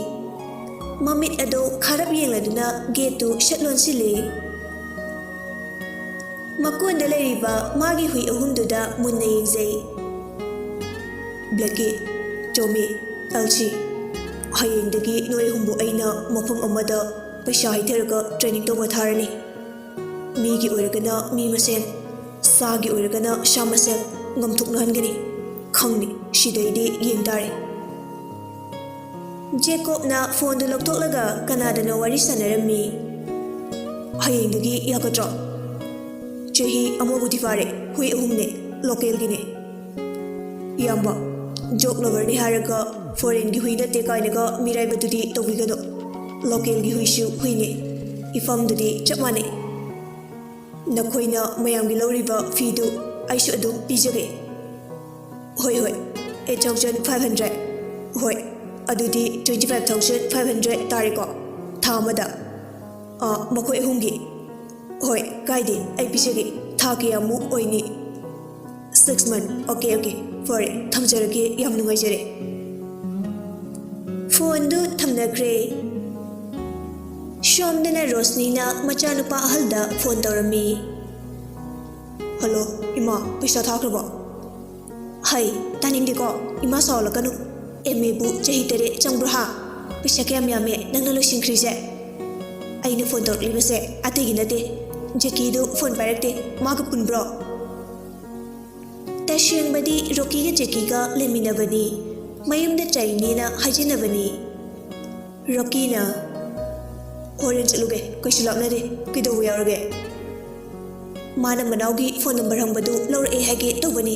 ꯃꯃꯤꯠ ꯑꯗꯨ ꯈꯥꯔꯞ ꯌꯦꯡꯂꯗꯨꯅ ꯒꯦꯠꯇꯨ ꯁꯠ ꯂꯣꯟꯁꯤꯜꯂꯤ꯫ ꯃꯀꯣꯟꯗ ꯂꯩꯔꯤꯕ ꯃꯥꯒꯤ ꯍꯨꯏ ꯑꯍꯨꯝꯗꯨꯗ ꯃꯨꯟꯅ ꯌꯦꯡꯖꯩ꯫ ꯕ꯭ꯂꯦꯀꯤ, ꯇꯣꯃꯤ, ꯑꯦꯜꯁꯤ, ꯍꯌꯦꯡꯗꯒꯤ ꯅꯣꯏ ꯑꯍꯨꯝꯕꯨ ꯑꯩꯅ ꯃꯐꯝ ꯑꯃꯗ ꯄꯩꯁꯥ ꯍꯩꯊꯔꯒ training ꯇꯧꯕ ꯊꯥꯔꯅꯤ꯫ ꯃꯤꯒꯤ ꯑꯣꯏꯔꯒꯅ ꯃꯤ ꯃꯁꯦꯟ, ꯁꯥꯒꯤ ꯑꯣꯏꯔꯒꯅ ꯁꯥ ꯃꯁꯦꯟ ꯉꯝꯊꯣꯛꯅꯍꯟꯒꯅꯤ꯫ ꯈꯪꯅꯤ, ꯁꯤꯗꯩꯗꯤ ꯌꯦꯡ ꯇꯥꯔꯦ꯫ ꯖꯦꯀꯣꯕꯅ ꯐꯣꯟꯗꯨ ꯂꯧꯊꯣꯛꯂꯒ ꯀꯅꯥꯗꯅꯣ ꯋꯥꯔꯤ ꯁꯥꯟꯅꯔꯝꯃꯤ꯫ ꯍꯌꯦꯡꯗꯒꯤ ꯌꯥꯒꯗ꯭ꯔꯣ? ꯆꯍꯤ ꯑꯃꯕꯨꯗꯤ ꯐꯥꯔꯦ, ꯍꯨꯏ ꯑꯍꯨꯝꯅꯦ, ꯂꯣꯀꯦꯜꯒꯤꯅꯦ꯫ ꯏꯌꯥꯝꯕ, ꯖꯣꯛ ꯂꯚꯔꯅꯤ ꯍꯥꯏꯔꯒ ꯐꯣꯔꯦꯟꯒꯤ ꯍꯨꯏ ꯅꯠꯇꯦ ꯀꯥꯏꯅꯒ ꯃꯤꯔꯥꯏꯕꯗꯨꯗꯤ ꯇꯧꯕꯤꯒꯅꯨ꯫ ꯂꯣꯀꯦꯜꯒꯤ ꯍꯨꯏꯁꯨ ꯍꯨꯏꯅꯦ, ꯏꯐꯝꯗꯨꯗꯤ ꯆꯞ ꯃꯥꯟꯅꯩ꯫ ꯅꯈꯣꯏꯅ ꯃꯌꯥꯝꯒꯤ ꯂꯧꯔꯤꯕ ꯐꯤꯗꯨ ꯑꯩꯁꯨ ꯑꯗꯨꯝ ꯄꯤꯖꯒꯦ꯫ ꯍꯣꯏ, ꯍꯣꯏ, eight thousand five hundred꯫ ꯍꯣꯏ, ꯑꯗꯨꯗꯤ twenty five thousand five hundred ꯇꯥꯔꯦꯀꯣ, ꯊꯥ ꯑꯃꯗ꯫ ꯑꯥ, ꯃꯈꯣꯏ ꯑꯍꯨꯝꯒꯤ? ꯍꯣꯏ, ꯀꯥꯏꯗꯦ, ꯑꯩ ꯄꯤꯖꯒꯦ꯫ ꯊꯥ ꯀꯌꯥꯃꯨꯛ ꯑꯣꯏꯅꯤ? Six month꯫ Okay, okay, ꯐꯔꯦ, ꯊꯝꯖꯔꯒꯦ, ꯌꯥꯝ ꯅꯨꯡꯉꯥꯏꯖꯔꯦ꯫ ꯐꯣꯟꯗꯨ ꯊꯝꯅꯈ꯭ꯔꯦ꯫ ꯁꯣꯝꯗꯅ ꯔꯣꯁꯅꯤꯅ ꯃꯆꯥꯅꯨꯄꯥ ꯑꯍꯜꯗ ꯐꯣꯟ ꯇꯧꯔꯝꯃꯤ꯫ ꯍꯜꯂꯣ, ꯏꯃꯥ, ꯄꯩꯁꯥ ꯊꯥꯈ꯭ꯔꯕꯣ? ꯍꯩ, ꯇꯥꯅꯤꯡꯗꯦꯀꯣ, ꯏꯃꯥ ꯁꯥꯎꯍꯜꯂꯛꯀꯅꯨ꯫ MAꯕꯨ ꯆꯍꯤ ꯇꯔꯦꯠ ꯆꯪꯕ꯭ꯔꯣ ꯍꯥ? ꯄꯩꯁꯥ ꯀꯌꯥꯝ ꯌꯥꯝꯃꯦ ꯅꯪꯅ ꯂꯣꯏꯁꯤꯟꯈ꯭ꯔꯤꯁꯦ? ꯑꯩꯅ ꯐꯣꯟ ꯇꯧꯔꯛꯂꯤꯕꯁꯦ ꯑꯇꯩꯒꯤ ꯅꯠꯇꯦ꯫ ꯖꯦꯀꯤꯗꯨ ꯐꯣꯟ ꯄꯥꯏꯔꯛꯇꯦ, ꯃꯥꯒ ꯄꯨꯟꯕ꯭ꯔꯣ? ꯇꯁꯦꯡꯕꯗꯤ ꯔꯣꯀꯤꯒ ꯖꯦꯀꯤꯒ ꯂꯩꯃꯤꯟꯅꯕꯅꯤ, ꯃꯌꯨꯝꯗ ꯆꯩꯅꯦꯅ ꯍꯥꯏꯖꯤꯟꯅꯕꯅꯤ꯫ ꯔꯣꯀꯤꯅ, ꯍꯣꯔꯦꯟ ꯆꯠꯂꯨꯒꯦ, ꯀꯩꯁꯨ ꯂꯥꯞꯅꯗꯦ, ꯀꯩꯗꯧꯕ ꯌꯥꯎꯔꯒꯦ? ꯃꯥꯅ ꯃꯅꯥꯎꯒꯤ ꯐꯣꯟ ꯅꯝꯕꯔ ꯍꯪꯕꯗꯨ ꯂꯧꯔꯛꯑꯦ ꯍꯥꯏꯒꯦ ꯇꯧꯕꯅꯤ꯫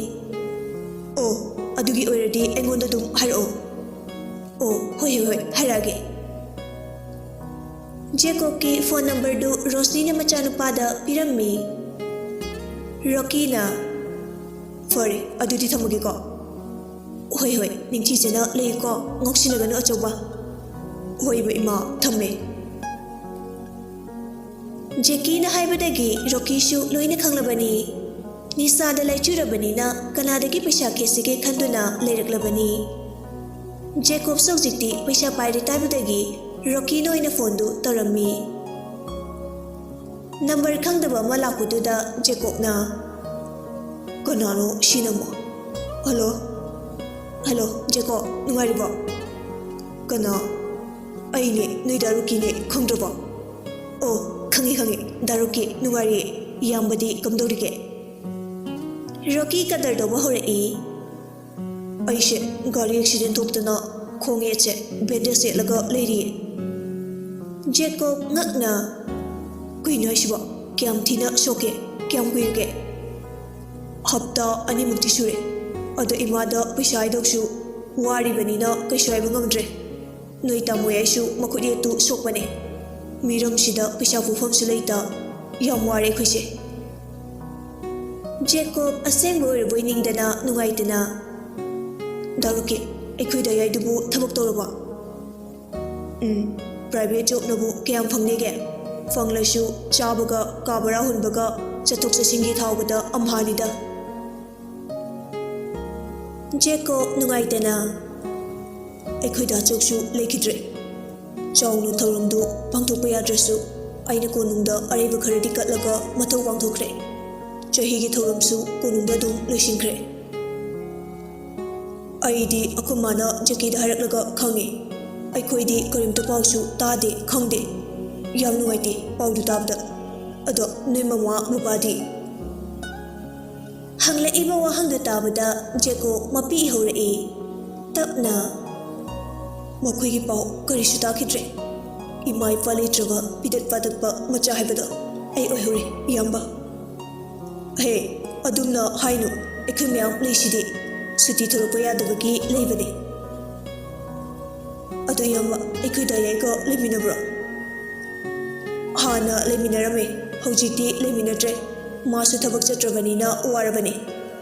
ꯑꯣ, ꯑꯗꯨꯒꯤ ꯑꯣꯏꯔꯗꯤ ꯑꯩꯉꯣꯟꯗ ꯑꯗꯨꯝ ꯍꯥꯏꯔꯛꯑꯣ꯫ ꯑꯣ, ꯍꯣꯏ, ꯍꯣꯏ, ꯍꯣꯏ, ꯍꯥꯏꯔꯛꯑꯒꯦ꯫ ꯖꯦꯀꯣꯕꯀꯤ ꯐꯣꯟ ꯅꯝꯕꯔꯗꯨ ꯔꯣꯁꯅꯤꯅ ꯃꯆꯥꯅꯨꯄꯥꯗ ꯄꯤꯔꯝꯃꯤ꯫ ꯔꯣꯀꯤꯅ, "ꯐꯔꯦ, ꯑꯗꯨꯗꯤ ꯊꯝꯃꯒꯦꯀꯣ꯫" "ꯍꯣꯏ, ꯍꯣꯏ, ꯅꯤꯡꯊꯤꯖꯅ ꯂꯩꯌꯨꯀꯣ, ꯉꯥꯎꯁꯤꯟꯅꯒꯅꯨ ꯑꯆꯧꯕ꯫" "ꯍꯣꯏꯕ ꯏꯃꯥ, ꯊꯝꯃꯦ꯫" ꯖꯦꯀꯤꯅ ꯍꯥꯏꯕꯗꯒꯤ ꯔꯣꯀꯤꯁꯨ ꯂꯣꯏꯅ ꯈꯪꯂꯕꯅꯤ꯫ ꯅꯤꯁꯥꯗ ꯂꯥꯏꯆꯨꯔꯕꯅꯤꯅ ꯀꯅꯥꯗꯒꯤ ꯄꯩꯁꯥ ꯈꯦꯠꯁꯤꯒꯦ ꯈꯟꯗꯨꯅ ꯂꯩꯔꯛꯂꯕꯅꯤ꯫ ꯖꯦꯀꯣꯕꯁꯨ ꯍꯧꯖꯤꯛꯇꯤ ꯄꯩꯁꯥ ꯄꯥꯏꯔꯦ ꯇꯥꯕꯗꯒꯤ ꯔꯣꯀꯤꯅ ꯑꯣꯏꯅ ꯐꯣꯟꯗꯨ ꯇꯧꯔꯝꯃꯤ꯫ ꯅꯝꯕꯔ ꯈꯪꯗꯕ ꯑꯃ ꯂꯥꯛꯄꯗꯨꯗ ꯖꯦꯀꯣꯕꯅ, "ꯀꯅꯥꯅꯣ ꯁꯤ ꯅꯝꯕ? ꯍꯜꯂꯣ? ꯍꯜꯂꯣ, ꯖꯦꯀꯣꯕ, ꯅꯨꯡꯉꯥꯏꯔꯤꯕꯣ?" "ꯀꯅꯥ?" "ꯑꯩꯅꯦ, ꯅꯣꯏ ꯗꯥ ꯔꯣꯀꯤꯅꯦ, ꯈꯪꯗ꯭ꯔꯕꯣ?" "ꯑꯣ, ꯈꯪꯉꯤ, ꯈꯪꯉꯤ, ꯗꯥ ꯔꯣꯀꯤ, ꯅꯨꯡꯉꯥꯏꯔꯤꯌꯦ꯫ ꯏꯌꯥꯝꯕꯗꯤ ꯀꯝꯗꯧꯔꯤꯒꯦ?" ꯔꯣꯀꯤ ꯀꯗꯔ ꯇꯧꯕ ꯍꯧꯔꯛꯏ꯫ "ꯑꯩꯁꯦ ꯒꯥꯔꯤ ꯑꯦꯛꯁꯤꯗꯦꯟ ꯊꯣꯛꯇꯅ ꯈꯣꯡ ꯌꯦꯠꯁꯦ ꯕꯦꯟꯗꯦꯖ ꯌꯦꯠꯂꯒ ꯂꯩꯔꯤꯌꯦ꯫" ꯖꯦꯀꯣꯕ ꯉꯛꯅ, "ꯀꯩꯅꯣ ꯍꯥꯏꯁꯤꯕꯣ? ꯀꯌꯥꯝ ꯊꯤꯅ ꯁꯣꯛꯀꯦ? ꯀꯌꯥꯝ ꯀꯨꯏꯔꯒꯦ?" "ꯍꯞꯇꯥ ꯑꯅꯤꯃꯨꯛꯇꯤ ꯁꯨꯔꯦ꯫ ꯑꯗꯣ ꯏꯃꯥꯗ ꯄꯩꯁꯥ ꯍꯥꯏꯗꯧꯁꯨ ꯋꯥꯔꯤꯕꯅꯤꯅ ꯀꯩꯁꯨ ꯍꯥꯏꯕ ꯉꯝꯗ꯭ꯔꯦ꯫ ꯅꯣꯏ ꯇꯥꯃꯣ ꯌꯥꯏꯁꯨ ꯃꯈꯨꯠ ꯌꯦꯠꯇꯨ ꯁꯣꯛꯄꯅꯦ꯫ ꯃꯤꯔꯝꯁꯤꯗ ꯄꯩꯁꯥ ꯄꯨꯐꯝꯁꯨ ꯂꯩꯇ꯫ ꯌꯥꯝ ꯋꯥꯔꯦ ꯑꯩꯈꯣꯏꯁꯦ꯫" ꯖꯦꯀꯣꯕ ꯑꯁꯦꯡꯕ ꯑꯣꯏꯔꯕꯣꯏ ꯅꯤꯡꯗꯅ ꯅꯨꯡꯉꯥꯏꯇꯅ, "ꯗꯥ ꯔꯣꯀꯤ, ꯑꯩꯈꯣꯏ ꯗꯥ ꯌꯥꯏꯗꯨꯕꯨ ꯊꯕꯛ ꯇꯧꯔꯕꯣ?" "ꯎꯝ, ꯄ꯭ꯔꯥꯏꯚꯦꯠ ꯖꯣꯕꯅꯕꯨ ꯀꯌꯥꯝ ꯐꯪꯅꯦꯒꯦ? ꯐꯪꯂꯁꯨ ꯆꯥꯕꯒ, ꯀꯥ ꯚꯔꯥ ꯍꯨꯟꯕꯒ, ꯆꯠꯊꯣꯛ ꯆꯠꯁꯤꯟꯒꯤ ꯊꯥꯎꯕꯗ ꯑꯝꯍꯥꯅꯤꯗ꯫" ꯖꯦꯀꯣꯕ ꯅꯨꯡꯉꯥꯏꯇꯅ, "ꯑꯩꯈꯣꯏ ꯗꯥ ꯆꯧꯁꯨ ꯂꯩꯈꯤꯗ꯭ꯔꯦ꯫ ꯆꯥꯎꯅ ꯊꯧꯔꯝꯗꯨ ꯄꯥꯡꯊꯣꯛꯄ ꯌꯥꯗ꯭ꯔꯁꯨ ꯑꯩꯅ ꯀꯣꯅꯨꯡꯗ ꯑꯔꯩꯕ ꯈꯔꯗꯤ ꯀꯠꯂꯒ ꯃꯊꯧ ꯄꯥꯡꯊꯣꯛꯈ꯭ꯔꯦ꯫ ꯆꯍꯤꯒꯤ ꯊꯧꯔꯝꯁꯨ ꯀꯣꯅꯨꯡꯗ ꯑꯗꯨꯝ ꯂꯣꯏꯁꯤꯟꯈ꯭ꯔꯦ꯫ ꯑꯩꯗꯤ ꯑꯩꯈꯣꯏ ꯃꯥꯅ ꯖꯦꯀꯤꯗ ꯍꯥꯏꯔꯛꯂꯒ ꯈꯪꯉꯤ꯫ ꯑꯩꯈꯣꯏꯗꯤ ꯀꯔꯤꯝꯇ ꯄꯥꯎꯁꯨ ꯇꯥꯗꯦ, ꯈꯪꯗꯦ꯫ ꯌꯥꯝ ꯅꯨꯡꯉꯥꯏꯇꯦ ꯄꯥꯎꯗꯨ ꯇꯥꯕꯗ꯫ ꯑꯗꯣ ꯅꯣꯏ ꯃꯃꯥ ꯕꯕꯥꯗꯤ?" ꯍꯪꯂꯛꯏꯕ ꯋꯥꯍꯪꯗꯨ ꯇꯥꯕꯗ ꯖꯦꯀꯣꯕ ꯃꯄꯤ ꯏꯍꯧꯔꯛꯏ꯫ ꯇꯞꯅ, "ꯃꯈꯣꯏꯒꯤ ꯄꯥꯎ ꯀꯔꯤꯁꯨ ꯇꯥꯈꯤꯗ꯭ꯔꯦ꯫ ꯏꯃꯥ ꯏꯄꯥ ꯂꯩꯇ꯭ꯔꯕ ꯄꯤꯗꯠ ꯄꯥꯗꯠꯄ ꯃꯆꯥ ꯍꯥꯏꯕꯗꯣ ꯑꯩ ꯑꯣꯏꯍꯧꯔꯦ, ꯏꯌꯥꯝꯕ꯫" ꯍꯦ, ꯑꯗꯨꯝꯅ ꯍꯥꯏꯅꯨ꯫ ꯑꯩꯈꯣꯏ ꯃꯌꯥꯝ ꯂꯩꯁꯤꯗꯤ꯫ ꯁꯨꯇꯤ ꯊꯣꯛꯂꯛꯄ ꯌꯥꯗꯕꯒꯤ ꯂꯩꯕꯅꯦ꯫ ꯑꯗꯣ ꯏꯌꯥꯝꯕ, ꯑꯩꯈꯣꯏ ꯗꯥꯏꯌꯥꯏꯒ ꯂꯩꯃꯤꯟꯅꯕ꯭ꯔꯣ? ꯍꯥꯟꯅ ꯂꯩꯃꯤꯟꯅꯔꯝꯃꯦ, ꯍꯧꯖꯤꯛꯇꯤ ꯂꯩꯃꯤꯟꯅꯗ꯭ꯔꯦ꯫ ꯃꯥꯁꯨ ꯊꯕꯛ ꯆꯠꯇ꯭ꯔꯕꯅꯤꯅ ꯋꯥꯔꯕꯅꯦ꯫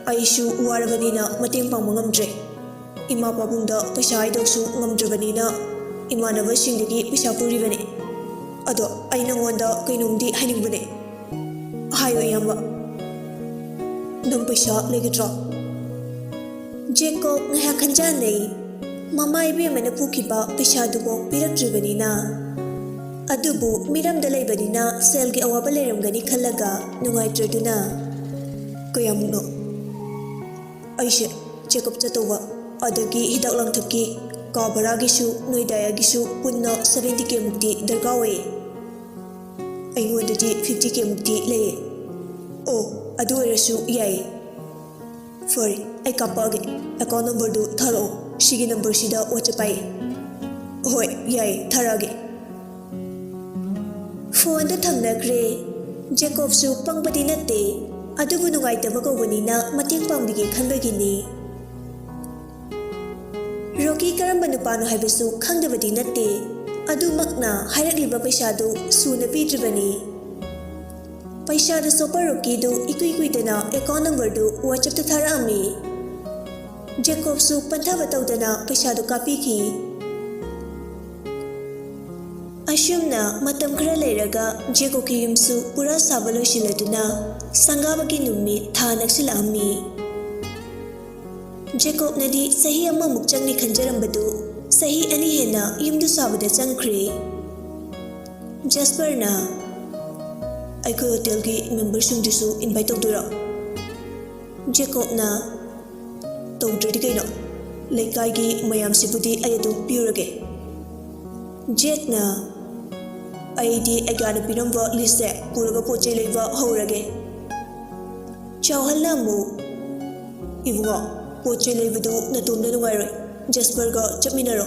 ꯑꯩꯁꯨ ꯋꯥꯔꯕꯅꯤꯅ ꯃꯇꯦꯡ ꯄꯥꯡꯕ ꯉꯝꯗ꯭ꯔꯦ꯫ ꯏꯃꯥ ꯄꯥꯕꯨꯡꯗ ꯄꯩꯁꯥ ꯍꯥꯏꯗꯧꯁꯨ ꯉꯝꯗ꯭ꯔꯕꯅꯤꯅ ꯏꯃꯥꯟꯅꯕꯁꯤꯡꯗꯒꯤ ꯄꯩꯁꯥ ꯄꯨꯔꯤꯕꯅꯦ꯫ ꯑꯗꯣ ꯑꯩ ꯅꯉꯣꯟꯗ ꯀꯩꯅꯣꯝꯗꯤ ꯍꯥꯏꯅꯤꯡꯕꯅꯦ꯫ ꯍꯥꯏꯌꯨ ꯏꯌꯥꯝꯕ꯫ ꯅꯪ ꯄꯩꯁꯥ ꯂꯩꯒꯗ꯭ꯔꯣ? ꯖꯦꯀꯣꯕ ꯉꯥꯏꯍꯥꯛ ꯈꯟꯖꯥꯟꯅꯩ꯫ ꯃꯃꯥ ꯏꯕꯦꯝꯃꯅ ꯄꯨꯈꯤꯕ ꯄꯩꯁꯥꯗꯨꯐꯥꯎ ꯄꯤꯔꯛꯇ꯭ꯔꯤꯕꯅꯤꯅ꯫ ꯑꯗꯨꯕꯨ ꯃꯤꯔꯝꯗ ꯂꯩꯕꯅꯤꯅ ꯁꯦꯜꯒꯤ ꯑꯋꯥꯕ ꯂꯩꯔꯝꯒꯅꯤ ꯈꯜꯂꯒ ꯅꯨꯡꯉꯥꯏꯇ꯭ꯔꯗꯨꯅ꯫ ꯀꯌꯥꯃꯨꯛꯅꯣ? ꯑꯩꯁꯦ ꯆꯦꯛꯑꯞ ꯆꯠꯇꯧꯕ, ꯑꯗꯒꯤ ꯍꯤꯗꯥꯛ ꯂꯥꯡꯊꯛꯀꯤ, ꯀꯥ ꯚꯔꯥꯒꯤꯁꯨ ꯅꯣꯏ ꯗꯥꯌꯥꯒꯤꯁꯨ ꯄꯨꯟꯅ ꯁꯚꯦꯟꯇꯤ ꯀꯦ ꯃꯨꯛꯇꯤ ꯗꯔꯀꯥꯔ ꯑꯣꯏꯌꯦ꯫ ꯑꯩꯉꯣꯟꯗꯗꯤ ꯐꯤꯐꯇꯤ ꯀꯦ ꯃꯨꯛꯇꯤ ꯂꯩꯌꯦ꯫ ꯑꯣ, ꯑꯗꯨ ꯑꯣꯏꯔꯁꯨ ꯌꯥꯏꯌꯦ꯫ ꯐꯔꯦ, ꯑꯩ ꯀꯥꯞꯄꯛꯑꯒꯦ꯫ ꯑꯦꯀꯥꯎꯟ ꯅꯝꯕꯔꯗꯨ ꯊꯥꯔꯛꯑꯣ꯫ ꯁꯤꯒꯤ ꯅꯝꯕꯔꯁꯤꯗ ꯋꯥꯆꯞ ꯄꯥꯏꯌꯦ꯫ ꯍꯣꯏ, ꯌꯥꯏꯌꯦ, ꯊꯥꯔꯛꯑꯒꯦ꯫ ꯐꯣꯟꯗꯨ ꯊꯝꯅꯈ꯭ꯔꯦ꯫ ꯖꯦꯀꯣꯕꯁꯨ ꯄꯪꯕꯗꯤ ꯅꯠꯇꯦ, ꯑꯗꯨꯕꯨ ꯅꯨꯡꯉꯥꯏꯇꯕ ꯀꯧꯕꯅꯤꯅ ꯃꯇꯦꯡ ꯄꯥꯡꯕꯤꯒꯦ ꯈꯟꯕꯒꯤꯅꯤ꯫ ꯔꯣꯀꯤ ꯀꯔꯝꯕ ꯅꯨꯄꯥꯅꯣ ꯍꯥꯏꯕꯁꯨ ꯈꯪꯗꯕꯗꯤ ꯅꯠꯇꯦ, ꯑꯗꯨꯃꯛꯅ ꯍꯥꯏꯔꯛꯂꯤꯕ ꯄꯩꯁꯥꯗꯨ ꯁꯨꯅ ꯄꯤꯗ꯭ꯔꯤꯕꯅꯤ꯫ ꯄꯩꯁꯥꯗꯨ ꯆꯣꯞꯄ ꯔꯣꯀꯤꯗꯨ ꯏꯀꯨꯏ ꯀꯨꯏꯗꯅ ꯑꯦꯀꯥꯎꯟ ꯅꯝꯕꯔꯗꯨ ꯋꯥꯆꯞꯇ ꯊꯥꯔꯛꯑꯝꯃꯤ꯫ ꯖꯦꯀꯣꯕꯁꯨ ꯄꯟꯊꯕ ꯇꯧꯗꯅ ꯄꯩꯁꯥꯗꯨ ꯀꯥꯞꯄꯤꯈꯤ꯫ ꯑꯁꯨꯝꯅ ꯃꯇꯝ ꯈꯔ ꯂꯩꯔꯒ ꯖꯦꯀꯣꯕꯀꯤ ꯌꯨꯝꯁꯨ ꯄꯨꯔꯥ ꯁꯥꯕ ꯂꯣꯏꯁꯤꯜꯂꯗꯨꯅ ꯁꯪꯒꯥꯕꯒꯤ ꯅꯨꯃꯤꯠ ꯊꯥ ꯅꯛꯁꯤꯜꯂꯛꯑꯝꯃꯤ꯫ ꯖꯦꯀꯣꯕꯅꯗꯤ ꯆꯍꯤ ꯑꯃꯃꯨꯛ ꯆꯪꯅꯤ ꯈꯟꯖꯔꯝꯕꯗꯨ ꯆꯍꯤ ꯑꯅꯤ ꯍꯦꯟꯅ ꯌꯨꯝꯗꯨ ꯁꯥꯕꯗ ꯆꯪꯈ꯭ꯔꯦ꯫ ꯖꯦꯁꯄꯔꯅ, "ꯑꯩꯈꯣꯏ ꯍꯣꯇꯦꯜꯒꯤ ꯃꯦꯝꯕꯔꯁꯤꯡꯗꯨꯁꯨ ꯏꯟꯚꯥꯏꯠ ꯇꯧꯗꯣꯏꯔꯣ?" ꯖꯦꯀꯣꯕꯅ, "ꯇꯧꯗ꯭ꯔꯗꯤ ꯀꯩꯅꯣ? ꯂꯩꯀꯥꯏꯒꯤ ꯃꯌꯥꯝꯁꯤꯕꯨꯗꯤ ꯑꯩ ꯑꯗꯨꯝ ꯄꯤꯔꯨꯔꯒꯦ꯫" ꯖꯦꯛꯅ, "ꯑꯩꯗꯤ ꯑꯩꯒꯥꯅ ꯄꯤꯔꯝꯕ ꯂꯤꯁꯁꯦ ꯄꯨꯔꯒ ꯄꯣꯠ ꯆꯩ ꯂꯩꯕ ꯍꯧꯔꯒꯦ꯫" ꯆꯥꯎꯍꯜꯅ ꯑꯃꯨꯛ, "ꯏꯕꯨꯡꯉꯣ, ꯄꯣꯠ ꯆꯩ ꯂꯩꯕꯗꯨ ꯅꯇꯣꯝꯗ ꯅꯨꯡꯉꯥꯏꯔꯣꯏ, ꯖꯦꯁꯄꯔꯒ ꯆꯠꯃꯤꯟꯅꯔꯣ꯫"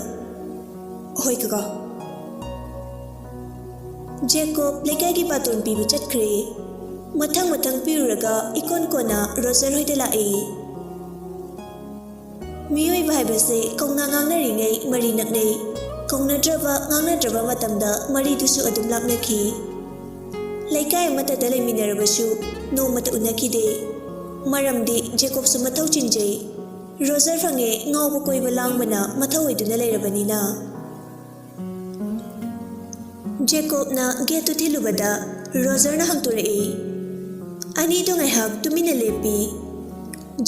"ꯍꯣꯏ ꯀꯀꯥ꯫" ꯖꯦꯀꯣꯕ ꯂꯩꯀꯥꯏꯒꯤ ꯕꯥꯇꯣꯟ ꯄꯤꯕ ꯆꯠꯈ꯭ꯔꯦ꯫ ꯃꯊꯪ ꯃꯊꯪ ꯄꯤꯔꯨꯔꯒ ꯏꯀꯣꯟ ꯀꯣꯟꯅ ꯔꯣꯖꯔ ꯍꯣꯏꯗ ꯂꯥꯛꯏ꯫ ꯃꯤꯑꯣꯏꯕ ꯍꯥꯏꯕꯁꯦ ꯀꯧꯅ ꯉꯥꯡꯅꯔꯤꯉꯩ ꯃꯔꯤ ꯅꯛꯅꯩ꯫ ꯀꯧꯅꯗ꯭ꯔꯕ, ꯉꯥꯡꯅꯗ꯭ꯔꯕ ꯃꯇꯝꯗ ꯃꯔꯤꯗꯨꯁꯨ ꯑꯗꯨꯝ ꯂꯥꯞꯅꯈꯤ꯫ ꯂꯩꯀꯥꯏ ꯑꯃꯠꯇꯗ ꯂꯩꯃꯤꯟꯅꯔꯕꯁꯨ ꯅꯣꯡꯃꯇ ꯎꯅꯈꯤꯗꯦ꯫ ꯃꯔꯝꯗꯤ ꯖꯦꯀꯣꯕꯁꯨ ꯃꯊꯧ ꯆꯤꯟꯖꯩ꯫ ꯔꯣꯖꯔ ꯐꯪꯉꯦ ꯉꯥꯎꯕ ꯀꯣꯏꯕ ꯂꯥꯡꯕꯅ ꯃꯊꯧ ꯑꯣꯏꯗꯨꯅ ꯂꯩꯔꯕꯅꯤꯅ꯫ ꯖꯦꯀꯣꯕꯅ ꯒꯦꯠꯇꯨ ꯊꯤꯜꯂꯨꯕꯗ ꯔꯣꯖꯔꯅ ꯍꯥꯡꯇꯣꯔꯛꯏ꯫ ꯑꯅꯤꯗꯣ ꯉꯥꯏꯍꯥꯛ ꯇꯨꯃꯤꯟꯅ ꯂꯦꯞꯄꯤ꯫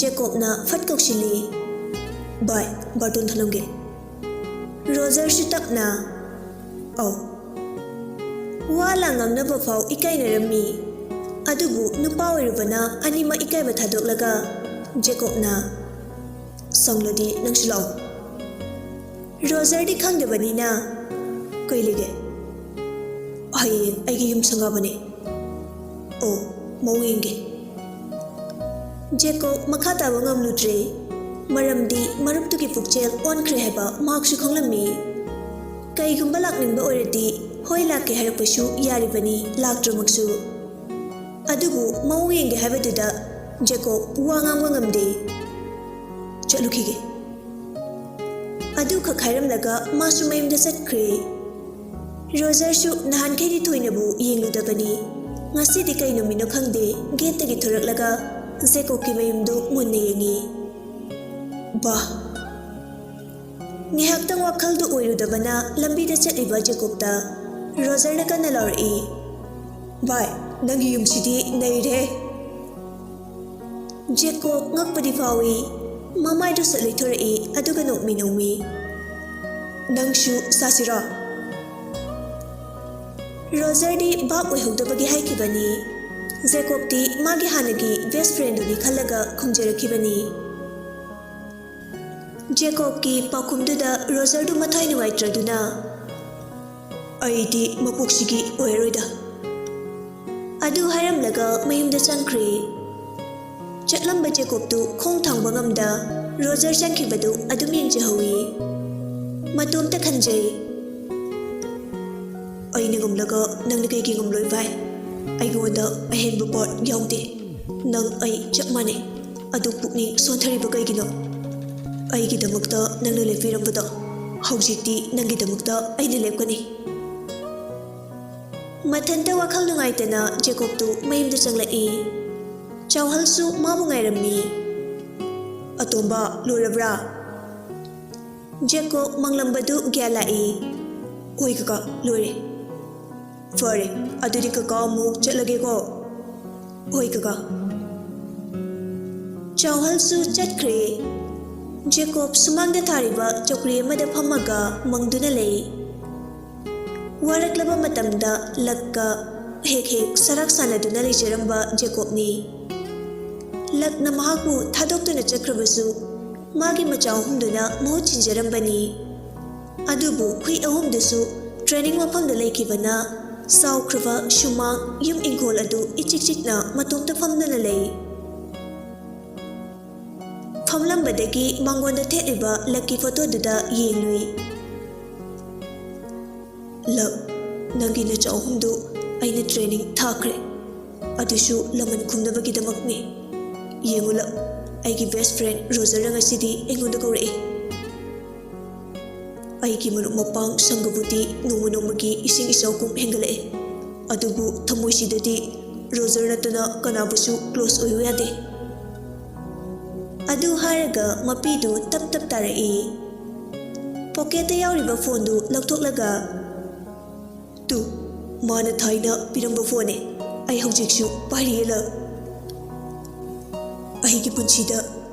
ꯖꯦꯀꯣꯕꯅ ꯐꯠ ꯀꯧꯁꯤꯜꯂꯤ, "ꯚꯥꯏ, ꯕꯥꯔꯇꯣꯟ ꯊꯜꯂꯝꯒꯦ꯫" ꯔꯣꯖꯔꯁꯨ ꯇꯞꯅ, "ꯑꯧ꯫" ꯋꯥ ꯂꯥꯡ ꯉꯥꯡꯅꯕ ꯐꯥꯎ ꯏꯀꯥꯏꯅꯔꯝꯃꯤ꯫ ꯑꯗꯨꯕꯨ ꯅꯨꯄꯥ ꯑꯣꯏꯔꯨꯕꯅ ꯑꯅꯤꯃꯛ ꯏꯀꯥꯏꯕ ꯊꯥꯗꯣꯛꯂꯒ ꯖꯦꯀꯣꯕꯅ, "ꯁꯪꯂꯗꯤ ꯅꯪꯁꯨ ꯂꯥꯛꯑꯣ꯫" ꯔꯣꯖꯔꯗꯤ ꯈꯪꯗꯕꯅꯤꯅ, "ꯀꯩ ꯂꯩꯒꯦ?" "ꯍꯌꯦꯡ ꯑꯩꯒꯤ ꯌꯨꯝ ꯁꯪꯒꯥꯕꯅꯦ꯫" "ꯑꯣ, ꯃꯑꯣꯡ ꯌꯦꯡꯒꯦ꯫" ꯖꯦꯀꯣꯕ ꯃꯈꯥ ꯇꯥꯕ ꯉꯝꯂꯨꯗ꯭ꯔꯦ, ꯃꯔꯝꯗꯤ ꯃꯔꯨꯞꯇꯨꯒꯤ ꯄꯨꯛꯆꯦꯜ ꯑꯣꯟꯈ꯭ꯔꯦ ꯍꯥꯏꯕ ꯃꯍꯥꯛꯁꯨ ꯈꯪꯂꯝꯃꯤ꯫ ꯀꯩꯒꯨꯝꯕ ꯂꯥꯛꯅꯤꯡꯕ ꯑꯣꯏꯔꯗꯤ, ꯍꯣꯏ, ꯂꯥꯛꯀꯦ ꯍꯥꯏꯔꯛꯄꯁꯨ ꯌꯥꯔꯤꯕꯅꯤ, ꯂꯥꯛꯇ꯭ꯔꯃꯛꯁꯨ꯫ ꯑꯗꯨꯕꯨ ꯃꯑꯣꯡ ꯌꯦꯡꯒꯦ ꯍꯥꯏꯕꯗꯨꯗ ꯖꯦꯀꯣꯕ ꯋꯥ ꯉꯥꯡꯕ ꯉꯝꯗꯦ꯫ "ꯆꯠꯂꯨꯈꯤꯒꯦ꯫" ꯑꯗꯨꯈꯛ ꯍꯥꯏꯔꯝꯂꯒ ꯃꯥꯁꯨ ꯃꯌꯨꯝꯗ ꯆꯠꯈ꯭ꯔꯦ꯫ ꯔꯣꯖꯔꯁꯨ ꯅꯍꯥꯟꯈꯩꯗꯤ ꯊꯣꯏꯅꯕꯨ ꯌꯦꯡꯂꯨꯗꯕꯅꯤ꯫ ꯉꯁꯤꯗꯤ ꯀꯩ ꯅꯨꯃꯤꯠꯅꯣ ꯈꯪꯗꯦ, ꯒꯦꯠꯇꯒꯤ ꯊꯣꯔꯛꯂꯒ ꯖꯦꯀꯣꯕꯀꯤ ꯃꯌꯨꯝꯗꯨ ꯃꯨꯟꯅ ꯌꯦꯡꯉꯤ꯫ ꯕꯥ! ꯉꯥꯏꯍꯥꯛꯇꯪ ꯋꯥꯈꯜꯗꯨ ꯑꯣꯏꯔꯨꯗꯕꯅ ꯂꯝꯕꯤꯗ ꯆꯠꯂꯤꯕ ꯖꯦꯀꯣꯕꯇ ꯔꯣꯖꯔꯅ ꯀꯟꯅ ꯂꯥꯎꯔꯛꯏ, "ꯚꯥꯏ, ꯅꯪꯒꯤ ꯌꯨꯝꯁꯤꯗꯤ ꯅꯩꯔꯦ!" ꯖꯦꯀꯣꯕ ꯉꯛꯄꯗꯤ ꯐꯥꯎꯏ꯫ ꯃꯃꯥꯏꯗꯨ ꯁꯠ ꯂꯩꯊꯣꯔꯛꯏ, ꯑꯗꯨꯒ ꯅꯣꯛꯃꯤ ꯅꯣꯛꯃꯤ, "ꯅꯪꯁꯨ ꯆꯥꯁꯤꯔꯣ?" ꯔꯣꯖꯔꯗꯤ ꯚꯥꯞ ꯑꯣꯏꯍꯧꯗꯕꯒꯤ ꯍꯥꯏꯈꯤꯕꯅꯤ꯫ ꯖꯦꯀꯣꯕꯇꯤ ꯃꯥꯒꯤ ꯍꯥꯟꯅꯒꯤ ꯕꯦꯁ ꯐ꯭ꯔꯦꯟꯗꯨꯅꯤ ꯈꯜꯂꯒ ꯈꯨꯝꯖꯔꯛꯈꯤꯕꯅꯤ꯫ ꯖꯦꯀꯣꯕꯀꯤ ꯄꯥꯎꯈꯨꯝꯗꯨꯗ ꯔꯣꯖꯔꯗꯨ ꯃꯊ꯭ꯋꯥꯏ ꯅꯨꯡꯉꯥꯏꯇ꯭ꯔꯗꯨꯅ, "ꯑꯩꯗꯤ ꯃꯄꯣꯛꯁꯤꯒꯤ ꯑꯣꯏꯔꯔꯣꯏꯗ꯫" ꯑꯗꯨ ꯍꯥꯏꯔꯝꯂꯒ ꯃꯌꯨꯝꯗ ꯆꯪꯈ꯭ꯔꯦ꯫ ꯆꯠꯂꯝꯕ ꯖꯦꯀꯣꯕꯇꯨ ꯈꯣꯡ ꯊꯥꯡꯕ ꯉꯝꯗ ꯔꯣꯖꯔ ꯆꯪꯈꯤꯕꯗꯨ ꯑꯗꯨꯝ ꯌꯦꯡꯖꯍꯧꯏ꯫ ꯃꯇꯣꯝꯇ ꯈꯟꯖꯩ, "ꯑꯩꯅ ꯉꯝꯂꯒ ꯅꯪꯅ ꯀꯩꯒꯤ ꯉꯝꯂꯣꯏ ꯚꯥꯏ?" ꯑꯩꯉꯣꯟꯗ ꯑꯍꯦꯟꯕ ꯄꯣꯠ ꯌꯥꯎꯗꯦ꯫ ꯅꯪ ꯑꯩ ꯆꯞ ꯃꯥꯟꯅꯩ꯫ ꯑꯗꯨ ꯄꯨꯛꯅꯤꯡ ꯁꯣꯟꯊꯔꯤꯕ ꯀꯩꯒꯤꯅꯣ? ꯑꯩꯒꯤꯗꯃꯛꯇ ꯅꯪꯅ ꯂꯦꯞꯄꯤꯔꯝꯕꯗꯣ ꯍꯧꯖꯤꯛꯇꯤ ꯅꯪꯒꯤꯗꯃꯛꯇ ꯑꯩꯅ ꯂꯦꯞꯀꯅꯤ꯫ ꯃꯊꯟꯇ ꯋꯥꯈꯜ ꯅꯨꯡꯉꯥꯏꯇꯅ ꯖꯦꯀꯣꯕꯇꯨ ꯃꯌꯨꯝꯗ ꯆꯪꯂꯛꯏ꯫ ꯆꯥꯎꯍꯜꯁꯨ ꯃꯥꯕꯨ ꯉꯥꯏꯔꯝꯃꯤ꯫ "ꯑꯇꯣꯝꯕ, ꯂꯣꯏꯔꯕ꯭ꯔꯥ?" ꯖꯦꯀꯣꯕ ꯃꯪꯂꯝꯕꯗꯨ ꯒ꯭ꯌꯥꯟ ꯂꯥꯛꯏ꯫ "ꯍꯣꯏ ꯀꯀꯥ, ꯂꯣꯏꯔꯦ꯫" "ꯐꯔꯦ, ꯑꯗꯨꯗꯤ ꯀꯀꯥ ꯑꯃꯨꯛ ꯆꯠꯂꯒꯦꯀꯣ꯫" "ꯍꯣꯏ ꯀꯀꯥ꯫" ꯆꯥꯎꯍꯜꯁꯨ ꯆꯠꯈ꯭ꯔꯦ꯫ ꯖꯦꯀꯣꯕ ꯁꯨꯃꯥꯡꯗ ꯊꯥꯔꯤꯕ ꯆꯧꯀ꯭ꯔꯤ ꯑꯃꯗ ꯐꯝꯃꯒ ꯃꯪꯗꯨꯅ ꯂꯩ꯫ ꯋꯥꯔꯛꯂꯕ ꯃꯇꯝꯗ ꯂꯛꯀ ꯍꯦꯛ ꯍꯦꯛ ꯁꯔꯥꯛ ꯁꯥꯟꯅꯗꯨꯅ ꯂꯩꯖꯔꯝꯕ ꯖꯦꯀꯣꯕꯅꯤ꯫ ꯂꯛꯅ ꯃꯍꯥꯛꯄꯨ ꯊꯥꯗꯣꯛꯇꯨꯅ ꯆꯠꯈ꯭ꯔꯕꯁꯨ, ꯃꯥꯒꯤ ꯃꯆꯥ ꯑꯍꯨꯝꯗꯨꯅ ꯃꯍꯨꯠ ꯁꯤꯟꯖꯔꯝꯕꯅꯤ꯫ ꯑꯗꯨꯕꯨ ꯍꯨꯏ ꯑꯍꯨꯝꯗꯨꯁꯨ ꯇ꯭ꯔꯦꯅꯤꯡ ꯃꯐꯝꯗ ꯂꯩꯈꯤꯕꯅ ꯆꯥꯎꯈ꯭ꯔꯕ ꯁꯨꯃꯥꯡ ꯌꯨꯝ ꯏꯪꯈꯣꯜ ꯑꯗꯨ ꯏꯆꯤꯛ ꯆꯤꯛꯅ ꯃꯇꯣꯝꯇ ꯐꯝꯗꯨꯅ ꯂꯩ꯫ ꯐꯝꯂꯝꯕꯗꯒꯤ ꯃꯉꯣꯟꯗ ꯊꯦꯠꯂꯤꯕ ꯂꯛꯀꯤ ꯐꯣꯇꯣꯗꯨꯗ ꯌꯦꯡꯂꯨꯏ꯫ "ꯂꯛ, ꯅꯪꯒꯤ ꯅꯆꯥ ꯑꯍꯨꯝꯗꯨ ꯑꯩꯅ ꯇ꯭ꯔꯦꯅꯤꯡ ꯊꯥꯈ꯭ꯔꯦ, ꯑꯗꯨꯁꯨ ꯂꯃꯟ ꯈꯨꯝꯅꯕꯒꯤꯗꯃꯛꯅꯤ꯫ ꯌꯦꯡꯉꯨ ꯂꯛ, ꯑꯩꯒꯤ ꯕꯦꯁ ꯐ꯭ꯔꯦꯟ ꯔꯣꯖꯔꯅ ꯉꯁꯤꯗꯤ ꯑꯩꯉꯣꯟꯗ ꯀꯧꯔꯛꯏ꯫ ꯑꯩꯒꯤ ꯃꯔꯨꯞ ꯃꯄꯥꯡ ꯁꯪꯒꯕꯨꯗꯤ ꯅꯣꯡꯃ ꯅꯣꯡꯃꯒꯤ ꯏꯁꯤꯡ ꯏꯆꯥꯎꯒꯨꯝ ꯍꯦꯟꯒꯠꯂꯛꯑꯦ, ꯑꯗꯨꯕꯨ ꯊꯃꯣꯏꯁꯤꯗꯗꯤ ꯔꯣꯖꯔ ꯅꯠꯇꯅ ꯀꯅꯥꯕꯨꯁꯨ ꯀ꯭ꯂꯣꯁ ꯑꯣꯏꯌꯨ ꯌꯥꯗꯦ꯫" ꯑꯗꯨ ꯍꯥꯏꯔꯒ ꯃꯄꯤꯗꯨ ꯇꯞ ꯇꯞ ꯇꯥꯔꯛꯏ꯫ ꯄꯣꯀꯦꯠꯇ ꯌꯥꯎꯔꯤꯕ ꯐꯣꯟꯗꯨ ꯂꯧꯊꯣꯛꯂꯒ, "ꯇꯨ, ꯃꯥꯅ ꯊꯥꯏꯅ ꯄꯤꯔꯝꯕ ꯐꯣꯟꯅꯦ꯫ ꯑꯩ ꯍꯧꯖꯤꯛꯁꯨ ꯄꯥꯏꯔꯤꯌꯦ ꯂꯛ꯫ ꯑꯩꯒꯤ ꯄꯨꯟꯁꯤꯗ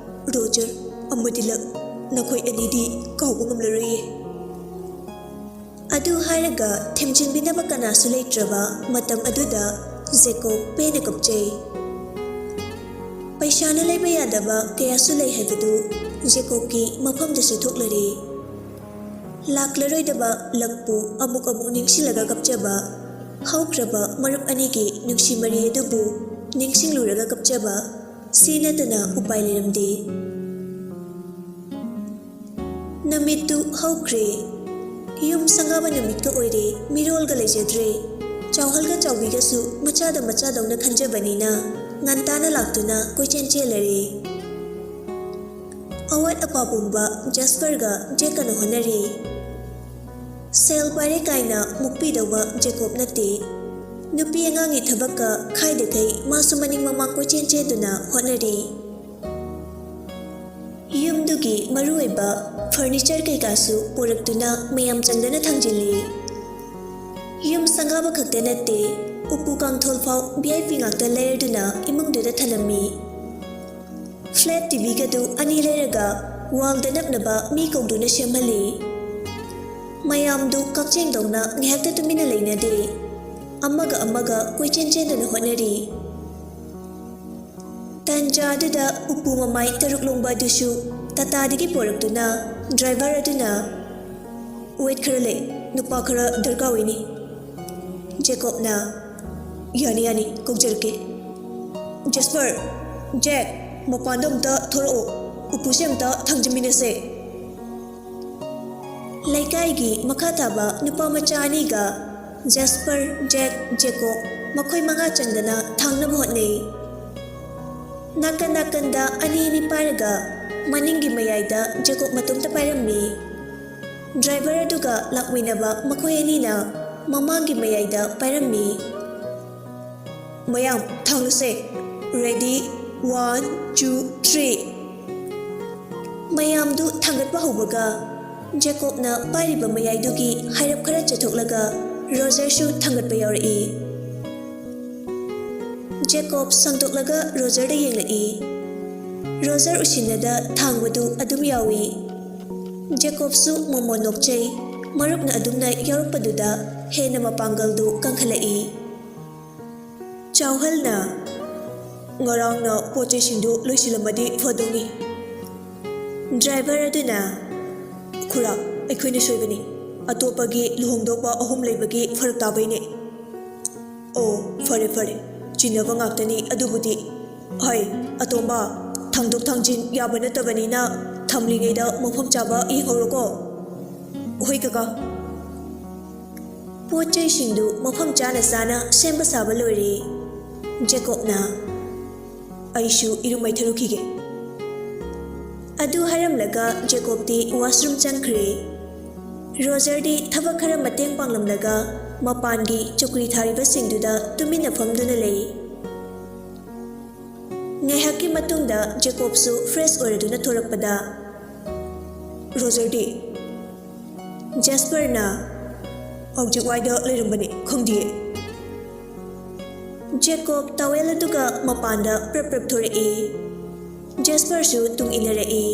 ꯔꯣꯖꯔ ꯑꯃꯗꯤ ꯂꯛ, ꯅꯈꯣꯏ ꯑꯅꯤꯗꯤ ꯀꯥꯎꯕ ꯉꯝꯂꯔꯣꯏꯌꯦ꯫" ꯑꯗꯨ ꯍꯥꯏꯔꯒ ꯊꯦꯝꯖꯤꯟꯕꯤꯅꯕ ꯀꯅꯥꯁꯨ ꯂꯩꯇ꯭ꯔꯕ ꯃꯇꯝ ꯑꯗꯨꯗ ꯖꯦꯀꯣꯕ ꯄꯦꯟꯅ ꯀꯞꯆꯩ꯫ ꯄꯩꯁꯥꯅ ꯂꯩꯕ ꯌꯥꯗꯕ ꯀꯌꯥꯁꯨ ꯂꯩ ꯍꯥꯏꯕꯗꯨ ꯖꯦꯀꯣꯕꯀꯤ ꯃꯐꯝꯗꯁꯨ ꯊꯣꯛꯂꯔꯦ꯫ ꯂꯥꯛꯂꯔꯣꯏꯗꯕ ꯂꯛꯄꯨ ꯑꯃꯨꯛ ꯑꯃꯨꯛ ꯅꯤꯡꯁꯤꯡꯂꯒ ꯀꯞꯆꯕ, ꯍꯧꯈ꯭ꯔꯕ ꯃꯔꯨꯞ ꯑꯅꯤꯒꯤ ꯅꯨꯡꯁꯤ ꯃꯔꯤ ꯑꯗꯨꯕꯨ ꯅꯤꯡꯁꯤꯡꯂꯨꯔꯒ ꯀꯞꯆꯕ, ꯁꯤ ꯅꯠꯇꯅ ꯎꯄꯥꯏ ꯂꯩꯔꯝꯗꯦ꯫ ꯅꯨꯃꯤꯠꯇꯨ ꯍꯧꯈ꯭ꯔꯦ꯫ ꯌꯨꯝ ꯁꯪꯒꯥꯕ ꯅꯨꯃꯤꯠꯀ ꯑꯣꯏꯔꯦ, ꯃꯤꯔꯣꯜꯒ ꯂꯩꯖꯗ꯭ꯔꯦ꯫ ꯆꯥꯎꯍꯜꯒ ꯆꯥꯎꯕꯤꯒꯁꯨ ꯃꯆꯥꯗ ꯃꯆꯥꯗꯧꯅ ꯈꯟꯖꯕꯅꯤꯅ ꯉꯟꯇꯥꯅ ꯂꯥꯛꯇꯨꯅ ꯀꯣꯏꯆꯦꯟ ꯆꯦꯜꯂꯔꯦ꯫ ꯑꯋꯥꯠ ꯑꯄꯥ ꯄꯨꯝꯕ ꯖꯦꯁꯄꯔꯒ ꯖꯦꯛꯀꯅ ꯍꯣꯠꯅꯔꯤ꯫ ꯁꯦꯜ ꯄꯥꯏꯔꯦ ꯀꯥꯏꯅ ꯃꯨꯛꯄꯤꯗꯧꯕ ꯖꯦꯀꯣꯕ ꯅꯠꯇꯦ꯫ ꯅꯨꯄꯤ ꯑꯉꯥꯡꯒꯤ ꯊꯕꯛꯀ ꯈꯥꯏꯗꯈꯩ ꯃꯥꯁꯨ ꯃꯅꯤꯡ ꯃꯃꯥꯡ ꯀꯣꯏꯆꯦꯟ ꯆꯦꯟꯗꯨꯅ ꯍꯣꯠꯅꯔꯤ꯫ ꯌꯨꯝꯗꯨꯒꯤ ꯃꯔꯨꯑꯣꯏꯕ ꯐꯔꯅꯤꯆꯔ ꯀꯩꯀꯥꯁꯨ ꯄꯨꯔꯛꯇꯨꯅ ꯃꯌꯥꯝ ꯆꯪꯗꯅ ꯊꯥꯡꯖꯤꯜꯂꯤ꯫ ꯌꯨꯝ ꯁꯪꯒꯥꯕ ꯈꯛꯇ ꯅꯠꯇꯦ, ꯎꯄꯨ ꯀꯥꯡꯊꯣꯜ ꯐꯥꯎ ꯚꯤ ꯑꯥꯏ ꯄꯤ ꯉꯥꯛꯇ ꯂꯩꯔꯗꯨꯅ ꯏꯃꯨꯡꯗꯨꯗ ꯊꯅꯝꯃꯤ꯫ ꯐ꯭ꯂꯦꯠ ꯇꯤ ꯚꯤꯒꯗꯨ ꯑꯅꯤ ꯂꯩꯔꯒ ꯋꯥꯜꯗ ꯅꯞꯅꯕ ꯃꯤ ꯀꯧꯗꯨꯅ ꯁꯦꯝꯍꯜꯂꯤ꯫ ꯃꯌꯥꯝꯗꯨ ꯀꯛꯆꯦꯡꯗꯧꯅ ꯉꯥꯏꯍꯥꯛꯇ ꯇꯨꯃꯤꯟꯅ ꯂꯩꯅꯗꯦ꯫ ꯑꯃꯒ ꯑꯃꯒ ꯀꯣꯏꯆꯦꯟ ꯆꯦꯟꯗꯨꯅ ꯍꯣꯠꯅꯔꯤ꯫ ꯇꯟꯖꯥꯗꯨꯗ ꯎꯄꯨ ꯃꯃꯥꯏ ꯇꯔꯨꯛ ꯂꯣꯡꯕ ꯑꯗꯨꯁꯨ ꯇꯥꯇꯥꯗꯒꯤ ꯄꯣꯔꯛꯇꯨꯅ ꯗ꯭ꯔꯥꯏꯚꯔ ꯑꯗꯨꯅ, "ꯋꯦꯠ ꯈꯔ ꯂꯩ, ꯅꯨꯄꯥ ꯈꯔ ꯗꯔꯀꯥꯔ ꯑꯣꯏꯅꯤ꯫" ꯖꯦꯀꯣꯕꯅ, "ꯌꯥꯅꯤ, ꯌꯥꯅꯤ, ꯀꯧꯖꯔꯛꯀꯦ꯫ ꯖꯦꯁꯄꯔ, ꯖꯦꯛ, ꯃꯄꯥꯟꯗ ꯑꯝꯇ ꯊꯣꯔꯛꯑꯣ, ꯎꯄꯨꯁꯦ ꯑꯝꯇ ꯊꯥꯡꯖꯤꯟꯃꯤꯟꯅꯁꯦ꯫" ꯂꯩꯀꯥꯏꯒꯤ ꯃꯈꯥ ꯊꯥꯕ ꯅꯨꯄꯥ ꯃꯆꯥ ꯑꯅꯤꯒ ꯖꯦꯁꯄꯔ, ꯖꯦꯛ, ꯖꯦꯀꯣꯕ, ꯃꯈꯣꯏ ꯃꯉꯥ ꯆꯪꯗꯅ ꯊꯥꯡꯅꯕ ꯍꯣꯠꯅꯩ꯫ ꯅꯥꯀꯟ ꯅꯥꯀꯟꯗ ꯑꯅꯤ ꯑꯅꯤ ꯄꯥꯏꯔꯒ ꯃꯅꯤꯡꯒꯤ ꯃꯌꯥꯏꯗ ꯖꯦꯀꯣꯕ ꯃꯇꯣꯝꯇ ꯄꯥꯏꯔꯝꯃꯤ꯫ ꯗ꯭ꯔꯥꯏꯚꯔ ꯑꯗꯨꯒ ꯂꯥꯛꯃꯤꯟꯅꯕ ꯃꯈꯣꯏ ꯑꯅꯤꯅ ꯃꯃꯥꯡꯒꯤ ꯃꯌꯥꯏꯗ ꯄꯥꯏꯔꯝꯃꯤ꯫ "ꯃꯌꯥꯝ ꯊꯥꯡꯂꯁꯦ꯫ Ready, one, two, three꯫" ꯃꯌꯥꯝꯗꯨ ꯊꯥꯡꯒꯠꯄ ꯍꯧꯕꯒ ꯖꯦꯀꯣꯕꯅ ꯄꯥꯏꯔꯤꯕ ꯃꯌꯥꯏꯗꯨꯒꯤ ꯍꯥꯏꯔꯞ ꯈꯔ ꯆꯠꯊꯣꯛꯂꯒ ꯔꯣꯖꯔꯁꯨ ꯊꯥꯡꯒꯠꯄ ꯌꯥꯎꯔꯛꯏ꯫ ꯖꯦꯀꯣꯕ ꯁꯥꯡꯗꯣꯛꯂꯒ ꯔꯣꯖꯔꯗ ꯌꯦꯡꯂꯛꯏ꯫ ꯔꯣꯖꯔ ꯎꯁꯤꯟꯅꯗ ꯊꯥꯡꯕꯗꯨ ꯑꯗꯨꯝ ꯌꯥꯎꯏ꯫ ꯖꯦꯀꯣꯕꯁꯨ ꯃꯣꯃꯣꯟ ꯅꯣꯛꯆꯩ꯫ ꯃꯔꯨꯞꯅ ꯑꯗꯨꯝꯅ ꯌꯥꯎꯔꯛꯄꯗꯨꯗ ꯍꯦꯟꯅ ꯃꯄꯥꯡꯒꯜꯗꯨ ꯀꯟꯈꯠꯂꯛꯏ꯫ ꯆꯥꯎꯍꯜꯅ, "ꯉꯔꯥꯡꯅ ꯄꯣꯠ ꯆꯩꯁꯤꯡꯗꯨ ꯂꯣꯏꯁꯤꯜꯂꯝꯃꯗꯤ ꯐꯗꯧꯅꯤ꯫" ꯗ꯭ꯔꯥꯏꯚꯔ ꯑꯗꯨꯅ, "ꯈꯨꯔꯥ, ꯑꯩꯈꯣꯏꯅ ꯁꯣꯏꯕꯅꯤ꯫ ꯑꯇꯣꯞꯄꯒꯤ ꯂꯨꯍꯣꯡꯗꯧꯕ ꯑꯍꯨꯝ ꯂꯩꯕꯒꯤ ꯐꯔꯛ ꯇꯥꯕꯩꯅꯦ꯫" "ꯑꯣ, ꯐꯔꯦ, ꯐꯔꯦ꯫ ꯆꯤꯟꯅꯕ ꯉꯥꯛꯇꯅꯤ ꯑꯗꯨꯕꯨꯗꯤ꯫ ꯍꯩ, ꯑꯇꯣꯝꯕ, ꯊꯥꯡꯗꯣꯛ ꯊꯥꯡꯖꯤꯟ ꯌꯥꯕ ꯅꯠꯇꯕꯅꯤꯅ ꯊꯝꯂꯤꯉꯩꯗ ꯃꯐꯝ ꯆꯥꯕ ꯌꯦꯡꯍꯧꯔꯣꯀꯣ꯫" "ꯍꯣꯏ, ꯀꯀꯥ꯫" ꯄꯣꯠ ꯆꯩꯁꯤꯡꯗꯨ ꯃꯐꯝ ꯆꯥꯅ ꯆꯥꯅ ꯁꯦꯝꯕ ꯁꯥꯕ ꯂꯣꯏꯔꯦ꯫ ꯖꯦꯀꯣꯕꯅ, "ꯑꯩꯁꯨ ꯏꯔꯨ ꯃꯥꯏꯊꯔꯨꯈꯤꯒꯦ"꯫ ꯑꯗꯨ ꯍꯥꯏꯔꯝꯂꯒ ꯖꯦꯀꯣꯕꯇꯤ ꯋꯥꯁꯔꯨꯝ ꯆꯪꯈ꯭ꯔꯦ꯫ ꯔꯣꯖꯔꯗꯤ ꯊꯕꯛ ꯈꯔ ꯃꯇꯦꯡ ꯄꯥꯡꯂꯝꯂꯒ ꯃꯄꯥꯟꯒꯤ ꯆꯧꯀ꯭ꯔꯤ ꯊꯥꯔꯤꯕꯁꯤꯡꯗꯨꯗ ꯇꯨꯃꯤꯟꯅ ꯐꯝꯗꯨꯅ ꯂꯩ꯫ ꯉꯥꯏꯍꯥꯛꯀꯤ ꯃꯇꯨꯡꯗ ꯖꯦꯀꯣꯕꯁꯨ ꯐ꯭ꯔꯦꯁ ꯑꯣꯏꯔꯗꯨꯅ ꯊꯣꯔꯛꯄꯗ, "ꯔꯣꯖꯔꯗꯤ?" "ꯖꯦꯁꯄꯔꯅ ꯍꯧꯖꯤꯛ ꯋꯥꯏꯗ ꯂꯩꯔꯝꯕꯅꯤ, ꯈꯪꯗꯤꯌꯦ"꯫ ꯖꯦꯀꯣꯕ ꯇꯥꯋꯦꯜ ꯑꯗꯨꯒ ꯃꯄꯥꯟꯗ ꯄ꯭ꯔꯞ ꯄ꯭ꯔꯞ ꯊꯣꯔꯛꯏ꯫ ꯖꯦꯁꯄꯔꯁꯨ ꯇꯨꯡ ꯏꯟꯅꯔꯛꯏ꯫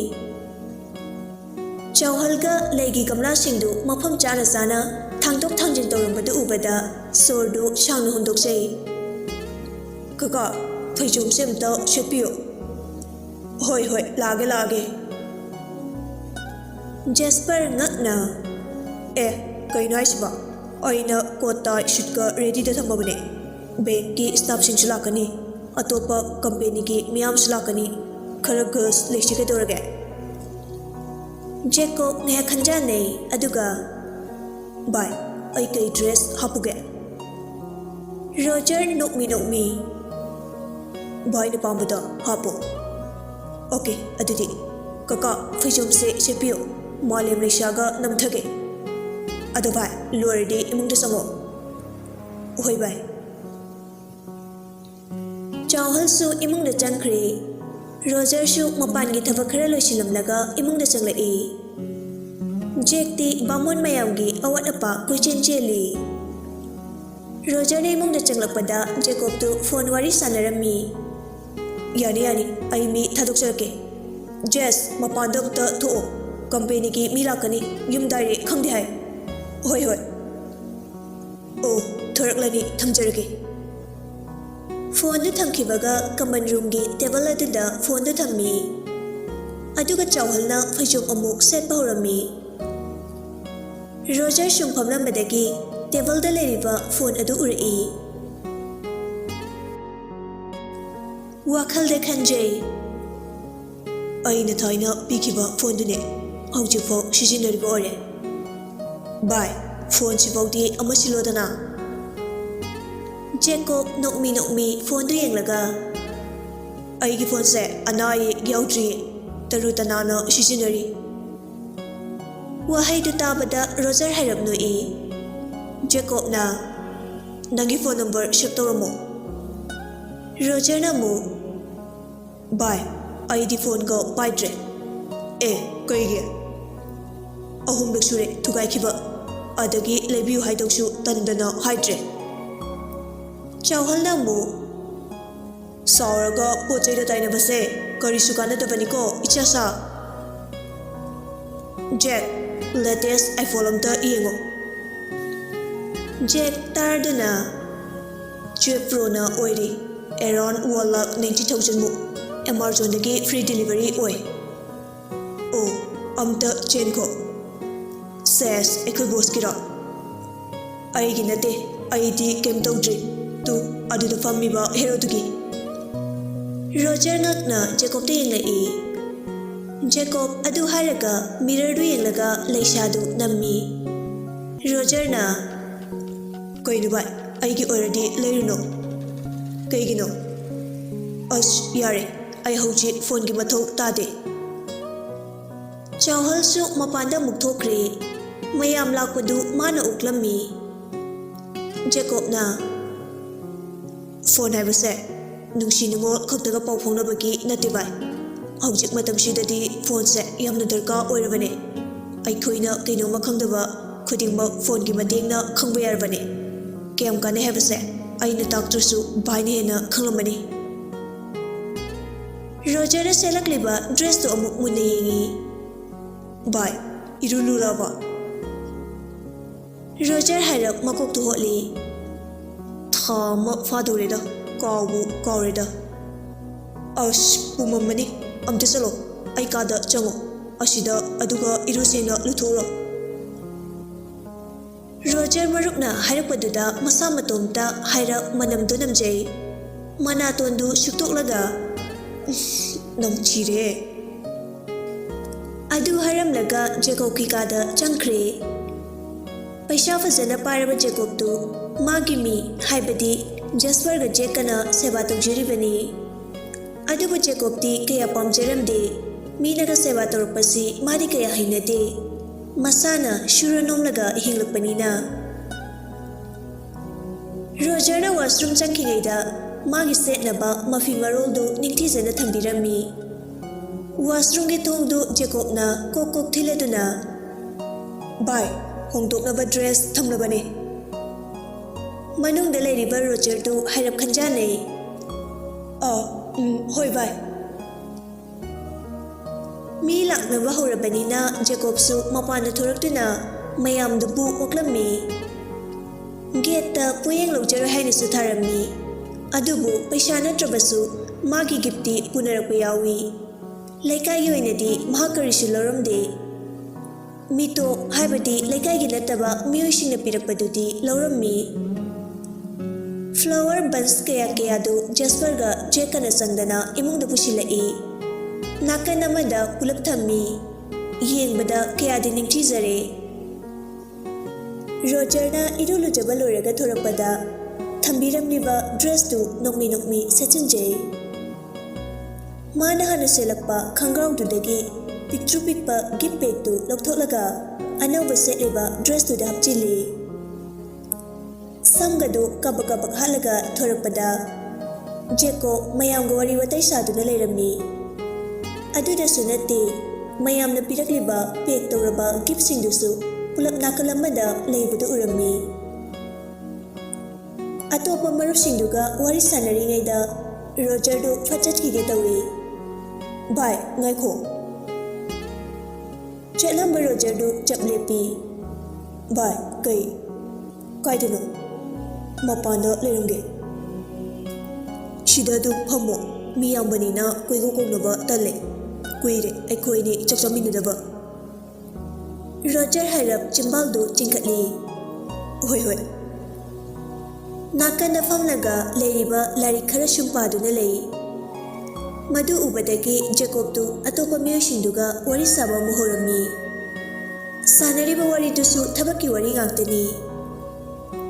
ꯆꯥꯎꯍꯜꯒ ꯂꯩꯒꯤ ꯒꯝꯂꯥꯁꯤꯡꯗꯨ ꯃꯐꯝ ꯆꯥꯅ ꯆꯥꯅ ꯊꯥꯡꯗꯣꯛ ꯊꯥꯡꯖꯤꯟ ꯇꯧꯔꯝꯕꯗꯨ ꯎꯕꯗ ꯁꯣꯔꯗꯨ ꯁꯥꯡꯅ ꯍꯣꯟꯗꯣꯛꯆꯩ꯫ "ꯀꯀꯥ, ꯐꯩꯖꯣꯝꯁꯦ ꯑꯝꯇ ꯁꯦꯠꯄꯤꯌꯨ"꯫ "ꯍꯣꯏ, ꯍꯣꯏ, ꯂꯥꯛꯑꯒꯦ, ꯂꯥꯛꯑꯒꯦ"꯫ ꯖꯦꯁꯄꯔ ꯉꯛꯅ, "ꯑꯦ, ꯀꯩꯅꯣ ꯍꯥꯏꯁꯤꯕꯣ? ꯑꯩꯅ ꯀꯣꯠ ꯇꯥꯏ ꯁꯨꯠꯀ ꯔꯦꯗꯤꯗ ꯊꯝꯃꯕꯅꯦ꯫ ꯕꯦꯡꯛꯀꯤ ꯁ꯭ꯇꯥꯐꯁꯤꯡꯁꯨ ꯂꯥꯛꯀꯅꯤ, ꯑꯇꯣꯞꯄ ꯀꯝꯄꯦꯅꯤꯒꯤ ꯃꯤꯌꯥꯝꯁꯨ ꯂꯥꯛꯀꯅꯤ꯫ ꯈꯔ ꯒꯔꯜꯁ ꯂꯩꯁꯤ ꯀꯩꯗꯧꯔꯒꯦ?" ꯖꯦꯀꯣꯕ ꯉꯥꯏꯍꯥꯛ ꯈꯟꯖꯥꯟꯅꯩ, ꯑꯗꯨꯒ, "ꯚꯥꯏ, ꯑꯩ ꯀꯩ ꯗ꯭ꯔꯦꯁ ꯍꯥꯞꯄꯨꯒꯦ?" ꯔꯣꯖꯔ ꯅꯣꯛꯃꯤ ꯅꯣꯛꯃꯤ, "ꯚꯥꯏꯅ ꯄꯥꯝꯕꯗꯣ ꯍꯥꯞꯄꯣ"꯫ "ꯑꯣꯀꯦ, ꯑꯗꯨꯗꯤ ꯀꯀꯥ, ꯐꯩꯖꯣꯝꯁꯦ ꯁꯦꯠꯄꯤꯌꯣ, ꯃꯥꯂꯦꯝ ꯂꯩꯁꯥꯒ ꯅꯝꯊꯒꯦ꯫ ꯑꯗꯣ ꯚꯥꯏ, ꯂꯣꯏꯔꯗꯤ ꯏꯃꯨꯡꯗ ꯆꯪꯉꯣ"꯫ "ꯍꯣꯏ ꯚꯥꯏ"꯫ ꯆꯥꯎꯍꯜꯁꯨ ꯏꯃꯨꯡꯗ ꯆꯪꯈ꯭ꯔꯦ꯫ ꯔꯣꯖꯔꯁꯨ ꯃꯄꯥꯟꯒꯤ ꯊꯕꯛ ꯈꯔ ꯂꯣꯏꯁꯤꯜꯂꯝꯂꯒ ꯏꯃꯨꯡꯗ ꯆꯪꯂꯛꯏ꯫ ꯖꯦꯛꯇꯤ ꯕꯥꯃꯣꯟ ꯃꯌꯥꯝꯒꯤ ꯑꯋꯥꯠ ꯑꯄꯥ ꯀꯣꯏꯆꯦꯟ ꯆꯦꯜꯂꯤ꯫ ꯔꯣꯖꯔꯅ ꯏꯃꯨꯡꯗ ꯆꯪꯂꯛꯄꯗ ꯖꯦꯀꯣꯕꯇꯨ ꯐꯣꯟ ꯋꯥꯔꯤ ꯁꯥꯟꯅꯔꯝꯃꯤ꯫ "ꯌꯥꯅꯤ, ꯌꯥꯅꯤ, ꯑꯩ ꯃꯤ ꯊꯥꯗꯣꯛꯆꯔꯛꯀꯦ꯫ ꯖꯦꯁ, ꯃꯄꯥꯟꯗ ꯑꯝꯇ ꯊꯣꯛꯑꯣ꯫ ꯀꯝꯄꯦꯅꯤꯒꯤ ꯃꯤ ꯂꯥꯛꯀꯅꯤ, ꯌꯨꯝ direct ꯈꯪꯗꯦ ꯍꯥꯏ"꯫ "ꯍꯣꯏ, ꯍꯣꯏ"꯫ "ꯑꯣ, ꯊꯣꯔꯛꯂꯅꯤ, ꯊꯝꯖꯔꯒꯦ"꯫ ꯐꯣꯟꯗꯨ ꯊꯝꯈꯤꯕꯒ ꯀꯃꯟ ꯔꯨꯝꯒꯤ ꯇꯦꯕꯜ ꯑꯗꯨꯗ ꯐꯣꯟꯗꯨ ꯊꯝꯃꯤ꯫ ꯑꯗꯨꯒ ꯆꯥꯎꯍꯜꯅ ꯐꯩꯖꯣꯝ ꯑꯃꯨꯛ ꯁꯦꯠꯄ ꯍꯧꯔꯝꯃꯤ꯫ ꯔꯣꯖꯔ ꯁꯨꯝ ꯐꯝꯂꯝꯕꯗꯒꯤ ꯇꯦꯕꯜꯗ ꯂꯩꯔꯤꯕ ꯐꯣꯟ ꯑꯗꯨ ꯎꯔꯛꯏ꯫ ꯋꯥꯈꯜꯗ ꯈꯟꯖꯩ, "ꯑꯩꯅ ꯊꯥꯏꯅ ꯄꯤꯈꯤꯕ ꯐꯣꯟꯗꯨꯅꯦ, ꯍꯧꯖꯤꯛꯐꯥꯎ ꯁꯤꯖꯤꯟꯅꯔꯤꯕ ꯑꯣꯏꯔꯦ꯫ ꯚꯥꯏ, ꯐꯣꯟꯁꯤꯐꯥꯎꯗꯤ ꯑꯃ ꯁꯤꯜꯂꯣꯗꯅ꯫ ꯖꯦꯀꯣꯕ ꯅꯣꯛꯃꯤ ꯅꯣꯛꯃꯤ ꯐꯣꯟꯗꯨ ꯌꯦꯡꯂꯒ, "ꯑꯩꯒꯤ ꯐꯣꯟꯁꯦ ꯑꯅꯥ ꯑꯌꯦꯛ ꯌꯥꯎꯗ꯭ꯔꯤꯌꯦ, ꯇꯔꯨ ꯇꯅꯥꯟꯅ ꯁꯤꯖꯤꯟꯅꯔꯤ꯫" ꯋꯥꯍꯩꯗꯨ ꯇꯥꯕꯗ ꯔꯣꯖꯔ ꯍꯥꯏꯔꯞ ꯅꯣꯛꯏ꯫ ꯖꯦꯀꯣꯕꯅ, "ꯅꯪꯒꯤ ꯐꯣꯟ ꯅꯝꯕꯔ ꯁꯦꯚ ꯇꯧꯔꯝꯃꯣ꯫" ꯔꯣꯖꯔꯅ ꯑꯃꯨꯛ, "ꯚꯥꯏ, ꯑꯩꯗꯤ ꯐꯣꯟꯒ ꯄꯥꯏꯗ꯭ꯔꯦ꯫" "ꯑꯦ, ꯀꯩꯒꯤ?" "ꯑꯍꯨꯝꯂꯛ ꯁꯨꯔꯦ ꯊꯨꯒꯥꯏꯈꯤꯕ, ꯑꯗꯒꯤ ꯂꯩꯕꯤꯌꯨ ꯍꯥꯏꯗꯧꯁꯨ ꯇꯟꯗꯅ ꯍꯥꯏꯗ꯭ꯔꯦ꯫" ꯆꯥꯎꯍꯜꯅ ꯑꯃꯨꯛ, "ꯁꯥꯎꯔꯒ ꯄꯣꯠ ꯆꯩꯗ ꯇꯥꯏꯅꯕꯁꯦ ꯀꯔꯤꯁꯨ ꯀꯥꯟꯅꯗꯕꯅꯤꯀꯣ, ꯏꯆꯥꯁꯥ꯫" "ꯖꯦꯛ, ꯂꯦꯇꯦꯁ ꯑꯥꯏꯐꯣꯟ ꯑꯝꯇ ꯌꯦꯡꯉꯣ꯫" ꯖꯦꯛ ꯇꯥꯔꯗꯨꯅ, "ꯇ꯭ꯋꯦꯜꯐ ꯄ꯭ꯔꯣꯅ ꯑꯣꯏꯔꯤ, ꯑꯦꯔꯥꯎꯟ ꯋꯥꯟ ꯂꯥꯈ ꯅꯥꯏꯟꯇꯤ ꯊꯥꯎꯖꯟꯃꯨꯛ, ꯑꯦꯃꯥꯖꯣꯟꯗꯒꯤ ꯐ꯭ꯔꯤ ꯗꯤꯂꯤꯚꯔꯤ ꯑꯣꯏ꯫" "ꯑꯣ, ꯑꯝꯇ ꯆꯦꯟꯈꯣ꯫" "ꯁꯦꯁ, ꯑꯩꯈꯣꯏ ꯕꯣꯁꯀꯤꯔꯣ?" "ꯑꯩꯒꯤ ꯅꯠꯇꯦ, ꯑꯩꯗꯤ ꯀꯩꯝ ꯇꯧꯗ꯭ꯔꯤ꯫ ꯇꯨ, ꯑꯗꯨꯗ ꯐꯝꯃꯤꯕ ꯍꯦꯔꯣꯗꯨꯒꯤ꯫" ꯔꯣꯖꯔ ꯉꯛꯅ ꯖꯦꯀꯣꯕꯇ ꯌꯦꯡꯂꯛꯏ꯫ ꯖꯦꯀꯣꯕ ꯑꯗꯨ ꯍꯥꯏꯔꯒ ꯃꯤꯔꯔꯗꯨ ꯌꯦꯡꯂꯒ ꯂꯩꯁꯥꯗꯨ ꯅꯝꯃꯤ꯫ ꯔꯣꯖꯔꯅ, "ꯀꯩꯅꯣ ꯚꯥꯏ, ꯑꯩꯒꯤ ꯑꯣꯏꯔꯗꯤ ꯂꯩꯔꯨꯅꯨ꯫" "ꯀꯩꯒꯤꯅꯣ?" "ꯑꯁ, ꯌꯥꯔꯦ, ꯑꯩ ꯍꯧꯖꯤꯛ ꯐꯣꯟꯒꯤ ꯃꯊꯧ ꯇꯥꯗꯦ꯫" ꯆꯥꯎꯍꯜꯁꯨ ꯃꯄꯥꯟꯗ ꯑꯃꯨꯛ ꯊꯣꯛꯈ꯭ꯔꯦ꯫ ꯃꯌꯥꯝ ꯂꯥꯛꯄꯗꯨ ꯃꯥꯅ ꯑꯣꯛꯂꯝꯃꯤ꯫ ꯖꯦꯀꯣꯕꯅ, "ꯐꯣꯟ ꯍꯥꯏꯕꯁꯦ ꯅꯨꯡꯁꯤ ꯅꯨꯡꯉꯣꯜ ꯈꯛꯇꯒ ꯄꯥꯎ ꯐꯥꯎꯅꯕꯒꯤ ꯅꯠꯇꯦ ꯚꯥꯏ꯫ ꯍꯧꯖꯤꯛ ꯃꯇꯝꯁꯤꯗꯗꯤ ꯐꯣꯟꯁꯦ ꯌꯥꯝꯅ ꯗꯔꯀꯥꯔ ꯑꯣꯏꯔꯕꯅꯦ꯫ ꯑꯩꯈꯣꯏꯅ ꯀꯩꯅꯣꯝꯃ ꯈꯪꯗꯕ ꯈꯨꯗꯤꯡꯃꯛ ꯐꯣꯟꯒꯤ ꯃꯇꯦꯡꯅ ꯈꯪꯕ ꯌꯥꯔꯕꯅꯦ꯫ ꯀꯌꯥꯝ ꯀꯥꯟꯅꯩ ꯍꯥꯏꯕꯁꯦ ꯑꯩꯅ ꯇꯥꯛꯇ꯭ꯔꯁꯨ ꯚꯥꯏꯅ ꯍꯦꯟꯅ ꯈꯪꯂꯝꯃꯅꯤ꯫" ꯔꯣꯖꯔꯅ ꯁꯦꯠꯂꯛꯂꯤꯕ ꯗ꯭ꯔꯦꯁꯇꯨ ꯑꯃꯨꯛ ꯃꯨꯟꯅ ꯌꯦꯡꯉꯤ꯫ "ꯚꯥꯏ, ꯏꯔꯨ ꯂꯨꯔꯕꯣ?" ꯔꯣꯖꯔ ꯍꯥꯏꯔꯞ ꯃꯀꯣꯛꯇꯨ ꯍꯣꯠꯂꯤ꯫ "ꯊꯥ ꯑꯃ ꯐꯥꯗꯧꯔꯦꯗ, ꯀꯥꯎꯕꯨ ꯀꯥꯎꯔꯦꯗ꯫ ꯑꯁ, ꯄꯨꯝꯃꯝꯃꯅꯤ꯫ ꯑꯝꯇ ꯆꯠꯂꯣ, ꯑꯩ ꯀꯥꯗ ꯆꯪꯉꯣ, ꯑꯁꯤꯗ, ꯑꯗꯨꯒ ꯏꯔꯨ ꯁꯦꯡꯅ ꯂꯨꯊꯣꯛꯎꯔꯣ꯫" ꯔꯣꯖꯔ ꯃꯔꯨꯞꯅ ꯍꯥꯏꯔꯛꯄꯗꯨꯗ ꯃꯁꯥ ꯃꯇꯣꯝꯇ ꯍꯥꯏꯔꯞ ꯃꯅꯝꯗꯨ ꯅꯝꯖꯩ꯫ ꯃꯅꯥꯇꯣꯟꯗꯨ ꯁꯨꯛꯇꯣꯛꯂꯒ, "ꯅꯝꯊꯤꯔꯦ꯫" ꯑꯗꯨ ꯍꯥꯏꯔꯝꯂꯒ ꯖꯦꯀꯣꯕꯀꯤ ꯀꯥꯗ ꯆꯪꯈ꯭ꯔꯦ꯫ ꯄꯩꯁꯥ ꯐꯖꯅ ꯄꯥꯏꯔꯕ ꯖꯦꯀꯣꯕꯇꯨ ꯃꯥꯒꯤ ꯃꯤ, ꯍꯥꯏꯕꯗꯤ ꯖꯦꯁꯄꯔꯒ ꯖꯦꯛꯀꯅ ꯁꯦꯕꯥ ꯇꯧꯖꯔꯤꯕꯅꯤ꯫ ꯑꯗꯨꯕꯨ ꯖꯦꯀꯣꯕꯇꯤ ꯀꯌꯥ ꯄꯥꯝꯖꯔꯝꯗꯦ꯫ ꯃꯤꯅꯒ ꯁꯦꯕꯥ ꯇꯧꯔꯛꯄꯁꯤ ꯃꯥꯗꯤ ꯀꯌꯥ ꯍꯩꯅꯗꯦ꯫ ꯃꯁꯥꯅ ꯁꯨꯔ ꯅꯣꯝꯂꯒ ꯍꯤꯡꯂꯛꯄꯅꯤꯅ꯫ ꯔꯣꯖꯔꯅ ꯋꯥꯁꯔꯨꯝ ꯆꯪꯈꯤꯉꯩꯗ ꯃꯥꯒꯤ ꯁꯦꯠꯅꯕ ꯃꯐꯤ ꯃꯔꯣꯜꯗꯨ ꯅꯤꯡꯊꯤꯖꯅ ꯊꯝꯕꯤꯔꯝꯃꯤ꯫ ꯋꯥꯁꯔꯨꯝꯒꯤ ꯊꯣꯡꯗꯨ ꯖꯦꯀꯣꯕꯅ ꯀꯣꯛ ꯀꯣꯛ ꯊꯤꯜꯂꯗꯨꯅ, "ꯚꯥꯏ, ꯍꯣꯡꯗꯣꯛꯅꯕ ꯗ꯭ꯔꯦꯁ ꯊꯝꯂꯕꯅꯦ꯫" ꯃꯅꯨꯡꯗ ꯂꯩꯔꯤꯕ ꯔꯣꯖꯔꯗꯨ ꯍꯥꯏꯔꯞ ꯈꯟꯖꯥꯟꯅꯩ꯫ "ꯑꯥ, ꯎꯝ, ꯍꯣꯏ ꯚꯥꯏ꯫" ꯃꯤ ꯂꯥꯛꯅꯕ ꯍꯧꯔꯕꯅꯤꯅ ꯖꯦꯀꯣꯕꯁꯨ ꯃꯄꯥꯟꯗ ꯊꯣꯔꯛꯇꯨꯅ ꯃꯌꯥꯝꯗꯨꯕꯨ ꯑꯣꯛꯂꯝꯃꯤ꯫ ꯒꯦꯠꯇ ꯄꯣꯌꯦꯡ ꯂꯧꯖꯔꯣꯏ ꯍꯥꯏꯅꯁꯨ ꯊꯥꯔꯝꯃꯤ꯫ ꯑꯗꯨꯕꯨ ꯄꯩꯁꯥ ꯅꯠꯇ꯭ꯔꯕꯁꯨ ꯃꯥꯒꯤ ꯒꯤꯐꯇꯤ ꯄꯨꯅꯔꯛꯄ ꯌꯥꯎꯏ꯫ ꯂꯩꯀꯥꯏꯒꯤ ꯑꯣꯏꯅꯗꯤ ꯃꯍꯥꯛ ꯀꯔꯤꯁꯨ ꯂꯧꯔꯝꯗꯦ꯫ ꯃꯤꯇꯣꯞ, ꯍꯥꯏꯕꯗꯤ ꯂꯩꯀꯥꯏꯒꯤ ꯅꯠꯇꯕ ꯃꯤꯑꯣꯏꯁꯤꯡꯅ ꯄꯤꯔꯛꯄꯗꯨꯗꯤ ꯂꯧꯔꯝꯃꯤ꯫ ꯐ꯭ꯂꯥꯋꯔ ꯕꯟꯁ ꯀꯌꯥ ꯀꯌꯥꯗꯨ ꯖꯦꯁꯄꯔꯒ ꯖꯦꯛꯀꯅ ꯆꯪꯗꯅ ꯏꯃꯨꯡꯗ ꯄꯨꯁꯤꯜꯂꯛꯏ꯫ ꯅꯥꯀꯟ ꯑꯃꯗ ꯄꯨꯂꯞ ꯊꯝꯃꯤ꯫ ꯌꯦꯡꯕꯗ ꯀꯌꯥꯗꯤ ꯅꯤꯡꯊꯤꯖꯔꯦ꯫ ꯔꯣꯖꯔꯅ ꯏꯔꯨ ꯂꯨꯖꯕ ꯂꯣꯏꯔꯒ ꯊꯣꯔꯛꯄꯗ ꯊꯝꯕꯤꯔꯝꯂꯤꯕ ꯗ꯭ꯔꯦꯁꯇꯨ ꯅꯣꯛꯃꯤ ꯅꯣꯛꯃꯤ ꯁꯦꯠꯆꯤꯟꯖꯩ꯫ ꯃꯥꯅ ꯍꯥꯟꯅ ꯁꯦꯠꯂꯛꯄ ꯈꯪꯒ꯭ꯔꯥꯎꯗꯨꯗꯒꯤ ꯄꯤꯛꯇ꯭ꯔꯨ ꯄꯤꯛꯄ ꯒꯤꯐ ꯕꯦꯒꯇꯨ ꯂꯧꯊꯣꯛꯂꯒ ꯑꯅꯧꯕ ꯁꯦꯠꯂꯤꯕ ꯗ꯭ꯔꯦꯁꯇꯨꯗ ꯍꯥꯞꯆꯤꯜꯂꯤ꯫ ꯁꯝꯒꯗꯨ ꯀꯕꯛ ꯀꯕꯛ ꯍꯥꯠꯂꯒ ꯊꯣꯔꯛꯄꯗ ꯖꯦꯀꯣ ꯃꯌꯥꯝꯒ ꯋꯥꯔꯤ ꯋꯥꯇꯥꯏ ꯁꯥꯗꯨꯅ ꯂꯩꯔꯝꯃꯤ꯫ ꯑꯗꯨꯗꯁꯨ ꯅꯠꯇꯦ, ꯃꯌꯥꯝꯅ ꯄꯤꯔꯛꯂꯤꯕ ꯄꯦꯛ ꯇꯧꯔꯕ ꯒꯤꯐꯁꯤꯡꯗꯨꯁꯨ ꯄꯨꯂꯞ ꯅꯥꯀꯜ ꯑꯃꯗ ꯂꯩꯕꯗꯨ ꯎꯔꯝꯃꯤ꯫ ꯑꯇꯣꯞꯄ ꯃꯔꯨꯞꯁꯤꯡꯗꯨꯒ ꯋꯥꯔꯤ ꯁꯥꯟꯅꯔꯤꯉꯩꯗ ꯔꯣꯖꯔꯗꯨ ꯐꯠ ꯆꯠꯈꯤꯒꯦ ꯇꯧꯏ꯫ "ꯚꯥꯏ, ꯉꯥꯏꯈꯣ꯫" ꯆꯠꯂꯝꯕ ꯔꯣꯖꯔꯗꯨ ꯆꯞ ꯂꯦꯞꯄꯤ꯫ "ꯚꯥꯏ, ꯀꯩ? ꯀꯥꯏꯗꯅꯣ?" "ꯃꯄꯥꯟꯗ ꯂꯩꯔꯝꯒꯦ꯫" "ꯁꯤꯗ ꯑꯗꯨꯝ ꯐꯝꯃꯣ꯫ ꯃꯤ ꯌꯥꯝꯕꯅꯤꯅ ꯀꯣꯏꯀꯣꯛ ꯀꯣꯛꯅꯕ ꯇꯜꯂꯦ꯫ ꯀꯨꯏꯔꯦ ꯑꯩꯈꯣꯏ ꯑꯅꯤ ꯆꯥꯛ ꯆꯥꯃꯤꯟꯅꯗꯕ꯫" ꯔꯣꯖꯔ ꯍꯥꯏꯔꯞ ꯆꯤꯝꯕꯥꯜꯗꯨ ꯆꯤꯡꯈꯠꯂꯤ꯫ "ꯍꯣꯏ, ꯍꯣꯏ꯫" ꯅꯥꯀꯟꯗ ꯐꯝꯂꯒ ꯂꯩꯔꯤꯕ ꯂꯥꯏꯔꯤꯛ ꯈꯔ ꯁꯨꯝ ꯄꯥꯗꯨꯅ ꯂꯩ꯫ ꯃꯗꯨ ꯎꯕꯗꯒꯤ ꯖꯦꯀꯣꯕꯇꯨ ꯑꯇꯣꯞꯄ ꯃꯤꯑꯣꯏꯁꯤꯡꯗꯨꯒ ꯋꯥꯔꯤ ꯁꯥꯕ ꯑꯃꯨꯛ ꯍꯧꯔꯝꯃꯤ꯫ ꯁꯥꯟꯅꯔꯤꯕ ꯋꯥꯔꯤꯗꯨꯁꯨ ꯊꯕꯛꯀꯤ ꯋꯥꯔꯤ ꯉꯥꯛꯇꯅꯤ꯫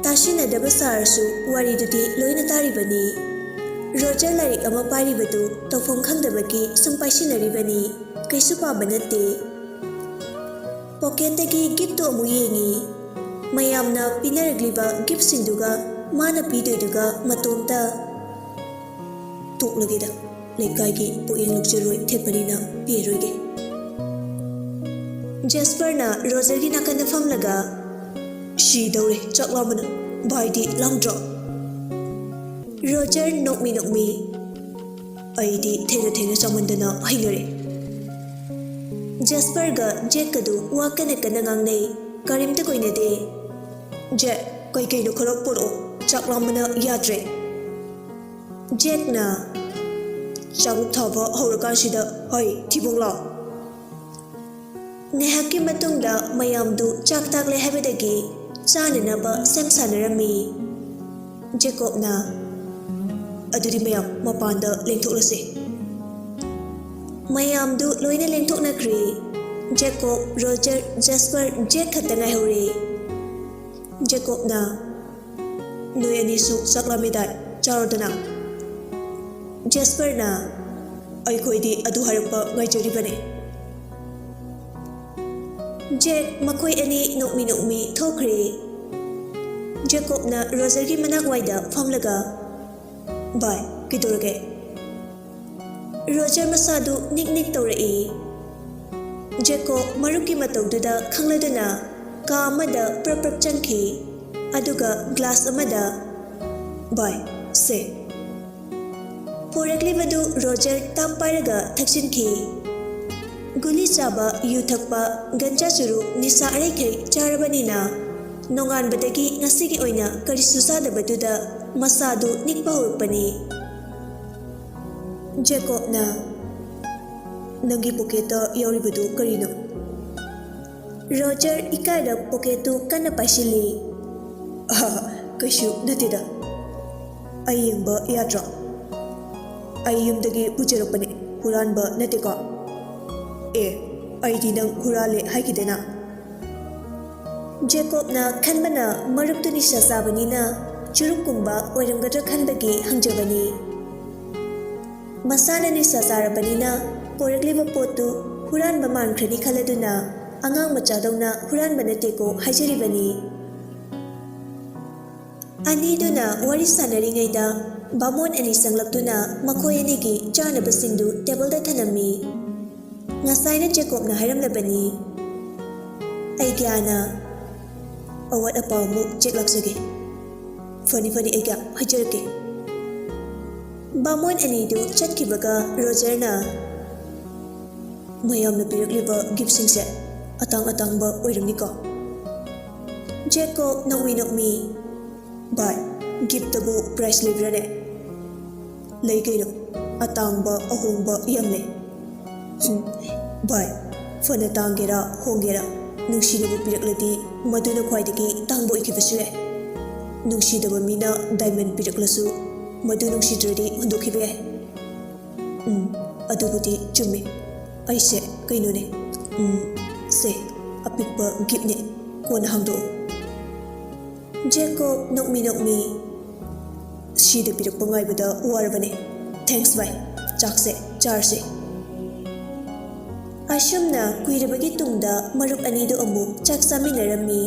ꯇꯥꯁꯤꯟꯅꯗꯕ ꯁꯥꯔꯁꯨ ꯋꯥꯔꯤꯗꯨꯗꯤ ꯂꯣꯏꯅ ꯇꯥꯔꯤꯕꯅꯤ꯫ ꯔꯣꯖꯔ ꯂꯥꯏꯔꯤꯛ ꯑꯃ ꯄꯥꯏꯔꯤꯕꯗꯨ ꯇꯧꯐꯝ ꯈꯪꯗꯕꯒꯤ ꯁꯨꯝ ꯄꯥꯏꯁꯤꯟꯅꯔꯤꯕꯅꯤ꯫ ꯀꯩꯁꯨ ꯄꯥꯕ ꯅꯠꯇꯦ꯫ ꯄꯣꯀꯦꯠꯇꯒꯤ ꯒꯤꯐꯇꯨ ꯑꯃꯨꯛ ꯌꯦꯡꯉꯤ꯫ ꯃꯌꯥꯝꯅ ꯄꯤꯅꯔꯛꯂꯤꯕ ꯒꯤꯐꯁꯤꯡꯗꯨꯒ ꯃꯥꯅ ꯄꯤꯗꯣꯏꯗꯨꯒ ꯃꯇꯣꯝꯇ꯫ "ꯇꯣꯛꯂꯒꯦꯗ, ꯂꯩꯀꯥꯏꯒꯤ ꯄꯣꯠꯌꯦꯡ ꯂꯧꯖꯔꯣꯏ, ꯊꯦꯠꯄꯅꯤꯅ ꯄꯤꯔꯣꯏꯒꯦ꯫" ꯖꯦꯁꯄꯔꯅ ꯔꯣꯖꯔꯒꯤ ꯅꯥꯀꯟꯗ ꯐꯝꯂꯒ, "ꯁꯤꯗꯧꯔꯦ ꯆꯥꯛ ꯂꯥꯝꯕꯅ꯫ ꯚꯥꯏꯗꯤ ꯂꯥꯝꯗ꯭ꯔꯣ?" ꯔꯣꯖꯔ ꯅꯣꯛꯃꯤ ꯅꯣꯛꯃꯤ, "ꯑꯩꯗꯤ ꯊꯦꯡꯅ ꯊꯦꯡꯅ ꯆꯥꯃꯟꯗꯅ ꯍꯩꯅꯔꯦ꯫" ꯖꯦꯁꯄꯔꯒ ꯖꯦꯛꯀꯗꯨ ꯋꯥ ꯀꯟꯅ ꯀꯟꯅ ꯉꯥꯡꯅꯩ꯫ ꯀꯔꯤꯝꯇ ꯀꯣꯏꯅꯗꯦ꯫ "ꯖꯦꯛ, ꯀꯩꯀꯩꯅꯣ ꯈꯔ ꯄꯨꯔꯛꯑꯣ, ꯆꯥꯛ ꯂꯥꯝꯕꯅ ꯌꯥꯗ꯭ꯔꯦ꯫" ꯖꯦꯛꯅ, "ꯆꯥꯛ ꯊꯥꯕ ꯍꯧꯔꯀꯥꯟꯁꯤꯗ, ꯍꯩ, ꯊꯤꯕꯣꯡ ꯂꯥꯎ꯫" ꯉꯥꯏꯍꯥꯛꯀꯤ ꯃꯇꯨꯡꯗ ꯃꯌꯥꯝꯗꯨ ꯆꯥꯛ ꯇꯥꯛꯂꯦ ꯍꯥꯏꯕꯗꯒꯤ ꯆꯥꯅꯅꯕ ꯁꯦꯝ ꯁꯥꯅꯔꯝꯃꯤ꯫ ꯖꯦꯀꯣꯕꯅ, "ꯑꯗꯨꯗꯤ ꯃꯌꯥꯝ ꯃꯄꯥꯟꯗ ꯂꯦꯡꯊꯣꯛꯂꯁꯦ꯫" ꯃꯌꯥꯝꯗꯨ ꯂꯣꯏꯅ ꯂꯦꯡꯊꯣꯛꯅꯈ꯭ꯔꯦ꯫ ꯖꯦꯀꯣꯕ, ꯔꯣꯖꯔ, ꯖꯦꯁꯄꯔ, ꯖꯦꯛ ꯈꯛꯇ ꯉꯥꯏꯍꯧꯔꯦ꯫ ꯖꯦꯀꯣꯕꯅ, "ꯅꯣꯏ ꯑꯅꯤꯁꯨ ꯆꯥꯛ ꯂꯥꯝꯃꯦꯗꯥꯏ, ꯆꯥꯔꯣꯗꯅ꯫" ꯖꯦꯁꯄꯔꯅ, "ꯑꯩꯈꯣꯏꯗꯤ ꯑꯗꯨ ꯍꯥꯏꯔꯛꯄ ꯉꯥꯏꯖꯔꯤꯕꯅꯦ꯫" ꯖꯦꯛ ꯃꯈꯣꯏ ꯑꯅꯤ ꯅꯣꯛꯃꯤ ꯅꯣꯛꯃꯤ ꯊꯣꯛꯈ꯭ꯔꯦ꯫ ꯖꯦꯀꯣꯕꯅ ꯔꯣꯖꯔꯒꯤ ꯃꯅꯥꯛ ꯋꯥꯏꯗ ꯐꯝꯂꯒ, "ꯚꯥꯏ, ꯀꯩꯗꯧꯔꯒꯦ?" ꯔꯣꯖꯔ ꯃꯁꯥꯗꯨ ꯅꯤꯛ ꯅꯤꯛ ꯇꯧꯔꯛꯏ꯫ ꯖꯦꯀꯣꯕ ꯃꯔꯨꯞꯀꯤ ꯃꯇꯧꯗꯨꯗ ꯈꯪꯂꯗꯨꯅ ꯀꯥ ꯑꯃꯗ ꯄ꯭ꯔꯞ ꯄ꯭ꯔꯞ ꯆꯪꯈꯤ, ꯑꯗꯨꯒ ꯒ꯭ꯂꯥꯁ ꯑꯃꯗ, "ꯚꯥꯏ, ꯁꯦ꯫" ꯄꯨꯔꯛꯂꯤꯕꯗꯨ ꯔꯣꯖꯔ ꯇꯞ ꯄꯥꯏꯔꯒ ꯊꯛꯆꯤꯟꯈꯤ꯫ ꯒꯨꯂꯤ ꯆꯥꯕ, ꯌꯨ ꯊꯛꯄ, ꯒꯟꯖꯥ ꯆꯨꯔꯨꯞ, ꯅꯤꯁꯥ ꯑꯔꯩꯈꯩ ꯆꯥꯔꯕꯅꯤꯅ ꯅꯣꯡꯉꯥꯟꯕꯗꯒꯤ ꯉꯁꯤꯒꯤ ꯑꯣꯏꯅ ꯀꯔꯤꯁꯨ ꯆꯥꯗꯕꯗꯨꯗ ꯃꯁꯥꯗꯨ ꯅꯤꯛꯄ ꯍꯧꯔꯛꯄꯅꯤ꯫ ꯖꯦꯀꯣꯕꯅ, "ꯅꯪꯒꯤ ꯄꯣꯀꯦꯠꯇ ꯌꯥꯎꯔꯤꯕꯗꯨ ꯀꯔꯤꯅꯣ?" ꯔꯣꯖꯔ ꯏꯀꯥꯏꯔ ꯄꯣꯀꯦꯠꯇꯨ ꯀꯟꯅ ꯄꯥꯏꯁꯤꯜꯂꯤ꯫ "ꯑꯍꯥ, ꯀꯩꯁꯨ ꯅꯠꯇꯦꯗ꯫ ꯑꯩ ꯌꯦꯡꯕ ꯌꯥꯗ꯭ꯔꯣ? ꯑꯩ ꯌꯨꯝꯗꯒꯤ ꯄꯨꯖꯔꯛꯄꯅꯦ, ꯍꯨꯔꯥꯟꯕ ꯅꯠꯇꯦꯀꯣ?" "ꯑꯦ, ꯑꯩꯗꯤ ꯅꯪ ꯍꯨꯔꯥꯜꯂꯦ ꯍꯥꯏꯈꯤꯗꯅ?" ꯖꯦꯀꯣꯕꯅ ꯈꯟꯕꯅ ꯃꯔꯨꯞꯇꯨ ꯅꯤꯁꯥ ꯆꯥꯕꯅꯤꯅ ꯆꯨꯔꯨꯞꯀꯨꯝꯕ ꯑꯣꯏꯔꯝꯒꯗ꯭ꯔꯥ ꯈꯟꯕꯒꯤ ꯍꯪꯖꯕꯅꯤ꯫ ꯃꯁꯥꯅ ꯅꯤꯁꯥ ꯆꯥꯔꯕꯅꯤꯅ ꯄꯣꯔꯛꯂꯤꯕ ꯄꯣꯠꯇꯨ ꯍꯨꯔꯥꯟꯕ ꯃꯥꯟꯈ꯭ꯔꯅꯤ ꯈꯜꯂꯗꯨꯅ ꯑꯉꯥꯡ ꯃꯆꯥꯗꯧꯅ ꯍꯨꯔꯥꯟꯕ ꯅꯠꯇꯦꯀꯣ ꯍꯥꯏꯖꯔꯤꯕꯅꯤ꯫ ꯑꯅꯤꯗꯨꯅ ꯋꯥꯔꯤ ꯁꯥꯟꯅꯔꯤꯉꯩꯗ ꯕꯥꯃꯣꯟ ꯑꯅꯤ ꯆꯪꯂꯛꯇꯨꯅ ꯃꯈꯣꯏ ꯑꯅꯤꯒꯤ ꯆꯥꯅꯕꯁꯤꯡꯗꯨ ꯇꯦꯕꯜꯗ ꯊꯅꯝꯃꯤ꯫ ꯉꯁꯥꯏꯅ ꯖꯦꯀꯣꯕꯅ ꯍꯥꯏꯔꯝꯂꯕꯅꯤ꯫ ꯑꯩ ꯒ꯭ꯌꯥꯅ ꯑꯋꯥꯠ ꯑꯄꯥ ꯑꯃꯨꯛ ꯆꯦꯛ ꯂꯥꯛꯆꯒꯦ꯫ ꯐꯅꯤ ꯐꯅꯤ, ꯑꯩ ꯒ꯭ꯌꯥ ꯍꯥꯏꯖꯔꯛꯀꯦ꯫ ꯕꯥꯃꯣꯟ ꯑꯅꯤꯗꯨ ꯆꯠꯈꯤꯕꯒ ꯔꯣꯖꯔꯅ ꯃꯌꯥꯝꯅ ꯄꯤꯔꯛꯂꯤꯕ ꯒꯤꯐꯁꯤꯡꯁꯦ ꯑꯇꯥꯡ ꯑꯇꯥꯡꯕ ꯑꯣꯏꯔꯝꯅꯤꯀꯣ꯫ ꯖꯦꯀꯣꯕ ꯅꯣꯛꯃꯤ ꯅꯣꯛꯃꯤ, ꯚꯥꯏ, ꯒꯤꯐꯇꯕꯨ ꯄ꯭ꯔꯥꯏꯁ ꯂꯩꯕ꯭ꯔꯥꯅꯦ? ꯂꯩ ꯀꯩꯅꯣ, ꯑꯇꯥꯡꯕ ꯑꯍꯣꯡꯕ ꯌꯥꯝ ꯂꯩ꯫ ꯍꯨꯝ, ꯚꯥꯏ, ꯐꯅ ꯇꯥꯡꯒꯦꯔꯥ ꯍꯣꯡꯒꯦꯔꯥ, ꯅꯨꯡꯁꯤꯅꯕ ꯄꯤꯔꯛꯂꯗꯤ ꯃꯗꯨꯅ ꯈ꯭ꯋꯥꯏꯗꯒꯤ ꯇꯥꯡꯕ ꯑꯣꯏꯈꯤꯕꯁꯨ ꯌꯥꯏ꯫ ꯅꯨꯡꯁꯤꯗꯕ ꯃꯤꯅ ꯗꯥꯏꯃꯟ ꯄꯤꯔꯛꯂꯁꯨ ꯃꯗꯨ ꯅꯨꯡꯁꯤꯗ꯭ꯔꯗꯤ ꯍꯨꯟꯗꯣꯛꯈꯤꯕ ꯌꯥꯏ꯫ ꯎꯝ, ꯑꯗꯨꯕꯨꯗꯤ ꯆꯨꯝꯃꯤ꯫ ꯑꯩꯁꯦ ꯀꯩꯅꯣꯅꯦ, ꯎꯝ, ꯁꯦ, ꯑꯄꯤꯛꯄ ꯒꯤꯐꯅꯦ, ꯀꯣꯟꯅ ꯍꯥꯡꯗꯣꯛꯑꯣ꯫ ꯖꯦꯀꯣꯕ ꯅꯣꯛꯃꯤ ꯅꯣꯛꯃꯤ, ꯁꯤꯗ ꯄꯤꯔꯛꯄ ꯉꯥꯏꯕꯗ ꯋꯥꯔꯕꯅꯦ꯫ ꯊꯦꯡꯛꯁ ꯚꯥꯏ, ꯆꯥꯛꯁꯦ ꯆꯥꯔꯁꯦ꯫ ꯑꯁꯨꯝꯅ ꯀꯨꯏꯔꯕꯒꯤ ꯇꯨꯡꯗ ꯃꯔꯨꯞ ꯑꯅꯤꯗꯨ ꯑꯃꯨꯛ ꯆꯥꯛ ꯆꯥꯃꯤꯟꯅꯔꯝꯃꯤ꯫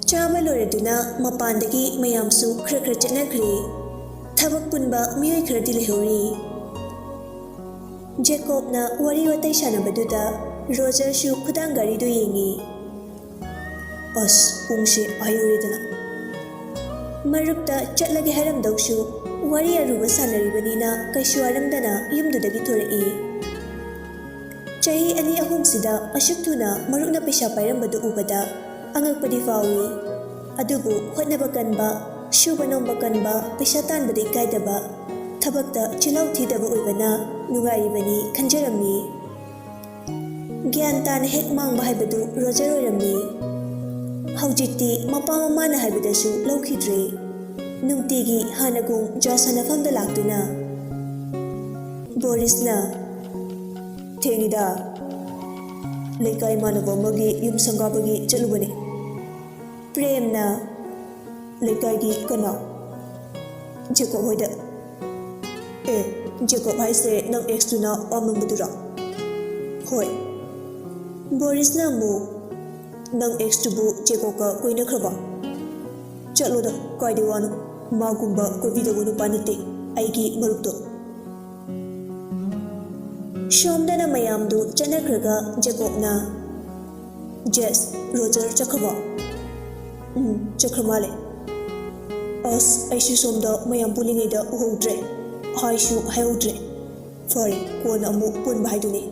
ꯆꯥꯕ ꯂꯣꯏꯔꯗꯨꯅ ꯃꯄꯥꯟꯗꯒꯤ ꯃꯌꯥꯝꯁꯨ ꯈꯔ ꯈꯔ ꯆꯠꯅꯈ꯭ꯔꯦ꯫ ꯊꯕꯛ ꯄꯨꯟꯕ ꯃꯤꯑꯣꯏ ꯈꯔꯗꯤ ꯂꯩꯍꯧꯔꯤ꯫ ꯖꯦꯀꯣꯕꯅ ꯋꯥꯔꯤ ꯋꯥꯇꯥꯏ ꯁꯥꯟꯅꯕꯗꯨꯗ ꯔꯣꯖꯔꯁꯨ ꯈꯨꯗꯥꯡ ꯒꯥꯔꯤꯗꯨ ꯌꯦꯡꯉꯤ꯫ ꯑꯁ, ꯄꯨꯡꯁꯦ ꯑꯥ ꯌꯧꯔꯦꯗꯅ꯫ ꯃꯔꯨꯞꯇ ꯆꯠꯂꯒꯦ ꯍꯥꯏꯔꯝꯗꯧꯁꯨ ꯋꯥꯔꯤ ꯑꯔꯨꯕ ꯁꯥꯟꯅꯔꯤꯕꯅꯤꯅ ꯀꯩꯁꯨ ꯋꯥꯔꯝꯗꯅ ꯌꯨꯝꯗꯨꯗꯒꯤ ꯊꯣꯔꯛꯏ꯫ ꯆꯍꯤ ꯑꯅꯤ ꯑꯍꯨꯝꯁꯤꯗ ꯑꯁꯨꯛ ꯊꯨꯅ ꯃꯔꯨꯞꯅ ꯄꯩꯁꯥ ꯄꯥꯏꯔꯝꯕꯗꯨ ꯎꯕꯗ ꯑꯉꯛꯄꯗꯤ ꯐꯥꯎꯏ꯫ ꯑꯗꯨꯕꯨ ꯍꯣꯠꯅꯕ ꯀꯟꯕ, ꯁꯨꯕ ꯅꯣꯝꯕ ꯀꯟꯕ, ꯄꯩꯁꯥ ꯇꯥꯟꯕꯗ ꯏꯀꯥꯏꯗꯕ, ꯊꯕꯛꯇ ꯆꯤꯜꯍꯥꯎ ꯊꯤꯗꯕ ꯑꯣꯏꯕꯅ ꯅꯨꯡꯉꯥꯏꯔꯤꯕꯅꯤ ꯈꯟꯖꯔꯝꯃꯤ꯫ ꯒ꯭ꯌꯥꯟ ꯇꯥꯅ ꯍꯦꯛ ꯃꯥꯡꯕ ꯍꯥꯏꯕꯗꯨ ꯔꯣꯖꯔ ꯑꯣꯏꯔꯝꯃꯤ꯫ ꯍꯧꯖꯤꯛꯇꯤ ꯃꯄꯥ ꯃꯃꯥꯅ ꯍꯥꯏꯕꯗꯁꯨ ꯂꯧꯈꯤꯗ꯭ꯔꯦ꯫ ꯅꯨꯡꯇꯤꯒꯤ ꯍꯥꯟꯅꯒꯨꯝ ꯖ꯭ꯋꯥ ꯁꯥꯟꯅꯐꯝꯗ ꯂꯥꯛꯇꯨꯅ ꯕꯣꯔꯤꯁꯅ, "ꯊꯦꯡꯉꯤꯗ, ꯂꯩꯀꯥꯏ ꯏꯃꯥꯟꯅꯕ ꯑꯃꯒꯤ ꯌꯨꯝ ꯁꯪꯒꯥꯕꯒꯤ ꯆꯠꯂꯨꯕꯅꯤ꯫ ꯄ꯭ꯔꯦꯝꯅ? ꯂꯩꯀꯥꯏꯒꯤ ꯀꯅꯥ? ꯖꯦꯀꯣꯕ ꯍꯣꯏꯗ꯫ ꯑꯦ, ꯖꯦꯀꯣꯕ ꯍꯥꯏꯁꯦ ꯅꯪ ꯑꯦꯛꯁꯇꯨꯅ ꯄꯥꯝꯂꯝꯕꯗꯨꯔꯣ? ꯍꯣꯏ꯫ ꯕꯣꯔꯤꯁꯅ ꯑꯃꯨꯛ, ꯅꯪ ꯑꯦꯛꯁꯇꯨꯕꯨ ꯖꯦꯀꯣꯕꯀ ꯀꯣꯏꯅꯈ꯭ꯔꯕ? ꯆꯠꯂꯣꯗ, ꯀꯥꯏꯗꯩ ꯋꯥꯅꯣ? ꯃꯥꯒꯨꯝꯕ ꯀꯣꯏꯕꯤꯗꯧꯕ ꯅꯨꯄꯥ ꯅꯠꯇꯦ ꯑꯩꯒꯤ ꯃꯔꯨꯞꯇꯣ꯫ ꯁꯣꯝꯗꯅ ꯃꯌꯥꯝꯗꯨ ꯆꯠꯅꯈ꯭ꯔꯒ ꯖꯦꯀꯣꯕꯅ, ꯖꯦꯁ, ꯔꯣꯖꯔ ꯆꯠꯈ꯭ꯔꯕꯣ? ꯎꯝ, ꯆꯠꯈ꯭ꯔ ꯃꯥꯜꯂꯦ꯫ ꯑꯁ, ꯑꯩꯁꯨ ꯁꯣꯝꯗ ꯃꯌꯥꯝ ꯄꯨꯜꯂꯤꯉꯩꯗ ꯎꯍꯧꯗ꯭ꯔꯦ꯫ ꯍꯥꯏꯁꯨ ꯍꯥꯏꯍꯧꯗ꯭ꯔꯦ꯫ ꯐꯔꯦ, ꯀꯣꯟꯅ ꯑꯃꯨꯛ ꯄꯨꯟꯕ ꯍꯥꯏꯗꯨꯅꯤ꯫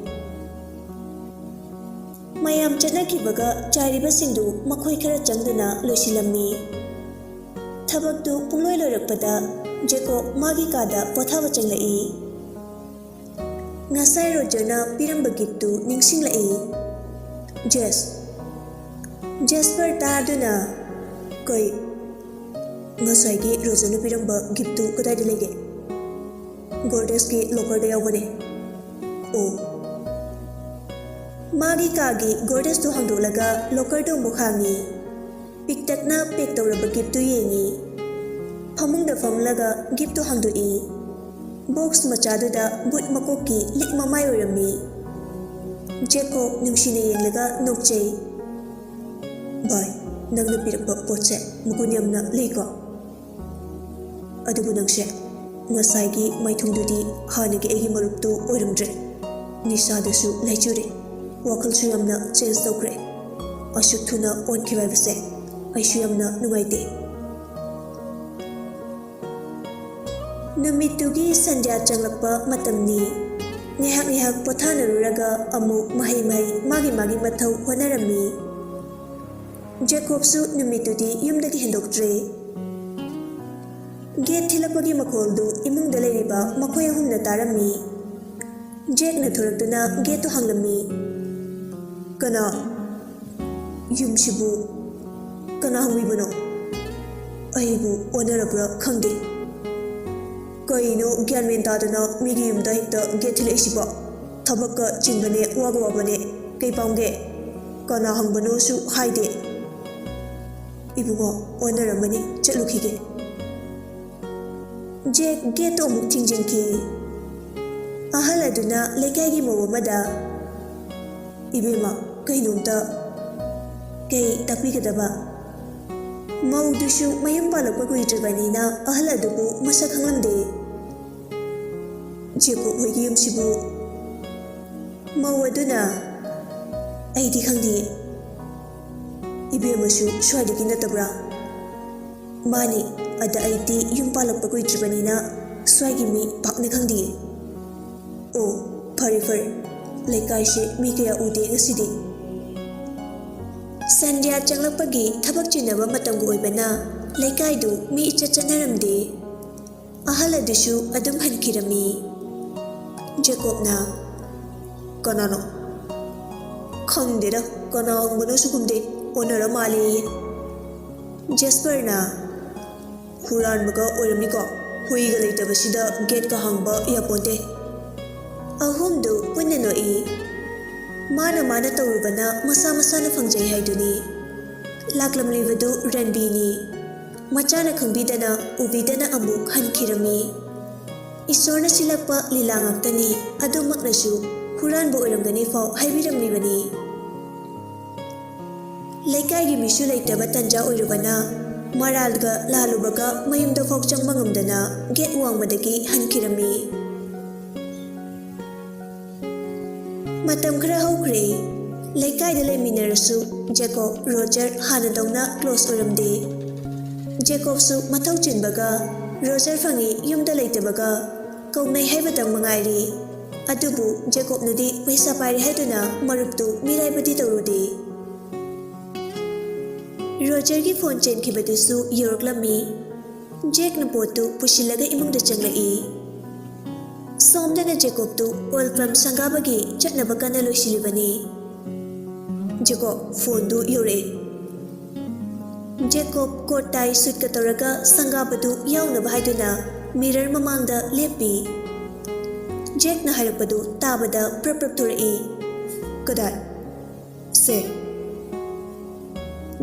ꯃꯌꯥꯝ ꯆꯠꯅꯈꯤꯕꯒ ꯆꯥꯏꯔꯤꯕꯁꯤꯡꯗꯨ ꯃꯈꯣꯏ ꯈꯔ ꯆꯪꯗꯨꯅ ꯂꯣꯏꯁꯤꯜꯂꯝꯃꯤ꯫ ꯊꯕꯛꯇꯨ ꯄꯨꯡꯂꯣꯏ ꯂꯣꯏꯔꯛꯄꯗ ꯖꯦꯀꯣꯕ ꯃꯥꯒꯤ ꯀꯥꯗ ꯄꯣꯊꯥꯕ ꯆꯪꯂꯛꯏ꯫ ꯉꯁꯥꯏ ꯔꯣꯖꯔꯅ ꯄꯤꯔꯝꯕ ꯒꯤꯐꯇꯨ ꯅꯤꯡꯁꯤꯡꯂꯛꯏ꯫ ꯖꯦꯁ꯫ ꯖꯦꯁꯄꯔ ꯇꯥꯗꯨꯅ, ꯀꯩ? ꯉꯁꯥꯏꯒꯤ ꯔꯣꯖꯔꯅ ꯄꯤꯔꯝꯕ ꯒꯤꯐꯇꯨ ꯀꯗꯥꯏꯗ ꯂꯩꯒꯦ? ꯒꯣꯔꯗꯦꯁꯀꯤ ꯂꯣꯀꯔꯗ ꯌꯥꯎꯕꯅꯦ꯫ ꯑꯣ꯫ ꯃꯥꯒꯤ ꯀꯥꯒꯤ ꯒꯣꯔꯗꯦꯁꯇꯨ ꯍꯥꯡꯗꯣꯛꯂꯒ ꯂꯣꯀꯔꯗꯨ ꯑꯃꯨꯛ ꯍꯥꯡꯉꯤ꯫ ꯄꯤꯛꯇꯛꯅ ꯄꯦꯛ ꯇꯧꯔꯕ ꯒꯤꯐꯇꯨ ꯌꯦꯡꯉꯤ꯫ ꯐꯃꯨꯡꯗ ꯐꯝꯂꯒ ꯒꯤꯐꯇꯨ ꯍꯥꯡꯗꯣꯛꯏ꯫ ꯕꯣꯛꯁ ꯃꯆꯥꯗꯨꯗ ꯕꯨꯠ ꯃꯀꯣꯛꯀꯤ ꯂꯤꯛ ꯃꯃꯥꯏ ꯑꯣꯏꯔꯝꯃꯤ꯫ ꯖꯦꯀꯣꯕ ꯅꯨꯡꯁꯤꯅ ꯌꯦꯡꯂꯒ ꯅꯣꯛꯆꯩ꯫ ꯚꯥꯏ, ꯅꯪꯅ ꯄꯤꯔꯛꯄ ꯄꯣꯠꯁꯦ ꯃꯒꯨꯟ ꯌꯥꯝꯅ ꯂꯩꯀꯣ꯫ ꯑꯗꯨꯕꯨ ꯅꯪꯁꯦ ꯉꯁꯥꯏꯒꯤ ꯃꯥꯏꯊꯣꯡꯗꯨꯗꯤ ꯍꯥꯟꯅꯒꯤ ꯑꯩꯒꯤ ꯃꯔꯨꯞꯇꯨ ꯑꯣꯏꯔꯝꯗ꯭ꯔꯦ꯫ ꯅꯤꯁꯥꯗꯁꯨ ꯂꯥꯏꯆꯨꯔꯦ꯫ ꯋꯥꯈꯜꯁꯨ ꯌꯥꯝꯅ ꯆꯦꯟꯖ ꯇꯧꯈ꯭ꯔꯦ꯫ ꯑꯁꯨꯛ ꯊꯨꯅ ꯑꯣꯟꯈꯤꯕ ꯍꯥꯏꯕꯁꯦ ꯑꯩꯁꯨ ꯌꯥꯝꯅ ꯅꯨꯡꯉꯥꯏꯇꯦ꯫ ꯅꯨꯃꯤꯠꯇꯨꯒꯤ ꯁꯟꯙ꯭ꯌꯥ ꯆꯪꯂꯛꯄ ꯃꯇꯝꯅꯤ꯫ ꯉꯥꯏꯍꯥꯛ ꯉꯥꯏꯍꯥꯛ ꯄꯣꯊꯥꯅꯔꯨꯔꯒ ꯑꯃꯨꯛ ꯃꯍꯩ ꯃꯍꯩ ꯃꯥꯒꯤ ꯃꯥꯒꯤ ꯃꯊꯧ ꯍꯣꯠꯅꯔꯝꯃꯤ꯫ ꯖꯦꯀꯣꯕꯁꯨ ꯅꯨꯃꯤꯠꯇꯨꯗꯤ ꯌꯨꯝꯗꯒꯤ ꯍꯦꯟꯗꯣꯛꯇ꯭ꯔꯦ꯫ ꯒꯦꯠ ꯊꯤꯜꯂꯛꯄꯒꯤ ꯃꯈꯣꯜꯗꯨ ꯏꯃꯨꯡꯗ ꯂꯩꯔꯤꯕ ꯃꯈꯣꯏ ꯑꯍꯨꯝꯅ ꯇꯥꯔꯝꯃꯤ꯫ ꯖꯦꯛꯅ ꯊꯣꯔꯛꯇꯨꯅ ꯒꯦꯠꯇꯨ ꯍꯥꯡꯂꯝꯃꯤ꯫ ꯀꯅꯥ? ꯌꯨꯝꯁꯤꯕꯨ ꯀꯅꯥ ꯍꯪꯕꯤꯕꯅꯣ? ꯑꯩꯕꯨ ꯑꯣꯟꯅꯔꯕ꯭ꯔꯥ ꯈꯪꯗꯦ꯫ ꯀꯩꯅꯣ ꯒ꯭ꯌꯥꯟ ꯃꯦꯟ ꯇꯥꯗꯅ ꯃꯤꯒꯤ ꯌꯨꯝꯗ ꯍꯦꯛꯇ ꯒꯦꯠ ꯊꯤꯜꯂꯛꯏꯁꯤꯕꯣ? ꯊꯕꯛꯀ ꯆꯤꯟꯕꯅꯦ, ꯋꯥꯒ ꯋꯥꯕꯅꯦ, "ꯀꯩ ꯄꯥꯝꯒꯦ? ꯀꯅꯥ ꯍꯪꯕꯅꯣꯁꯨ ꯍꯥꯏꯗꯦ꯫ ꯏꯕꯨꯡꯉꯣ, ꯑꯣꯟꯅꯔꯝꯃꯅꯤ, ꯆꯠꯂꯨꯈꯤꯒꯦ꯫" ꯖꯦꯛ ꯒꯦꯠꯇꯣ ꯑꯃꯨꯛ ꯊꯤꯡꯖꯤꯟꯈꯤ꯫ ꯑꯍꯜ ꯑꯗꯨꯅ ꯂꯩꯀꯥꯏꯒꯤ ꯃꯧ ꯑꯃꯗ, "ꯏꯕꯦꯝꯃ, ꯀꯩꯅꯣꯝꯇ ꯀꯩ ꯇꯥꯛꯄꯤꯒꯗꯕ?" ꯃꯧꯗꯨꯁꯨ ꯃꯌꯨꯝ ꯄꯥꯜꯂꯛꯄ ꯀꯨꯏꯗ꯭ꯔꯤꯕꯅꯤꯅ ꯑꯍꯜ ꯑꯗꯨꯕꯨ ꯃꯁꯛ ꯈꯪꯂꯝꯗꯦ꯫ "ꯖꯦꯀꯣꯕ ꯍꯣꯏꯒꯤ ꯌꯨꯝꯁꯤꯕꯨ?" ꯃꯧ ꯑꯗꯨꯅ, "ꯑꯩꯗꯤ ꯈꯪꯗꯤꯌꯦ꯫" "ꯏꯕꯦꯝꯃꯁꯨ ꯁ꯭ꯋꯥꯏꯗꯒꯤ ꯅꯠꯇꯕ꯭ꯔꯥ?" "ꯃꯥꯅꯤ, ꯑꯗ ꯑꯩꯗꯤ ꯌꯨꯝ ꯄꯥꯜꯂꯛꯄ ꯀꯨꯏꯗ꯭ꯔꯤꯕꯅꯤꯅ ꯁ꯭ꯋꯥꯏꯒꯤ ꯃꯤ ꯄꯥꯛꯅ ꯈꯪꯗꯤꯌꯦ꯫" "ꯑꯣ, ꯐꯔꯦ ꯐꯔꯦ, ꯂꯩꯀꯥꯏꯁꯦ ꯃꯤ ꯀꯌꯥ ꯎꯗꯦ ꯉꯁꯤꯗꯤ꯫" ꯁꯟꯙ꯭ꯌꯥ ꯆꯪꯂꯛꯄꯒꯤ ꯊꯕꯛ ꯆꯤꯟꯅꯕ ꯃꯇꯝꯒ ꯑꯣꯏꯕꯅ ꯂꯩꯀꯥꯏꯗꯨ ꯃꯤ ꯏꯆꯠ ꯆꯠꯅꯔꯝꯗꯦ꯫ ꯑꯍꯜ ꯑꯗꯨꯁꯨ ꯑꯗꯨꯝ ꯍꯟꯈꯤꯔꯝꯃꯤ꯫ ꯖꯦꯀꯣꯕꯅ, "ꯀꯅꯥꯅꯣ?" "ꯈꯪꯗꯦꯗ, ꯀꯅꯥ ꯍꯪꯕꯅꯣꯁꯨ ꯈꯨꯝꯗꯦ, ꯑꯣꯟꯅꯔ ꯃꯥꯜꯂꯦꯌꯦ꯫" ꯖꯦꯁꯄꯔꯅ, "ꯍꯨꯔꯥꯟꯕꯒ ꯑꯣꯏꯔꯝꯅꯤꯀꯣ, ꯍꯨꯏꯒ ꯂꯩꯇꯕꯁꯤꯗ ꯒꯦꯠꯀ ꯍꯥꯡꯕ ꯌꯥꯄꯣꯟꯇꯦ꯫" ꯑꯍꯨꯝꯗꯨ ꯄꯨꯟꯅ ꯅꯣꯛꯏ꯫ ꯃꯥꯅ ꯃꯥꯅ ꯇꯧꯔꯨꯕꯅ ꯃꯁꯥ ꯃꯁꯥꯅ ꯐꯪꯖꯩ ꯍꯥꯏꯗꯨꯅꯤ꯫ ꯂꯥꯛꯂꯝꯂꯤꯕꯗꯨ ꯔꯟꯕꯤꯅꯤ꯫ ꯃꯆꯥꯅ ꯈꯪꯕꯤꯗꯅ ꯎꯕꯤꯗꯅ ꯑꯃꯨꯛ ꯍꯟꯈꯤꯔꯝꯃꯤ꯫ ꯏꯁꯣꯔꯅ ꯁꯤꯜꯂꯛꯄ ꯂꯤꯂꯥ ꯉꯥꯛꯇꯅꯤ, ꯑꯗꯨꯃꯛꯅꯁꯨ ꯍꯨꯔꯥꯟꯕ ꯑꯣꯏꯔꯝꯒꯅꯤ ꯐꯥꯎ ꯍꯥꯏꯕꯤꯔꯝꯂꯤꯕꯅꯤ꯫ ꯂꯩꯀꯥꯏꯒꯤ ꯃꯤꯁꯨ ꯂꯩꯇꯕ ꯇꯟꯖꯥ ꯑꯣꯏꯔꯨꯕꯅ ꯃꯔꯥꯜꯒ ꯂꯥꯜꯂꯨꯕꯒ ꯃꯌꯨꯝꯗ ꯐꯥꯎ ꯆꯪꯕ ꯉꯝꯗꯅ ꯒꯦꯠ ꯋꯥꯡꯃꯗꯒꯤ ꯍꯟꯈꯤꯔꯝꯃꯤ꯫ ꯃꯇꯝ ꯈꯔ ꯍꯧꯈ꯭ꯔꯦ꯫ ꯂꯩꯀꯥꯏꯗ ꯂꯩꯃꯤꯟꯅꯔꯁꯨ ꯖꯦꯀꯣꯕ, ꯔꯣꯖꯔ ꯍꯥꯟꯅꯗꯧꯅ ꯀ꯭ꯂꯣꯁ ꯑꯣꯏꯔꯝꯗꯦ꯫ ꯖꯦꯀꯣꯕꯁꯨ ꯃꯊꯧ ꯆꯤꯟꯕꯒ ꯔꯣꯖꯔ ꯐꯪꯉꯤ ꯌꯨꯝꯗ ꯂꯩꯇꯕꯒ ꯀꯧꯅꯩ ꯍꯥꯏꯕꯇꯪ ꯃꯉꯥꯏꯔꯤ꯫ ꯑꯗꯨꯕꯨ ꯖꯦꯀꯣꯕꯅꯗꯤ ꯄꯩꯁꯥ ꯄꯥꯏꯔꯦ ꯍꯥꯏꯗꯨꯅ ꯃꯔꯨꯞꯇꯨ ꯃꯤꯔꯥꯏꯕꯗꯤ ꯇꯧꯔꯨꯗꯦ꯫ ꯔꯣꯖꯔꯒꯤ ꯐꯣꯟ ꯆꯦꯟꯈꯤꯕꯗꯨꯁꯨ ꯌꯧꯔꯛꯂꯝꯃꯤ꯫ ꯖꯦꯛꯅ ꯄꯣꯠꯇꯨ ꯄꯨꯁꯤꯜꯂꯒ ꯏꯃꯨꯡꯗ ꯆꯪꯂꯛꯏ꯫ ꯁꯣꯝꯗꯅ ꯖꯦꯀꯣꯕꯇꯨ ꯑꯣꯏꯜ ꯄꯝ ꯁꯪꯒꯥꯕꯒꯤ ꯆꯠꯅꯕ ꯀꯟꯅ ꯂꯣꯏꯁꯤꯜꯂꯤꯕꯅꯤ꯫ "ꯖꯦꯀꯣꯕ, ꯐꯣꯟꯗꯨ ꯌꯧꯔꯛꯑꯦ꯫" ꯖꯦꯀꯣꯕ ꯀꯣꯠ ꯇꯥꯏ ꯁꯨꯠꯀ ꯇꯧꯔꯒ ꯁꯪꯒꯥꯕꯗꯨ ꯌꯥꯎꯅꯕ ꯍꯥꯏꯗꯨꯅ ꯃꯤꯔꯔ ꯃꯃꯥꯡꯗ ꯂꯦꯞꯄꯤ꯫ ꯖꯦꯛꯅ ꯍꯥꯏꯔꯛꯄꯗꯨ ꯇꯥꯕꯗ ꯄ꯭ꯔꯞ ꯄ꯭ꯔꯞ ꯊꯣꯔꯛꯏ꯫ "ꯀꯗꯥꯏ? ꯁꯦ꯫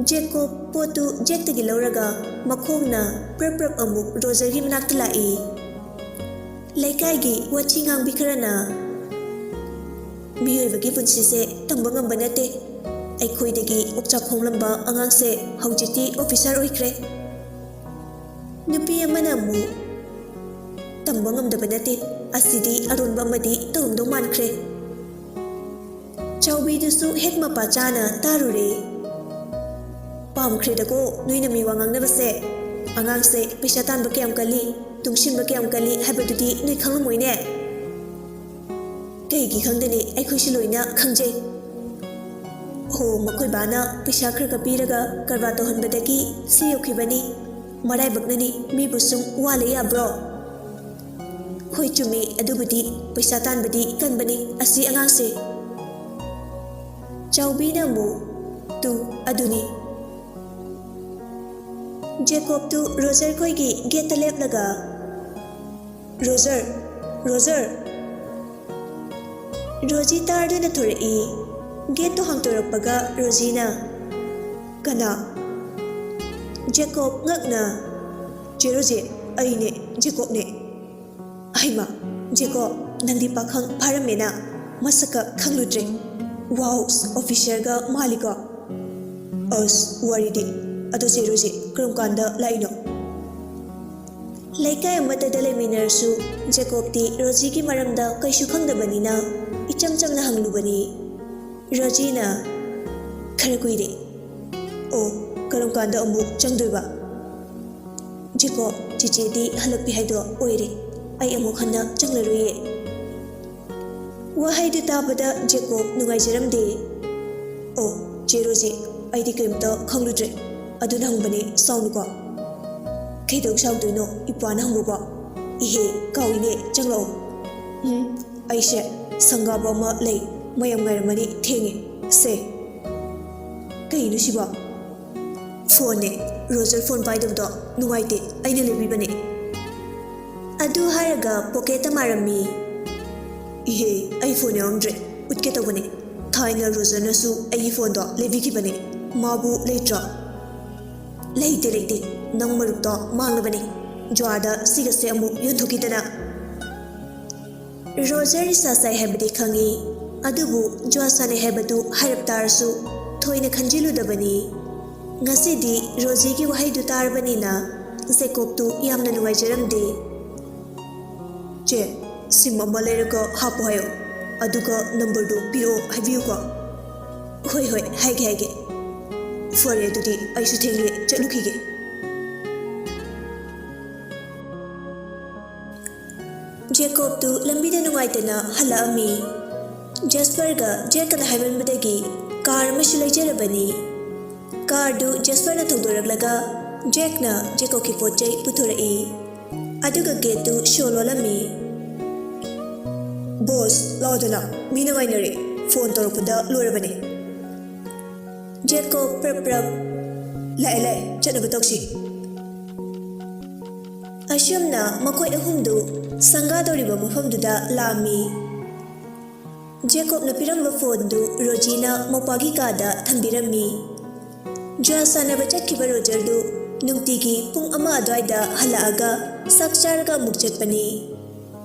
ꯖꯦꯀꯣꯕ ꯄꯣꯠꯇꯨ ꯖꯦꯛꯇꯒꯤ ꯂꯧꯔꯒ ꯃꯈꯣꯡꯅ ꯄ꯭ꯔꯞ ꯄ꯭ꯔꯞ ꯑꯃꯨꯛ ꯔꯣꯖꯔꯒꯤ ꯃꯅꯥꯛꯇ ꯂꯥꯛꯏ꯫ ꯂꯩꯀꯥꯏꯒꯤ ꯋꯥꯊꯤ ꯉꯥꯡꯕꯤ ꯈꯔꯅ, "ꯃꯤꯑꯣꯏꯕꯒꯤ ꯄꯨꯟꯁꯤꯁꯦ ꯇꯝꯕ ꯉꯝꯕ ꯅꯠꯇꯦ꯫ ꯑꯩꯈꯣꯏꯗꯒꯤ ꯑꯣꯛꯆꯥꯛ ꯈꯣꯡꯂꯝꯕ ꯑꯉꯥꯡꯁꯦ ꯍꯧꯖꯤꯛꯇꯤ ꯑꯣꯐꯤꯁꯥꯔ ꯑꯣꯏꯈ꯭ꯔꯦ꯫ ꯅꯨꯄꯤ ꯑꯃꯅ ꯑꯃꯨꯛ, "ꯇꯝꯕ ꯉꯝꯗꯕ ꯅꯠꯇꯦ, ꯑꯁꯤꯗꯤ ꯑꯔꯣꯟꯕ ꯑꯃꯗꯤ ꯇꯧꯔꯝꯗꯧ ꯃꯥꯟꯈ꯭ꯔꯦ"꯫ ꯆꯥꯎꯕꯤꯗꯨꯁꯨ ꯍꯦꯛ ꯃꯄꯥ ꯆꯥꯅ ꯇꯥꯔꯨꯔꯦ꯫ "ꯄꯥꯝꯈ꯭ꯔꯦꯗꯀꯣ ꯅꯣꯏꯅ ꯃꯤ ꯋꯥ ꯉꯥꯡꯅꯕꯁꯦ꯫ ꯑꯉꯥꯡꯁꯦ ꯄꯩꯁꯥ ꯇꯥꯟꯕ ꯀꯌꯥꯝ ꯀꯜꯂꯤ, ꯇꯨꯡꯁꯤꯟꯕ ꯀꯌꯥꯝ ꯀꯜꯂꯤ ꯍꯥꯏꯕꯗꯨꯗꯤ ꯅꯣꯏ ꯈꯪꯂꯝꯃꯣꯏꯅꯦ"꯫ "ꯀꯩꯒꯤ ꯈꯪꯗꯅꯤ, ꯑꯩꯈꯣꯏꯁꯨ ꯂꯣꯏꯅ ꯈꯪꯖꯩ꯫ ꯍꯣ, ꯃꯈꯣꯏ ꯕꯥꯅ ꯄꯩꯁꯥ ꯈꯔ ꯈꯔ ꯄꯤꯔꯒ ꯀꯔꯕꯥꯔ ꯇꯧꯍꯟꯕꯗꯒꯤ ꯁꯤ ꯌꯧꯈꯤꯕꯅꯤ꯫ ꯃꯔꯥꯏꯕꯛꯅꯅꯤ, ꯃꯤꯕꯨ ꯁꯨꯝ ꯋꯥ ꯂꯩ ꯌꯥꯕ꯭ꯔꯣ?" "ꯍꯣꯏ, ꯆꯨꯝꯃꯤ, ꯑꯗꯨꯕꯨꯗꯤ ꯄꯩꯁꯥ ꯇꯥꯟꯕꯗꯤ ꯀꯟꯕꯅꯤ ꯑꯁꯤ ꯑꯉꯥꯡꯁꯦ"꯫ ꯆꯥꯎꯕꯤꯅ ꯑꯃꯨꯛ, "ꯇꯨ, ꯑꯗꯨꯅꯤ"꯫ ꯖꯦꯀꯣꯕꯇꯨ ꯔꯣꯖꯔ ꯈꯣꯏꯒꯤ ꯒꯦꯠꯇ ꯂꯦꯞꯂꯒ, "ꯔꯣꯖꯔ, ꯔꯣꯖꯔ!" ꯔꯣꯖꯤ ꯇꯥꯔꯗꯨꯅ ꯊꯣꯔꯛꯏ꯫ ꯒꯦꯠꯇꯨ ꯍꯥꯡꯇꯣꯔꯛꯄꯒ ꯔꯣꯖꯤꯅ, "ꯀꯅꯥ?" ꯖꯦꯀꯣꯕ ꯉꯛꯅ, "ꯆꯦ ꯔꯣꯖꯤ, ꯑꯩꯅꯦ, ꯖꯦꯀꯣꯕꯅꯦ"꯫ "ꯑꯍꯩꯃ, ꯖꯦꯀꯣꯕ, ꯅꯪꯗꯤ ꯄꯥꯈꯪ ꯐꯥꯔꯝꯃꯦꯅ, ꯃꯁꯛꯀ ꯈꯪꯂꯨꯗ꯭ꯔꯦ꯫ ꯋꯥꯎ, ꯑꯣꯐꯤꯁꯔꯒ ꯃꯥꯜꯂꯤꯀꯣ"꯫ ꯑꯁ, ꯋꯥꯔꯤꯗꯤ꯫ ꯑꯗꯣ ꯆꯦ ꯔꯣꯖꯤ, ꯀꯔꯝ ꯀꯥꯟꯗ ꯂꯥꯛꯏꯅꯣ? ꯂꯩꯀꯥꯏ ꯑꯃꯠꯇꯗ ꯂꯩꯃꯤꯟꯅꯔꯁꯨ ꯖꯦꯀꯣꯕꯇꯤ ꯔꯣꯖꯤꯒꯤ ꯃꯔꯝꯗ ꯀꯩꯁꯨ ꯈꯪꯗꯕꯅꯤꯅ ꯏꯆꯝ ꯆꯝꯅ ꯍꯪꯂꯨꯕꯅꯤ꯫ ꯔꯣꯖꯤꯅ, "ꯈꯔ ꯀꯨꯏꯔꯦ"꯫ "ꯑꯣ, ꯀꯔꯝ ꯀꯥꯟꯗ ꯑꯃꯨꯛ ꯆꯪꯗꯣꯏꯕ?" "ꯖꯦꯀꯣꯕ, ꯆꯤꯆꯦꯗꯤ ꯍꯜꯂꯛꯄꯤ ꯍꯥꯏꯗꯣ ꯑꯣꯏꯔꯦ꯫ ꯑꯩ ꯑꯃꯨꯛ ꯍꯟꯅ ꯆꯪꯂꯔꯣꯏꯌꯦ"꯫ ꯋꯥꯍꯩꯗꯨ ꯇꯥꯕꯗ ꯖꯦꯀꯣꯕ ꯅꯨꯡꯉꯥꯏꯖꯔꯝꯗꯦ꯫ "ꯑꯣ, ꯆꯦ ꯔꯣꯖꯤ, ꯑꯩꯗꯤ ꯀꯔꯤꯝꯇ ꯈꯪꯂꯨꯗ꯭ꯔꯦ꯫ ꯑꯗꯨꯅ ꯍꯪꯕꯅꯦ, ꯁꯥꯎꯅꯨꯀꯣ"꯫ "ꯀꯩꯗꯧ ꯁꯥꯎꯗꯣꯏꯅꯣ? ꯏꯄ꯭ꯋꯥꯅ ꯍꯪꯕꯕꯣ? ꯏꯍꯦ, ꯀꯥꯎꯏꯅꯦ, ꯆꯪꯂꯛꯑꯣ"꯫ "ꯎꯝ, ꯑꯩꯁꯦ ꯁꯪꯒꯥꯕ ꯑꯃ ꯂꯩ, ꯃꯌꯥꯝ ꯉꯥꯏꯔꯝꯃꯅꯤ, ꯊꯦꯡꯉꯦ꯫ ꯁꯦ"꯫ "ꯀꯩꯅꯣ ꯁꯤꯕꯣ?" "ꯐꯣꯟꯅꯦ, ꯔꯣꯖꯔ ꯐꯣꯟ ꯄꯥꯏꯗꯕꯗꯣ ꯅꯨꯡꯉꯥꯏꯇꯦ, ꯑꯩꯅ ꯂꯩꯕꯤꯕꯅꯦ"꯫ ꯑꯗꯨ ꯍꯥꯏꯔꯒ ꯄꯣꯀꯦꯠꯇ ꯃꯥꯔꯝꯃꯤ꯫ "ꯏꯍꯦ, ꯑꯩ ꯐꯣꯟ ꯌꯥꯎꯔꯝꯗ꯭ꯔꯦ, ꯎꯠꯀꯦ ꯇꯧꯕꯅꯦ"꯫ ꯊꯥꯏꯅ ꯔꯣꯖꯔꯅꯁꯨ ꯑꯩꯒꯤ ꯐꯣꯟꯗꯣ ꯂꯩꯕꯤꯈꯤꯕꯅꯦ꯫ ꯃꯥꯕꯨ ꯂꯩꯇ꯭ꯔꯣ? ꯂꯩꯇꯦ, ꯂꯩꯇꯦ꯫ ꯅꯪ ꯃꯔꯨꯞꯇꯣ ꯃꯥꯡꯂꯕꯅꯤ꯫ ꯖ꯭ꯋꯥꯔꯗ ꯁꯤꯒꯁꯦ ꯑꯃꯨꯛ ꯌꯣꯟꯊꯣꯛꯈꯤꯗꯅ꯫ ꯔꯣꯖꯔ ꯅꯤꯁꯥ ꯆꯥꯏ ꯍꯥꯏꯕꯗꯤ ꯈꯪꯉꯤ, ꯑꯗꯨꯕꯨ ꯖ꯭ꯋꯥ ꯁꯥꯟꯅꯩ ꯍꯥꯏꯕꯗꯨ ꯍꯥꯏꯔꯞ ꯇꯥꯔꯁꯨ ꯊꯣꯏꯅ ꯈꯟꯖꯤꯜꯂꯨꯗꯕꯅꯤ꯫ ꯉꯁꯤꯗꯤ ꯔꯣꯖꯤꯒꯤ ꯋꯥꯍꯩꯗꯨ ꯇꯥꯔꯕꯅꯤꯅ ꯖꯦꯀꯣꯕꯇꯨ ꯌꯥꯝꯅ ꯅꯨꯡꯉꯥꯏꯖꯔꯝꯗꯦ꯫ "ꯆꯦ, ꯁꯤꯝ ꯑꯃ ꯂꯩꯔꯒ ꯍꯥꯞꯄꯣ ꯍꯥꯏꯌꯣ, ꯑꯗꯨꯒ ꯅꯝꯕꯔꯗꯨ ꯄꯤꯔꯛꯑꯣ ꯍꯥꯏꯕꯤꯌꯨꯀꯣ꯫" "ꯍꯣꯏ, ꯍꯣꯏ, ꯍꯥꯏꯒꯦ, ꯍꯥꯏꯒꯦ꯫ ꯐꯔꯦ, ꯑꯗꯨꯗꯤ ꯑꯩꯁꯨ ꯊꯦꯡꯂꯦ, ꯆꯠꯂꯨꯈꯤꯒꯦ꯫" ꯖꯦꯀꯣꯕꯇꯨ ꯂꯝꯕꯤꯗ ꯅꯨꯡꯉꯥꯏꯇꯅ ꯍꯜꯂꯛꯑꯝꯃꯤ꯫ ꯖꯦꯁꯄꯔꯒ ꯖꯦꯛꯀꯅ ꯍꯥꯏꯃꯟꯕꯗꯒꯤ ꯀꯥꯔ ꯑꯃꯁꯨ ꯂꯩꯖꯔꯕꯅꯤ꯫ ꯀꯥꯔꯗꯨ ꯖꯦꯁꯄꯔꯅ ꯊꯧꯗꯣꯔꯛꯂꯒ ꯖꯦꯛꯅ ꯖꯦꯀꯣꯕꯀꯤ ꯄꯣꯠ ꯆꯩ ꯄꯨꯊꯣꯔꯛꯏ꯫ ꯑꯗꯨꯒ ꯒꯦꯠꯇꯨ ꯁꯣ ꯂꯣꯜꯂꯝꯃꯤ꯫ "ꯕꯣꯁ, ꯂꯥꯛꯑꯣꯗꯅ, ꯃꯤꯅ ꯉꯥꯏꯅꯔꯦ, ꯐꯣꯟ ꯇꯧꯔꯛꯄꯗ ꯂꯣꯏꯔꯕꯅꯦ꯫" ꯖꯦꯀꯣꯕ ꯄ꯭ꯔꯞ ꯄ꯭ꯔꯞ꯫ "ꯂꯥꯛꯑꯦ, ꯂꯥꯛꯑꯦ, ꯆꯠꯅꯕ ꯇꯧꯁꯤ꯫" ꯑꯁꯨꯝꯅ ꯃꯈꯣꯏ ꯑꯍꯨꯝꯗꯨ ꯁꯪꯒꯥꯗꯧꯔꯤꯕ ꯃꯐꯝꯗꯨꯗ ꯂꯥꯛꯑꯝꯃꯤ꯫ ꯖꯦꯀꯣꯕꯅ ꯄꯤꯔꯝꯕ ꯐꯣꯟꯗꯨ ꯔꯣꯖꯤꯅ ꯃꯧꯄꯥꯒꯤ ꯀꯥꯗ ꯊꯝꯕꯤꯔꯝꯃꯤ꯫ ꯖ꯭ꯋꯥ ꯁꯥꯟꯅꯕ ꯆꯠꯈꯤꯕ ꯔꯣꯖꯔꯗꯨ ꯅꯨꯡꯇꯤꯒꯤ ꯄꯨꯡ ꯑꯃ ꯑꯗꯨꯋꯥꯏꯗ ꯍꯜꯂꯛꯑꯒ ꯆꯥꯛ ꯆꯥꯔꯒ ꯑꯃꯨꯛ ꯆꯠꯄꯅꯤ꯫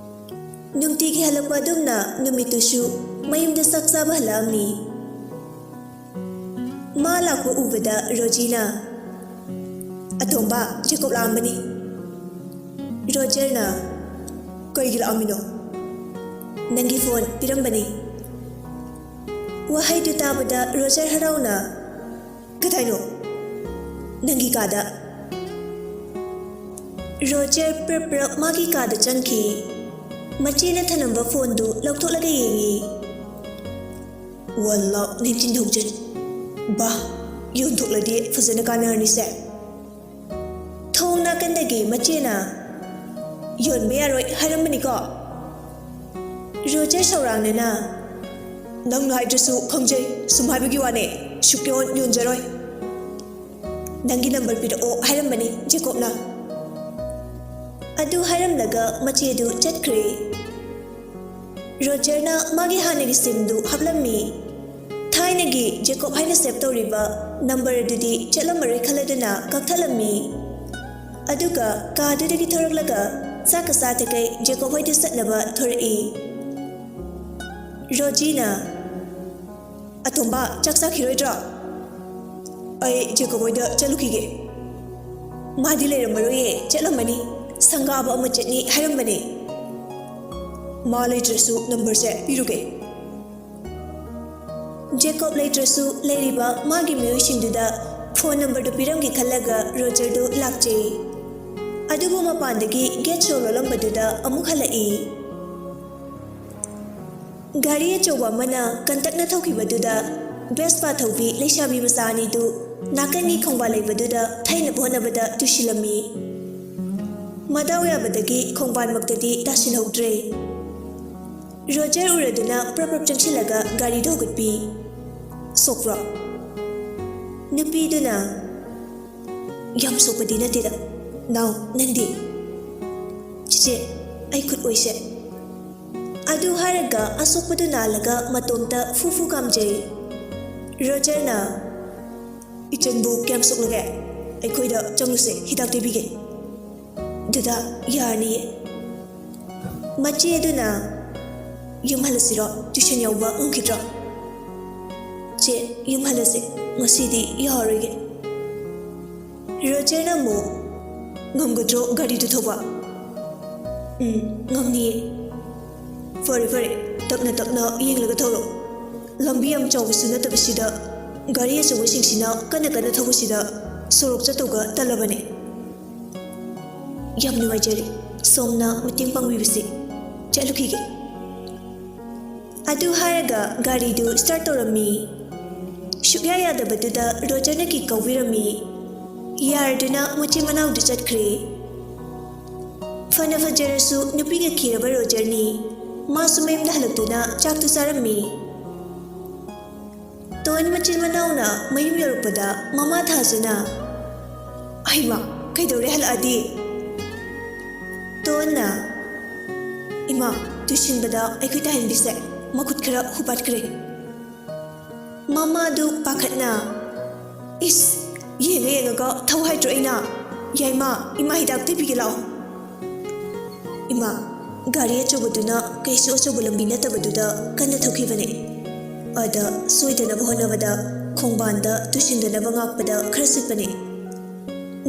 ꯅꯨꯡꯇꯤꯒꯤ ꯍꯜꯂꯛꯄ ꯑꯗꯨꯝꯅ ꯅꯨꯃꯤꯠꯇꯨꯁꯨ ꯃꯌꯨꯝꯗ ꯆꯥꯛ ꯆꯥꯕ ꯍꯜꯂꯛꯑꯝꯃꯤ꯫ ꯃꯥ ꯂꯥꯛꯄ ꯎꯕꯗ ꯔꯣꯖꯤꯅ, "ꯑꯇꯣꯝꯕ, ꯖꯦꯀꯣꯕ ꯂꯥꯛꯑꯝꯕꯅꯤ꯫" ꯔꯣꯖꯔꯅ, "ꯀꯩꯒꯤ ꯂꯥꯛꯑꯝꯃꯤꯅꯣ?" "ꯅꯪꯒꯤ ꯐꯣꯟ ꯄꯤꯔꯝꯕꯅꯤ꯫" ꯋꯥꯍꯩꯗꯨ ꯇꯥꯕꯗ ꯔꯣꯖꯔ ꯍꯔꯥꯎꯅ, "ꯀꯗꯥꯏꯅꯣ?" "ꯅꯪꯒꯤ ꯀꯥꯗ꯫" ꯔꯣꯖꯔ ꯄ꯭ꯔꯞ ꯄ꯭ꯔꯞ ꯃꯥꯒꯤ ꯀꯥꯗ ꯆꯪꯈꯤ꯫ ꯃꯆꯦꯅ ꯊꯅꯝꯕ ꯐꯣꯟꯗꯨ ꯂꯧꯊꯣꯛꯂꯒ ꯌꯦꯡꯉꯤ꯫ "One lakh nineteen thousand꯫ ꯕꯥ, ꯌꯣꯟꯊꯣꯛꯂꯗꯤ ꯐꯖꯅ ꯀꯥꯟꯅꯔꯅꯤꯁꯦ꯫" ꯊꯣꯡ ꯅꯥꯀꯟꯗꯒꯤ ꯃꯆꯦꯅ, "ꯌꯣꯟꯕ ꯌꯥꯔꯣꯏ ꯍꯥꯏꯔꯝꯕꯅꯤꯀꯣ?" ꯔꯣꯖꯔ ꯁꯧꯔꯥꯡꯅꯅ, "ꯅꯪꯅ ꯍꯥꯏꯗ꯭ꯔꯁꯨ ꯈꯪꯖꯩ, ꯁꯨꯝ ꯍꯥꯏꯕꯒꯤ ꯋꯥꯅꯦ, ꯁꯨꯛꯌꯣꯟ ꯌꯣꯟꯖꯔꯣꯏ꯫ ꯅꯪꯒꯤ ꯅꯝꯕꯔ ꯄꯤꯔꯛꯑꯣ ꯍꯥꯏꯔꯝꯕꯅꯤ ꯖꯦꯀꯣꯕꯅ꯫" ꯑꯗꯨ ꯍꯥꯏꯔꯝꯂꯒ ꯃꯆꯦꯗꯨ ꯆꯠꯈ꯭ꯔꯦ꯫ ꯔꯣꯖꯔꯅ ꯃꯥꯒꯤ ꯍꯥꯟꯅꯒꯤ ꯁꯤꯝꯗꯨ ꯍꯥꯞꯂꯝꯃꯤ꯫ ꯊꯥꯏꯅꯒꯤ ꯖꯦꯀꯣꯕ ꯍꯥꯏꯅ ꯁꯦꯚ ꯇꯧꯔꯤꯕ ꯅꯝꯕꯔ ꯑꯗꯨꯗꯤ ꯆꯠꯂꯝꯃꯔꯣꯏ ꯈꯜꯂꯗꯨꯅ ꯀꯛꯊꯠꯂꯝꯃꯤ꯫ ꯑꯗꯨꯒ ꯀꯥꯗꯨꯗꯒꯤ ꯊꯣꯔꯛꯂꯒ ꯆꯥꯛꯀ ꯆꯥꯊꯈꯩ ꯖꯦꯀꯣꯕ ꯍꯣꯏꯗ ꯆꯠꯅꯕ ꯊꯣꯔꯛꯏ꯫ ꯔꯣꯖꯤꯅ, "ꯑꯇꯣꯝꯕ, ꯆꯥꯛ ꯆꯥꯈꯤꯔꯣꯏꯗ꯭ꯔꯣ? ꯑꯩ ꯖꯦꯀꯣꯕ ꯍꯣꯏꯗ ꯆꯠꯂꯨꯈꯤꯒꯦ꯫ ꯃꯥꯗꯤ ꯂꯩꯔꯝꯃꯔꯣꯏꯌꯦ, ꯆꯠꯂꯝꯃꯅꯤ꯫ ꯁꯪꯒꯥꯕ ꯑꯃ ꯆꯠꯅꯤ ꯍꯥꯏꯔꯝꯕꯅꯦ꯫ ꯃꯥ ꯂꯩꯇ꯭ꯔꯁꯨ ꯅꯝꯕꯔꯁꯦ ꯄꯤꯔꯨꯒꯦ꯫" ꯖꯦꯀꯣꯕ ꯂꯩꯇ꯭ꯔꯁꯨ ꯂꯩꯔꯤꯕ ꯃꯥꯒꯤ ꯃꯤꯑꯣꯏꯁꯤꯡꯗꯨꯗ ꯐꯣꯟ ꯅꯝꯕꯔꯗꯨ ꯄꯤꯔꯝꯒꯦ ꯈꯜꯂꯒ ꯔꯣꯖꯔꯗꯨ ꯂꯥꯛꯆꯩ꯫ ꯑꯗꯨꯕꯨ ꯃꯄꯥꯟꯗꯒꯤ ꯒꯦꯠ ꯁꯣ ꯂꯣꯜꯂꯝꯕꯗꯨꯗ ꯑꯃꯨꯛ ꯍꯜꯂꯛꯏ꯫ ꯒꯥꯔꯤ ꯑꯆꯧꯕ ꯑꯃꯅ ꯀꯟꯇꯛꯅ ꯊꯧꯈꯤꯕꯗꯨꯗ ꯚꯦꯁꯄꯥ ꯊꯧꯕꯤ ꯂꯩꯁꯥꯕꯤ ꯃꯆꯥ ꯑꯅꯤꯗꯨ ꯅꯥꯀꯟꯒꯤ ꯈꯣꯡꯕꯥꯜ ꯂꯩꯕꯗꯨꯗ ꯊꯩꯅꯕ ꯍꯣꯠꯅꯕꯗ ꯇꯨꯁꯤꯜꯂꯝꯃꯤ꯫ ꯃꯗꯥꯎ ꯌꯥꯕꯗꯒꯤ ꯈꯣꯡꯕꯥꯜꯃꯛꯇꯗꯤ ꯇꯥꯁꯤꯜꯍꯧꯗ꯭ꯔꯦ꯫ ꯔꯣꯖꯔ ꯎꯔꯗꯨꯅ ꯄ꯭ꯔꯞ ꯄ꯭ꯔꯞ ꯆꯪꯁꯤꯜꯂꯒ ꯒꯥꯔꯤꯗꯨ ꯍꯧꯒꯠꯄꯤ꯫ "ꯁꯣꯛꯄ꯭ꯔꯣ?" ꯅꯨꯄꯤꯗꯨꯅ, "ꯌꯥꯝ ꯁꯣꯛꯄꯗꯤ ꯅꯠꯇꯦꯗ꯫ ꯅꯥꯎ, ꯅꯪꯗꯤ?" "ꯆꯤꯆꯦ, ꯑꯩ ꯈꯨꯠ ꯑꯣꯏꯁꯦ꯫" ꯑꯗꯨ ꯍꯥꯏꯔꯒ ꯑꯁꯣꯛꯄꯗꯨ ꯅꯥꯜꯂꯒ ꯃꯇꯣꯝꯇ ꯐꯨ ꯐꯨ ꯀꯥꯝꯖꯩ꯫ ꯔꯣꯖꯔꯅ, "ꯏꯆꯟꯕꯨ ꯀꯌꯥꯝ ꯁꯣꯛꯂꯒꯦ? ꯑꯩꯈꯣꯏꯗ ꯆꯪꯂꯨꯁꯦ, ꯍꯤꯗꯥꯛ ꯇꯩꯕꯤꯒꯦ꯫" "ꯗꯗꯥ, ꯌꯥꯔꯅꯤꯌꯦ꯫" ꯃꯆꯦ ꯑꯗꯨꯅ, "ꯌꯨꯝ ꯍꯜꯂꯁꯤꯔꯣ? ꯇ꯭ꯌꯨꯁꯟ ꯌꯥꯎꯕ ꯉꯝꯈꯤꯗ꯭ꯔꯣ?" "ꯆꯦ, ꯌꯨꯝ ꯍꯜꯂꯁꯦ, ꯉꯁꯤꯗꯤ ꯌꯥꯔꯔꯣꯏꯒꯦ꯫" ꯔꯣꯖꯔꯅ ꯑꯃꯨꯛ, "ꯉꯝꯒꯗ꯭ꯔꯣ ꯒꯥꯔꯤꯗꯨ ꯊꯧꯕ?" "ꯎꯝ, ꯉꯝꯅꯤꯌꯦ꯫" "ꯐꯔꯦ, ꯐꯔꯦ, ꯇꯞꯅ ꯇꯞꯅ ꯌꯦꯡꯂꯒ ꯊꯧꯔꯣ꯫ ꯂꯝꯕꯤ ꯌꯥꯝ ꯆꯥꯎꯕꯁꯨ ꯅꯠꯇꯕꯁꯤꯗ ꯒꯥꯔꯤ ꯑꯆꯧꯕꯁꯤꯡꯁꯤꯅ ꯀꯟꯅ ꯀꯟꯅ ꯊꯧꯕꯁꯤꯗ ꯁꯣꯔꯣꯛ ꯆꯠꯇꯧꯒ ꯇꯜꯂꯕꯅꯦ꯫" "ꯌꯥꯝ ꯅꯨꯡꯉꯥꯏꯖꯔꯦ ꯁꯣꯝꯅ ꯃꯇꯦꯡ ꯄꯥꯡꯕꯤꯕꯁꯦ꯫ ꯆꯠꯂꯨꯈꯤꯒꯦ꯫" ꯑꯗꯨ ꯍꯥꯏꯔꯒ ꯒꯥꯔꯤꯗꯨ ꯁ꯭ꯇꯥꯔꯠ ꯇꯧꯔꯝꯃꯤ꯫ ꯁꯨꯛꯌꯥ ꯌꯥꯗꯕꯗꯨꯗ ꯔꯣꯖꯔꯅ ꯀꯤ ꯀꯧꯕꯤꯔꯝꯃꯤ꯫ ꯌꯥꯔꯗꯨꯅ ꯃꯆꯤꯟ ꯃꯅꯥꯎꯗꯨ ꯆꯠꯈ꯭ꯔꯦ꯫ ꯐꯅ ꯐꯖꯔꯁꯨ ꯅꯨꯄꯤꯒ ꯀꯤꯔꯕ ꯔꯣꯖꯔꯅꯤ꯫ ꯃꯥꯁꯨ ꯃꯌꯨꯝꯗ ꯍꯜꯂꯛꯇꯨꯅ ꯆꯥꯛꯇꯨ ꯆꯥꯔꯝꯃꯤ꯫ ꯇꯣꯟ ꯃꯆꯤꯟ ꯃꯅꯥꯎꯅ ꯃꯌꯨꯝ ꯌꯧꯔꯛꯄꯗ ꯃꯃꯥ ꯊꯥꯖꯅ, "ꯍꯩꯃꯥ, ꯀꯩꯗꯧꯔꯦ ꯍꯜꯂꯛꯑꯗꯤ?" ꯇꯣꯟꯅ, "ꯏꯃꯥ, ꯇꯨꯁꯤꯟꯕꯗ ꯑꯩꯈꯣꯏ ꯇꯥꯍꯟꯕꯤꯁꯦ, ꯃꯈꯨꯠ ꯈꯔ ꯍꯨꯄꯥꯠꯈ꯭ꯔꯦ꯫" ꯃꯃꯥꯗꯨ ꯄꯥꯈꯠꯅ, "ꯏꯁ, ꯌꯦꯡꯉ ꯌꯦꯡꯉꯒ ꯊꯧ ꯍꯥꯏꯗ꯭ꯔꯣ ꯑꯩꯅ? ꯌꯥꯏꯃ, ꯏꯃꯥ ꯍꯤꯗꯥꯛ ꯇꯩꯕꯤꯒꯦ ꯂꯥꯛꯑꯣ꯫" ꯏꯃꯥ ꯒꯥꯔꯤ ꯑꯆꯧꯕꯗꯨꯅ ꯀꯩꯁꯨ ꯑꯆꯧꯕ ꯂꯝꯕꯤ ꯅꯠꯇꯕꯗꯨꯗ ꯀꯟꯅ ꯊꯧꯈꯤꯕꯅꯦ꯫ ꯑꯗ ꯁꯣꯏꯗꯅꯕ ꯍꯣꯠꯅꯕꯗ ꯈꯣꯡꯕꯥꯟꯗ ꯇꯨꯁꯤꯟꯗꯅꯕ ꯉꯥꯛꯄꯗ ꯈꯔ ꯁꯤꯠꯄꯅꯦ꯫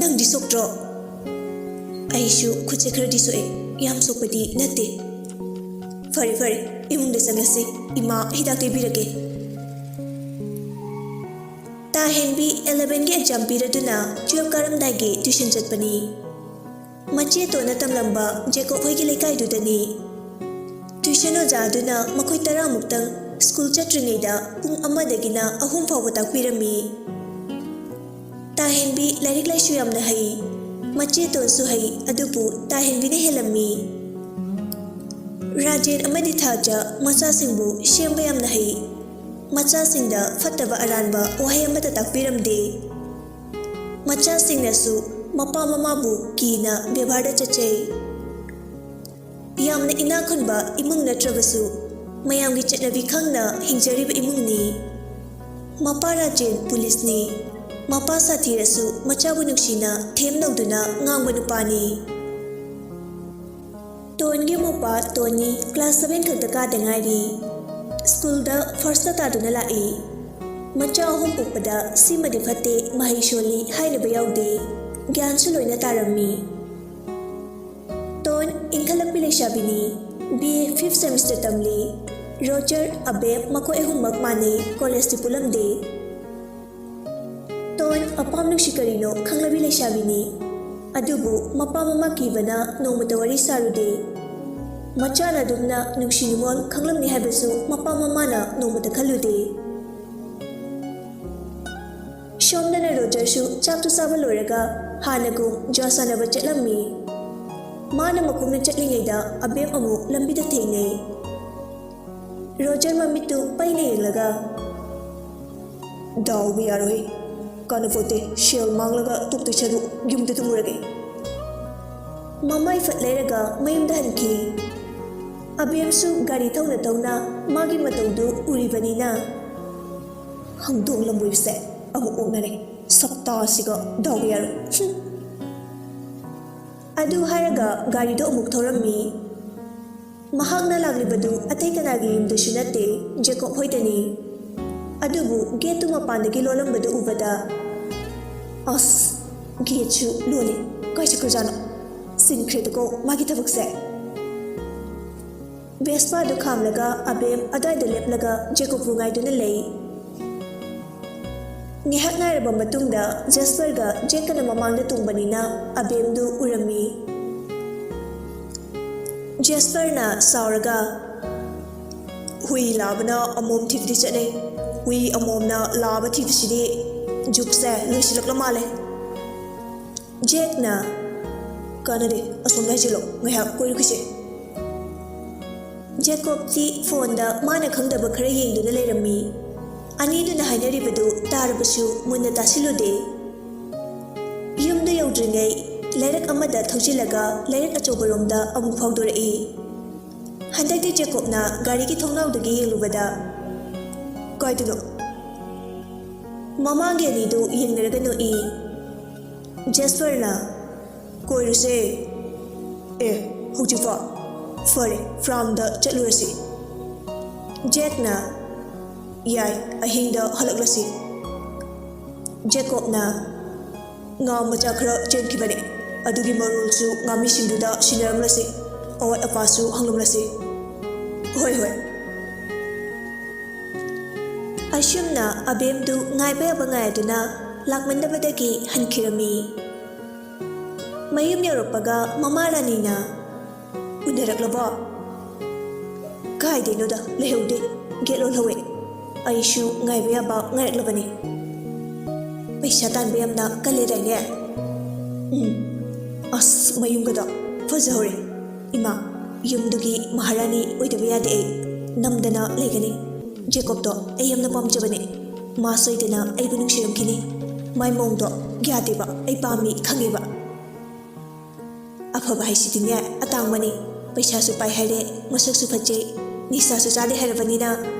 "ꯅꯪꯗꯤ ꯁꯣꯛꯇ꯭ꯔꯣ?" "ꯑꯩꯁꯨ ꯈꯨꯠꯁꯦ ꯈꯔꯗꯤ ꯁꯣꯛꯑꯦ, ꯌꯥꯝ ꯁꯣꯛꯄꯗꯤ ꯅꯠꯇꯦ꯫" "ꯐꯔꯦ ꯐꯔꯦ, ꯏꯃꯨꯡꯗ ꯆꯪꯂꯁꯤ, ꯏꯃꯥ ꯍꯤꯗꯥꯛ ꯇꯩꯕꯤꯔꯒꯦ꯫" ꯇꯥꯍꯦꯟꯕꯤ elevenꯒꯤ exam ꯄꯤꯔꯗꯨꯅ twelve ꯀꯥꯔꯝꯗꯥꯏꯒꯤ tuition ꯆꯠꯄꯅꯤ꯫ ꯃꯆꯦ ꯇꯣꯟꯅ ꯇꯝꯂꯝꯕ ꯖꯦꯀꯣꯕ ꯍꯣꯏꯒꯤ ꯂꯩꯀꯥꯏꯗꯨꯗꯅꯤ꯫ Tuition ꯑꯣꯖꯥ ꯑꯗꯨꯅ ꯃꯈꯣꯏ ꯇꯔꯥꯃꯨꯛꯇꯪ ꯁ꯭ꯀꯨꯜ ꯆꯠꯇ꯭ꯔꯤꯉꯩꯗ ꯄꯨꯡ ꯑꯃꯗꯒꯤꯅ ꯑꯍꯨꯝ ꯐꯥꯎꯕ ꯇꯥꯛꯄꯤꯔꯝꯃꯤ꯫ ꯇꯥꯍꯦꯟꯕꯤ ꯂꯥꯏꯔꯤꯛ ꯂꯥꯏꯁꯨ ꯌꯥꯝꯅ ꯍꯩ꯫ ꯃꯆꯦ ꯇꯣꯟꯁꯨ ꯍꯩ, ꯑꯗꯨꯕꯨ ꯇꯥꯍꯦꯟꯕꯤꯅ ꯍꯦꯜꯂꯝꯃꯤ꯫ ꯔꯥꯖꯦꯟ ꯑꯃꯗꯤ ꯊꯥꯖ ꯃꯆꯥꯁꯤꯡꯕꯨ ꯁꯦꯝꯕ ꯌꯥꯝꯅ ꯍꯩ꯫ ꯃꯆꯥꯁꯤꯡꯗ ꯐꯠꯇꯕ ꯑꯔꯥꯟꯕ ꯋꯥꯍꯩ ꯑꯃꯠꯇ ꯇꯥꯛꯄꯤꯔꯝꯗꯦ꯫ ꯃꯆꯥꯁꯤꯡꯅꯁꯨ ꯃꯄꯥ ꯃꯃꯥꯕꯨ ꯀꯤꯅ ꯕꯦꯕꯥꯔꯗ ꯆꯠꯆꯩ꯫ ꯌꯥꯝꯅ ꯏꯅꯥꯛ ꯈꯨꯟꯕ ꯏꯃꯨꯡ ꯅꯠꯇ꯭ꯔꯕꯁꯨ, ꯃꯌꯥꯝꯒꯤ ꯆꯠꯅꯕꯤ ꯈꯪꯅ ꯍꯤꯡꯖꯔꯤꯕ ꯏꯃꯨꯡꯅꯤ꯫ ꯃꯄꯥ ꯔꯥꯖꯦꯟ ꯄꯨꯂꯤꯁꯅꯤ꯫ ꯃꯄꯥ ꯁꯥꯊꯤꯔꯁꯨ ꯃꯆꯥꯕꯨ ꯅꯨꯡꯁꯤꯅ ꯊꯦꯝ ꯅꯧꯗꯨꯅ ꯉꯥꯡꯕ ꯅꯨꯄꯥꯅꯤ꯫ ꯇꯣꯟꯒꯤ ꯃꯧꯄ꯭ꯋꯥ ꯇꯣꯟꯅꯤ class seven ꯈꯛꯇ ꯀꯥꯗ ꯉꯥꯏꯔꯤ꯫ ꯁ꯭ꯀꯨꯜꯗ first ꯇꯥꯗꯨꯅ ꯂꯥꯛꯏ꯫ ꯃꯆꯥ ꯑꯍꯨꯝ ꯄꯣꯛꯄꯗ ꯁꯤꯃꯗꯤ ꯐꯠꯇꯦ, ꯃꯍꯩ ꯁꯣꯜꯂꯤ ꯍꯥꯏꯅꯕ ꯌꯥꯎꯗꯦ꯫ ꯒ꯭ꯌꯥꯟꯁꯨ ꯂꯣꯏꯅ ꯇꯥꯔꯝꯃꯤ꯫ ꯇꯣꯟ ꯏꯟꯈꯠꯂꯛꯄꯤ ꯂꯩꯁꯥꯕꯤꯅꯤ꯫ B A fifth semester ꯇꯝꯂꯤ꯫ ꯔꯣꯖꯔ, ꯑꯕꯦꯝ ꯃꯈꯣꯏ ꯑꯍꯨꯝꯃꯛ ꯃꯥꯟꯅꯩ, ꯀꯣꯂꯦꯖꯇꯤ ꯄꯨꯜꯂꯝꯗꯦ꯫ ꯇꯣꯟ ꯑꯄꯥꯝ ꯅꯨꯡꯁꯤ ꯀꯔꯤꯅꯣ ꯈꯪꯂꯕꯤ ꯂꯩꯁꯥꯕꯤꯅꯤ꯫ ꯑꯗꯨꯕꯨ ꯃꯄꯥ ꯃꯃꯥ ꯀꯤꯕꯅ ꯅꯣꯡꯃꯇ ꯋꯥꯔꯤ ꯁꯥꯔꯨꯗꯦ꯫ ꯃꯆꯥꯅ ꯑꯗꯨꯝꯅ ꯅꯨꯡꯁꯤ ꯅꯨꯡꯉꯣꯜ ꯈꯪꯂꯝꯅꯤ ꯍꯥꯏꯕꯁꯨ ꯃꯄꯥ ꯃꯃꯥꯅ ꯅꯣꯡꯃꯇ ꯈꯜꯂꯨꯗꯦ꯫ ꯁꯣꯝꯗꯅ ꯔꯣꯖꯔꯁꯨ ꯆꯥꯛꯇꯨ ꯆꯥꯕ ꯂꯣꯏꯔꯒ ꯍꯥꯟꯅꯒꯨꯝ ꯖ꯭ꯋꯥ ꯁꯥꯟꯅꯕ ꯆꯠꯂꯝꯃꯤ꯫ ꯃꯥꯅ ꯃꯈꯣꯡꯅ ꯆꯠꯂꯤꯉꯩꯗ ꯑꯕꯦꯝ ꯑꯃꯨꯛ ꯂꯝꯕꯤꯗ ꯊꯦꯡꯅꯩ꯫ ꯔꯣꯖꯔ ꯃꯃꯤꯠꯇꯨ ꯄꯩꯅ ꯌꯦꯡꯂꯒ, "ꯗꯥꯎꯕꯨ ꯌꯥꯔꯣꯏ, ꯀꯥꯟꯅꯄꯣꯠꯇꯦ, ꯁꯦꯜ ꯃꯥꯡꯂꯒ ꯇꯣꯛꯇꯣꯏ ꯁꯔꯨꯛ ꯌꯨꯝꯗ ꯇꯨꯝꯃꯨꯔꯒꯦ꯫" ꯃꯃꯥꯏ ꯐꯠ ꯂꯩꯔꯒ ꯃꯌꯨꯝꯗ ꯍꯟꯈꯤ꯫ ꯑꯕꯦꯝꯁꯨ ꯒꯥꯔꯤ ꯊꯧꯅ ꯊꯧꯅ ꯃꯥꯒꯤ ꯃꯇꯧꯗꯨ ꯎꯔꯤꯕꯅꯤꯅ, ꯍꯪꯗꯣꯡ ꯂꯝꯕꯣꯏꯕꯁꯦ ꯑꯃꯨꯛ ꯑꯣꯛꯅꯔꯦ꯫ ꯁꯛꯇꯥꯁꯤꯒ ꯗꯥꯎ ꯌꯥꯔꯣꯏ꯫ ꯍꯨꯝ꯫ ꯑꯗꯨ ꯍꯥꯏꯔꯒ ꯒꯥꯔꯤꯗꯣ ꯑꯃꯨꯛ ꯊꯧꯔꯝꯃꯤ꯫ ꯃꯍꯥꯛꯅ ꯂꯥꯛꯂꯤꯕꯗꯨ ꯑꯇꯩ ꯀꯅꯥꯒꯤ ꯌꯨꯝꯗꯁꯨ ꯅꯠꯇꯦ, ꯖꯦꯀꯣꯕ ꯍꯣꯏꯗꯅꯤ꯫ ꯑꯗꯨꯕꯨ ꯒꯦꯠꯇꯨ ꯃꯄꯥꯟꯗꯒꯤ ꯂꯣꯜꯂꯝꯕꯗꯨ ꯎꯕꯗ, ꯑꯁ, ꯒꯦꯠꯁꯨ ꯂꯣꯜꯂꯤ, ꯀꯥꯏ ꯆꯠꯈ꯭ꯔꯖꯥꯠꯅꯣ? ꯆꯤꯟꯈ꯭ꯔꯦꯗꯀꯣ ꯃꯥꯒꯤ ꯊꯕꯛꯁꯦ꯫ ꯚꯦꯁꯄꯥꯗꯨ ꯈꯥꯝꯂꯒ ꯑꯕꯦꯝ ꯑꯗ꯭ꯋꯥꯏꯗ ꯂꯦꯞꯂꯒ ꯖꯦꯀꯣꯕꯄꯨ ꯉꯥꯏꯗꯨꯅ ꯂꯩ꯫ ꯉꯥꯏꯍꯥꯛ ꯉꯥꯏꯔꯕ ꯃꯇꯨꯡꯗ ꯖꯦꯁꯄꯔꯒ ꯖꯦꯛꯀꯅ ꯃꯃꯥꯡꯗ ꯇꯣꯡꯕꯅꯤꯅ ꯑꯕꯦꯝꯗꯨ ꯎꯔꯝꯃꯤ꯫ ꯖꯦꯁꯄꯔꯅ ꯁꯥꯎꯔꯒ, "ꯍꯨꯏ ꯂꯥꯕꯅ ꯑꯃꯣꯝ ꯊꯤꯕꯗꯤ ꯆꯠꯅꯩ, ꯍꯨꯏ ꯑꯃꯣꯝꯅ ꯂꯥꯕ ꯊꯤꯕꯁꯤꯗꯤ ꯖꯨꯛꯁꯦ ꯂꯣꯏꯁꯤꯜꯂꯛꯂ ꯃꯥꯜꯂꯦ꯫" ꯖꯦꯛꯅ, "ꯀꯥꯟꯅꯗꯦ, ꯑꯁꯣꯝꯗ ꯍꯥꯏꯖꯤꯜꯂꯣ, ꯉꯥꯏꯍꯥꯛ ꯀꯣꯏꯔꯨꯈꯤꯁꯦ꯫" ꯖꯦꯀꯣꯕꯇꯤ ꯐꯣꯟꯗ ꯃꯥꯅ ꯈꯪꯗꯕ ꯈꯔ ꯌꯦꯡꯗꯨꯅ ꯂꯩꯔꯝꯃꯤ꯫ ꯑꯅꯤꯗꯨꯅ ꯍꯥꯏꯅꯔꯤꯕꯗꯨ ꯇꯥꯔꯕꯁꯨ ꯃꯨꯟꯅ ꯇꯥꯁꯤꯜꯂꯨꯗꯦ꯫ ꯌꯨꯝꯗ ꯌꯧꯗ꯭ꯔꯤꯉꯩ ꯂꯩꯔꯛ ꯑꯃꯗ ꯊꯧꯖꯤꯜꯂꯒ ꯂꯩꯔꯛ ꯑꯆꯧꯕꯔꯣꯝꯗ ꯑꯃꯨꯛ ꯐꯥꯎꯗꯣꯔꯛꯏ꯫ ꯍꯟꯗꯛꯇꯤ ꯖꯦꯀꯣꯕꯅ ꯒꯥꯔꯤꯒꯤ ꯊꯣꯡꯅꯥꯎꯗꯒꯤ ꯌꯦꯡꯂꯨꯕꯗ, "ꯀꯥꯏꯗꯅꯣ?" ꯃꯃꯥꯡꯒꯤ ꯑꯅꯤꯗꯨ ꯌꯦꯡꯅꯔꯒ ꯅꯣꯛꯏ꯫ ꯖꯦꯁꯄꯔꯅ, "ꯀꯣꯏꯔꯨꯁꯦ꯫" "ꯑꯦ, ꯍꯧꯖꯤꯛꯐꯥꯎ? ꯐꯔꯦ, ꯐꯥꯔꯝꯗ ꯆꯠꯂꯨꯔꯁꯤ꯫" ꯖꯦꯛꯅ, "ꯌꯥꯏ, ꯑꯍꯤꯡꯗ ꯍꯜꯂꯛꯂꯁꯤ꯫" ꯖꯦꯀꯣꯕꯅ, "ꯉꯥ ꯃꯆꯥ ꯈꯔ ꯆꯦꯟꯈꯤꯕꯅꯦ, ꯑꯗꯨꯒꯤ ꯃꯔꯣꯜꯁꯨ ꯉꯥꯃꯤꯁꯤꯡꯗꯨꯗ ꯁꯤꯟꯅꯔꯝꯂꯁꯤ, ꯑꯋꯥꯠ ꯑꯄꯥꯁꯨ ꯍꯪꯂꯝꯂꯁꯤ꯫" "ꯍꯣꯏ, ꯍꯣꯏ꯫" ꯑꯁꯨꯝꯅ ꯑꯕꯦꯝꯗꯨ ꯉꯥꯏꯕ ꯌꯥꯕ ꯉꯥꯏꯗꯨꯅ ꯂꯥꯛꯃꯟꯗꯕꯗꯒꯤ ꯍꯟꯈꯤꯔꯝꯃꯤ꯫ ꯃꯌꯨꯝ ꯌꯧꯔꯛꯄꯒ ꯃꯃꯥ ꯔꯥꯅꯤꯅ, "ꯎꯅꯔꯛꯂꯕꯣ?" "ꯀꯥꯏꯗꯩꯅꯣꯗ, ꯂꯩꯍꯧꯗꯦ꯫ ꯒꯦꯠ ꯂꯣꯜꯍꯧꯋꯦ꯫ ꯑꯩꯁꯨ ꯉꯥꯏꯕ ꯌꯥꯕ ꯉꯥꯏꯔꯛꯂꯕꯅꯤ꯫" "ꯄꯩꯁꯥ ꯇꯥꯟꯕ ꯌꯥꯝꯅ ꯀꯜꯂꯦꯗꯥꯏꯅꯦ?" "ꯎꯝ꯫ ꯑꯁ, ꯃꯌꯨꯝꯒꯗꯣ ꯐꯖꯍꯧꯔꯦ꯫ ꯏꯃꯥ, ꯌꯨꯝꯗꯨꯒꯤ ꯃꯍꯥꯔꯥꯅꯤ ꯑꯣꯏꯗꯕ ꯌꯥꯗꯦ ꯑꯩ꯫ ꯅꯝꯗꯅ ꯂꯩꯒꯅꯤ꯫ ꯖꯦꯀꯣꯕꯇꯣ ꯑꯩ ꯌꯥꯝꯅ ꯄꯥꯝꯖꯕꯅꯦ꯫ ꯃꯥ ꯁꯣꯏꯗꯅ ꯑꯩꯕꯨ ꯅꯨꯡꯁꯤꯔꯝꯈꯤꯅꯤ꯫ ꯃꯥꯏ ꯃꯑꯣꯡꯗꯣ ꯌꯥꯗꯦꯕ, ꯑꯩ ꯄꯥꯝꯃꯤ ꯈꯪꯉꯦꯕ꯫" "ꯑꯐꯕ ꯍꯥꯏꯁꯤꯗꯤꯅꯦ ꯑꯇꯥꯡꯕꯅꯤ꯫ ꯄꯩꯁꯥꯁꯨ ꯄꯥꯏ ꯍꯥꯏꯔꯦ, ꯃꯁꯛꯁꯨ ꯐꯖꯩ, ꯅꯤꯁꯥꯁꯨ ꯆꯥꯗꯦ ꯍꯥꯏꯔꯕꯅꯤꯅ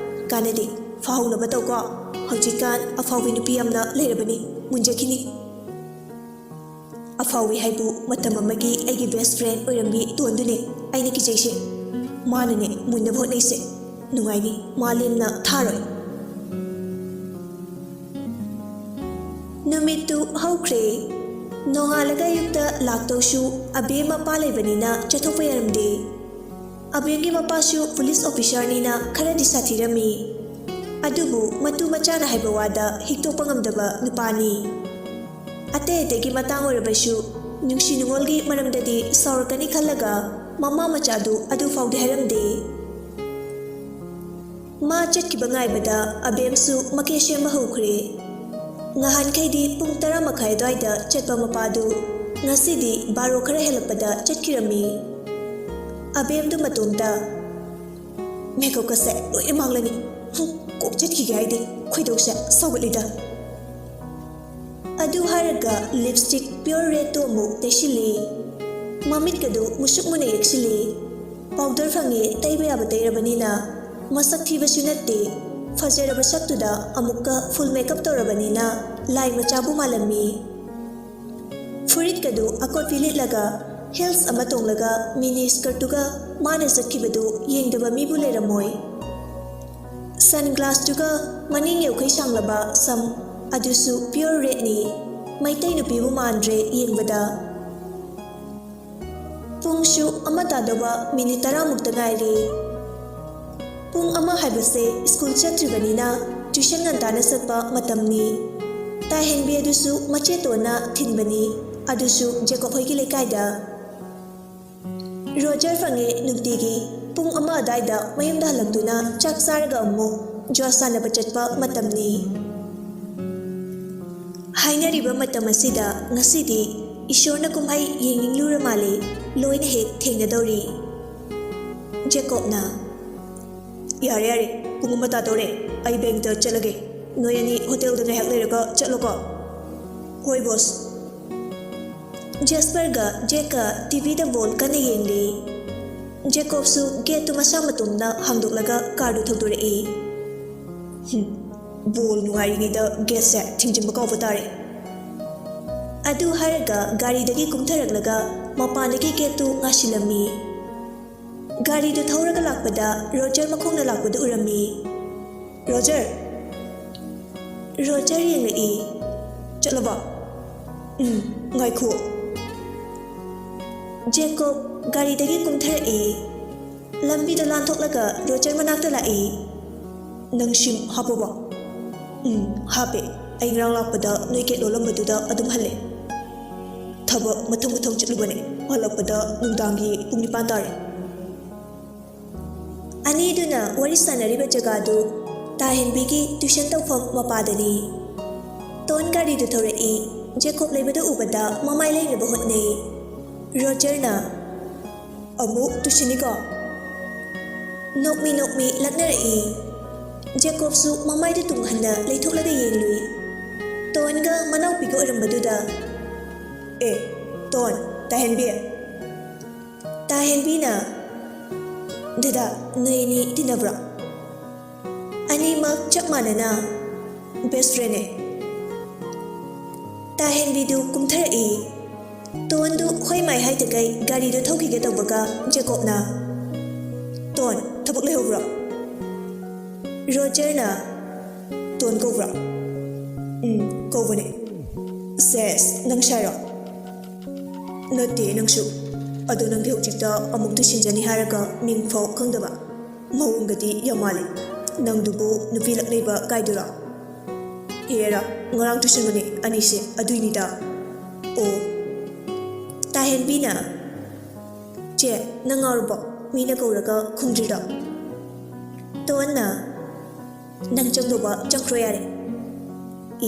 ꯀꯥꯟꯅꯗꯦ꯫ ꯐꯍꯧꯅꯕ ꯇꯧꯀꯣ꯫" ꯍꯧꯖꯤꯛꯀꯥꯟ ꯑꯐꯥꯎꯕꯤ ꯅꯨꯄꯤ ꯌꯥꯝꯅ ꯂꯩꯔꯕꯅꯤ, ꯃꯨꯟꯖꯈꯤꯅꯤ꯫ ꯑꯐꯥꯎꯕꯤ ꯍꯥꯏꯕꯨ ꯃꯇꯝ ꯑꯃꯒꯤ ꯑꯩꯒꯤ best friend ꯑꯣꯏꯔꯝꯕꯤ ꯇꯣꯟꯗꯨꯅꯦ ꯑꯩꯅ ꯀꯤꯖꯩꯁꯦ꯫ ꯃꯥꯅꯅꯦ ꯃꯨꯟꯅꯕ ꯍꯣꯠꯅꯩꯁꯦ꯫ ꯅꯨꯡꯉꯥꯏꯅꯤ, ꯃꯥ ꯂꯦꯝꯅ ꯊꯥꯔꯣꯏ꯫ ꯅꯨꯃꯤꯠꯇꯨ ꯍꯧꯈ꯭ꯔꯦ꯫ ꯅꯣꯡꯉꯥꯜꯂꯒ ꯑꯌꯨꯛꯇ ꯂꯥꯛꯇꯧꯁꯨ ꯑꯕꯦꯝ ꯃꯄꯥ ꯂꯩꯕꯅꯤꯅ ꯆꯠꯊꯣꯛꯄ ꯌꯥꯔꯝꯗꯦ꯫ ꯑꯕꯦꯝꯒꯤ ꯃꯄꯥꯁꯨ police officerꯅꯤꯅ ꯈꯔꯗꯤ ꯁꯥꯊꯤꯔꯝꯃꯤ꯫ ꯑꯗꯨꯕꯨ ꯃꯇꯨ ꯃꯆꯥꯅ ꯍꯥꯏꯕ ꯋꯥꯗ ꯍꯤꯛꯇꯣꯛꯄ ꯉꯝꯗꯕ ꯅꯨꯄꯥꯅꯤ꯫ ꯑꯇꯩ ꯑꯇꯩꯒꯤ ꯃꯇꯥꯡ ꯑꯣꯏꯔꯕꯁꯨ ꯅꯨꯡꯁꯤ ꯅꯨꯡꯉꯣꯜꯒꯤ ꯃꯔꯝꯗꯗꯤ ꯁꯥꯎꯔꯛꯀꯅꯤ ꯈꯜꯂꯒ ꯃꯃꯥ ꯃꯆꯥꯗꯨ ꯑꯗꯨ ꯐꯥꯎꯗꯤ ꯍꯥꯏꯔꯝꯗꯦ꯫ ꯃꯥ ꯆꯠꯈꯤꯕ ꯉꯥꯏꯕꯗ ꯑꯕꯦꯝꯁꯨ ꯃꯀꯦ ꯁꯦꯝꯕ ꯍꯧꯈ꯭ꯔꯦ꯫ ꯉꯍꯥꯟꯈꯩꯗꯤ ꯄꯨꯡ ꯇꯔꯥ ꯃꯈꯥꯏ ꯑꯗꯨꯋꯥꯏꯗ ꯆꯠꯄ ꯃꯄꯥꯗꯨ ꯉꯁꯤꯗꯤ ꯕꯥꯔꯣ ꯈꯔ ꯍꯦꯜꯂꯛꯄꯗ ꯆꯠꯈꯤꯔꯝꯃꯤ꯫ ꯑꯕꯦꯝꯗꯨ ꯃꯇꯣꯝꯇ, "Makeupꯀꯁꯦ ꯂꯣꯏꯅ ꯃꯥꯡꯂꯅꯤ꯫ ꯍꯨꯝ, ꯀꯣꯛ ꯆꯠꯈꯤꯒꯦ ꯍꯥꯏꯗꯦ, ꯈꯣꯏꯗꯧꯁꯦ ꯁꯥꯎꯒꯠꯂꯤꯗ"꯫ ꯑꯗꯨ ꯍꯥꯏꯔꯒ lipstick pure redꯇꯣ ꯑꯃꯨꯛ ꯇꯩꯁꯤꯜꯂꯤ꯫ ꯃꯃꯤꯠꯀꯗꯨ ꯃꯨꯁꯨꯛ ꯃꯨꯅ ꯌꯦꯛꯁꯤꯜꯂꯤ꯫ Powder ꯐꯪꯉꯦ, ꯇꯩꯕ ꯌꯥꯕ ꯇꯩꯔꯕꯅꯤꯅ꯫ ꯃꯁꯛ ꯊꯤꯕꯁꯨ ꯅꯠꯇꯦ꯫ ꯐꯖꯔꯕ ꯁꯛꯇꯨꯗ ꯑꯃꯨꯛꯀ full makeup ꯇꯧꯔꯕꯅꯤꯅ ꯂꯥꯏ ꯃꯆꯥꯕꯨ ꯃꯥꯜꯂꯝꯃꯤ꯫ ꯐꯨꯔꯤꯠꯀꯗꯨ ꯑꯀꯣꯠꯄꯤ ꯂꯤꯠꯂꯒ heels ꯑꯃ ꯇꯣꯡꯂꯒ mini skirtꯇꯨꯒ ꯃꯥꯅ ꯆꯠꯈꯤꯕꯗꯨ ꯌꯦꯡꯗꯕ ꯃꯤꯕꯨ ꯂꯩꯔꯝꯃꯣꯏ꯫ Sunglassꯇꯨꯒ ꯃꯅꯤꯡ ꯌꯧꯈꯩ ꯁꯥꯡꯂꯕ ꯁꯝ, ꯑꯗꯨꯁꯨ pure redꯅꯤ꯫ ꯃꯩꯇꯩ ꯅꯨꯄꯤꯕꯨ ꯃꯥꯟꯗ꯭ꯔꯦ ꯌꯦꯡꯕꯗ꯫ ꯄꯨꯡꯁꯨ ꯑꯃ ꯇꯥꯗꯧꯕ minute ꯇꯔꯥꯃꯨꯛꯇ ꯉꯥꯏꯔꯦ꯫ ꯄꯨꯡ ꯑꯃ ꯍꯥꯏꯕꯁꯦ school ꯆꯠꯇ꯭ꯔꯤꯕꯅꯤꯅ tuition ꯉꯟꯇꯥꯅ ꯆꯠꯄ ꯃꯇꯝꯅꯤ꯫ ꯇꯥꯍꯦꯟꯕꯤ ꯑꯗꯨꯁꯨ ꯃꯆꯦꯇꯣꯟꯅ ꯊꯤꯟꯕꯅꯤ, ꯑꯗꯨꯁꯨ ꯖꯦꯀꯣꯕ ꯍꯣꯏꯒꯤ ꯂꯩꯀꯥꯏꯗ꯫ ꯔꯣꯖꯔ ꯐꯪꯉꯦ ꯅꯨꯡꯇꯤꯒꯤ ꯄꯨꯡ ꯑꯃ ꯑꯗꯥꯏꯗ ꯃꯌꯨꯝꯗ ꯍꯜꯂꯛꯇꯨꯅ ꯆꯥꯛ ꯆꯥꯔꯒ ꯑꯃꯨꯛ ꯖ꯭ꯋꯥ ꯁꯥꯟꯅꯕ ꯆꯠꯄ ꯃꯇꯝꯅꯤ꯫ ꯍꯥꯏꯅꯔꯤꯕ ꯃꯇꯝ ꯑꯁꯤꯗ ꯉꯁꯤꯗꯤ ꯏꯁꯣꯔꯅ ꯀꯨꯝꯍꯩ ꯌꯦꯡꯅꯤꯡꯂꯨꯔ ꯃꯥꯜꯂꯦ, ꯂꯣꯏꯅ ꯍꯦꯛ ꯊꯦꯡꯅꯗꯧꯔꯤ꯫ ꯖꯦꯀꯣꯕꯅ, "ꯌꯥꯔꯦ, ꯌꯥꯔꯦ, ꯄꯨꯡ ꯑꯃ ꯇꯥꯗꯧꯔꯦ, ꯑꯩ bankꯇ ꯆꯠꯂꯒꯦ, ꯅꯣꯏ ꯑꯅꯤ hotelꯗ ꯉꯥꯏꯍꯥꯛ ꯂꯩꯔꯒ ꯆꯠꯂꯣꯀꯣ"꯫ "ꯍꯣꯏ boss"꯫ ꯖꯦꯁꯄꯔꯒ ꯖꯦꯛꯀ TVꯗ ball ꯀꯟꯅ ꯌꯦꯡꯂꯤ꯫ ꯖꯦꯀꯣꯕꯁꯨ gateꯇꯨ ꯃꯁꯥ ꯃꯇꯣꯝꯅ ꯍꯥꯡꯗꯣꯛꯂꯒ carꯗꯨ ꯊꯧꯗꯣꯔꯛꯏ꯫ "ꯍꯨꯝ, ꯕꯣꯜ ꯅꯨꯡꯉꯥꯏꯔꯤꯉꯩꯗ ꯒꯦꯠꯁꯦ ꯊꯤꯡꯖꯤꯟꯕ ꯀꯥꯎꯕ ꯇꯥꯔꯦ꯫ ꯑꯗꯨ ꯍꯥꯏꯔꯒ ꯒꯥꯔꯤꯗꯒꯤ ꯀꯨꯝꯊꯔꯛꯂꯒ ꯃꯄꯥꯟꯗꯒꯤ ꯒꯦꯠꯇꯨ ꯉꯥꯁꯤꯜꯂꯝꯃꯤ꯫ ꯒꯥꯔꯤꯗꯨ ꯊꯧꯔꯒ ꯂꯥꯛꯄꯗ ꯔꯣꯖꯔ ꯃꯈꯣꯡꯅ ꯂꯥꯛꯄꯗꯨ ꯎꯔꯝꯃꯤ꯫ "ꯔꯣꯖꯔ!" ꯔꯣꯖꯔ ꯌꯦꯡꯂꯛꯏ꯫ "ꯆꯠꯂꯕ?" "ꯎꯝ, ꯉꯥꯏꯈꯣ꯫" ꯖꯦꯀꯣꯕ ꯒꯥꯔꯤꯗꯒꯤ ꯀꯨꯝꯊꯔꯛꯏ꯫ ꯂꯝꯕꯤꯗ ꯂꯥꯟꯊꯣꯛꯂꯒ ꯔꯣꯖꯔ ꯃꯅꯥꯛꯇ ꯂꯥꯛꯏ꯫ "ꯅꯪ ꯁꯤꯝ ꯍꯥꯞꯄꯕ?" "ꯎꯝ, ꯍꯥꯞꯄꯦ꯫ ꯑꯩ ꯉꯔꯥꯡ ꯂꯥꯛꯄꯗ ꯅꯣꯏ ꯒꯦꯠ ꯂꯣꯜꯂꯝꯕꯗꯨꯗ ꯑꯗꯨꯝ ꯍꯜꯂꯦ꯫ ꯊꯕꯛ ꯃꯊꯪ ꯃꯊꯪ ꯆꯠꯂꯨꯕꯅꯦ꯫ ꯍꯜꯂꯛꯄꯗ ꯅꯨꯡꯗꯥꯡꯒꯤ ꯄꯨꯡ ꯅꯤꯄꯥꯟ ꯇꯥꯔꯦ꯫" ꯑꯅꯤꯗꯨꯅ ꯋꯥꯔꯤ ꯁꯥꯟꯅꯔꯤꯕ ꯖꯒꯥꯗꯨ ꯇꯥꯍꯦꯟꯕꯤꯒꯤ ꯇ꯭ꯌꯨꯁꯟ ꯇꯧꯐꯝ ꯃꯄꯥꯗꯅꯤ꯫ ꯇꯣꯟ ꯒꯥꯔꯤꯗꯨ ꯊꯧꯔꯛꯏ꯫ ꯖꯦꯀꯣꯕ ꯂꯩꯕꯗꯨ ꯎꯕꯗ ꯃꯃꯥꯏ ꯂꯩꯅꯕ ꯍꯣꯠꯅꯩ꯫ ꯔꯣꯖꯔꯅ, "ꯑꯃꯨꯛ ꯇꯨꯁꯤꯟꯅꯤꯀꯣ?" ꯅꯣꯛꯃꯤ ꯅꯣꯛꯃꯤ ꯂꯛꯅꯔꯛꯏ꯫ ꯖꯦꯀꯣꯕꯁꯨ ꯃꯃꯥꯏꯗꯨ ꯇꯨꯡꯍꯟꯅ ꯂꯩꯊꯣꯛꯂꯒ ꯌꯦꯡꯂꯨꯏ꯫ ꯇꯣꯟꯒ ꯃꯅꯥꯎꯄꯤꯒ ꯑꯣꯏꯔꯝꯕꯗꯨꯗ, "ꯑꯦ, ꯇꯣꯟ, ꯇꯥꯍꯦꯟꯕꯤ꯫" ꯇꯥꯍꯦꯟꯕꯤꯅ, "ꯗꯗꯥ, ꯅꯣꯏ ꯑꯅꯤ ꯇꯤꯟꯅꯕ꯭ꯔꯣ?" "ꯑꯅꯤꯃꯛ ꯆꯞ ꯃꯥꯟꯅꯅ ꯕꯦꯁ ꯐ꯭ꯔꯦꯟꯅꯦ꯫" ꯇꯥꯍꯦꯟꯕꯤꯗꯨ ꯀꯨꯝꯊꯔꯛꯏ꯫ ꯇꯣꯟꯗꯨ ꯍꯣꯏ ꯃꯥꯏ ꯍꯥꯏꯗꯈꯩ ꯒꯥꯔꯤꯗꯨ ꯊꯧꯈꯤꯒꯦ ꯇꯧꯕꯒ ꯖꯦꯀꯣꯕꯅ, "ꯇꯣꯟ, ꯊꯕꯛ ꯂꯩꯍꯧꯕ꯭ꯔꯣ?" ꯔꯣꯖꯔꯅ, "ꯇꯣꯟ ꯀꯧꯕ꯭ꯔꯣ?" "ꯎꯝ, ꯀꯧꯕꯅꯦ꯫" "ꯁꯦꯁ, ꯅꯪ ꯁꯥꯏꯔꯣ?" "ꯅꯠꯇꯦ, ꯅꯪꯁꯨ꯫ ꯑꯗꯣ ꯅꯪꯗꯤ ꯍꯧꯖꯤꯛꯇ ꯑꯃꯨꯛ ꯇꯨꯁꯤꯟꯖꯅꯤ ꯍꯥꯏꯔꯒ ꯃꯤꯡ ꯐꯥꯎ ꯈꯪꯗꯕ? ꯃꯑꯣꯡꯒꯗꯤ ꯌꯥꯝ ꯃꯥꯜꯂꯤ꯫ ꯅꯪꯗꯨꯕꯨ ꯅꯨꯄꯤ ꯂꯛꯅꯩꯕ ꯀꯥꯏꯗꯨꯔꯣ?" "ꯍꯦꯔꯥ, ꯉꯔꯥꯡ ꯇꯨꯁꯤꯟꯕꯅꯦ ꯑꯅꯤꯁꯦ, ꯑꯗꯨꯏꯅꯤꯗ꯫" "ꯑꯣ꯫" ꯇꯥꯍꯦꯟꯕꯤꯅ, "ꯆꯦ, ꯅꯪ ꯉꯥꯎꯔꯕꯣ? ꯃꯤꯅ ꯀꯧꯔꯒ ꯈꯨꯝꯗ꯭ꯔꯤꯔꯣ?" ꯇꯣꯟꯅ, "ꯅꯪ ꯆꯪꯗꯧꯕ ꯆꯪꯈ꯭ꯔꯣ ꯌꯥꯔꯦ꯫"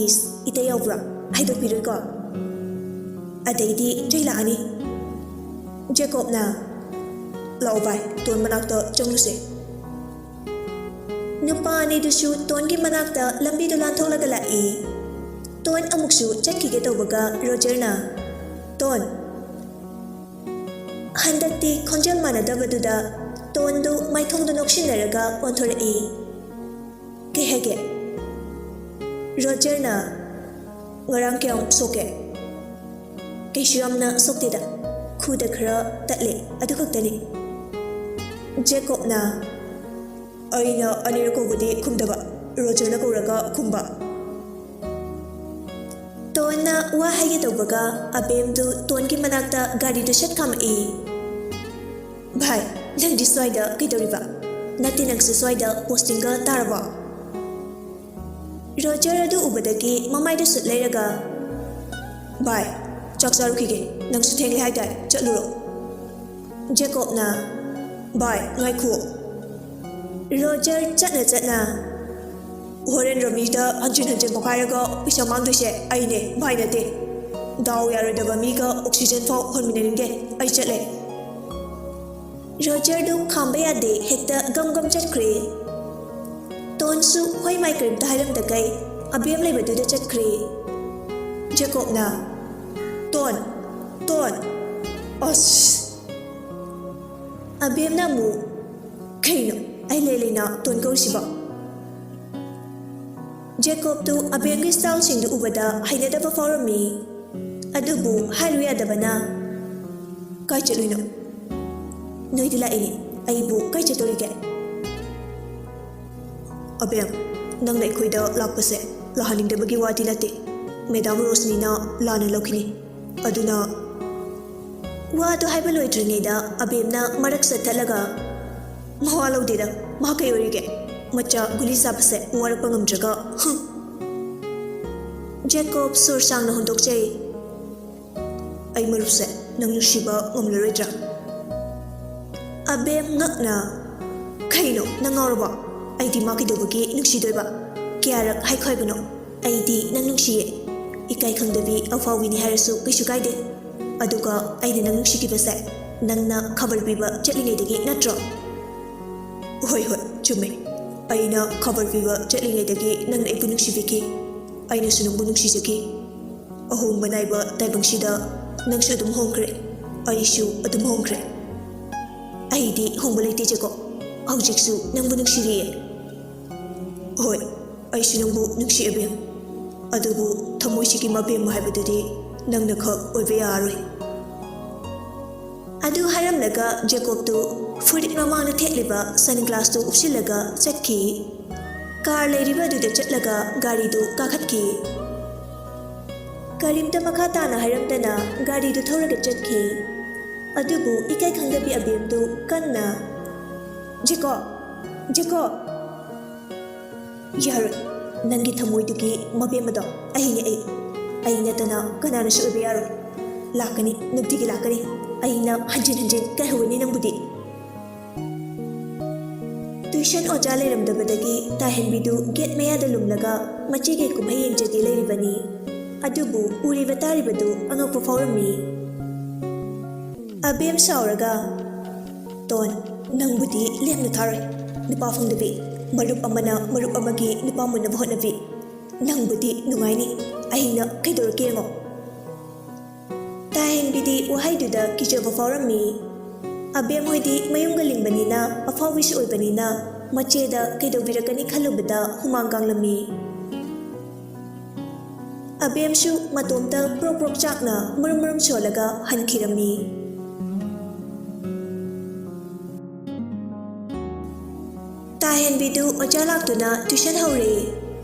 "ꯏꯁ, ꯏꯇꯩ ꯌꯥꯎꯕ꯭ꯔꯣ? ꯍꯥꯏꯗꯣꯛꯄꯤꯔꯣꯏꯀꯣ? ꯑꯗꯩꯗꯤ ꯆꯩ ꯂꯥꯛꯑꯅꯤ꯫" ꯖꯦꯀꯣꯕꯅ, "ꯂꯥꯛꯑꯣ ꯚꯥꯏ, ꯇꯣꯟ ꯃꯅꯥꯛꯇ ꯆꯪꯂꯨꯁꯦ꯫" ꯅꯨꯄꯥ ꯑꯅꯤꯗꯨꯁꯨ ꯇꯣꯟꯒꯤ ꯃꯅꯥꯛꯇ ꯂꯝꯕꯤꯗꯨ ꯂꯥꯟꯊꯣꯛꯂꯒ ꯂꯥꯛꯏ꯫ ꯇꯣꯟ ꯑꯃꯨꯛꯁꯨ ꯆꯠꯈꯤꯒꯦ ꯇꯧꯕꯒ ꯔꯣꯖꯔꯅ, "ꯇꯣꯟ꯫" ꯍꯟꯗꯛꯇꯤ ꯈꯣꯟꯖꯦꯜ ꯃꯥꯟꯅꯗꯕꯗꯨꯗ ꯇꯣꯟꯗꯨ ꯃꯥꯏꯊꯣꯡꯗꯨ ꯅꯣꯛꯁꯤꯟꯅꯔꯒ ꯑꯣꯟꯊꯣꯔꯛꯏ꯫ "ꯀꯩ ꯍꯥꯏꯒꯦ?" ꯔꯣꯖꯔꯅ, "ꯉꯔꯥꯡ ꯀꯌꯥꯝ ꯁꯣꯛꯀꯦ?" "ꯀꯩꯁꯨ ꯌꯥꯝꯅ ꯁꯣꯛꯇꯦꯗ, ꯈꯨꯗ ꯈꯔ ꯇꯠꯂꯦ, ꯑꯗꯨ ꯈꯛꯇꯅꯤ꯫" ꯖꯦꯀꯣꯕꯅ, "ꯑꯩꯅ ꯑꯅꯤꯔꯛ ꯀꯧꯕꯗꯤ ꯈꯨꯝꯗꯕ, ꯔꯣꯖꯔꯅ ꯀꯧꯔꯒ ꯈꯨꯝꯕ꯫" ꯇꯣꯟꯅ ꯋꯥ ꯍꯥꯏꯒꯦ ꯇꯧꯕꯒ ꯑꯕꯦꯝꯗꯨ ꯇꯣꯟꯒꯤ ꯃꯅꯥꯛꯇ ꯒꯥꯔꯤꯗꯨ ꯁꯠ ꯈꯥꯝꯃꯛꯏ꯫ "ꯚꯥꯏ, ꯅꯪꯗꯤ ꯁ꯭ꯋꯥꯏꯗ ꯀꯩꯗꯧꯔꯤꯕ? ꯅꯠꯇꯦ, ꯅꯪꯁꯨ ꯁ꯭ꯋꯥꯏꯗ ꯄꯣꯁꯇꯤꯡꯒ ꯇꯥꯔꯕꯣ?" ꯔꯣꯖꯔ ꯑꯗꯨ ꯎꯕꯗꯒꯤ ꯃꯃꯥꯏꯗ ꯁꯨꯠ ꯂꯩꯔꯒ, "ꯚꯥꯏ, ꯆꯥꯛ ꯆꯥꯔꯨꯈꯤꯒꯦ, ꯅꯪꯁꯨ ꯊꯦꯡꯂꯦ ꯍꯥꯏꯇꯥꯏ, ꯆꯠꯂꯨꯔꯣ꯫" ꯖꯦꯀꯣꯕꯅ, "ꯚꯥꯏ, ꯉꯥꯏꯈꯨꯑꯣ꯫" ꯔꯣꯖꯔ ꯆꯠꯅ ꯆꯠꯅ, "ꯍꯣꯔꯦꯟ ꯔꯃꯤꯗ ꯍꯟꯖꯤꯟ ꯍꯟꯖꯤꯟ ꯃꯈꯥꯏꯔꯒ ꯄꯩꯁꯥ ꯃꯥꯡꯗꯣꯏꯁꯦ ꯑꯩꯅꯦ, ꯚꯥꯏ ꯅꯠꯇꯦ꯫ ꯗꯥꯎ ꯌꯥꯔꯣꯏꯗꯕ ꯃꯤꯒ ꯑꯣꯛꯁꯤꯖꯦꯟ ꯐꯥꯎ ꯍꯣꯟꯃꯤꯟꯅꯅꯤꯡꯗꯦ, ꯑꯩ ꯆꯠꯂꯦ꯫" ꯔꯣꯖꯔꯗꯨ ꯈꯥꯝꯕ ꯌꯥꯗꯦ, ꯍꯦꯛꯇ ꯒꯝ ꯒꯝ ꯆꯠꯈ꯭ꯔꯦ꯫ ꯇꯣꯟꯁꯨ ꯍꯣꯏ ꯃꯥꯏ ꯀꯔꯤꯝꯇ ꯍꯥꯏꯔꯝꯗꯈꯩ ꯑꯕꯦꯝ ꯂꯩꯕꯗꯨꯗ ꯆꯠꯈ꯭ꯔꯦ꯫ ꯖꯦꯀꯣꯕꯅ, "ꯇꯣꯟ, ꯇꯣꯟ, ꯑꯁ!" ꯑꯕꯦꯝꯅ ꯑꯃꯨꯛ, "ꯀꯩꯅꯣ ꯑꯩ ꯂꯩ ꯂꯩꯅ ꯇꯣꯟ ꯀꯧꯔꯤꯁꯤꯕꯣ?" ꯖꯦꯀꯣꯕꯇꯨ ꯑꯕꯦꯝꯒꯤ ꯁ꯭ꯇꯥꯏꯜꯁꯤꯡꯗꯨ ꯎꯕꯗ ꯍꯩꯅꯗꯕ ꯐꯥꯎꯔꯝꯃꯤ꯫ ꯑꯗꯨꯕꯨ ꯍꯥꯏꯔꯨ ꯌꯥꯗꯕꯅ, "ꯀꯥꯏ ꯆꯠꯂꯨꯏꯅꯣ? ꯅꯣꯏꯗ ꯂꯥꯛꯏꯅꯦ, ꯑꯩꯕꯨ ꯀꯥꯏ ꯆꯠꯇꯣꯔꯤꯒꯦ?" "ꯑꯕꯦꯝ, ꯅꯪꯅ ꯑꯩꯈꯣꯏꯗ ꯂꯥꯛꯄꯁꯦ ꯂꯥꯛꯍꯟꯅꯤꯡꯗꯕꯒꯤ ꯋꯥꯗꯤ ꯅꯠꯇꯦ꯫ ꯃꯦꯗꯥꯝ ꯔꯣꯁꯅꯤꯅ ꯂꯥꯟꯅ ꯂꯧꯈꯤꯅꯤ꯫ ꯑꯗꯨꯅ," ꯋꯥꯗꯨ ꯍꯥꯏꯕ ꯂꯣꯏꯗ꯭ꯔꯤꯉꯩꯗ ꯑꯕꯦꯝꯅ ꯃꯔꯛ ꯆꯠꯊꯠꯂꯒ, "ꯃꯋꯥ ꯂꯧꯗꯦꯗ, ꯃꯥ ꯀꯩ ꯑꯣꯏꯔꯤꯒꯦ? ꯃꯆꯥ ꯒꯨꯂꯤ ꯆꯥꯕꯁꯦ ꯋꯥꯔꯛꯄ ꯉꯝꯗ꯭ꯔꯒ, ꯍꯨꯝ!" ꯖꯦꯀꯣꯕ ꯁꯣꯔ ꯁꯥꯡꯅ ꯍꯣꯟꯗꯣꯛꯆꯩ꯫ "ꯑꯩ ꯃꯔꯨꯞꯁꯦ ꯅꯪ ꯅꯨꯡꯁꯤꯕ ꯉꯝꯂꯔꯣꯏꯗ꯭ꯔꯥ?" ꯑꯕꯦꯝ ꯉꯛꯅ, "ꯀꯩꯅꯣ, ꯅꯪ ꯉꯥꯎꯔꯕꯣ? ꯑꯩꯗꯤ ꯃꯥ ꯀꯩꯗꯧꯕꯒꯤ ꯅꯨꯡꯁꯤꯗꯣꯏꯕ? ꯀꯌꯥꯔꯛ ꯍꯥꯏꯈꯣ ꯍꯥꯏꯕꯅꯣ? ꯑꯩꯗꯤ ꯅꯪ ꯅꯨꯡꯁꯤꯌꯦ꯫ ꯏꯀꯥꯏ ꯈꯪꯗꯕꯤ ꯑꯐꯥꯎꯕꯤꯅꯤ ꯍꯥꯏꯔꯁꯨ ꯀꯩꯁꯨ ꯀꯥꯏꯗꯦ꯫ ꯑꯗꯨꯒ ꯑꯩꯅ ꯅꯪ ꯅꯨꯡꯁꯤꯈꯤꯕꯁꯦ ꯅꯪꯅ ꯈꯕꯔ ꯄꯤꯕ ꯆꯠꯂꯤꯉꯩꯗꯒꯤ ꯅꯠꯇ꯭ꯔꯣ?" "ꯍꯣꯏ, ꯍꯣꯏ, ꯆꯨꯝꯃꯦ꯫ ꯑꯩꯅ ꯈꯕꯔ ꯄꯤꯕ ꯆꯠꯂꯤꯉꯩꯗꯒꯤ ꯅꯪꯅ ꯑꯩꯕꯨ ꯅꯨꯡꯁꯤꯕꯤꯈꯤ꯫ ꯑꯩꯅꯁꯨ ꯅꯪꯕꯨ ꯅꯨꯡꯁꯤꯖꯈꯤ꯫ ꯑꯍꯣꯡꯕ ꯅꯥꯏꯕ ꯇꯥꯏꯕꯪꯁꯤꯗ ꯅꯪꯁꯨ ꯑꯗꯨꯝ ꯍꯣꯡꯈ꯭ꯔꯦ, ꯑꯩꯁꯨ ꯑꯗꯨꯝ ꯍꯣꯡꯈ꯭ꯔꯦ꯫ ꯑꯩꯗꯤ ꯍꯣꯡꯕ ꯂꯩꯇꯦ ꯖꯦꯀꯣꯕ, ꯍꯧꯖꯤꯛꯁꯨ ꯅꯪꯕꯨ ꯅꯨꯡꯁꯤꯔꯤꯌꯦ꯫" "ꯍꯣꯏ, ꯑꯩꯁꯨ ꯅꯪꯕꯨ ꯅꯨꯡꯁꯤ, ꯑꯕꯦꯝ꯫ ꯑꯗꯨꯕꯨ ꯊꯃꯣꯏꯁꯤꯒꯤ ꯃꯕꯦꯝ ꯍꯥꯏꯕꯗꯨꯗꯤ ꯅꯪꯅ ꯈꯛ ꯑꯣꯏꯕ ꯌꯥꯔꯣꯏ꯫ ꯑꯗꯨ ꯍꯥꯏꯔꯝꯂꯒ ꯖꯦꯀꯣꯕꯇꯨ ꯐꯨꯔꯤꯠ ꯃꯃꯥꯡꯗ ꯊꯦꯠꯂꯤꯕ ꯁꯟ ꯒ꯭ꯂꯥꯁꯇꯨ ꯎꯞꯁꯤꯜꯂꯒ ꯆꯠꯈꯤ꯫ ꯀꯥꯔ ꯂꯩꯔꯤꯕ ꯑꯗꯨꯗ ꯆꯠꯂꯒ ꯒꯥꯔꯤꯗꯨ ꯀꯥꯈꯠꯈꯤ꯫ ꯀꯔꯤꯝꯇ ꯃꯈꯥ ꯇꯥꯅ ꯍꯥꯏꯔꯝꯗꯅ ꯒꯥꯔꯤꯗꯨ ꯊꯧꯔꯒ ꯆꯠꯈꯤ꯫ ꯑꯗꯨꯕꯨ ꯏꯀꯥꯏ ꯈꯪꯗꯕꯤ ꯑꯕꯦꯝꯗꯨ ꯀꯟꯅ, "ꯖꯦꯀꯣ, ꯖꯦꯀꯣ!" "ꯌꯥꯔꯣꯏ꯫ ꯅꯪꯒꯤ ꯊꯃꯣꯏꯗꯨꯒꯤ ꯃꯕꯦꯝ ꯑꯗꯣ ꯑꯩꯅꯦ, ꯑꯩ꯫ ꯑꯩ ꯅꯠꯇꯅ ꯀꯅꯥꯅꯁꯨ ꯑꯣꯏꯕ ꯌꯥꯔꯣꯏ꯫ ꯂꯥꯛꯀꯅꯤ, ꯅꯨꯡꯇꯤꯒꯤ ꯂꯥꯛꯀꯅꯤ꯫ ꯑꯩꯅ ꯍꯟꯖꯤꯟ ꯍꯟꯖꯤꯟ ꯀꯥꯏꯍꯧꯒꯅꯤ ꯅꯪꯕꯨꯗꯤ꯫" ꯇ꯭ꯌꯨꯁꯟ ꯑꯣꯖꯥ ꯂꯩꯔꯝꯗꯕꯗꯒꯤ ꯇꯥꯍꯦꯟꯕꯤꯗꯨ ꯒꯦꯠ ꯃꯌꯥꯗ ꯂꯨꯝꯂꯒ ꯃꯆꯦꯒꯤ ꯀꯨꯝꯍꯩ ꯌꯦꯡꯖꯒꯦ ꯂꯩꯔꯤꯕꯅꯤ꯫ ꯑꯗꯨꯕꯨ ꯎꯔꯤꯕ ꯇꯥꯔꯤꯕꯗꯨ ꯑꯉꯛꯄ ꯐꯥꯎꯔꯝꯃꯤ꯫ ꯑꯕꯦꯝ ꯁꯥꯎꯔꯒ, "ꯇꯣꯟ, ꯅꯪꯕꯨꯗꯤ ꯂꯦꯝꯅ ꯊꯥꯔꯣꯏ꯫ ꯅꯨꯄꯥ ꯐꯪꯗꯕꯤ, ꯃꯔꯨꯞ ꯑꯃꯅ ꯃꯔꯨꯞ ꯑꯃꯒꯤ ꯅꯨꯄꯥ ꯃꯨꯟꯅꯕ ꯍꯣꯠꯅꯕꯤ꯫ ꯅꯪꯕꯨꯗꯤ ꯅꯨꯡꯉꯥꯏꯅꯤ꯫ ꯑꯍꯤꯡꯅ ꯀꯩꯗꯧꯔꯛꯀꯦ ꯌꯦꯡꯉꯣ꯫" ꯇꯥꯍꯦꯟꯕꯤꯗꯤ ꯋꯥꯍꯩꯗꯨꯗ ꯀꯤꯖꯕ ꯐꯥꯎꯔꯝꯃꯤ꯫ ꯑꯕꯦꯝ ꯍꯣꯏꯗꯤ ꯃꯌꯨꯝꯒ ꯂꯤꯡꯕꯅꯤꯅ, ꯑꯐꯥꯎꯕꯤꯁꯨ ꯑꯣꯏꯕꯅꯤꯅ, ꯃꯆꯦꯗ ꯀꯩꯗꯧꯕꯤꯔꯛꯀꯅꯤ ꯈꯜꯂꯨꯕꯗ ꯍꯨꯃꯥꯡ ꯀꯥꯡꯂꯝꯃꯤ꯫ ꯑꯕꯦꯝꯁꯨ ꯃꯇꯣꯝꯇ ꯄ꯭ꯔꯣꯛ ꯄ꯭ꯔꯣꯛ ꯆꯥꯛꯅ ꯃꯔꯨꯝ ꯃꯔꯨꯝ ꯁꯣꯜꯂꯒ ꯍꯟꯈꯤꯔꯝꯃꯤ꯫ ꯇꯥꯍꯦꯟꯕꯤꯗꯨ ꯑꯣꯖꯥ ꯂꯥꯛꯇꯨꯅ ꯇ꯭ꯌꯨꯁꯟ ꯍꯧꯔꯦ꯫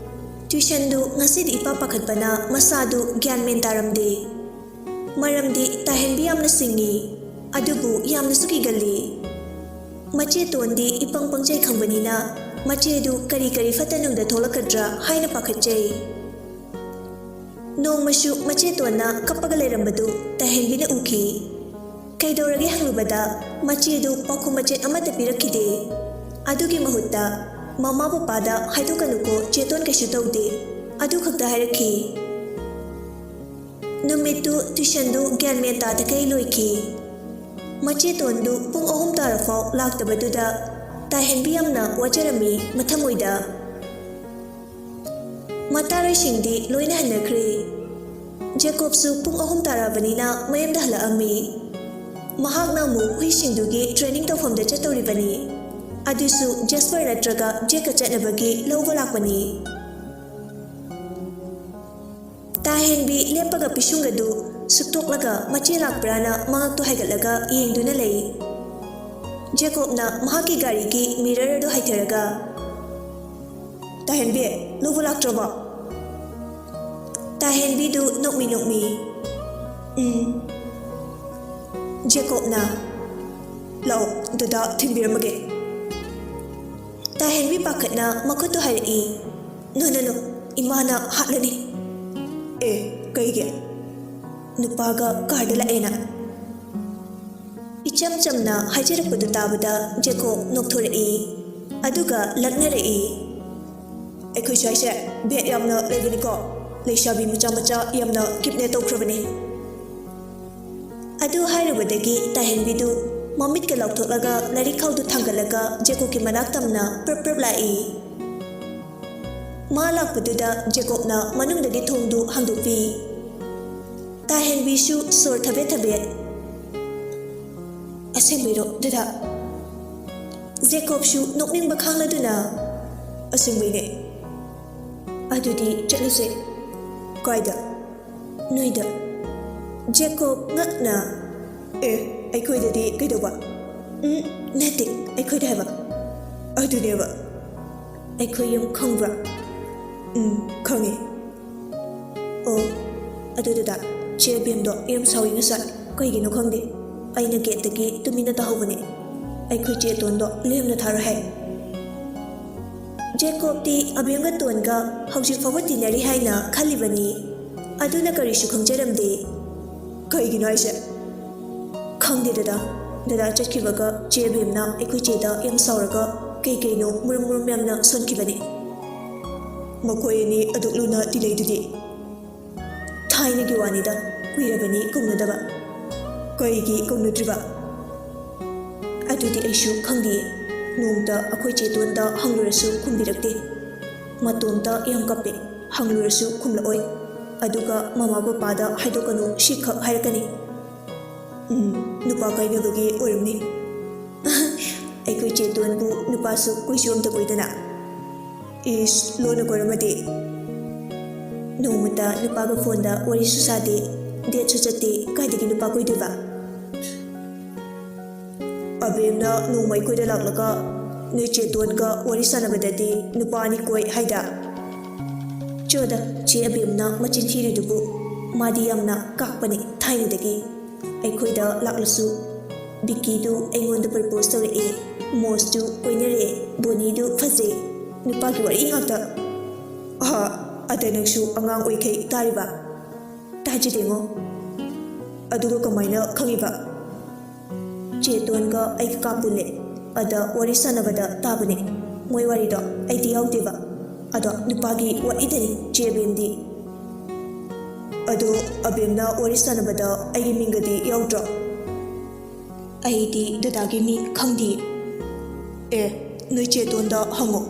ꯇ꯭ꯌꯨꯁꯟꯗꯨ ꯉꯁꯤꯗꯤ ꯏꯄꯥ ꯄꯥꯈꯠꯄꯅ ꯃꯁꯥꯗꯨ ꯒ꯭ꯌꯥꯟ ꯃꯦꯟ ꯇꯥꯔꯝꯗꯦ꯫ ꯃꯔꯝꯗꯤ ꯇꯥꯍꯦꯟꯕꯤ ꯌꯥꯝꯅ ꯁꯤꯡꯉꯤ, ꯑꯗꯨꯕꯨ ꯌꯥꯝꯅꯁꯨ ꯀꯤꯒꯜꯂꯤ꯫ ꯃꯆꯦ ꯇꯣꯟꯗꯤ ꯏꯄꯪ ꯄꯪꯖꯩ ꯈꯪꯕꯅꯤꯅ ꯃꯆꯦꯗꯨ ꯀꯔꯤ ꯀꯔꯤ ꯐꯠꯇ ꯅꯨꯡꯗ ꯊꯣꯛꯂꯛꯀꯗ꯭ꯔꯥ ꯍꯥꯏꯅ ꯄꯥꯈꯠꯆꯩ꯫ ꯅꯣꯡꯃꯁꯨ ꯃꯆꯦ ꯇꯣꯟꯅ ꯀꯞꯄꯒ ꯂꯩꯔꯝꯕꯗꯨ ꯇꯥꯍꯦꯟꯕꯤꯅ ꯎꯈꯤ꯫ ꯀꯩꯗꯧꯔꯒꯦ ꯍꯪꯂꯨꯕꯗ ꯃꯆꯦꯗꯨ ꯄꯥꯎꯈꯨꯝ ꯃꯆꯦꯠ ꯑꯃꯠꯇ ꯄꯤꯔꯛꯈꯤꯗꯦ꯫ ꯑꯗꯨꯒꯤ ꯃꯍꯨꯠꯇ, "ꯃꯃꯥ ꯄꯄꯥꯗ ꯍꯥꯏꯗꯣꯛꯀꯅꯨꯀꯣ ꯆꯦ ꯇꯣꯟ, ꯀꯩꯁꯨ ꯇꯧꯗꯦ" ꯑꯗꯨ ꯈꯛꯇ ꯍꯥꯏꯔꯛꯈꯤ꯫ ꯅꯨꯃꯤꯠꯇꯨ ꯇ꯭ꯌꯨꯁꯟꯗꯨ ꯒ꯭ꯌꯥꯟ ꯃꯦꯟ ꯇꯥꯗꯈꯩ ꯂꯣꯏꯈꯤ꯫ ꯃꯆꯦ ꯇꯣꯟꯗꯨ ꯄꯨꯡ ꯑꯍꯨꯝ ꯇꯥꯔꯐꯥꯎ ꯂꯥꯛꯇꯕꯗꯨꯗ ꯇꯥꯍꯦꯟꯕꯤ ꯌꯥꯝꯅ ꯋꯥꯖꯔꯝꯃꯤ ꯃꯊꯃꯣꯏꯗ꯫ ꯃꯇꯥꯔꯣꯏꯁꯤꯡꯗꯤ ꯂꯣꯏꯅ ꯍꯟꯅꯈ꯭ꯔꯦ꯫ ꯖꯦꯀꯣꯕꯁꯨ ꯄꯨꯡ ꯑꯍꯨꯝ ꯇꯥꯔꯛꯑꯕꯅꯤꯅ ꯃꯌꯨꯝꯗ ꯍꯜꯂꯛꯑꯝꯃꯤ꯫ ꯃꯍꯥꯛꯅ ꯑꯃꯨꯛ ꯍꯨꯏꯁꯤꯡꯗꯨꯒꯤ ꯇ꯭ꯔꯦꯅꯤꯡ ꯇꯧꯐꯝꯗ ꯆꯠꯇꯧꯔꯤꯕꯅꯤ꯫ ꯑꯗꯨꯁꯨ ꯖꯦꯁꯄꯔ ꯅꯠꯇ꯭ꯔꯒ ꯖꯦꯛꯀ ꯆꯠꯅꯕꯒꯤ ꯂꯧꯕ ꯂꯥꯛꯄꯅꯤ꯫ ꯇꯥꯍꯦꯟꯕꯤ ꯂꯦꯞꯄꯒ ꯄꯤꯁꯨꯡꯒꯗꯨ ꯁꯨꯛꯇꯣꯛꯂꯒ ꯃꯆꯦ ꯂꯥꯛꯄ꯭ꯔꯥꯅ ꯃꯉꯛꯇꯨ ꯍꯥꯏꯒꯠꯂꯒ ꯌꯦꯡꯗꯨꯅ ꯂꯩ꯫ ꯖꯦꯀꯣꯕꯅ ꯃꯍꯥꯛꯀꯤ ꯒꯥꯔꯤꯒꯤ ꯃꯤꯔꯔ ꯑꯗꯨ ꯍꯥꯏꯊꯔꯒ, "ꯇꯥꯍꯦꯟꯕꯤ, ꯂꯧꯕ ꯂꯥꯛꯇ꯭ꯔꯕꯣ?" ꯇꯥꯍꯦꯟꯕꯤꯗꯨ ꯅꯣꯛꯃꯤ ꯅꯣꯛꯃꯤ, "ꯎꯝ." ꯖꯦꯀꯣꯕꯅ, "ꯂꯥꯛꯑꯣ, ꯗꯗꯥ ꯊꯤꯟꯕꯤꯔꯝꯃꯒꯦ꯫" ꯇꯥꯍꯦꯟꯕꯤ ꯄꯥꯈꯠꯅ ꯃꯈꯨꯠꯇꯨ ꯍꯥꯏꯔꯛꯏ꯫ "ꯅꯣ, ꯅꯣ, ꯅꯣ, ꯏꯃꯥꯅ ꯍꯥꯠꯂꯅꯤ꯫" "ꯑꯦ, ꯀꯩꯒꯤ?" "ꯅꯨꯄꯥꯒ ꯀꯥꯔꯗ ꯂꯥꯛꯑꯦꯅ꯫" ꯏꯆꯝ ꯆꯝꯅ ꯍꯥꯏꯖꯔꯛꯄꯗꯨ ꯇꯥꯕꯗ ꯖꯦꯀꯣꯕ ꯅꯣꯛꯊꯣꯔꯛꯏ꯫ ꯑꯗꯨꯒ ꯂꯛꯅꯔꯛꯏ꯫ "ꯑꯩꯈꯣꯏ ꯁ꯭ꯋꯥꯏꯁꯦ ꯕꯦꯠ ꯌꯥꯝꯅ ꯂꯩꯕꯅꯤꯀꯣ꯫ ꯂꯩꯁꯥꯕꯤ ꯃꯆꯥ ꯃꯆꯥ ꯌꯥꯝꯅ ꯀꯤꯗꯅꯦꯞ ꯇꯧꯈ꯭ꯔꯕꯅꯤ꯫" ꯑꯗꯨ ꯍꯥꯏꯔꯨꯕꯗꯒꯤ ꯇꯥꯍꯦꯟꯕꯤꯗꯨ ꯃꯃꯤꯠꯀ ꯂꯥꯎꯊꯣꯛꯂꯒ ꯂꯥꯏꯔꯤꯛꯈꯥꯎꯗꯨ ꯊꯥꯡꯒꯠꯂꯒ ꯖꯦꯀꯣꯕꯀꯤ ꯃꯅꯥꯛ ꯇꯝꯅ ꯄ꯭ꯔꯞ ꯄ꯭ꯔꯞ ꯂꯥꯛꯏ꯫ ꯃꯥ ꯂꯥꯛꯄꯗꯨꯗ ꯖꯦꯀꯣꯕꯅ ꯃꯅꯨꯡꯗꯒꯤ ꯊꯣꯡꯗꯨ ꯍꯥꯡꯗꯣꯛꯄꯤ꯫ ꯇꯥꯍꯦꯟꯕꯤꯁꯨ ꯁꯣꯔ ꯊꯕꯦꯠ ꯊꯕꯦꯠ꯫ "ꯑꯁꯦꯡꯕꯩꯔꯣ, ꯗꯗꯥ?" ꯖꯦꯀꯣꯕꯁꯨ ꯅꯣꯛꯅꯤꯡꯕ ꯈꯥꯡꯂꯗꯨꯅ, "ꯑꯁꯦꯡꯕꯩꯅꯦ꯫" "ꯑꯗꯨꯗꯤ ꯆꯠꯂꯁꯦ꯫" "ꯀꯥꯏꯗ?" "ꯅꯣꯏꯗ꯫" ꯖꯦꯀꯣꯕ ꯉꯛꯅ, "ꯑꯦ, ꯑꯩꯈꯣꯏꯗꯗꯤ ꯀꯩꯗꯧꯕ?" "ꯎꯝ, ꯅꯠꯇꯦ, ꯑꯩꯈꯣꯏꯗ ꯍꯥꯏꯕ꯫" "ꯑꯗꯨꯅꯦꯕ꯫" "ꯑꯩꯈꯣꯏ ꯌꯨꯝ ꯈꯪꯕ꯭ꯔꯥ?" "ꯎꯝ, ꯈꯪꯉꯦ꯫" "ꯑꯣ, ꯑꯗꯨꯗꯨꯗ ꯆꯦ ꯕꯦꯝꯗꯣ ꯌꯥꯝ ꯁꯥꯎꯏ ꯉꯁꯥꯏ꯫ ꯀꯩꯒꯤꯅꯣ ꯈꯪꯗꯦ꯫ ꯑꯩꯅ ꯒꯦꯠꯇꯒꯤ ꯇꯨꯃꯤꯟꯅ ꯇꯥꯍꯧꯕꯅꯦ꯫ ꯑꯩꯈꯣꯏ ꯆꯦ ꯇꯣꯟꯗꯣ ꯂꯦꯝꯅ ꯊꯥꯔꯣꯏ ꯍꯥꯏ꯫" ꯖꯦꯀꯣꯕꯇꯤ ꯑꯕꯦꯝꯒ ꯇꯣꯟꯒ ꯍꯧꯖꯤꯛ ꯐꯥꯎꯕ ꯇꯤꯟꯅꯔꯤ ꯍꯥꯏꯅ ꯈꯜꯂꯤꯕꯅꯤ꯫ ꯑꯗꯨꯅ ꯀꯔꯤꯁꯨ ꯈꯪꯖꯔꯝꯗꯦ꯫ "ꯀꯩꯒꯤꯅꯣ ꯍꯥꯏꯁꯦ?" "ꯈꯪꯗꯦ ꯗꯗꯥ꯫ ꯗꯗꯥ ꯆꯠꯈꯤꯕꯒ ꯆꯦ ꯕꯦꯝꯅ ꯑꯩꯈꯣꯏ ꯆꯦꯗ ꯌꯥꯝ ꯁꯥꯎꯔꯒ ꯀꯩ ꯀꯩꯅꯣ ꯃꯔꯨꯝ ꯃꯔꯨꯝ ꯌꯥꯝꯅ ꯁꯣꯟꯈꯤꯕꯅꯦ꯫" "ꯃꯈꯣꯏ ꯑꯅꯤ ꯑꯗꯨꯛ ꯂꯨꯅ ꯇꯤꯟꯅꯩꯗꯨꯗꯤ?" "ꯊꯥꯏꯅꯒꯤ ꯋꯥꯅꯤꯗ, ꯀꯨꯏꯔꯕꯅꯤ ꯀꯧꯅꯗꯕ꯫" "ꯀꯩꯒꯤ ꯀꯧꯅꯗ꯭ꯔꯤꯕ?" "ꯑꯗꯨꯗꯤ ꯑꯩꯁꯨ ꯈꯪꯗꯦ꯫ ꯅꯣꯡꯇ ꯑꯩꯈꯣꯏ ꯆꯦ ꯇꯣꯟꯗ ꯍꯪꯂꯨꯔꯁꯨ ꯈꯨꯝꯕꯤꯔꯛꯇꯦ꯫ ꯃꯇꯣꯝꯇ ꯌꯥꯝ ꯀꯞꯄꯦ, ꯍꯪꯂꯨꯔꯁꯨ ꯈꯨꯝꯂꯛꯑꯣꯏ꯫ ꯑꯗꯨꯒ ꯃꯃꯥ ꯄꯄꯥꯗ ꯍꯥꯏꯗꯣꯛꯀꯅꯨ, ꯁꯤꯈꯛ ꯍꯥꯏꯔꯛꯀꯅꯤ꯫" "ꯎꯝ, ꯅꯨꯄꯥ ꯀꯥꯏꯅꯕꯒꯤ ꯑꯣꯏꯔꯝꯅꯤ꯫" "ꯑꯩꯈꯣꯏ ꯆꯦ ꯇꯣꯟꯕꯨ ꯅꯨꯄꯥꯁꯨ ꯀꯣꯏꯁꯨ ꯑꯝꯇ ꯀꯣꯏꯗꯅ꯫" "ꯏꯁ, ꯂꯣꯟꯅ ꯀꯣꯏꯔꯝꯃꯗꯤ?" ꯅꯣꯡꯃꯇ ꯅꯨꯄꯥꯒ ꯐꯣꯟꯗ ꯋꯥꯔꯤꯁꯨ ꯁꯥꯗꯦ, ꯗꯦꯠꯁꯨ ꯆꯠꯇꯦ, ꯀꯥꯏꯗꯒꯤ ꯅꯨꯄꯥ ꯀꯣꯏꯗꯣꯏꯕ? ꯑꯕꯦꯝꯅ ꯅꯣꯡꯃ ꯑꯩꯈꯣꯏꯗ ꯂꯥꯛꯂꯒ ꯅꯣꯏ ꯆꯦꯇꯣꯟꯒ ꯋꯥꯔꯤ ꯁꯥꯟꯅꯕꯗꯗꯤ ꯅꯨꯄꯥ ꯑꯅꯤ ꯀꯣꯏ ꯍꯥꯏꯗ? ꯆꯣꯗ, ꯆꯦ ꯑꯕꯦꯝꯅ ꯃꯆꯤꯟ ꯊꯤꯔꯤꯗꯨꯕꯨ, ꯃꯥꯗꯤ ꯌꯥꯝꯅ ꯀꯥꯛꯄꯅꯤ ꯊꯥꯏꯅꯗꯒꯤ꯫ ꯑꯩꯈꯣꯏꯗ ꯂꯥꯛꯂꯁꯨ ꯕꯤꯀꯤꯗꯨ ꯑꯩꯉꯣꯟꯗ ꯄ꯭ꯔꯄꯣꯁ ꯇꯧꯔꯛꯑꯦ, ꯃꯣꯁꯇꯨ ꯀꯣꯏꯅꯔꯦ, ꯕꯣꯅꯤꯗꯨ ꯐꯖꯩ, ꯅꯨꯄꯥꯒꯤ ꯋꯥꯔꯤ ꯉꯥꯛꯇ꯫ ꯑꯍ, ꯑꯗ ꯅꯪꯁꯨ ꯑꯉꯥꯡ ꯑꯣꯏꯈꯩ ꯇꯥꯔꯤꯕ? ꯇꯥꯖꯗꯦꯉꯣ꯫ ꯑꯗꯨꯒ ꯀꯃꯥꯏꯅ ꯈꯪꯉꯤꯕ? ꯆꯦꯇꯣꯟꯒ ꯑꯩꯒ ꯀꯥ ꯄꯨꯜꯂꯦ, ꯑꯗ ꯋꯥꯔꯤ ꯁꯥꯟꯅꯕꯗ ꯇꯥꯕꯅꯦ ꯃꯣꯏ ꯋꯥꯔꯤꯗꯣ, ꯑꯩꯗꯤ ꯌꯥꯎꯗꯦꯕ꯫ ꯑꯗꯣ ꯅꯨꯄꯥꯒꯤ ꯋꯥꯔꯤꯗꯅꯤ ꯆꯦ ꯑꯕꯦꯝꯗꯤ꯫ ꯑꯗꯣ ꯑꯕꯦꯝꯅ ꯋꯥꯔꯤ ꯁꯥꯟꯅꯕꯗ ꯑꯩꯒꯤ ꯃꯤꯡꯒꯗꯤ ꯌꯥꯎꯗ꯭ꯔꯣ? ꯑꯩꯗꯤ ꯗꯗꯥꯒꯤ ꯃꯤ ꯈꯪꯗꯤꯌꯦ꯫ ꯑꯦ, ꯅꯣꯏ ꯆꯦꯇꯣꯟꯗ ꯍꯪꯉꯣ꯫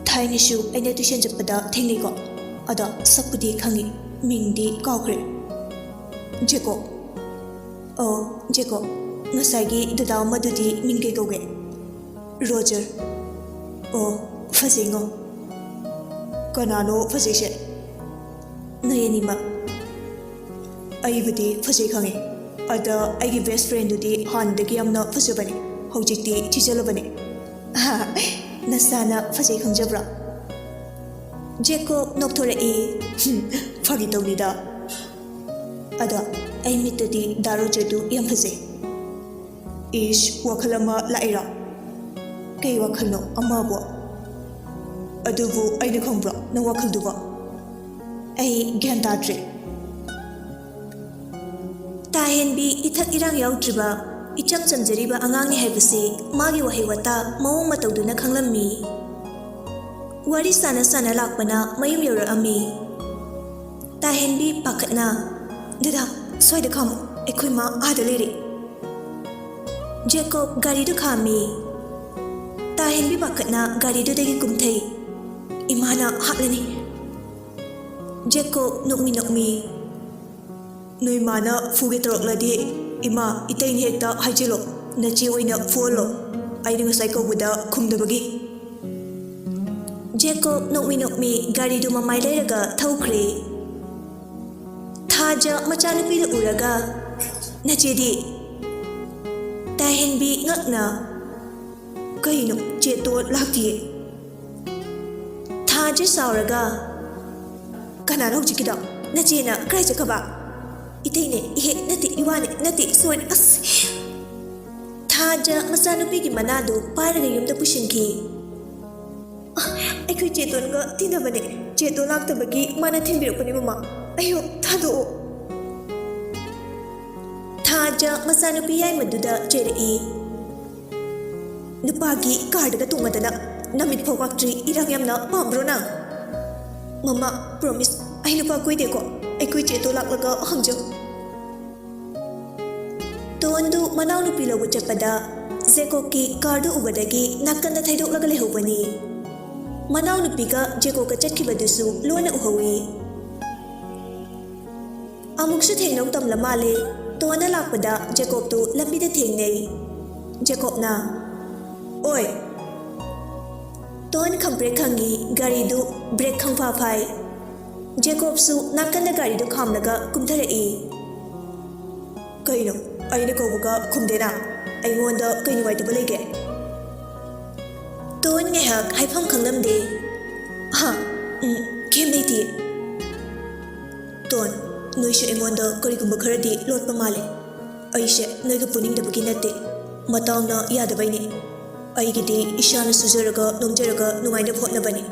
ꯊꯥꯏꯅꯁꯨ ꯑꯩꯅ ꯇꯨꯏꯁꯟ ꯆꯠꯄꯗ ꯊꯦꯡꯅꯩꯀꯣ, ꯑꯗꯣ ꯁꯛꯄꯨꯗꯤ ꯈꯪꯉꯤ, ꯃꯤꯡꯗꯤ ꯀꯥꯎꯈ꯭ꯔꯦ꯫ ꯖꯦꯀꯣ꯫ ꯑꯣ, ꯖꯦꯀꯣ, ꯉꯁꯥꯏꯒꯤ ꯗꯗꯥ ꯑꯃꯗꯨꯗꯤ ꯃꯤꯡ ꯀꯩ ꯀꯧꯒꯦ? ꯔꯣꯖꯔ꯫ ꯑꯣ, ꯐꯖꯩꯉꯣ꯫ ꯀꯅꯥꯅꯣ ꯐꯖꯩꯁꯦ? ꯅꯣꯏ ꯑꯅꯤꯃꯛ꯫ ꯑꯩꯕꯨꯗꯤ ꯐꯖꯩ ꯈꯪꯉꯦ, ꯑꯗ ꯑꯩꯒꯤ ꯕꯦꯁ ꯐ꯭ꯔꯦꯟꯗꯨꯗꯤ ꯍꯥꯟꯅꯗꯒꯤ ꯌꯥꯝꯅ ꯐꯖꯕꯅꯦ, ꯍꯧꯖꯤꯛꯇꯤ ꯊꯤꯖꯤꯜꯂꯕꯅꯦ꯫ ꯅꯁꯥꯅ ꯐꯖꯩ ꯈꯪꯖꯕ꯭ꯔꯣ? ꯖꯦꯀꯣꯕ ꯅꯣꯛꯊꯣꯔꯛꯏ꯫ ꯍꯨꯝ, ꯐꯥꯒꯤ ꯇꯧꯅꯤꯗ꯫ ꯑꯗꯣ ꯑꯩ ꯃꯤꯠꯇꯗꯤ ꯗꯥ ꯔꯣꯖꯔꯗꯨ ꯌꯥꯝ ꯐꯖꯩ꯫ ꯏꯁ, ꯋꯥꯈꯜ ꯑꯃ ꯂꯥꯛꯏꯔꯣ? ꯀꯩ ꯋꯥꯈꯜꯅꯣ ꯑꯃꯕꯨ? ꯑꯗꯨꯕꯨ ꯑꯩꯅ ꯈꯪꯕ꯭ꯔꯣ ꯅꯪ ꯋꯥꯈꯜꯗꯨꯕꯣ? ꯑꯩ ꯒ꯭ꯌꯥꯟ ꯇꯥꯗ꯭ꯔꯦ꯫ ꯇꯥ ꯍꯦꯟꯕꯤ ꯏꯊꯛ ꯏꯔꯥꯡ ꯌꯥꯎꯗ꯭ꯔꯤꯕ, ꯏꯆꯝ ꯆꯝꯖꯔꯤꯕ ꯑꯉꯥꯡꯅꯤ ꯍꯥꯏꯕꯁꯤ ꯃꯥꯒꯤ ꯋꯥꯍꯩ ꯋꯥꯇꯥ ꯃꯑꯣꯡ ꯃꯇꯧꯗꯨꯅ ꯈꯪꯂꯝꯃꯤ꯫ ꯋꯥꯔꯤ ꯁꯥꯟꯅ ꯁꯥꯟꯅ ꯂꯥꯛꯄꯅ ꯃꯌꯨꯝ ꯌꯧꯔꯛꯑꯝꯃꯤ꯫ ꯇꯥ ꯍꯦꯟꯕꯤ ꯄꯥꯈꯠꯅ, "ꯗꯗꯥ, ꯁ꯭ꯋꯥꯏꯗ ꯈꯥꯝꯃꯨ, ꯑꯩꯈꯣꯏ ꯃꯥ ꯑꯥꯗ ꯂꯩꯔꯦ꯫" ꯖꯦꯀꯣꯕ ꯒꯥꯔꯤꯗꯨ ꯈꯥꯝꯃꯤ꯫ ꯇꯥ ꯍꯦꯟꯕꯤ ꯄꯥꯈꯠꯅ ꯒꯥꯔꯤꯗꯨꯗꯒꯤ ꯀꯨꯝꯊꯩ꯫ "ꯏꯃꯥꯅ ꯍꯥꯠꯂꯅꯤ꯫" ꯖꯦꯀꯣꯕ ꯅꯣꯛꯃꯤ ꯅꯣꯛꯃꯤ, "ꯅꯣꯏ ꯃꯥꯅ ꯐꯨꯒꯦ ꯇꯧꯔꯛꯂꯗꯤ, ꯏꯃꯥ, ꯏꯇꯩꯅ ꯍꯦꯛꯇ ꯍꯥꯏꯖꯤꯜꯂꯣ, ꯅꯆꯦ ꯑꯣꯏꯅ ꯐꯨꯍꯜꯂꯣ, ꯑꯩꯅ ꯉꯁꯥꯏ ꯀꯧꯕꯗ ꯈꯨꯝꯗꯕꯒꯤ꯫" ꯖꯦꯀꯣꯕ ꯅꯣꯛꯃꯤ ꯅꯣꯛꯃꯤ ꯒꯥꯔꯤꯗꯨ ꯃꯃꯥꯏ ꯂꯩꯔꯒ ꯊꯧꯈ꯭ꯔꯦ꯫ ꯊꯥꯖ ꯃꯆꯥꯅꯨꯄꯤꯗ ꯎꯔꯒ, "ꯅꯆꯦꯗꯤ?" ꯇꯥꯍꯦꯟꯕꯤ ꯉꯛꯅ, "ꯀꯩꯅꯣ, ꯆꯦꯇꯣꯟ ꯂꯥꯛꯇꯤꯌꯦ?" ꯊꯥꯖ ꯁꯥꯎꯔꯒ, "ꯀꯅꯥꯅꯣ ꯍꯧꯖꯤꯛꯀꯤꯗꯣ? ꯅꯆꯦꯅ ꯀꯗꯥꯏ ꯆꯠꯈ꯭ꯔꯕ?" "ꯏꯇꯩꯅꯦ, ꯏꯍꯦ, ꯅꯠꯇꯦ, ꯏꯋꯥꯅꯦ, ꯅꯠꯇꯦ, ꯁꯣꯏꯔꯦ, ꯑꯁ!" ꯊꯥꯖ ꯃꯆꯥꯅꯨꯄꯤꯒꯤ ꯃꯅꯥꯗꯨ ꯄꯥꯏꯔꯒ ꯌꯨꯝꯗ ꯄꯨꯁꯤꯟꯈꯤ꯫ "ꯑ, ꯑꯩꯈꯣꯏ ꯆꯦꯇꯣꯟꯒ ꯇꯤꯟꯅꯕꯅꯦ꯫ ꯆꯦꯇꯣꯟ ꯂꯥꯛꯇꯕꯒꯤ ꯃꯥꯅ ꯊꯤꯟꯕꯤꯔꯛꯄꯅꯦ, ꯃꯃꯥ꯫ ꯑꯌꯣ, ꯊꯥꯗꯣꯛꯑꯣ꯫" ꯊꯥꯖ ꯃꯆꯥꯅꯨꯄꯤ ꯌꯥꯏꯃꯗꯨꯗ ꯆꯩꯔꯛꯏ꯫ "ꯅꯨꯄꯥꯒꯤ ꯀꯥꯔꯗꯒ ꯇꯣꯡꯉꯗꯅ ꯅꯃꯤꯠ ꯐꯥꯎ ꯄꯥꯛꯇ꯭ꯔꯤ, ꯏꯔꯥꯡ ꯌꯥꯝꯅ ꯄꯥꯝꯕ꯭ꯔꯣ ꯅꯪ?" "ꯃꯃꯥ, ꯄ꯭ꯔꯣꯃꯤꯁ, ꯑꯩ ꯅꯨꯄꯥ ꯀꯣꯏꯗꯦꯀꯣ꯫ ꯑꯩꯈꯣꯏ ꯆꯦꯇꯣꯟ ꯂꯥꯛꯂꯒ ꯍꯪꯖꯧ꯫" ꯇꯣꯟꯗꯨ ꯃꯅꯥꯎꯅꯨꯄꯤ ꯂꯧꯕ ꯆꯠꯄꯗ ꯖꯦꯀꯣꯕꯀꯤ ꯀꯥꯔꯗꯨ ꯎꯕꯗꯒꯤ ꯅꯥꯀꯟꯗ ꯊꯩꯗꯣꯛꯂꯒ ꯂꯩꯍꯧꯕꯅꯤ꯫ ꯃꯅꯥꯎꯅꯨꯄꯤꯒ ꯖꯦꯀꯣꯕꯀ ꯆꯠꯈꯤꯕꯗꯨꯁꯨ ꯂꯣꯟꯅ ꯎꯍꯧꯏ꯫ ꯑꯃꯨꯛꯁꯨ ꯊꯦꯡꯅꯧ ꯇꯝꯂ ꯃꯥꯜꯂꯦ꯫ ꯇꯣꯟꯅ ꯂꯥꯛꯄꯗ ꯖꯦꯀꯣꯕꯇꯨ ꯂꯝꯕꯤꯗ ꯊꯦꯡꯅꯩ꯫ ꯖꯦꯀꯣꯕꯅ, "ꯑꯣꯏ!" ꯇꯣꯟ ꯈꯪꯄ꯭ꯔꯦꯛ ꯈꯪꯉꯤ, ꯒꯥꯔꯤꯗꯨ ꯕ꯭ꯔꯦꯛ ꯈꯪꯐꯥ ꯐꯥꯏ꯫ ꯖꯦꯀꯣꯕꯁꯨ ꯅꯥꯀꯟꯗ ꯒꯥꯔꯤꯗꯨ ꯈꯥꯝꯂꯒ ꯀꯨꯝꯊꯔꯛꯏ꯫ "ꯀꯩꯅꯣ, ꯑꯩꯅ ꯀꯧꯕꯒ ꯈꯨꯝꯗꯦꯅ? ꯑꯩꯉꯣꯟꯗ ꯀꯩ ꯅꯨꯡꯉꯥꯏꯇꯕ ꯂꯩꯒꯦ?" ꯇꯣꯟ ꯉꯥꯏꯍꯥꯛ ꯍꯥꯏꯐꯝ ꯈꯪꯂꯝꯗꯦ꯫ "ꯍꯥ? ꯎꯝ, ꯀꯩꯝ ꯂꯩꯇꯦ꯫" "ꯇꯣꯟ, ꯅꯣꯏꯁꯦ ꯑꯩꯉꯣꯟꯗ ꯀꯔꯤꯒꯨꯝꯕ ꯈꯔꯗꯤ ꯂꯣꯠꯄ ꯃꯥꯜꯂꯦ꯫ ꯑꯩꯁꯦ ꯅꯣꯏꯒ ꯄꯨꯅꯤꯡꯗꯕꯒꯤ ꯅꯠꯇꯦ꯫ ꯃꯇꯥꯡꯅ ꯌꯥꯗꯕꯩꯅꯦ꯫ ꯑꯩꯒꯤꯗꯤ ꯏꯁꯥꯅ ꯁꯨꯖꯔꯒ ꯅꯣꯝꯖꯔꯒ ꯅꯨꯡꯉꯥꯏꯅꯕ ꯍꯣꯠꯅꯕꯅꯤ꯫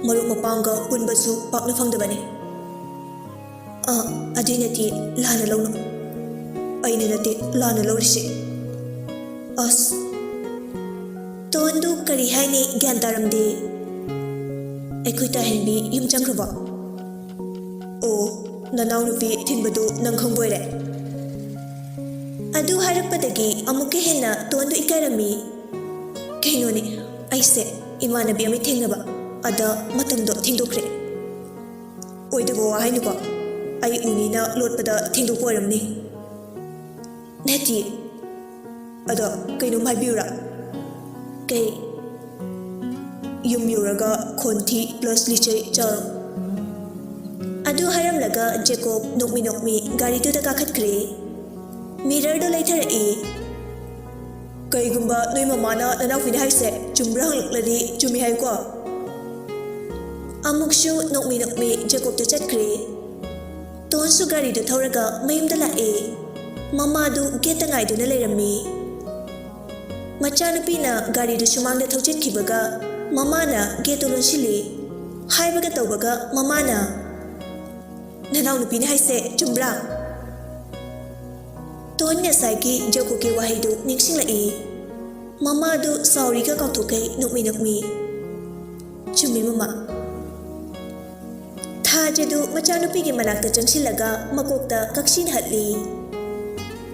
ꯃꯔꯨꯞ ꯃꯄꯥꯡꯒ ꯄꯨꯟꯕꯁꯨ ꯄꯥꯛꯅ ꯐꯪꯗꯕꯅꯤ꯫" "ꯑ, ꯑꯗꯨꯏ ꯅꯠꯇꯦ, ꯂꯥꯟꯅ ꯂꯧꯅꯨ꯫" "ꯑꯩꯅ ꯅꯠꯇꯦ ꯂꯥꯟꯅ ꯂꯧꯔꯤꯁꯦ꯫" ꯑꯁ꯫ ꯇꯣꯟꯗꯨ ꯀꯔꯤ ꯍꯥꯏꯅꯤ ꯒ꯭ꯌꯥꯟ ꯇꯥꯔꯝꯗꯦ꯫ "ꯑꯩꯈꯣꯏ ꯇꯥꯍꯟꯕꯤ ꯌꯨꯝ ꯆꯪꯈ꯭ꯔꯕꯣ?" "ꯑꯣ, ꯅꯅꯥꯎꯅꯨꯄꯤ ꯊꯤꯟꯕꯗꯨ ꯅꯪ ꯈꯪꯕꯣꯏꯔꯦ?" ꯑꯗꯨ ꯍꯥꯏꯔꯛꯄꯗꯒꯤ ꯑꯃꯨꯛꯀ ꯍꯦꯟꯅ ꯇꯣꯟꯗꯨ ꯏꯀꯥꯏꯔꯝꯃꯤ꯫ "ꯀꯩꯅꯣꯅꯦ, ꯑꯩꯁꯦ ꯏꯃꯥꯟꯅꯕꯤ ꯑꯃ ꯊꯦꯡꯅꯕ, ꯑꯗ ꯃꯇꯝꯗꯣ ꯊꯦꯡꯗꯣꯛꯈ꯭ꯔꯦ꯫" "ꯑꯣꯏꯗꯕ ꯋꯥ ꯍꯥꯏꯅꯨꯀꯣ, ꯑꯩ ꯎꯅꯤꯅ ꯂꯣꯠꯄꯗ ꯊꯦꯡꯗꯣꯛꯄ ꯑꯣꯏꯔꯝꯅꯤ꯫" "ꯅꯠꯇꯤꯌꯦ꯫ ꯑꯗꯣ ꯀꯩꯅꯣꯝ ꯍꯥꯏꯕꯤꯌꯨꯔꯥ?" "ꯀꯩ?" ꯌꯨꯝ ꯌꯧꯔꯒ ꯈꯣꯟꯊꯤ plus ꯂꯤꯆꯩ ꯆꯥꯔꯣ꯫ ꯑꯗꯨ ꯍꯥꯏꯔꯝꯂꯒ ꯖꯦꯀꯣꯕ ꯅꯣꯛꯃꯤ ꯅꯣꯛꯃꯤ ꯒꯥꯔꯤꯗꯨꯗ ꯀꯥꯈꯠꯈ꯭ꯔꯦ꯫ ꯃꯤꯔꯔꯗꯨ ꯂꯩꯊꯔꯛꯏ꯫ "ꯀꯩꯒꯨꯝꯕ ꯅꯣꯏ ꯃꯃꯥꯅ ꯅꯅꯥꯎꯄꯤꯅ ꯍꯥꯏꯁꯦ ꯆꯨꯝꯕ꯭ꯔꯥ ꯍꯪꯂꯛꯂꯗꯤ ꯆꯨꯝꯃꯤ ꯍꯥꯏꯌꯨꯀꯣ?" ꯑꯃꯨꯛꯁꯨ ꯅꯣꯛꯃꯤ ꯅꯣꯛꯃꯤ ꯖꯦꯀꯣꯕꯇꯨ ꯆꯠꯈ꯭ꯔꯦ꯫ ꯇꯣꯟꯁꯨ ꯒꯥꯔꯤꯗꯨ ꯊꯧꯔꯒ ꯃꯌꯨꯝꯗ ꯂꯥꯛꯑꯦ꯫ ꯃꯃꯥꯗꯨ ꯒꯦꯠꯇ ꯉꯥꯏꯗꯨꯅ ꯂꯩꯔꯝꯃꯤ꯫ ꯃꯆꯥꯅꯨꯄꯤꯅ ꯒꯥꯔꯤꯗꯨ ꯁꯨꯃꯥꯡꯗ ꯊꯧꯖꯤꯟꯈꯤꯕꯒ ꯃꯃꯥꯅ ꯒꯦꯠꯇꯨ ꯂꯣꯟꯁꯤꯜꯂꯤ꯫ ꯍꯥꯏꯕꯒ ꯇꯧꯕꯒ ꯃꯃꯥꯅ, "ꯅꯅꯥꯎꯅꯨꯄꯤꯅ ꯍꯥꯏꯁꯦ ꯆꯨꯝꯕ꯭ꯔꯥ?" ꯇꯣꯟ ꯉꯁꯥꯏꯒꯤ ꯖꯦꯀꯣꯕꯀꯤ ꯋꯥꯍꯩꯗꯨ ꯅꯤꯡꯁꯤꯡꯂꯛꯏ꯫ ꯃꯃꯥꯗꯨ ꯁꯥꯎꯔꯤꯒ ꯀꯥꯎꯊꯣꯛꯈꯩ ꯅꯣꯛꯃꯤ ꯅꯣꯛꯃꯤ, "ꯆꯨꯝꯃꯤ ꯃꯃꯥ꯫" ꯊꯥꯖꯗꯨ ꯃꯆꯥꯅꯨꯄꯤꯒꯤ ꯃꯅꯥꯛꯇ ꯆꯪꯁꯤꯜꯂꯒ ꯃꯀꯣꯛꯇ ꯀꯛꯁꯤꯟ ꯍꯠꯂꯤ꯫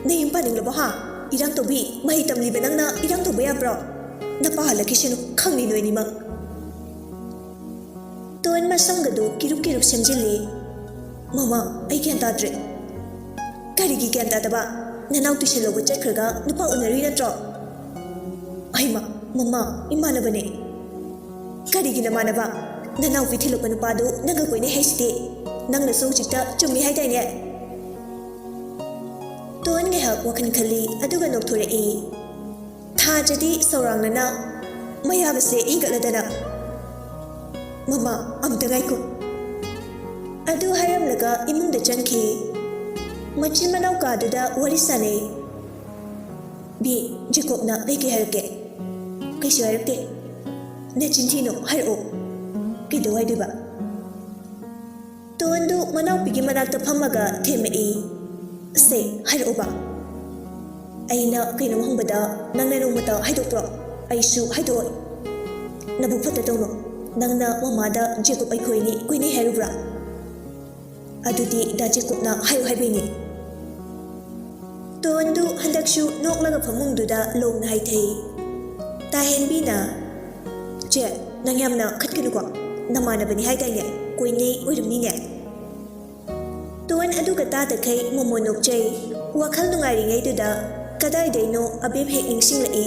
"ꯅꯌꯨꯝ ꯄꯥꯅꯤꯡꯂꯕꯣ ꯍꯥ? ꯏꯔꯥꯡ ꯇꯧꯕꯤ, ꯃꯍꯩ ꯇꯝꯂꯤꯕ ꯅꯪꯅ ꯏꯔꯥꯡ ꯇꯧꯕ ꯌꯥꯕ꯭ꯔꯣ? ꯅꯄꯥ ꯍꯜꯂꯛꯈꯤꯁꯅꯨ, ꯈꯪꯅꯤ ꯅꯣꯏ ꯑꯅꯤꯃꯛ꯫" ꯇꯣꯟ ꯃꯁꯝꯒꯗꯨ ꯀꯤꯔꯨꯞ ꯀꯤꯔꯨꯞ ꯁꯦꯝꯖꯤꯜꯂꯤ꯫ "ꯃꯃꯥ, ꯑꯩ ꯒ꯭ꯌꯥꯟ ꯇꯥꯗ꯭ꯔꯦ꯫" "ꯀꯔꯤꯒꯤ ꯒ꯭ꯌꯥꯟ ꯇꯥꯗꯕ? ꯅꯅꯥꯎ tuition ꯂꯧꯕ ꯆꯠꯈ꯭ꯔꯒ ꯅꯨꯄꯥ ꯎꯅꯔꯨꯏ ꯅꯠꯇ꯭ꯔꯣ?" "ꯑꯩꯃ, ꯃꯃꯥ, ꯏꯃꯥꯟꯅꯕꯅꯦ꯫" "ꯀꯔꯤꯒꯤ ꯅꯃꯥꯟꯅꯕ? ꯅꯅꯥꯎꯄꯤ ꯊꯤꯜꯂꯛꯄ ꯅꯨꯄꯥꯗꯨ ꯅꯪꯒ ꯀꯣꯏꯅꯩ ꯍꯥꯏꯁꯤꯗꯤ꯫ ꯅꯪꯅꯁꯨ ꯍꯧꯖꯤꯛꯇ ꯆꯨꯝꯃꯤ ꯍꯥꯏꯗꯥꯏꯅꯦ?" ꯇꯣꯟ ꯉꯥꯏꯍꯥꯛ ꯋꯥꯈꯜ ꯈꯜꯂꯤ, ꯑꯗꯨꯒ ꯅꯣꯛꯊꯣꯔꯛꯏ꯫ ꯊꯥꯖꯗꯤ ꯁꯧꯔꯥꯡꯅꯅ ꯃꯌꯥꯕꯁꯦ ꯍꯤꯒꯠꯂꯗꯅ, "ꯃꯃꯥ, ꯑꯝꯇ ꯉꯥꯏꯈꯣ꯫" ꯑꯗꯨ ꯍꯥꯏꯔꯝꯂꯒ ꯏꯃꯨꯡꯗ ꯆꯪꯈꯤ꯫ ꯃꯆꯤꯟ ꯃꯅꯥꯎ ꯀꯥꯗꯨꯗ ꯋꯥꯔꯤ ꯁꯥꯅꯩ꯫ "ꯕꯤ, ꯖꯦꯀꯣꯕꯅ ꯀꯩꯀꯩ ꯍꯥꯏꯔꯛꯀꯦ?" "ꯀꯩꯁꯨ ꯍꯥꯏꯔꯛꯇꯦ꯫" "ꯅꯆꯤꯟ ꯊꯤꯅꯣ, ꯍꯥꯏꯔꯛꯑꯣ꯫" "ꯀꯩꯗꯧ ꯍꯥꯏꯗꯣꯏꯕ?" ꯇꯣꯟꯗꯨ ꯃꯅꯥꯎꯄꯤꯒꯤ ꯃꯅꯥꯛꯇ ꯐꯝꯃꯒ ꯊꯦꯝꯃꯛꯏ꯫ "ꯁꯦ, ꯍꯥꯏꯔꯛꯑꯣꯕ꯫" "ꯑꯩꯅ ꯀꯩꯅꯣꯝ ꯍꯪꯕꯗ ꯅꯪꯅ ꯅꯣꯡꯃꯇ ꯍꯥꯏꯗꯣꯛꯄ꯭ꯔꯣ?" "ꯑꯩꯁꯨ ꯍꯥꯏꯗꯣꯛꯑꯣꯏ꯫" "ꯅꯕꯨꯛ ꯐꯠꯇ ꯇꯧꯅꯣ꯫ ꯅꯪꯅ ꯃꯃꯥꯗ ꯖꯦꯀꯣꯕ ꯑꯩꯈꯣꯏꯅꯤ ꯀꯣꯏꯅꯩ ꯍꯥꯏꯔꯨꯕ꯭ꯔꯥ?" "ꯑꯗꯨꯗꯤ ꯗꯥ ꯖꯦꯀꯣꯕꯅ ꯍꯥꯏꯌꯨ ꯍꯥꯏꯕꯩꯅꯤ꯫" ꯇꯣꯟꯗꯨ ꯍꯟꯗꯛꯁꯨ ꯅꯣꯛꯂꯒ ꯐꯃꯨꯡꯗꯨꯗ ꯂꯣꯡꯅ ꯍꯥꯏꯊꯩ꯫ ꯇꯥꯍꯦꯟꯕꯤꯅ, "ꯆꯦ, ꯅꯪ ꯌꯥꯝꯅ ꯈꯠꯀꯅꯨꯀꯣ꯫ ꯅꯃꯥꯟꯅꯕꯅꯤ ꯍꯥꯏꯗꯥꯏꯅꯦ? ꯀꯣꯏꯅꯩ ꯑꯣꯏꯔꯝꯅꯤꯅꯦ꯫" ꯇꯣꯟ ꯑꯗꯨꯒ ꯇꯥꯗꯈꯩ ꯃꯣꯃꯣꯟ ꯅꯣꯛꯆꯩ꯫ ꯋꯥꯈꯜ ꯅꯨꯡꯉꯥꯏꯔꯤꯉꯩꯗꯨꯗ ꯀꯗꯥꯏꯗꯩꯅꯣ ꯑꯕꯦꯝ ꯍꯦꯛ ꯅꯤꯡꯁꯤꯡꯂꯛꯏ꯫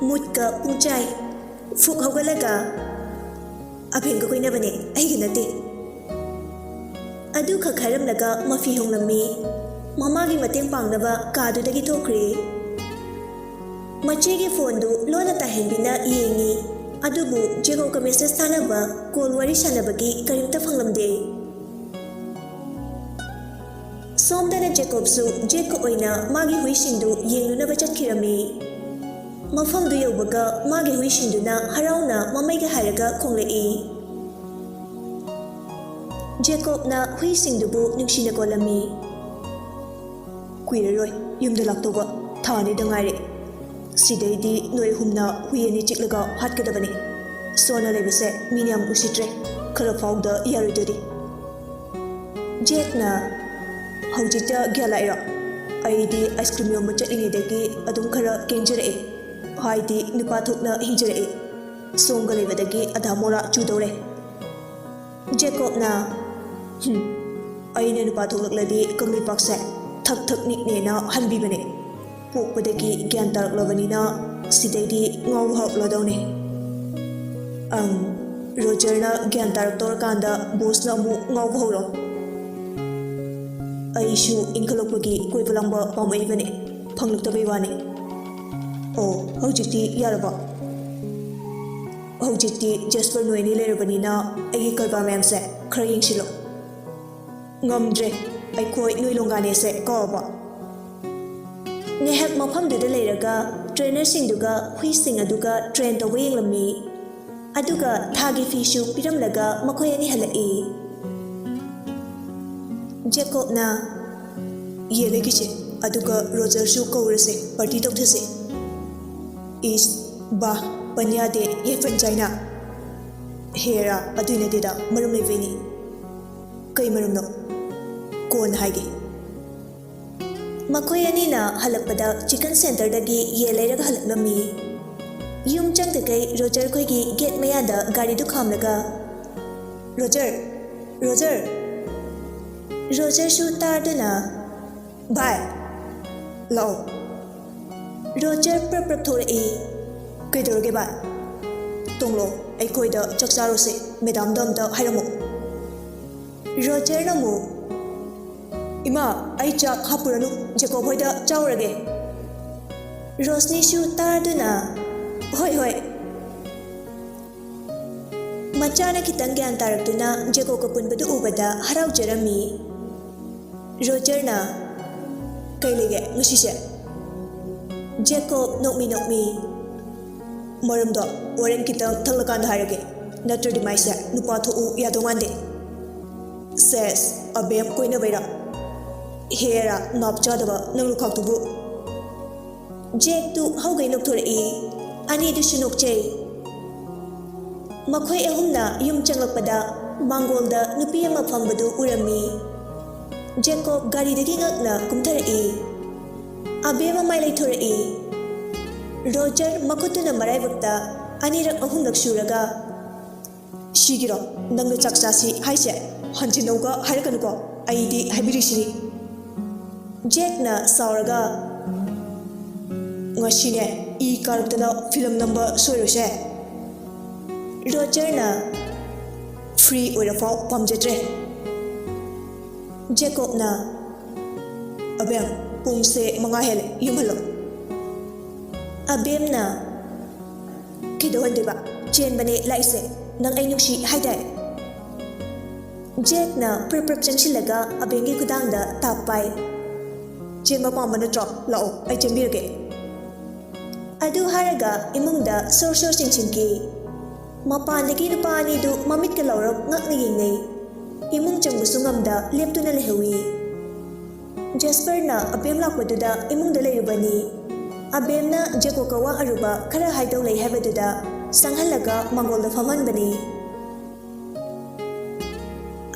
ꯃꯨꯠꯀ ꯄꯨꯡꯆꯥꯏ꯫ ꯐꯨꯛ ꯍꯧꯒꯠꯂꯒ, ꯑꯕꯦꯟꯒ ꯀꯣꯏꯅꯕꯅꯦ, ꯑꯩꯒ ꯅꯠꯇꯦ꯫ ꯑꯗꯨ ꯈꯛ ꯍꯥꯏꯔꯝꯂꯒ ꯃꯐꯤ ꯍꯣꯡꯂꯝꯃꯤ꯫ ꯃꯃꯥꯒꯤ ꯃꯇꯦꯡ ꯄꯥꯡꯅꯕ ꯀꯥꯗꯨꯗꯒꯤ ꯊꯣꯛꯈ꯭ꯔꯦ꯫ ꯃꯆꯦꯒꯤ ꯐꯣꯟꯗꯨ ꯂꯣꯟꯅ ꯇꯥꯍꯟꯕꯤꯅ ꯌꯦꯡꯉꯤ꯫ ꯑꯗꯨꯕꯨ ꯖꯦꯀꯣꯕꯀ ꯃꯦꯁꯦꯖ ꯊꯥꯅꯕ, ꯀꯣꯜ ꯋꯥꯔꯤ ꯁꯥꯟꯅꯕꯒꯤ ꯀꯔꯤꯝꯇ ꯐꯪꯂꯝꯗꯦ꯫ ꯁꯣꯝꯗꯅ ꯖꯦꯀꯣꯕꯁꯨ ꯖꯦꯛꯀ ꯑꯣꯏꯅ ꯃꯥꯒꯤ ꯍꯨꯏꯁꯤꯡꯗꯨ ꯌꯦꯡꯂꯨꯅꯕ ꯆꯠꯈꯤꯔꯝꯃꯤ꯫ ꯃꯐꯝꯗꯨ ꯌꯧꯕꯒ ꯃꯥꯒꯤ ꯍꯨꯏꯁꯤꯡꯗꯨꯅ ꯍꯔꯥꯎꯅ ꯃꯃꯩꯒ ꯍꯥꯏꯔꯒ ꯈꯣꯡꯂꯛꯏ꯫ ꯖꯦꯀꯣꯕꯅ ꯍꯨꯏꯁꯤꯡꯗꯨꯕꯨ ꯅꯨꯡꯁꯤꯅ ꯀꯣꯜꯂꯝꯃꯤ꯫ "ꯀꯨꯏꯔꯔꯣꯏ ꯌꯨꯝꯗ ꯂꯥꯛꯇꯧꯕ, ꯊꯥ ꯑꯅꯤꯗ ꯉꯥꯏꯔꯦ꯫ ꯁꯤꯗꯩꯗꯤ ꯅꯣꯏ ꯑꯍꯨꯝꯅ ꯍꯨꯏ ꯑꯅꯤ ꯆꯤꯛꯂꯒ ꯍꯥꯠꯀꯗꯕꯅꯤ꯫ ꯁꯣꯟꯅ ꯂꯩꯕꯁꯦ ꯃꯤꯅ ꯌꯥꯝ ꯎꯁꯤꯠꯇ꯭ꯔꯦ꯫ ꯈꯔ ꯐꯥꯎꯗ ꯌꯥꯔꯣꯏꯗꯣꯔꯤ꯫" ꯖꯦꯛꯅ, "ꯍꯧꯖꯤꯛꯇ ꯒ꯭ꯌꯥꯟ ꯂꯥꯛꯏꯔꯣ? ꯑꯩꯗꯤ ꯑꯥꯏꯁ ꯀ꯭ꯔꯤꯝ ꯌꯣꯟꯕ ꯆꯠꯂꯤꯉꯩꯗꯒꯤ ꯑꯗꯨꯝ ꯈꯔ ꯀꯦꯡꯖꯔꯛꯑꯦ꯫ ꯍꯥꯏꯗꯤ ꯅꯨꯄꯥ ꯊꯣꯛꯅ ꯍꯤꯡꯖꯔꯛꯑꯦ꯫ ꯁꯣꯝꯒ ꯂꯩꯕꯗꯒꯤ ꯑꯙꯥ ꯃꯣꯔꯥ ꯆꯨꯗꯧꯔꯦ꯫" ꯖꯦꯀꯣꯕꯅ, "ꯍꯨꯝ, ꯑꯩꯅ ꯅꯨꯄꯥ ꯊꯣꯛꯂꯛꯂꯗꯤ ꯀꯪꯂꯩꯄꯥꯛꯁꯦ ꯊꯛ ꯊꯛ ꯅꯤꯛꯅꯦꯅ ꯍꯟꯕꯤꯕꯅꯦ꯫ ꯄꯣꯛꯄꯗꯒꯤ ꯒ꯭ꯌꯥꯟ ꯇꯥꯔꯛꯂꯕꯅꯤꯅ ꯁꯤꯗꯩꯗꯤ ꯉꯥꯎꯕ ꯍꯧꯔꯛꯂꯗꯧꯅꯦ꯫ ꯑꯪ, ꯔꯣꯖꯔꯅ ꯒ꯭ꯌꯥꯟ ꯇꯥꯔꯛꯇꯧꯔꯀꯥꯟꯗ ꯕꯣꯁꯅ ꯑꯃꯨꯛ ꯉꯥꯎꯕ ꯍꯧꯔꯣ꯫ ꯑꯩꯁꯨ ꯏꯟꯈꯠꯂꯛꯄꯒꯤ ꯀꯣꯏꯕ ꯂꯥꯡꯕ ꯄꯥꯝꯃꯛꯏꯕꯅꯦ, ꯐꯪꯂꯛꯇꯕꯩ ꯋꯥꯅꯤ꯫ ꯑꯣ, ꯍꯧꯖꯤꯛꯇꯤ ꯌꯥꯔꯕꯣ? ꯍꯧꯖꯤꯛꯇꯤ ꯖꯦꯁꯄꯔ ꯅꯣꯏ ꯑꯅꯤ ꯂꯩꯔꯕꯅꯤꯅ ꯑꯩꯒꯤ ꯀꯔꯕꯥꯔ ꯃꯌꯥꯝꯁꯦ ꯈꯔ ꯌꯦꯡꯁꯤꯜꯂꯣ꯫" "ꯉꯝꯗ꯭ꯔꯦ, ꯑꯩꯈꯣꯏ ꯅꯣꯏ ꯂꯣꯡꯒꯥꯅꯦꯁꯦ ꯀꯥꯎꯕ꯫" ꯉꯥꯏꯍꯥꯛ ꯃꯐꯝꯗꯨꯗ ꯂꯩꯔꯒ ꯇ꯭ꯔꯦꯅꯔꯁꯤꯡꯗꯨꯒ ꯍꯨꯏꯁꯤꯡ ꯑꯗꯨꯒ ꯇ꯭ꯔꯦꯟ ꯇꯧꯕ ꯌꯦꯡꯂꯝꯃꯤ꯫ ꯑꯗꯨꯒ ꯊꯥꯒꯤ ꯐꯤꯁꯨ ꯄꯤꯔꯝꯂꯒ ꯃꯈꯣꯏ ꯑꯅꯤ ꯍꯜꯂꯛꯏ꯫ ꯖꯦꯀꯣꯕꯅ, "ꯌꯦꯟ ꯂꯩꯈꯤꯁꯦ, ꯑꯗꯨꯒ ꯔꯣꯖꯔꯁꯨ ꯀꯧꯔꯁꯦ, ꯄꯥꯔꯇꯤ ꯇꯧꯊꯁꯦ꯫" "ꯏꯁ, ꯕꯥ, ꯄꯟ ꯌꯥꯗꯦ, ꯌꯥꯏꯐꯟ ꯆꯥꯏꯅ꯫" "ꯍꯦꯔꯥ, ꯑꯗꯨꯏ ꯅꯠꯇꯦꯗ, ꯃꯔꯝ ꯂꯩꯕꯩꯅꯤ꯫" "ꯀꯩ ꯃꯔꯝꯅꯣ?" "ꯀꯣꯟꯅ ꯍꯥꯏꯒꯦ꯫" ꯃꯈꯣꯏ ꯑꯅꯤꯅ ꯍꯜꯂꯛꯄꯗ ꯆꯤꯀꯟ ꯁꯦꯟꯇꯔꯗꯒꯤ ꯌꯦꯟ ꯂꯩꯔꯒ ꯍꯜꯂꯛꯂꯝꯃꯤ꯫ ꯌꯨꯝ ꯆꯪꯗ꯭ꯔꯤꯉꯩ ꯔꯣꯖꯔ ꯈꯣꯏꯒꯤ ꯒꯦꯠ ꯃꯌꯥꯗ ꯒꯥꯔꯤꯗꯨ ꯈꯥꯝꯂꯒ, "ꯔꯣꯖꯔ! ꯔꯣꯖꯔ!" ꯔꯣꯖꯔꯁꯨ ꯇꯥꯗꯨꯅ, "ꯚꯥꯏ, ꯂꯥꯛꯑꯣ꯫" ꯔꯣꯖꯔ ꯄ꯭ꯔꯞ ꯄ꯭ꯔꯞ ꯊꯣꯛꯂꯛꯏ꯫ "ꯀꯩꯗꯧꯔꯒꯦ ꯚꯥꯏ?" "ꯇꯣꯡꯂꯛꯑꯣ꯫" ꯑꯩꯈꯣꯏꯗ ꯆꯥꯛ ꯆꯥꯔꯨꯁꯦ꯫ ꯃꯦꯗꯥꯝꯗ ꯑꯝꯇ ꯍꯥꯏꯔꯝꯃꯣ꯫ ꯔꯣꯖꯔꯅ ꯑꯃꯨꯛ, "ꯏꯃꯥ, ꯑꯩ ꯆꯥꯛ ꯍꯥꯞꯄꯨꯔꯅꯨ, ꯖꯦꯀꯣꯕ ꯍꯣꯏꯗ ꯆꯥꯎꯔꯒꯦ꯫" ꯔꯣꯁꯅꯤꯁꯨ ꯇꯥꯗꯨꯅ, "ꯍꯣꯏ, ꯍꯣꯏ꯫" ꯃꯆꯥꯅ ꯈꯤꯇꯪ ꯒ꯭ꯌꯥꯟ ꯇꯥꯔꯛꯇꯨꯅ ꯖꯦꯀꯣꯕꯀ ꯄꯨꯟꯕꯗꯨ ꯎꯕꯗ ꯍꯔꯥꯎꯖꯔꯝꯃꯤ꯫ ꯔꯣꯖꯔꯅ, "ꯀꯩ ꯂꯩꯒꯦ ꯉꯁꯤꯁꯦ?" ꯖꯦꯀꯣꯕ ꯅꯣꯛꯃꯤ ꯅꯣꯛꯃꯤ, "ꯃꯔꯝꯗꯣ ꯍꯣꯔꯦꯟ ꯈꯤꯇꯪ ꯊꯛꯂꯀꯥꯟꯗ ꯍꯥꯏꯔꯒꯦ, ꯅꯠꯇ꯭ꯔꯗꯤ ꯃꯥꯏꯁꯦ ꯅꯨꯄꯥ ꯊꯣꯛꯎ ꯌꯥꯗꯧ ꯃꯥꯟꯗꯦ꯫" "ꯁꯦꯁ, ꯑꯕꯦꯝ ꯀꯣꯏꯅꯕꯩꯔꯥ? ꯍꯦꯔꯥ, ꯅꯥꯞ ꯆꯥꯗꯕ ꯅꯪ ꯂꯨꯈꯥꯛꯇꯨꯕꯨ!" ꯖꯦꯛꯇꯨ ꯍꯧꯒꯩ ꯅꯣꯛꯊꯣꯔꯛꯏ꯫ ꯑꯅꯤꯗꯨꯁꯨ ꯅꯣꯛꯆꯩ꯫ ꯃꯈꯣꯏ ꯑꯍꯨꯝꯅ ꯌꯨꯝ ꯆꯪꯂꯛꯄꯗ ꯃꯥꯡꯒꯣꯜꯗ ꯅꯨꯄꯤ ꯑꯃ ꯐꯝꯕꯗꯨ ꯎꯔꯝꯃꯤ꯫ ꯖꯦꯀꯣꯕ ꯒꯥꯔꯤꯗꯒꯤ ꯉꯛꯅ ꯀꯨꯝꯊꯔꯛꯏ꯫ ꯑꯕꯦꯝꯃ ꯃꯥꯏ ꯂꯩꯊꯣꯔꯛꯏ꯫ ꯔꯣꯖꯔ ꯃꯈꯨꯠꯇꯨꯅ ꯃꯔꯥꯏꯕꯛꯇ ꯑꯅꯤꯔꯛ ꯑꯍꯨꯝꯂꯛ ꯁꯨꯔꯒ, "ꯁꯤꯒꯤꯔꯣ ꯅꯪꯅ ꯆꯥꯛ ꯆꯥꯁꯤ ꯍꯥꯏꯁꯦ? ꯍꯟꯖꯤꯟꯅꯧꯒ ꯍꯥꯏꯔꯛꯀꯅꯨꯀꯣ, ꯑꯩꯗꯤ ꯍꯥꯏꯕꯤꯔꯤꯁꯤꯅꯤ꯫" ꯖꯦꯛꯅ ꯁꯥꯎꯔꯒ, "ꯉꯁꯤꯅꯦ ꯏ ꯀꯥꯔꯛꯇꯅ ꯐꯤꯂꯝ ꯅꯝꯕ ꯁꯣꯏꯔꯣꯏꯁꯦ꯫" ꯔꯣꯖꯔꯅ, "ꯐ꯭ꯔꯤ ꯑꯣꯏꯔꯐꯥꯎ ꯄꯥꯝꯖꯗ꯭ꯔꯦ꯫" ꯖꯦꯀꯣꯕꯅ, "ꯑꯕꯦꯝ, ꯄꯨꯡꯁꯦ ꯃꯉꯥ ꯍꯦꯜꯂꯦ, ꯌꯨꯝ ꯍꯜꯂꯣ꯫" ꯑꯕꯦꯝꯅ, "ꯀꯩꯗꯧꯍꯟꯗꯣꯏꯕ? ꯆꯦꯟꯕꯅꯦ ꯂꯥꯛꯏꯁꯦ꯫ ꯅꯪ ꯑꯩ ꯅꯨꯡꯁꯤ ꯍꯥꯏꯗꯥꯏ?" ꯖꯦꯛꯅ ꯄ꯭ꯔꯞ ꯄ꯭ꯔꯞ ꯆꯪꯁꯤꯜꯂꯒ ꯑꯕꯦꯝꯒꯤ ꯈꯨꯗꯥꯡꯗ ꯇꯥꯞ ꯄꯥꯏ꯫ "ꯆꯦꯟꯕ ꯄꯥꯝꯕ ꯅꯠꯇ꯭ꯔꯣ? ꯂꯥꯛꯑꯣ, ꯑꯩ ꯆꯦꯟꯕꯤꯔꯒꯦ꯫" ꯑꯗꯨ ꯍꯥꯏꯔꯒ ꯏꯃꯨꯡꯗ ꯁꯣꯔ ꯁꯣꯔ ꯆꯤꯡꯁꯤꯟꯈꯤ꯫ ꯃꯄꯥꯟꯗꯒꯤ ꯅꯨꯄꯥ ꯑꯅꯤꯗꯨ ꯃꯃꯤꯠꯀ ꯂꯧꯔꯞ ꯉꯛꯅ ꯌꯦꯡꯅꯩ꯫ ꯏꯃꯨꯡ ꯆꯪꯕꯁꯨ ꯉꯝꯗ ꯂꯦꯞꯇꯨꯅ ꯂꯩꯍꯧꯏ꯫ ꯖꯦꯁꯄꯔꯅ ꯑꯕꯦꯝ ꯂꯥꯛꯄꯗꯨꯗ ꯏꯃꯨꯡꯗ ꯂꯩꯔꯨꯕꯅꯤ꯫ ꯑꯕꯦꯝꯅ ꯖꯦꯀꯣꯕꯀ ꯋꯥ ꯑꯔꯨꯕ ꯈꯔ ꯍꯥꯏꯗꯧ ꯂꯩ ꯍꯥꯏꯕꯗꯨꯗ ꯆꯪꯍꯜꯂꯒ ꯃꯥꯡꯒꯣꯜꯗ ꯐꯝꯍꯟꯕꯅꯤ꯫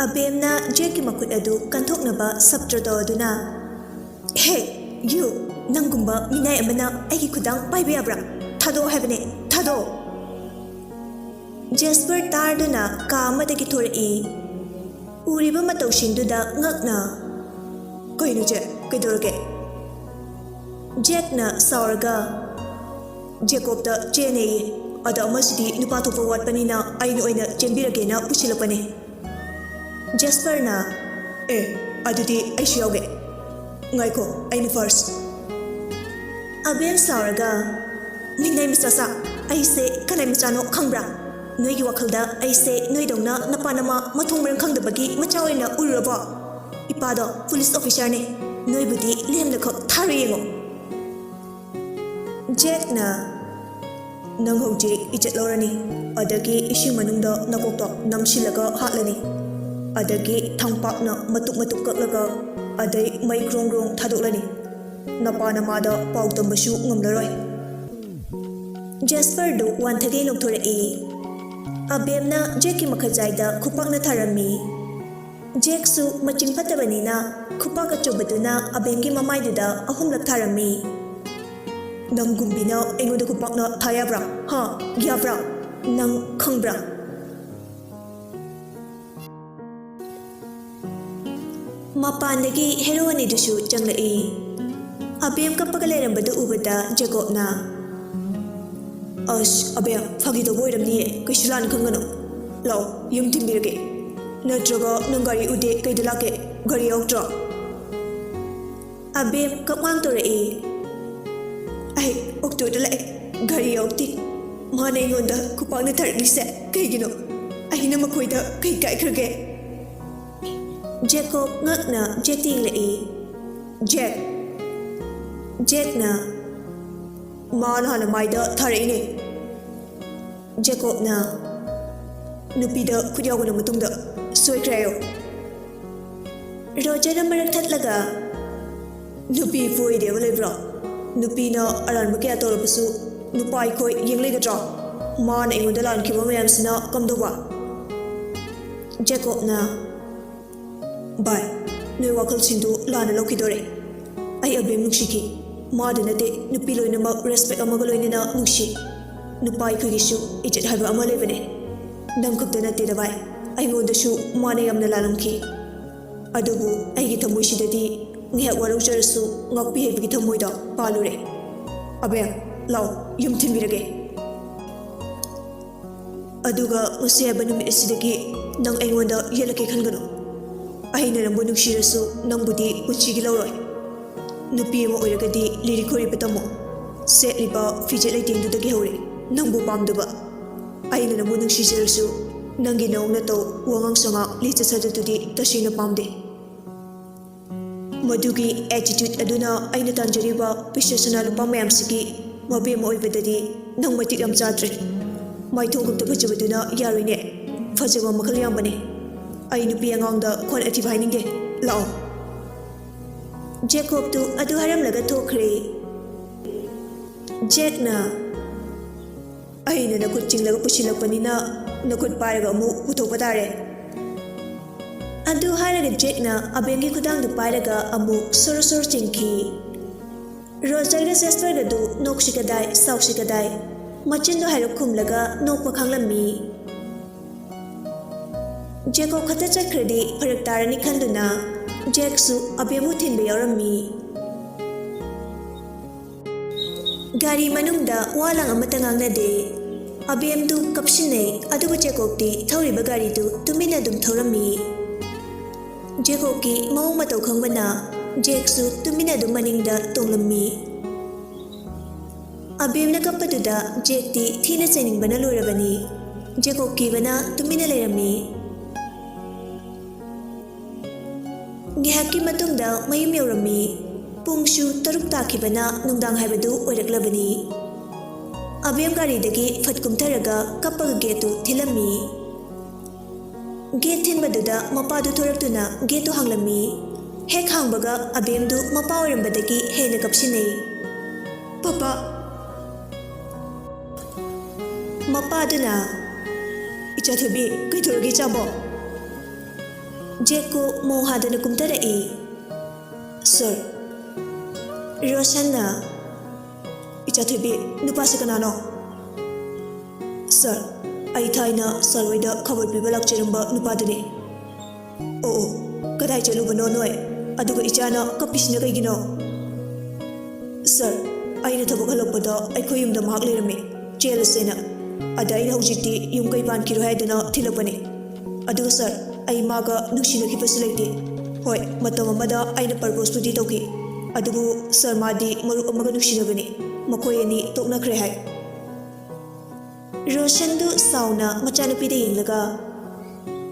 ꯑꯕꯦꯝꯅ ꯖꯦꯛꯀꯤ ꯃꯈꯨꯠ ꯑꯗꯨ ꯀꯟꯊꯣꯛꯅꯕ ꯁꯞꯇ꯭ꯔ ꯇꯧꯗꯨꯅ, "ꯍꯦ, ꯌꯨ, ꯅꯪꯒꯨꯝꯕ ꯃꯤꯅꯥꯏ ꯑꯃꯅ ꯑꯩꯒꯤ ꯈꯨꯗꯥꯡ ꯄꯥꯏꯕ ꯌꯥꯕ꯭ꯔꯥ? ꯊꯥꯗꯣꯛꯑꯣ ꯍꯥꯏꯕꯅꯦ, ꯊꯥꯗꯣꯛꯑꯣ!" ꯖꯦꯁꯄꯔ ꯇꯥꯔꯗꯨꯅ ꯀꯥ ꯑꯃꯗꯒꯤ ꯊꯣꯔꯛꯏ꯫ ꯎꯔꯤꯕ ꯃꯇꯧꯁꯤꯡꯗꯨꯗ ꯉꯛꯅ, "ꯀꯩꯅꯣ ꯆꯦ, ꯀꯩꯗꯧꯔꯒꯦ?" ꯖꯦꯛꯅ ꯁꯥꯎꯔꯒ, "ꯖꯦꯀꯣꯕꯇ ꯆꯦꯟꯅꯦꯌꯦ꯫ ꯑꯗ ꯑꯃꯁꯤꯗꯤ ꯅꯨꯄꯥ ꯊꯣꯛꯄ ꯋꯥꯠꯄꯅꯤꯅ ꯑꯩꯅ ꯑꯣꯏꯅ ꯆꯦꯟꯕꯤꯔꯒꯦꯅ ꯄꯨꯁꯤꯜꯂꯛꯄꯅꯦ꯫ ꯖꯦꯁꯄꯔꯅ, "ꯑꯦ, ꯑꯗꯨꯗꯤ ꯑꯩꯁꯨ ꯌꯥꯎꯒꯦ꯫ ꯉꯥꯏꯈꯣ, ꯑꯩꯅ ꯐꯥꯔꯁ꯫" ꯑꯕꯦꯝ ꯁꯥꯎꯔꯒ, "ꯃꯤꯅꯩ ꯃꯆꯥꯁꯥ, ꯑꯩꯁꯦ ꯀꯅꯥꯏ ꯃꯆꯥꯅꯣ ꯈꯪꯕ꯭ꯔꯥ? ꯅꯣꯏꯒꯤ ꯋꯥꯈꯜꯗ ꯑꯩꯁꯦ ꯅꯣꯏꯗꯧꯅ ꯅꯄꯥ ꯅꯃꯥ ꯃꯊꯣꯡ ꯃꯔꯝ ꯈꯪꯗꯕꯒꯤ ꯃꯆꯥ ꯑꯣꯏꯅ ꯎꯔꯨꯔꯕꯣ? ꯏꯄꯥꯗꯣ ꯄꯨꯂꯤꯁ ꯑꯣꯐꯤꯁꯥꯔꯅꯦ꯫ ꯅꯣꯏꯕꯨꯗꯤ ꯂꯦꯝꯅꯈꯛ ꯊꯥꯔ ꯌꯦꯡꯉꯣ꯫" ꯖꯦꯛꯅ, "ꯅꯪ ꯍꯧꯖꯤꯛ ꯏꯖꯠ ꯂꯧꯔꯅꯤ, ꯑꯗꯒꯤ ꯏꯁꯤꯡ ꯃꯅꯨꯡꯗ ꯅꯀꯣꯛꯇꯣ ꯅꯝꯁꯤꯜꯂꯒ ꯍꯥꯠꯂꯅꯤ, ꯑꯗꯒꯤ ꯊꯥꯡꯄꯥꯛꯅ ꯃꯇꯨꯞ ꯃꯇꯨꯞ ꯀꯛꯂꯒ, ꯑꯗꯩ ꯃꯩ ꯒ꯭ꯔꯣꯡ ꯒ꯭ꯔꯣꯡ ꯊꯥꯗꯣꯛꯂꯅꯤ꯫ ꯅꯄꯥ ꯅꯃꯥꯗ ꯄꯥꯎ ꯇꯝꯕꯁꯨ ꯉꯝꯂꯔꯣꯏ꯫" ꯖꯦꯁꯄꯔꯗꯨ ꯋꯥꯟꯊꯒꯩ ꯅꯣꯛꯊꯣꯔꯛꯏ꯫ ꯑꯕꯦꯝꯅ ꯖꯦꯛꯀꯤ ꯃꯈꯖꯥꯏꯗ ꯈꯨꯄꯥꯛꯅ ꯊꯥꯔꯝꯃꯤ꯫ ꯖꯦꯛꯁꯨ ꯃꯆꯤꯡ ꯐꯠꯇꯕꯅꯤꯅ ꯈꯨꯄꯥꯛ ꯑꯆꯧꯕꯗꯨꯅ ꯑꯕꯦꯝꯒꯤ ꯃꯃꯥꯏꯗꯨꯗ ꯑꯍꯨꯝꯂꯛ ꯊꯥꯔꯝꯃꯤ꯫ "ꯅꯪꯒꯨꯝꯕꯤꯅ ꯑꯩꯉꯣꯟꯗ ꯈꯨꯄꯥꯛꯅ ꯊꯥ ꯌꯥꯕ꯭ꯔꯥ? ꯍꯥ? ꯌꯥꯕ꯭ꯔꯥ? ꯅꯪ ꯈꯪꯕ꯭ꯔꯥ?" ꯃꯄꯥꯟꯗꯒꯤ ꯍꯦꯔꯣ ꯑꯅꯤꯗꯨꯁꯨ ꯆꯪꯂꯛꯏ꯫ ꯑꯕꯦꯝ ꯀꯞꯄꯒ ꯂꯩꯔꯝꯕꯗꯨ ꯎꯕꯗ ꯖꯦꯀꯣꯕꯅ, "ꯑꯁ, ꯑꯕꯦꯝ, ꯐꯥꯒꯤ ꯇꯧꯕ ꯑꯣꯏꯔꯝꯅꯤꯌꯦ, ꯀꯩꯁꯨ ꯂꯥꯟ ꯈꯟꯒꯅꯨ꯫ ꯂꯥꯛꯑꯣ, ꯌꯨꯝ ꯊꯤꯟꯕꯤꯔꯒꯦ꯫ ꯅꯠꯇ꯭ꯔꯒ ꯅꯪ ꯒꯥꯔꯤ ꯎꯗꯦ, ꯀꯩꯗ ꯂꯥꯛꯀꯦ? ꯒꯥꯔꯤ ꯌꯥꯎꯗ꯭ꯔꯣ?" ꯑꯕꯦꯝ ꯀꯞꯉꯥꯡ ꯇꯧꯔꯛꯏ꯫ "ꯑꯩ ꯑꯣꯛꯇꯣꯗ ꯂꯥꯛꯑꯦ, ꯒꯥꯔꯤ ꯌꯥꯎꯗꯦ꯫ ꯃꯥꯅ ꯑꯩꯉꯣꯟꯗ ꯈꯨꯄꯥꯛꯅ ꯊꯥꯔꯛꯂꯤꯁꯦ ꯀꯩꯒꯤꯅꯣ? ꯑꯩꯅ ꯃꯈꯣꯏꯗ ꯀꯩ ꯀꯥꯏꯈ꯭ꯔꯒꯦ?" ꯖꯦꯀꯣꯕ ꯉꯛꯅ ꯖꯦꯛꯇ ꯌꯦꯡꯂꯛꯏ꯫ "ꯖꯦꯛ!" ꯖꯦꯛꯅ, "ꯃꯥꯅ ꯍꯥꯟꯅ ꯃꯥꯏꯗ ꯊꯥꯔꯛꯏꯅꯦ꯫" ꯖꯦꯀꯣꯕꯅ, "ꯅꯨꯄꯤꯗ ꯈꯨꯠ ꯌꯥꯎꯒꯅꯨ, ꯃꯇꯨꯡꯗ ꯁꯣꯏꯈ꯭ꯔꯦ ꯍꯥꯏꯌꯣ꯫" ꯔꯣꯖꯔꯅ ꯃꯔꯛ ꯊꯠꯂꯒ, "ꯅꯨꯄꯤ ꯄꯣꯏꯗꯦꯕ ꯂꯩꯕ꯭ꯔꯣ? ꯅꯨꯄꯤꯅ ꯑꯔꯥꯟꯕ ꯀꯌꯥ ꯇꯧꯔꯕꯁꯨ ꯅꯨꯄꯥ ꯑꯩꯈꯣꯏ ꯌꯦꯡ ꯂꯩꯒꯗ꯭ꯔꯣ? ꯃꯥꯅ ꯑꯩꯉꯣꯟꯗ ꯂꯥꯟꯈꯤꯕ ꯃꯌꯥꯝꯁꯤꯅ ꯀꯝꯗꯧꯕ?" ꯖꯦꯀꯣꯕꯅ, "ꯚꯥꯏ, ꯅꯣꯏ ꯋꯥꯈꯜꯁꯤꯡꯗꯨ ꯂꯥꯟꯅ ꯂꯧꯈꯤꯗꯣꯔꯦ꯫ ꯑꯩ ꯑꯕꯦꯝ ꯅꯨꯡꯁꯤꯈꯤ꯫ ꯃꯥꯗ ꯅꯠꯇꯦ, ꯅꯨꯄꯤ ꯂꯣꯏꯅꯃꯛ ꯔꯦꯁꯄꯦꯛ ꯑꯃꯒ ꯂꯣꯏꯅꯅ ꯅꯨꯡꯁꯤ꯫ ꯅꯨꯄꯥ ꯑꯩꯈꯣꯏꯒꯤꯁꯨ ꯏꯖꯠ ꯍꯥꯏꯕ ꯑꯃ ꯂꯩꯕꯅꯦ꯫ ꯅꯪ ꯈꯛꯇ ꯅꯠꯇꯦꯗ ꯚꯥꯏ, ꯑꯩꯉꯣꯟꯗꯁꯨ ꯃꯥꯅ ꯌꯥꯝꯅ ꯂꯥꯜꯂꯝꯈꯤ꯫ ꯑꯗꯨꯕꯨ ꯑꯩꯒꯤ ꯊꯃꯣꯏꯁꯤꯗꯗꯤ ꯉꯥꯏꯍꯥꯛ ꯋꯥꯔꯧꯖꯔꯁꯨ ꯉꯥꯛꯄꯤ ꯍꯩꯕꯒꯤ ꯊꯃꯣꯏꯗꯣ ꯄꯥꯜꯂꯨꯔꯦ꯫ ꯑꯕꯦꯝ, ꯂꯥꯛꯑꯣ, ꯌꯨꯝ ꯊꯤꯟꯕꯤꯔꯒꯦ꯫" ꯑꯗꯨꯒ ꯉꯁꯤ ꯍꯥꯏꯕ ꯅꯨꯃꯤꯠ ꯑꯁꯤꯗꯒꯤ ꯅꯪ ꯑꯩꯉꯣꯟꯗ ꯌꯦꯠꯂꯛꯀꯦ ꯈꯟꯒꯅꯨ꯫ ꯑꯩꯅ ꯅꯪꯕꯨ ꯅꯨꯡꯁꯤꯔꯁꯨ ꯅꯪꯕꯨꯗꯤ ꯄꯨꯟꯁꯤꯒꯤ ꯂꯧꯔꯣꯏ꯫ ꯅꯨꯄꯤ ꯑꯃ ꯑꯣꯏꯔꯒꯗꯤ ꯂꯤꯔꯤꯛ ꯈꯣꯏꯔꯤꯕ ꯇꯝꯃꯣ꯫ ꯁꯦꯠꯂꯤꯕ ꯐꯤꯖꯦꯠ ꯂꯩꯇꯦꯡꯗꯨꯗꯒꯤ ꯍꯧꯔꯦ ꯅꯪꯕꯨ ꯄꯥꯝꯗꯕ꯫ ꯑꯩꯅ ꯅꯪꯕꯨ ꯅꯨꯡꯁꯤꯖꯔꯁꯨ ꯅꯪꯒꯤ ꯅꯑꯣꯡ ꯅꯇꯧ, ꯋꯥꯉꯥꯡ ꯁꯉꯥꯡ, ꯂꯤꯆꯠ ꯁꯥꯖꯠꯇꯨꯗꯤ ꯇꯁꯦꯡꯅ ꯄꯥꯝꯗꯦ꯫ ꯃꯗꯨꯒꯤ attitude ꯑꯗꯨꯅ ꯑꯩꯅ ꯇꯥꯟꯖꯔꯤꯕ ꯄꯩꯁꯥ ꯁꯅꯥ ꯂꯨꯄꯥ ꯃꯌꯥꯝꯁꯤꯒꯤ ꯃꯕꯦꯝ ꯑꯣꯏꯕꯗꯗꯤ ꯅꯪ ꯃꯇꯤꯛ ꯌꯥꯝ ꯆꯥꯗ꯭ꯔꯦ꯫ ꯃꯥꯏꯊꯣꯡ ꯈꯛꯇ ꯐꯖꯕꯗꯨꯅ ꯌꯥꯔꯣꯏꯅꯦ꯫ ꯐꯖꯕ ꯃꯈꯜ ꯌꯥꯝꯕꯅꯦ꯫ ꯑꯩ ꯅꯨꯄꯤ ꯑꯉꯥꯡꯗ ꯈꯣꯟ ꯑꯊꯤꯕ ꯍꯥꯏꯅꯤꯡꯗꯦ꯫ ꯂꯥꯛꯑꯣ꯫ ꯖꯦꯀꯣꯕꯇꯨ ꯑꯗꯨ ꯍꯥꯏꯔꯝꯂꯒ ꯊꯣꯛꯈ꯭ꯔꯦ꯫ ꯖꯦꯛꯅ, "ꯑꯩꯅ ꯅꯈꯨꯠ ꯆꯤꯡꯂꯒ ꯄꯨꯁꯤꯜꯂꯛꯄꯅꯤꯅ ꯅꯈꯨꯠ ꯄꯥꯏꯔꯒ ꯑꯃꯨꯛ ꯄꯨꯊꯣꯛꯄ ꯇꯥꯔꯦ꯫" ꯑꯗꯨ ꯍꯥꯏꯔꯒ ꯖꯦꯛꯅ ꯑꯕꯦꯝꯒꯤ ꯈꯨꯗꯥꯡꯗꯨ ꯄꯥꯏꯔꯒ ꯑꯃꯨꯛ ꯁꯣꯔꯣ ꯁꯣꯔꯣ ꯆꯤꯡꯈꯤ꯫ ꯔꯣꯖꯔꯒ ꯖꯦꯁꯄꯔꯒꯗꯨ ꯅꯣꯛꯁꯤ ꯀꯗꯥꯏ, ꯁꯥꯎꯁꯤ ꯀꯗꯥꯏ, ꯃꯆꯤꯟꯗꯨ ꯍꯥꯏꯔꯞ ꯈꯨꯝꯂꯒ ꯅꯣꯛꯄ ꯈꯥꯡꯂꯝꯃꯤ꯫ ꯖꯦꯀꯣꯕ ꯈꯛꯇ ꯆꯠꯈ꯭ꯔꯗꯤ ꯐꯔꯛ ꯇꯥꯔꯅꯤ ꯈꯟꯗꯨꯅ ꯖꯦꯛꯁꯨ ꯑꯕꯦꯝꯕꯨ ꯊꯤꯟꯕ ꯌꯥꯎꯔꯝꯃꯤ꯫ ꯒꯥꯔꯤ ꯃꯅꯨꯡꯗ ꯋꯥ ꯂꯥꯡ ꯑꯃꯠꯇ ꯉꯥꯡꯅꯗꯦ꯫ ꯑꯕꯦꯝꯗꯨ ꯀꯞꯁꯤꯟꯅꯩ, ꯑꯗꯨꯕꯨ ꯖꯦꯀꯣꯕꯇꯤ ꯊꯧꯔꯤꯕ ꯒꯥꯔꯤꯗꯨ ꯇꯨꯃꯤꯟꯅ ꯑꯗꯨꯝ ꯊꯧꯔꯝꯃꯤ꯫ ꯖꯦꯀꯣꯕꯀꯤ ꯃꯑꯣꯡ ꯃꯇꯧ ꯈꯪꯕꯅ ꯖꯦꯛꯁꯨ ꯇꯨꯃꯤꯟꯅ ꯑꯗꯨꯝ ꯃꯅꯤꯡꯗ ꯇꯣꯡꯂꯝꯃꯤ꯫ ꯑꯕꯦꯝꯅ ꯀꯞꯄꯗꯨꯗ ꯖꯦꯛꯇꯤ ꯊꯤꯅ ꯆꯩꯅꯤꯡꯕꯅ ꯂꯣꯏꯔꯕꯅꯤ꯫ ꯖꯦꯀꯣꯕ ꯀꯤꯕꯅ ꯇꯨꯃꯤꯟꯅ ꯂꯩꯔꯝꯃꯤ꯫ ꯉꯥꯏꯍꯥꯛꯀꯤ ꯃꯇꯨꯡꯗ ꯃꯌꯨꯝ ꯌꯧꯔꯝꯃꯤ꯫ ꯄꯨꯡꯁꯨ ꯇꯔꯨꯛ ꯇꯥꯈꯤꯕꯅ ꯅꯨꯡꯗꯥꯡ ꯍꯥꯏꯕꯗꯨ ꯑꯣꯏꯔꯛꯂꯕꯅꯤ꯫ ꯑꯕꯦꯝ ꯒꯥꯔꯤꯗꯒꯤ ꯐꯠ ꯀꯨꯝꯊꯔꯒ ꯀꯞꯄꯒ ꯒꯦꯠꯇꯨ ꯊꯤꯜꯂꯝꯃꯤ꯫ ꯒꯦꯠ ꯊꯤꯟꯕꯗꯨꯗ ꯃꯄꯥꯗꯨ ꯊꯣꯔꯛꯇꯨꯅ ꯒꯦꯠꯇꯨ ꯍꯥꯡꯂꯝꯃꯤ꯫ ꯍꯦꯛ ꯍꯥꯡꯕꯒ ꯑꯕꯦꯝꯗꯨ ꯃꯄꯥ ꯑꯣꯏꯔꯝꯕꯗꯒꯤ ꯍꯦꯟꯅ ꯀꯞꯁꯤꯟꯅꯩ꯫ "ꯄꯄꯥ!" ꯃꯄꯥꯗꯨꯅ, "ꯏꯆꯥꯊꯣꯏꯕꯤ, ꯀꯩꯗꯧꯔꯒꯦ ꯏꯆꯥꯕꯣ?" ꯖꯦꯛꯀꯣ ꯃꯣꯡ ꯍꯥꯗꯅ ꯀꯨꯝꯊꯔꯛꯏ꯫ "ꯁꯥꯔ꯫" ꯔꯣꯁꯟꯅ, "ꯏꯆꯥꯊꯣꯏꯕꯤ, ꯅꯨꯄꯥꯁꯤ ꯀꯅꯥꯅꯣ?" "ꯁꯥꯔ, ꯑꯩ ꯊꯥꯏꯅ ꯁꯥꯔ ꯍꯣꯏꯗ ꯈꯕꯔ ꯄꯤꯕ ꯂꯥꯛꯆꯔꯝꯕ ꯅꯨꯄꯥꯗꯨꯅꯤ꯫" "ꯑꯣ, ꯑꯣ, ꯀꯗꯥꯏ ꯆꯠꯂꯨꯕꯅꯣ ꯅꯣꯏ? ꯑꯗꯨꯒ ꯏꯆꯥꯅ ꯀꯞꯄꯤꯁꯤꯅ ꯀꯩꯒꯤꯅꯣ?" "ꯁꯥꯔ, ꯑꯩꯅ ꯊꯕꯛ ꯍꯜꯂꯛꯄꯗ ꯑꯩꯈꯣꯏ ꯌꯨꯝꯗ ꯃꯍꯥꯛ ꯂꯩꯔꯝꯃꯤ, ꯆꯦꯜꯂꯁꯦꯅ꯫ ꯑꯗ ꯑꯩꯅ ꯍꯧꯖꯤꯛꯇꯤ ꯌꯨꯝ ꯀꯩ ꯄꯥꯟꯈꯤꯔꯣꯏ ꯍꯥꯏꯗꯨꯅ ꯊꯤꯜꯂꯛꯄꯅꯤ꯫ ꯑꯗꯨꯒ ꯁꯥꯔ, ꯑꯩ ꯃꯥꯒ ꯅꯨꯡꯁꯤꯅꯈꯤꯕꯁꯨ ꯂꯩꯇꯦ꯫ ꯍꯣꯏ, ꯃꯇꯝ ꯑꯃꯗ ꯑꯩꯅ ꯄ꯭ꯔꯄꯣꯁꯄꯨꯗꯤ ꯇꯧꯈꯤ, ꯑꯗꯨꯕꯨ ꯁꯥꯔ, ꯃꯥꯗꯤ ꯃꯔꯨꯞ ꯑꯃꯒ ꯅꯨꯡꯁꯤꯅꯕꯅꯤ, ꯃꯈꯣꯏ ꯑꯅꯤ ꯇꯣꯛꯅꯈ꯭ꯔꯦ ꯍꯥꯏ꯫ ꯔꯣꯁꯟꯗꯨ ꯁꯥꯎꯅ ꯃꯆꯥꯅꯨꯄꯤꯗ ꯌꯦꯡꯂꯒ,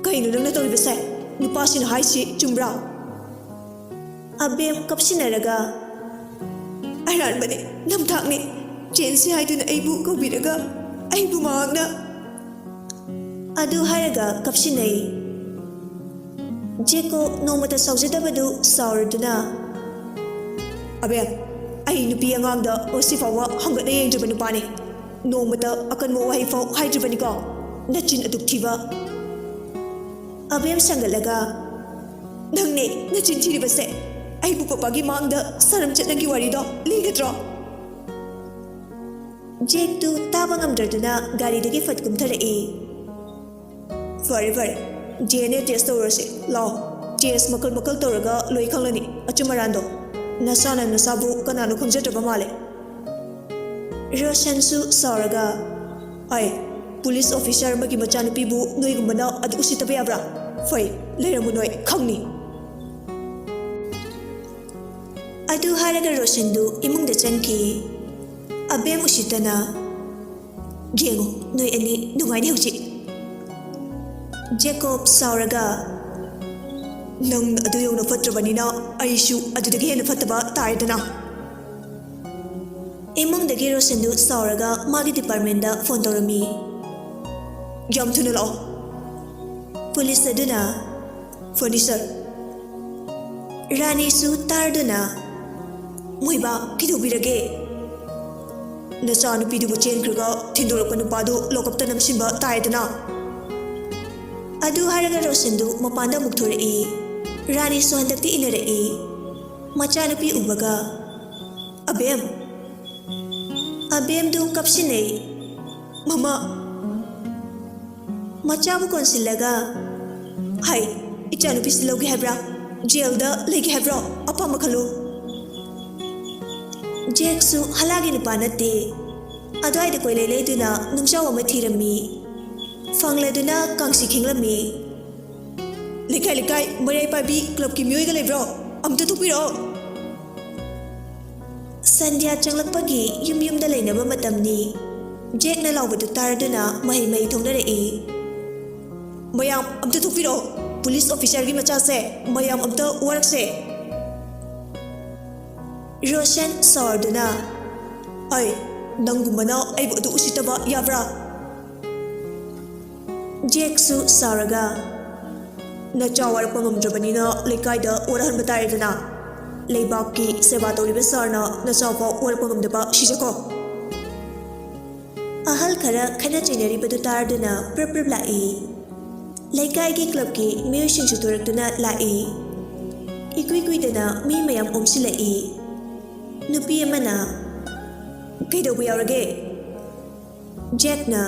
"ꯀꯩꯅꯣ ꯅꯪꯅ ꯇꯧꯔꯤꯕꯁꯦ? ꯅꯨꯄꯥꯁꯤꯅ ꯍꯥꯏꯁꯤ ꯆꯨꯝꯕ꯭ꯔꯥ?" ꯑꯕꯦꯝ ꯀꯞꯁꯤꯟꯅꯔꯒ, "ꯑꯔꯥꯟꯕꯅꯤ, ꯅꯝꯊꯥꯛꯅꯤ꯫ ꯆꯦꯟꯁꯤ ꯍꯥꯏꯗꯨꯅ ꯑꯩꯕꯨ ꯀꯧꯕꯤꯔꯒ ꯑꯩꯕꯨ ꯃꯍꯥꯛꯅ" ꯑꯗꯨ ꯍꯥꯏꯔꯒ ꯀꯞꯁꯤꯟꯅꯩ꯫ ꯖꯦꯀꯣ ꯅꯣꯡꯃꯇ ꯁꯥꯎꯖꯗꯕꯗꯨ ꯁꯥꯎꯔꯗꯨꯅ, "ꯑꯕꯦꯝ, ꯑꯩ ꯅꯨꯄꯤ ꯑꯉꯥꯡꯗ ꯉꯁꯤ ꯐꯥꯎꯕ ꯍꯪꯒꯠꯅ ꯌꯦꯡꯗ꯭ꯔꯤꯕ ꯅꯨꯄꯥꯅꯤ꯫ ꯅꯣꯡꯃꯇ ꯑꯀꯟꯕ ꯋꯥꯍꯩ ꯐꯥꯎ ꯍꯥꯏꯗ꯭ꯔꯤꯕꯅꯤꯀꯣ꯫ ꯅꯆꯤꯟ ꯑꯗꯨꯛ ꯊꯤꯕ!" ꯑꯕꯦꯝ ꯁꯪꯒꯠꯂꯒ, "ꯅꯪꯅꯦ ꯅꯆꯤꯟ ꯊꯤꯔꯤꯕꯁꯦ꯫ ꯑꯩꯕꯨ ꯄꯄꯥꯒꯤ ꯃꯥꯡꯗ ꯁꯥꯔꯝꯆꯠ ꯅꯪꯒꯤ ꯋꯥꯔꯤꯗꯣ ꯂꯤꯒꯗ꯭ꯔꯣ?" ꯖꯦꯛꯇꯨ ꯇꯥꯕ ꯉꯝꯗ꯭ꯔꯗꯨꯅ ꯒꯥꯔꯤꯗꯒꯤ ꯐꯠ ꯀꯨꯝꯊꯔꯛꯏ꯫ "ꯐꯔꯦ, ꯐꯔꯦ, ꯗꯤ ꯑꯦꯟ ꯑꯦ ꯇꯦꯁ ꯇꯧꯔꯁꯤ꯫ ꯂꯥꯛꯑꯣ, ꯇꯦꯁ ꯃꯈꯜ ꯃꯈꯜ ꯇꯧꯔꯒ ꯂꯣꯏ ꯈꯪꯂꯅꯤ ꯑꯆꯨꯝ ꯑꯔꯥꯟꯗꯣ꯫ ꯅꯁꯥꯅ ꯅꯁꯥꯕꯨ ꯀꯅꯥꯅꯣ ꯈꯪꯖꯗ꯭ꯔꯕ ꯃꯥꯜꯂꯦ꯫" ꯔꯣꯁꯟꯁꯨ ꯁꯥꯎꯔꯒ, "ꯑꯩ ꯄꯨꯂꯤꯁ ꯑꯣꯐꯤꯁꯥꯔ ꯑꯃꯒꯤ ꯃꯆꯥꯅꯨꯄꯤꯕꯨ ꯅꯣꯏꯒꯨꯝꯕꯅ ꯑꯗꯨ ꯎꯁꯤꯠꯇꯕ ꯌꯥꯕ꯭ꯔꯥ? ꯐꯩ, ꯂꯩꯔꯝꯃꯨ ꯅꯣꯏ, ꯈꯪꯅꯤ꯫" ꯑꯗꯨ ꯍꯥꯏꯔꯒ ꯔꯣꯁꯟꯗꯨ ꯏꯃꯨꯡꯗ ꯆꯪꯈꯤ꯫ ꯑꯕꯦꯝ ꯎꯁꯤꯠꯇꯅ, "ꯌꯦꯡꯉꯨ, ꯅꯣꯏ ꯑꯅꯤ ꯅꯨꯡꯉꯥꯏꯅꯤ ꯍꯧꯖꯤꯛ꯫" ꯖꯦꯀꯣꯕ ꯁꯥꯎꯔꯒ, "ꯅꯪ ꯑꯗꯨ ꯌꯧꯅ ꯐꯠꯇ꯭ꯔꯕꯅꯤꯅ ꯑꯩꯁꯨ ꯑꯗꯨꯗꯒꯤ ꯍꯦꯟꯅ ꯐꯠꯇꯕ ꯇꯥꯔꯦꯗꯅ꯫" ꯏꯃꯨꯡꯗꯒꯤ ꯔꯣꯁꯟꯗꯨ ꯁꯥꯎꯔꯒ ꯃꯥꯒꯤ ꯗꯤꯄꯥꯔꯠꯃꯦꯟꯗ ꯐꯣꯟ ꯇꯧꯔꯝꯃꯤ꯫ "ꯌꯥꯝ ꯊꯨꯅ ꯂꯥꯛꯑꯣ꯫" ꯄꯨꯂꯤꯁ ꯑꯗꯨꯅ, "ꯐꯅꯤ ꯁꯥꯔ꯫" ꯔꯥꯅꯤꯁꯨ ꯇꯥꯔꯗꯨꯅ, "ꯃꯣꯏꯕꯥ, ꯀꯩꯗꯧꯕꯤꯔꯒꯦ?" "ꯅꯆꯥꯅꯨꯄꯤꯗꯨꯕꯨ ꯆꯦꯟꯈ꯭ꯔꯒ ꯊꯤꯟꯗꯣꯔꯛꯄ ꯅꯨꯄꯥꯗꯨ ꯂꯣꯀꯞꯇ ꯅꯝꯁꯤꯟꯕ ꯇꯥꯏꯗꯅ꯫" ꯑꯗꯨ ꯍꯥꯏꯔꯒ ꯔꯣꯁꯟꯗꯨ ꯃꯄꯥꯟꯗ ꯑꯃꯨꯛ ꯊꯣꯔꯛꯏ꯫ ꯔꯥꯅꯤꯁꯨ ꯍꯟꯗꯛꯇꯤ ꯏꯟꯅꯔꯛꯏ꯫ ꯃꯆꯥꯅꯨꯄꯤ ꯎꯕꯒ, "ꯑꯕꯦꯝ!" ꯑꯕꯦꯝꯗꯨ ꯀꯞꯁꯤꯟꯅꯩ꯫ "ꯃꯃꯥ!" ꯃꯆꯥꯕꯨ ꯀꯣꯟꯁꯤꯜꯂꯒ, "ꯍꯥꯏ, ꯏꯆꯥꯅꯨꯄꯤꯁꯤ ꯂꯧꯒꯦ ꯍꯥꯏꯕ꯭ꯔꯥ? ꯖꯦꯜꯗ ꯂꯩꯒꯦ ꯍꯥꯏꯕ꯭ꯔꯣ? ꯑꯄꯥꯝꯕ ꯈꯜꯂꯨ꯫" ꯖꯦꯛꯁꯨ ꯍꯂꯥꯒꯤ ꯅꯨꯄꯥ ꯅꯠꯇꯦ꯫ ꯑꯗ꯭ꯋꯥꯏꯗ ꯀꯣꯏꯂꯩ ꯂꯩꯗꯨꯅ ꯅꯨꯡꯖꯥꯎ ꯑꯃ ꯊꯤꯔꯝꯃꯤ꯫ ꯐꯪꯂꯗꯨꯅ ꯀꯥꯡꯁꯤ ꯈꯤꯡꯂꯝꯃꯤ꯫ "ꯂꯩꯀꯥꯏ, ꯂꯩꯀꯥꯏ, ꯃꯩꯔꯥꯏ ꯄꯥꯏꯕꯤ ꯀ꯭ꯂꯕꯀꯤ ꯃꯤꯑꯣꯏꯒ ꯂꯩꯕ꯭ꯔꯣ? ꯑꯝꯇ ꯊꯣꯛꯄꯤꯔꯛꯑꯣ!" ꯁꯟꯙ꯭ꯌꯥ ꯆꯪꯂꯛꯄꯒꯤ ꯌꯨꯝ ꯌꯨꯝꯗ ꯂꯩꯅꯕ ꯃꯇꯝꯅꯤ꯫ ꯖꯦꯛꯅ ꯂꯥꯎꯕꯗꯨ ꯇꯥꯔꯗꯨꯅ ꯃꯍꯩ ꯃꯍꯩ ꯊꯣꯛꯅꯔꯛꯏ꯫ "ꯃꯌꯥꯝ ꯑꯝꯇ ꯊꯣꯛꯄꯤꯔꯛꯑꯣ! ꯄꯨꯂꯤꯁ ꯑꯣꯐꯤꯁꯥꯔꯒꯤ ꯃꯆꯥꯁꯦ, ꯃꯌꯥꯝ ꯑꯝꯇ ꯋꯥꯔꯛꯁꯦ!" ꯔꯣꯁꯟ ꯁꯥꯎꯔꯗꯨꯅ, "ꯑꯩ, ꯅꯪꯒꯨꯝꯕꯅ ꯑꯩꯕꯨ ꯑꯗꯨ ꯎꯁꯤꯠꯇꯕ ꯌꯥꯕ꯭ꯔꯥ?" ꯖꯦꯛꯁꯨ ꯁꯥꯎꯔꯒ, "ꯅꯆꯥ ꯋꯥꯔꯛꯄ ꯉꯝꯗ꯭ꯔꯕꯅꯤꯅ ꯂꯩꯀꯥꯏꯗ ꯋꯥꯔꯛꯍꯟꯕ ꯇꯥꯔꯦꯗꯅ꯫ ꯂꯩꯕꯥꯛꯀꯤ ꯁꯦꯕꯥ ꯇꯧꯔꯤꯕ ꯁꯥꯔꯅ ꯅꯆꯥꯐꯥꯎ ꯋꯥꯔꯛꯄ ꯉꯝꯗꯕ ꯁꯤꯖꯈꯣ!" ꯑꯍꯜ ꯈꯔ ꯈꯠꯅ ꯆꯩꯅꯔꯤꯕꯗꯨ ꯇꯥꯔꯗꯨꯅ ꯄ꯭ꯔꯞ ꯄ꯭ꯔꯞ ꯂꯥꯛꯏ꯫ ꯂꯩꯀꯥꯏꯒꯤ ꯀ꯭ꯂꯕꯀꯤ ꯃꯤꯑꯣꯏꯁꯤꯡꯁꯨ ꯊꯣꯔꯛꯇꯨꯅ ꯂꯥꯛꯏ꯫ ꯏꯀꯨꯏ ꯀꯨꯏꯗꯅ ꯃꯤ ꯃꯌꯥꯝ ꯑꯣꯝꯁꯤꯜꯂꯛꯏ꯫ ꯅꯨꯄꯤ ꯑꯃꯅ, "ꯀꯩꯗꯧꯕ ꯌꯥꯎꯔꯒꯦ?" ꯖꯦꯛꯅ,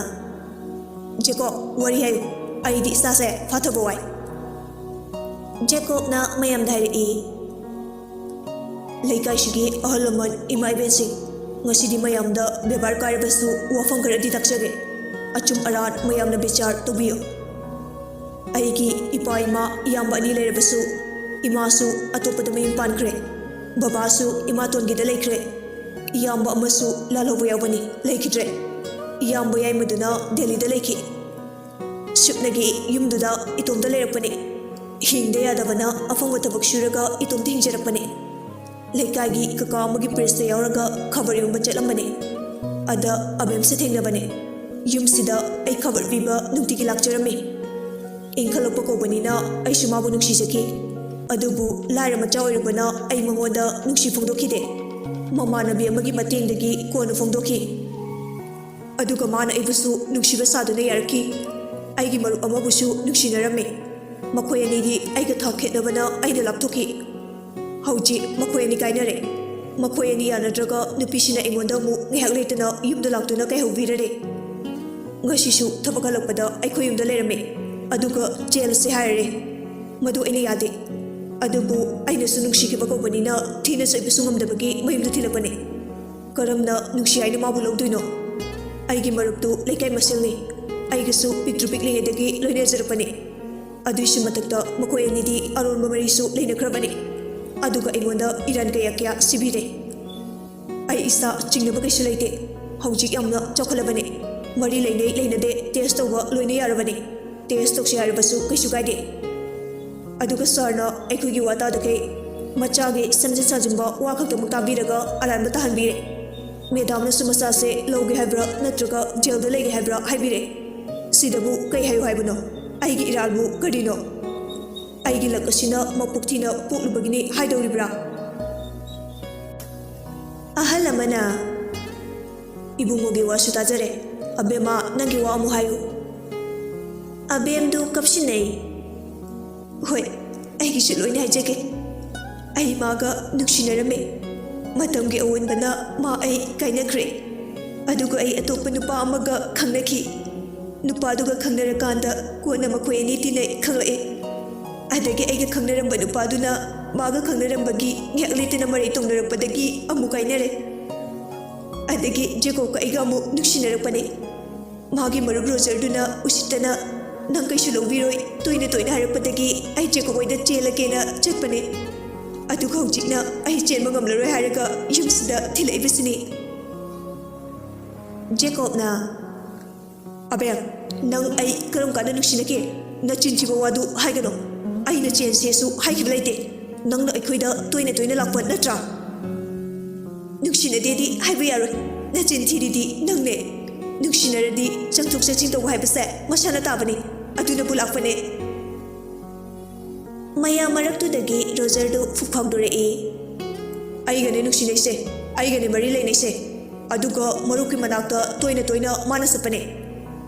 "ꯖꯦꯀꯣꯕ, ꯋꯥꯔꯤ ꯍꯥꯏꯌꯨ꯫ ꯑꯩꯗꯤ ꯏꯁꯥꯁꯦ ꯐꯥꯊꯕ ꯋꯥꯏ꯫" ꯖꯦꯀꯣꯕꯅ ꯃꯌꯥꯝꯗ ꯍꯥꯏꯔꯛꯏ, "ꯂꯩꯀꯥꯏꯁꯤꯒꯤ ꯑꯍꯜ ꯂꯃꯟ, ꯏꯃꯥ ꯏꯕꯦꯟꯁꯤꯡ, ꯉꯁꯤꯗꯤ ꯃꯌꯥꯝꯗ ꯕꯦꯕꯥꯔ ꯀꯥꯏꯔꯕꯁꯨ ꯋꯥꯐꯝ ꯈꯔꯗꯤ ꯇꯥꯛꯆꯒꯦ꯫ ꯑꯆꯨꯝ ꯑꯔꯥꯟ ꯃꯌꯥꯝꯅ ꯕꯤꯆꯥꯔ ꯇꯧꯕꯤꯌꯨ꯫ ꯑꯩꯒꯤ ꯏꯄꯥ ꯏꯃꯥ ꯏꯌꯥꯝꯕ ꯑꯅꯤ ꯂꯩꯔꯕꯁꯨ, ꯏꯃꯥꯁꯨ ꯑꯇꯣꯞꯄꯗ ꯃꯌꯨꯝ ꯄꯥꯟꯈ꯭ꯔꯦ, ꯕꯕꯥꯁꯨ ꯏꯃꯥꯇꯣꯟꯒꯤꯗ ꯂꯩꯈ꯭ꯔꯦ꯫ ꯏꯌꯥꯝꯕ ꯑꯃꯁꯨ ꯂꯥꯜꯍꯧꯕ ꯌꯥꯎꯕꯅꯤ, ꯂꯩꯈꯤꯗ꯭ꯔꯦ꯫ ꯏꯌꯥꯝꯕ ꯌꯥꯏꯃꯗꯨꯅ ꯗꯦꯜꯂꯤꯗ ꯂꯩꯈꯤ꯫ ꯁꯨꯞꯅꯒꯤ ꯌꯨꯝꯗꯨꯗ ꯏꯇꯣꯝꯇ ꯂꯩꯔꯛꯄꯅꯤ꯫ ꯍꯤꯡꯗ ꯌꯥꯗꯕꯅ ꯑꯐꯪꯕ ꯊꯕꯛ ꯁꯨꯔꯒ ꯏꯇꯣꯝꯇ ꯍꯤꯡꯖꯔꯛꯄꯅꯤ꯫ ꯂꯩꯀꯥꯏꯒꯤ ꯀꯀꯥ ꯑꯃꯒꯤ ꯄ꯭ꯔꯦꯁꯇ ꯌꯥꯎꯔꯒ ꯈꯕꯔ ꯌꯣꯟꯕ ꯆꯠꯂꯝꯕꯅꯤ꯫ ꯑꯗ ꯑꯕꯦꯝꯁꯦ ꯊꯦꯡꯅꯕꯅꯤ꯫ ꯌꯨꯝꯁꯤꯗ ꯑꯩ ꯈꯕꯔ ꯄꯤꯕ ꯅꯨꯡꯇꯤꯒꯤ ꯂꯥꯛꯆꯔꯝꯃꯤ꯫ ꯏꯟꯈꯠꯂꯛꯄ ꯀꯧꯕꯅꯤꯅ ꯑꯩꯁꯨ ꯃꯥꯕꯨ ꯅꯨꯡꯁꯤꯖꯈꯤ꯫ ꯑꯗꯨꯕꯨ ꯂꯥꯏꯔ ꯃꯆꯥ ꯑꯣꯏꯔꯨꯕꯅ ꯑꯩ ꯃꯉꯣꯟꯗ ꯅꯨꯡꯁꯤ ꯐꯣꯡꯗꯣꯛꯈꯤꯗꯦ꯫ ꯃꯃꯥꯟꯅꯕꯤ ꯑꯃꯒꯤ ꯃꯇꯦꯡꯗꯒꯤ ꯀꯣꯟꯅ ꯐꯣꯡꯗꯣꯛꯈꯤ꯫ ꯑꯗꯨꯒ ꯃꯥꯅ ꯑꯩꯕꯨꯁꯨ ꯅꯨꯡꯁꯤꯕ ꯁꯥꯗꯨꯅ ꯌꯥꯔꯛꯈꯤ꯫ ꯑꯩꯒꯤ ꯃꯔꯨꯞ ꯑꯃꯕꯨꯁꯨ ꯅꯨꯡꯁꯤꯅꯔꯝꯃꯤ꯫ ꯃꯈꯣꯏ ꯑꯅꯤꯗꯤ ꯑꯩꯒ ꯊꯥꯛ ꯈꯦꯠꯅꯕꯅ ꯑꯩꯅ ꯂꯥꯞꯊꯣꯛꯈꯤ꯫ ꯍꯧꯖꯤꯛ ꯃꯈꯣꯏ ꯑꯅꯤ ꯀꯥꯏꯅꯔꯦ꯫ ꯃꯈꯣꯏ ꯑꯅꯤ ꯌꯥꯅꯗ꯭ꯔꯒ ꯅꯨꯄꯤꯁꯤꯅ ꯑꯩꯉꯣꯟꯗ ꯑꯃꯨꯛ ꯉꯥꯏꯍꯥꯛ ꯂꯩꯇꯅ ꯌꯨꯝꯗ ꯂꯥꯛꯇꯨꯅ ꯀꯥꯏꯍꯧꯕꯤꯔꯔꯦ꯫ ꯉꯁꯤꯁꯨ ꯊꯕꯛ ꯍꯜꯂꯛꯄꯗ ꯑꯩꯈꯣꯏ ꯌꯨꯝꯗ ꯂꯩꯔꯝꯃꯦ, ꯑꯗꯨꯒ ꯆꯦꯜꯂꯁꯦ ꯍꯥꯏꯔꯦ꯫ ꯃꯗꯨ ꯑꯩꯅ ꯌꯥꯗꯦ꯫ ꯑꯗꯨꯕꯨ ꯑꯩꯅꯁꯨ ꯅꯨꯡꯁꯤꯈꯤꯕ ꯀꯧꯕꯅꯤꯅ ꯊꯤꯅ ꯆꯩꯕꯁꯨ ꯉꯝꯗꯕꯒꯤ ꯃꯌꯨꯝꯗ ꯊꯤꯜꯂꯛꯄꯅꯦ꯫ ꯀꯔꯝꯅ ꯅꯨꯡꯁꯤ ꯍꯥꯏꯅ ꯃꯥꯕꯨ ꯂꯧꯗꯣꯏꯅꯣ? ꯑꯩꯒꯤ ꯃꯔꯨꯞꯇꯨ ꯂꯩꯀꯥꯏ ꯃꯁꯦꯜꯅꯤ꯫ ꯑꯩꯒꯁꯨ ꯄꯤꯛꯇ꯭ꯔꯨ ꯄꯤꯛꯂꯤꯉꯩꯗꯒꯤ ꯂꯣꯏꯅꯖꯔꯛꯄꯅꯤ꯫ ꯑꯗꯨꯏꯁꯨ ꯃꯊꯛꯇ ꯃꯈꯣꯏ ꯑꯅꯤꯗꯤ ꯑꯔꯣꯟꯕ ꯃꯔꯤꯁꯨ ꯂꯩꯅꯈ꯭ꯔꯕꯅꯤ꯫ ꯑꯗꯨꯒ ꯑꯩꯉꯣꯟꯗ ꯏꯔꯥꯟ ꯀꯌꯥ ꯀꯌꯥ ꯁꯤꯕꯤꯔꯦ꯫ ꯑꯩ ꯏꯁꯥ ꯆꯤꯡꯅꯕ ꯀꯩꯁꯨ ꯂꯩꯇꯦ꯫ ꯍꯧꯖꯤꯛ ꯌꯥꯝꯅ ꯆꯥꯎꯈꯠꯂꯕꯅꯤ꯫ ꯃꯔꯤ ꯂꯩꯅꯩ ꯂꯩꯅꯗꯦ ꯇꯦꯁ ꯇꯧꯕ ꯂꯣꯏꯅ ꯌꯥꯔꯕꯅꯤ꯫ ꯇꯦꯁ ꯇꯧꯁꯦ ꯍꯥꯏꯔꯕꯁꯨ ꯀꯩꯁꯨ ꯀꯥꯏꯗꯦ꯫ ꯑꯗꯨꯒ ꯁꯥꯔꯅ ꯑꯩꯈꯣꯏꯒꯤ ꯋꯥ ꯇꯥꯗꯈꯩ ꯃꯆꯥꯒꯤ ꯁꯦꯝꯖꯤꯟ ꯁꯥꯖꯤꯟꯕ ꯋꯥ ꯈꯛꯇꯃꯛ ꯇꯥꯕꯤꯔꯒ ꯑꯔꯥꯟꯕ ꯇꯥꯍꯟꯕꯤꯔꯦ꯫ ꯃꯦꯗꯥꯝꯅꯁꯨ ꯃꯆꯥꯁꯦ ꯂꯧꯒꯦ ꯍꯥꯏꯕ꯭ꯔꯥ ꯅꯠꯇ꯭ꯔꯒ ꯖꯦꯜꯗ ꯂꯩꯒꯦ ꯍꯥꯏꯕ꯭ꯔꯥ ꯍꯥꯏꯕꯤꯔꯦ꯫ ꯁꯤꯗꯕꯨ ꯀꯩ ꯍꯥꯏꯌꯨ ꯍꯥꯏꯕꯅꯣ? ꯑꯩꯒꯤ ꯏꯔꯥꯜꯕꯨ ꯀꯔꯤꯅꯣ? ꯑꯩꯒꯤ ꯂꯛ ꯑꯁꯤꯅ ꯃꯄꯨꯛ ꯊꯤꯅ ꯄꯣꯛꯂꯨꯕꯒꯤꯅꯤ ꯍꯥꯏꯗꯧꯔꯤꯕ꯭ꯔꯥ? ꯑꯍꯜ ꯑꯃꯅ, "ꯏꯕꯨꯡꯉꯣꯒꯤ ꯋꯥꯁꯨ ꯇꯥꯖꯔꯦ꯫ ꯑꯕꯦꯝꯃ, ꯅꯪꯒꯤ ꯋꯥ ꯑꯃꯨꯛ ꯍꯥꯏꯌꯨ꯫" ꯑꯕꯦꯝꯗꯨ ꯀꯞꯁꯤꯟꯅꯩ꯫ "ꯍꯣꯏ, ꯑꯩꯒꯤꯁꯨ ꯂꯣꯏꯅ ꯍꯥꯏꯖꯒꯦ꯫ ꯑꯩ ꯃꯥꯒ ꯅꯨꯡꯁꯤꯅꯔꯝꯃꯦ꯫ ꯃꯇꯝꯒꯤ ꯑꯑꯣꯟꯕꯅ ꯃꯥ ꯑꯩ ꯀꯥꯏꯅꯈ꯭ꯔꯦ꯫ ꯑꯗꯨꯒ ꯑꯩ ꯑꯇꯣꯞꯄ ꯅꯨꯄꯥ ꯑꯃꯒ ꯈꯪꯅꯈꯤ꯫ ꯅꯨꯄꯥꯗꯨꯒ ꯈꯪꯅꯔꯀꯥꯟꯗ ꯀꯣꯟꯅ ꯃꯈꯣꯏ ꯑꯅꯤ ꯇꯤꯟꯅꯩ ꯈꯪꯂꯛꯑꯦ꯫ ꯑꯗꯒꯤ ꯑꯩꯒ ꯈꯪꯅꯔꯝꯕ ꯅꯨꯄꯥꯗꯨꯅ ꯃꯥꯒ ꯈꯪꯅꯔꯝꯕꯒꯤ ꯉꯥꯏꯍꯥꯛ ꯂꯩꯇꯅ ꯃꯔꯩ ꯇꯧꯅꯔꯛꯄꯗꯒꯤ ꯑꯃꯨꯛ ꯀꯥꯏꯅꯔꯦ꯫ ꯑꯗꯒꯤ ꯖꯦꯀꯣꯕꯀ ꯑꯩꯒ ꯑꯃꯨꯛ ꯅꯨꯡꯁꯤꯅꯔꯛꯄꯅꯦ꯫ ꯃꯥꯒꯤ ꯃꯔꯨꯞ ꯔꯣꯖꯔꯗꯨꯅ ꯎꯁꯤꯠꯇꯅ, 'ꯅꯪ ꯀꯩꯁꯨ ꯂꯧꯕꯤꯔꯣꯏ, ꯇꯣꯏꯅ ꯇꯣꯏꯅ ꯍꯥꯏꯔꯛꯄꯗꯒꯤ ꯑꯩ ꯖꯦꯀꯣꯕ ꯍꯣꯏꯗ ꯆꯦꯜꯂꯒꯦꯅ ꯆꯠꯄꯅꯦ꯫ ꯑꯗꯨꯒ ꯍꯧꯖꯤꯛꯅ ꯑꯩ ꯆꯦꯟꯕ ꯉꯝꯂꯔꯣꯏ ꯍꯥꯏꯔꯒ ꯌꯨꯝꯁꯤꯗ ꯊꯤꯜꯂꯛꯏꯕꯁꯤꯅꯤ꯫" ꯖꯦꯀꯣꯕꯅ, "ꯑꯕꯦꯝ, ꯅꯪ ꯑꯩ ꯀꯔꯝ ꯀꯥꯟꯗ ꯅꯨꯡꯁꯤꯅꯒꯦ? ꯅꯆꯤꯟ ꯊꯤꯕ ꯋꯥꯗꯨ ꯍꯥꯏꯒꯅꯨ꯫ ꯑꯩꯅ ꯆꯦꯟꯁꯦꯁꯨ ꯍꯥꯏꯈꯤꯕ ꯂꯩꯇꯦ꯫ ꯅꯪꯅ ꯑꯩꯈꯣꯏꯗ ꯇꯣꯏꯅ ꯇꯣꯏꯅ ꯂꯥꯛꯄ ꯅꯠꯇ꯭ꯔꯥ? ꯅꯨꯡꯁꯤꯅꯗꯦꯗꯤ ꯍꯥꯏꯕ ꯌꯥꯔꯣꯏ꯫ ꯅꯆꯤꯟ ꯊꯤꯔꯤꯗꯤ ꯅꯪꯅꯦ꯫ ꯅꯨꯡꯁꯤꯅꯔꯗꯤ ꯆꯪꯊꯣꯛ ꯆꯪꯁꯤꯟ ꯇꯧꯕ ꯍꯥꯏꯕꯁꯦ ꯃꯁꯥꯅ ꯇꯥꯕꯅꯤ꯫ ꯑꯗꯨꯅꯕꯨ ꯂꯥꯛꯄꯅꯦ꯫" ꯃꯌꯥꯝ ꯃꯔꯛꯇꯨꯗꯒꯤ ꯔꯣꯖꯔꯗꯨ ꯐꯨꯛ ꯐꯥꯎꯗꯣꯔꯛꯏ꯫ "ꯑꯩꯒꯅꯦ ꯅꯨꯡꯁꯤꯅꯩꯁꯦ, ꯑꯩꯒꯅꯦ ꯃꯔꯤ ꯂꯩꯅꯩꯁꯦ, ꯑꯗꯨꯒ ꯃꯔꯨꯞꯀꯤ ꯃꯅꯥꯛꯇ ꯇꯣꯏꯅ ꯇꯣꯏꯅ ꯃꯥꯅ ꯆꯠꯄꯅꯦ꯫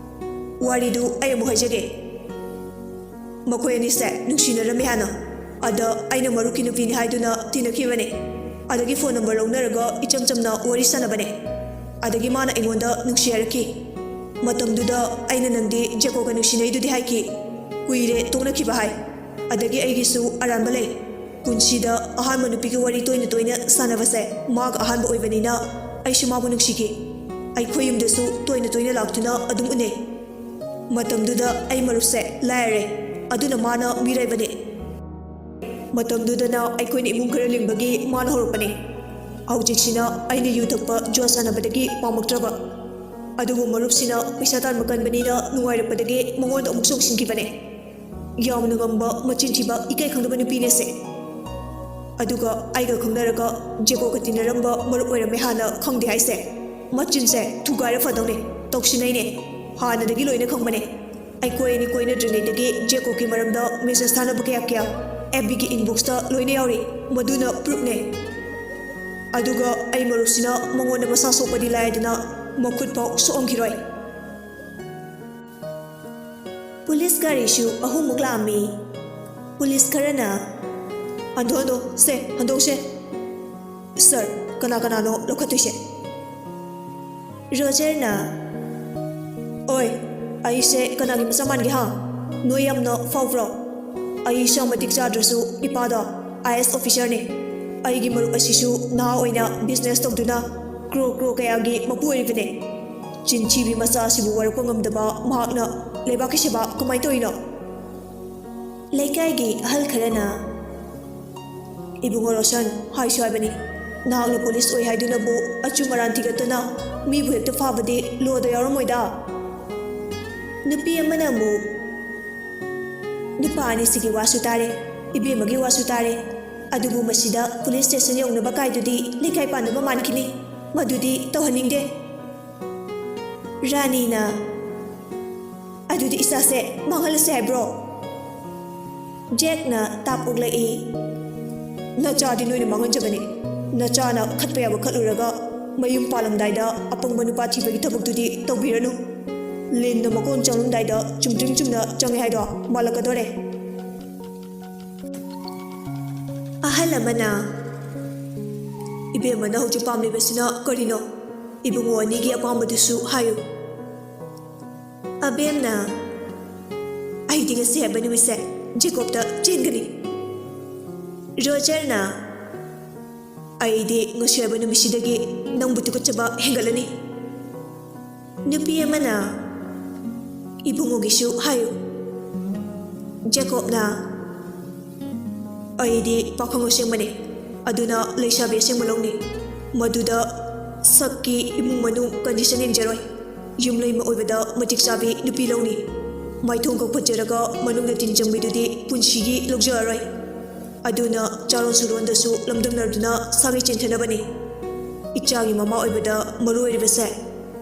ꯋꯥꯔꯤꯗꯨ ꯑꯩ ꯑꯃꯨꯛ ꯍꯥꯏꯖꯒꯦ꯫ ꯃꯈꯣꯏ ꯑꯅꯤꯁꯦ ꯅꯨꯡꯁꯤꯅꯔꯝꯃꯦ ꯍꯥꯟꯅ꯫ ꯑꯗ ꯑꯩꯅ ꯃꯔꯨꯞꯀꯤ ꯅꯨꯄꯤꯅꯤ ꯍꯥꯏꯗꯨꯅ ꯇꯤꯟꯅꯈꯤꯕꯅꯦ꯫ ꯑꯗꯒꯤ ꯐꯣꯟ ꯅꯝꯕꯔ ꯂꯧꯅꯔꯒ ꯏꯆꯝ ꯆꯝꯅ ꯋꯥꯔꯤ ꯁꯥꯟꯅꯕꯅꯦ꯫ ꯑꯗꯒꯤ ꯃꯥꯅ ꯑꯩꯉꯣꯟꯗ ꯅꯨꯡꯁꯤ ꯍꯥꯏꯔꯛꯈꯤ꯫ ꯃꯇꯝꯗꯨꯗ ꯑꯩꯅ ꯅꯪꯗꯤ ꯖꯦꯀꯣꯕꯒ ꯅꯨꯡꯁꯤꯅꯩꯗꯨꯗꯤ ꯍꯥꯏꯈꯤ꯫ ꯀꯨꯏꯔꯦ ꯇꯣꯛꯅꯈꯤꯕ ꯍꯥꯏ꯫ ꯑꯗꯒꯤ ꯑꯩꯒꯤꯁꯨ ꯑꯔꯥꯟꯕ ꯂꯩ꯫ ꯄꯨꯟꯁꯤꯗ ꯑꯍꯥꯟꯕ ꯅꯨꯄꯤꯒ ꯋꯥꯔꯤ ꯇꯣꯏꯅ ꯇꯣꯏꯅ ꯁꯥꯟꯅꯕꯁꯦ ꯃꯥꯒ ꯑꯍꯥꯟꯕ ꯑꯣꯏꯕꯅꯤꯅ ꯑꯩꯁꯨ ꯃꯥꯕꯨ ꯅꯨꯡꯁꯤꯈꯤ꯫ ꯑꯩꯈꯣꯏ ꯌꯨꯝꯗꯁꯨ ꯇꯣꯏꯅ ꯇꯣꯏꯅ ꯂꯥꯛꯇꯨꯅ ꯑꯗꯨꯝ ꯎꯅꯩ꯫ ꯃꯇꯝꯗꯨꯗ ꯑꯩ ꯃꯔꯨꯞꯁꯦ ꯂꯥꯏꯔꯔꯦ, ꯑꯗꯨꯅ ꯃꯥꯅ ꯃꯤꯔꯥꯏꯕꯅꯦ꯫ ꯃꯇꯝꯗꯨꯗꯅ ꯑꯩꯈꯣꯏꯅ ꯏꯃꯨꯡ ꯈꯔ ꯂꯤꯡꯕꯒꯤ ꯃꯥꯅ ꯍꯧꯔꯛꯄꯅꯦ꯫ ꯍꯧꯖꯤꯛꯁꯤꯅ ꯑꯩꯅ ꯌꯨ ꯊꯛꯄ, ꯖꯨꯋꯥ ꯁꯥꯟꯅꯕꯗꯒꯤ ꯄꯥꯝꯃꯛꯇ꯭ꯔꯕ꯫ ꯑꯗꯨꯕꯨ ꯃꯔꯨꯞꯁꯤꯅ ꯄꯩꯁꯥ ꯇꯥꯟꯕ ꯀꯟꯕꯅꯤꯅ ꯅꯨꯡꯉꯥꯏꯔꯛꯄꯗꯒꯤ ꯃꯉꯣꯟꯗ ꯑꯃꯨꯛ ꯆꯣꯡꯁꯤꯟꯈꯤꯕꯅꯦ꯫ ꯌꯥꯝꯅ ꯉꯝꯕ, ꯃꯆꯤꯟ ꯊꯤꯕ, ꯏꯀꯥꯏ ꯈꯪꯗꯕ ꯅꯨꯄꯤꯅꯦꯁꯦ꯫ ꯑꯗꯨꯒ ꯑꯩꯒ ꯈꯪꯅꯔꯒ ꯖꯦꯀꯣꯒ ꯇꯤꯟꯅꯔꯝꯕ ꯃꯔꯨꯞ ꯑꯣꯏꯔꯝꯃꯦ ꯍꯥꯟꯅ ꯈꯪꯗꯦ ꯍꯥꯏꯁꯦ꯫ ꯃꯆꯤꯟꯁꯦ ꯊꯨꯒꯥꯏꯔ ꯐꯗꯧꯅꯦ꯫ ꯇꯧꯁꯤꯟꯅꯩꯅꯦ꯫ ꯍꯥꯟꯅꯗꯒꯤ ꯂꯣꯏꯅ ꯈꯪꯕꯅꯦ꯫ ꯑꯩꯈꯣꯏ ꯑꯅꯤ ꯀꯣꯏꯅꯗ꯭ꯔꯤꯉꯩꯗꯒꯤ ꯖꯦꯀꯣꯕꯀꯤ ꯃꯔꯝꯗ ꯃꯦꯁꯦꯖ ꯊꯥꯅꯕ ꯀꯌꯥ ꯀꯌꯥ ꯑꯦꯐ ꯕꯤꯒꯤ ꯏꯟꯕꯣꯛꯁꯇ ꯂꯣꯏꯅ ꯌꯥꯎꯔꯤ꯫ ꯃꯗꯨꯅ ꯄ꯭ꯔꯨꯐꯅꯦ꯫ ꯑꯗꯨꯒ ꯑꯩ ꯃꯔꯨꯞꯁꯤꯅ ꯃꯉꯣꯟꯗ ꯃꯁꯥ ꯁꯣꯛꯄꯗꯤ ꯂꯥꯏꯗꯅ ꯃꯈꯨꯠ ꯐꯥꯎ ꯁꯣꯛꯍꯟꯈꯤꯔꯣꯏ꯫ ꯄꯨꯂꯤꯁ ꯒꯥꯔꯤꯁꯨ ꯑꯍꯨꯝꯃꯨꯛ ꯂꯥꯛꯑꯝꯃꯤ꯫ ꯄꯨꯂꯤꯁ ꯈꯔꯅ, "ꯍꯟꯗꯣꯛ, ꯍꯟꯗꯣꯛ, ꯁꯦ, ꯍꯟꯗꯣꯛꯁꯦ꯫ ꯁꯥꯔ, ꯀꯅꯥ ꯀꯅꯥꯅꯣ ꯂꯧꯈꯠꯇꯣꯏꯁꯦ?" ꯔꯣꯖꯔꯅ, "ꯑꯣꯏ, ꯑꯩꯁꯦ ꯀꯅꯥꯒꯤ ꯃꯆꯥ ꯃꯥꯟꯒꯦ ꯍꯥ? ꯅꯣꯏ ꯌꯥꯝꯅ ꯐꯥꯎꯕ꯭ꯔꯣ? ꯑꯩ ꯏꯁꯥ ꯃꯇꯤꯛ ꯆꯥꯗ꯭ꯔꯁꯨ ꯏꯄꯥꯗꯣ ꯑꯥꯏ ꯑꯦꯁ ꯑꯣꯐꯤꯁꯔꯅꯦ꯫ ꯑꯩꯒꯤ ꯃꯔꯨꯞ ꯑꯁꯤꯁꯨ ꯅꯍꯥ ꯑꯣꯏꯅ ꯕꯤꯖꯤꯅꯦꯁ ꯇꯧꯗꯨꯅ ꯀ꯭ꯔꯣ ꯀ꯭ꯔꯣ ꯀꯌꯥꯒꯤ ꯃꯄꯨ ꯑꯣꯏꯔꯤꯕꯅꯦ꯫ ꯆꯤꯟꯊꯤꯕꯤ ꯃꯆꯥ ꯑꯁꯤꯕꯨ ꯋꯥꯔꯛꯄ ꯉꯝꯗꯕ ꯃꯍꯥꯛꯅ ꯂꯩꯕꯥꯛꯀꯤ ꯁꯦꯕꯥ ꯀꯃꯥꯏꯅ ꯇꯧꯔꯤꯅꯣ?" ꯂꯩꯀꯥꯏꯒꯤ ꯑꯍꯜ ꯈꯔꯅ, "ꯏꯕꯨꯡꯉꯣ ꯔꯣꯁꯟ, ꯍꯥꯏꯁꯨ ꯍꯥꯏꯕꯅꯤ, ꯅꯍꯥꯛꯅ ꯄꯨꯂꯤꯁ ꯑꯣꯏ ꯍꯥꯏꯗꯨꯅꯕꯨ ꯑꯆꯨꯝ ꯑꯔꯥꯟ ꯊꯤꯒꯠꯇꯨꯅ ꯃꯤꯕꯨ ꯍꯦꯛꯇ ꯐꯥꯕꯗꯤ ꯂꯣꯗ ꯌꯥꯎꯔꯝꯃꯣꯏꯗ꯫" ꯅꯨꯄꯤ ꯑꯃꯅ ꯑꯃꯨꯛ, "ꯅꯨꯄꯥ ꯑꯅꯤꯁꯤꯒꯤ ꯋꯥꯁꯨ ꯇꯥꯔꯦ, ꯏꯕꯦꯝꯃꯒꯤ ꯋꯥꯁꯨ ꯇꯥꯔꯦ, ꯑꯗꯨꯕꯨ ꯃꯁꯤꯗ ꯄꯨꯂꯤꯁ ꯁ꯭ꯇꯦꯁꯟ ꯌꯧꯅꯕ ꯀꯥꯏꯗꯨꯗꯤ ꯂꯩꯀꯥꯏ ꯄꯥꯟꯅꯕ ꯃꯥꯟꯈꯤꯅꯤ꯫ ꯃꯗꯨꯗꯤ ꯇꯧꯍꯟꯅꯤꯡꯗꯦ꯫" ꯔꯥꯅꯤꯅ, "ꯑꯗꯨꯗꯤ ꯏꯆꯥꯁꯦ ꯃꯥꯡꯍꯜꯂꯁꯦ ꯍꯥꯏꯕ꯭ꯔꯣ?" ꯖꯦꯛꯅ ꯇꯥꯞ ꯑꯣꯛꯂꯛꯏ꯫ "ꯅꯆꯥꯗꯤ ꯅꯣꯏꯅ ꯃꯥꯡꯍꯟꯖꯕꯅꯤ꯫ ꯅꯆꯥꯅ ꯈꯠꯄ ꯌꯥꯕ ꯈꯠꯂꯨꯔꯒ ꯃꯌꯨꯝ ꯄꯥꯜꯂꯝꯗꯥꯏꯗ ꯑꯄꯪꯕ ꯅꯨꯄꯥ ꯊꯤꯕꯒꯤ ꯊꯕꯛꯇꯨꯗꯤ ꯇꯧꯕꯤꯔꯅꯨ꯫ ꯂꯤꯟꯅ ꯃꯀꯣꯟ ꯆꯪꯂꯝꯗꯥꯏꯗ ꯆꯨꯝꯗ꯭ꯔꯤꯡ ꯆꯨꯝꯅ ꯆꯪꯉꯦ ꯍꯥꯏꯗꯣ ꯃꯥꯜꯂꯛꯀꯗꯣꯔꯦ꯫" ꯑꯍꯜ ꯑꯃꯅ, "ꯏꯕꯦꯝꯃꯅ ꯍꯧꯖꯤꯛ ꯄꯥꯝꯂꯤꯕꯁꯤꯅ ꯀꯔꯤꯅꯣ? ꯏꯕꯨꯡꯉꯣ ꯑꯅꯤꯒꯤ ꯑꯄꯥꯝꯕꯗꯨꯁꯨ ꯍꯥꯏꯌꯨ꯫" ꯑꯕꯦꯝꯅ, "ꯑꯩꯗꯤ ꯉꯁꯤ ꯍꯥꯏꯕ ꯅꯨꯃꯤꯠꯁꯦ ꯖꯦꯀꯣꯕꯇ ꯆꯦꯟꯒꯅꯤ꯫" ꯔꯣꯖꯔꯅ, "ꯑꯩꯗꯤ ꯉꯁꯤ ꯍꯥꯏꯕ ꯅꯨꯃꯤꯠꯁꯤꯗꯒꯤ ꯅꯪꯕꯨ ꯇꯨꯀꯠꯆꯕ ꯍꯦꯟꯒꯠꯂꯅꯤ꯫" ꯅꯨꯄꯤ ꯑꯃꯅ, "ꯏꯕꯨꯡꯉꯣꯒꯤꯁꯨ ꯍꯥꯏꯌꯨ꯫" ꯖꯦꯀꯣꯕꯅ, "ꯑꯩꯗꯤ ꯄꯥꯈꯪ ꯑꯁꯦꯡꯕꯅꯤ, ꯑꯗꯨꯅ ꯂꯩꯁꯥꯕꯤ ꯑꯁꯦꯡꯕ ꯂꯧꯅꯤ꯫ ꯃꯗꯨꯗ ꯁꯛꯀꯤ ꯏꯃꯨꯡ ꯃꯅꯨꯡ condition ꯌꯦꯡꯖꯔꯣꯏ꯫ ꯌꯨꯝꯂꯩꯃ ꯑꯣꯏꯕꯗ ꯃꯇꯤꯛ ꯆꯥꯕꯤ ꯅꯨꯄꯤ ꯂꯧꯅꯤ꯫ ꯃꯥꯏꯊꯣꯡ ꯈꯛ ꯐꯖꯔꯒ ꯃꯅꯨꯡꯗ ꯇꯤꯟ ꯆꯪꯕꯤꯗꯨꯗꯤ ꯄꯨꯟꯁꯤꯒꯤ ꯂꯧꯖꯔꯔꯣꯏ꯫ ꯑꯗꯨꯅ ꯆꯥꯔꯣꯟ ꯁꯨꯔꯣꯟꯗꯁꯨ ꯂꯝꯗꯝꯅꯗꯨꯅ ꯁꯥꯒꯩ ꯆꯦꯟꯊꯅꯕꯅꯤ꯫ ꯏꯆꯥꯒꯤ ꯃꯃꯥ ꯑꯣꯏꯕꯗ ꯃꯔꯨ ꯑꯣꯏꯔꯤꯕꯁꯦ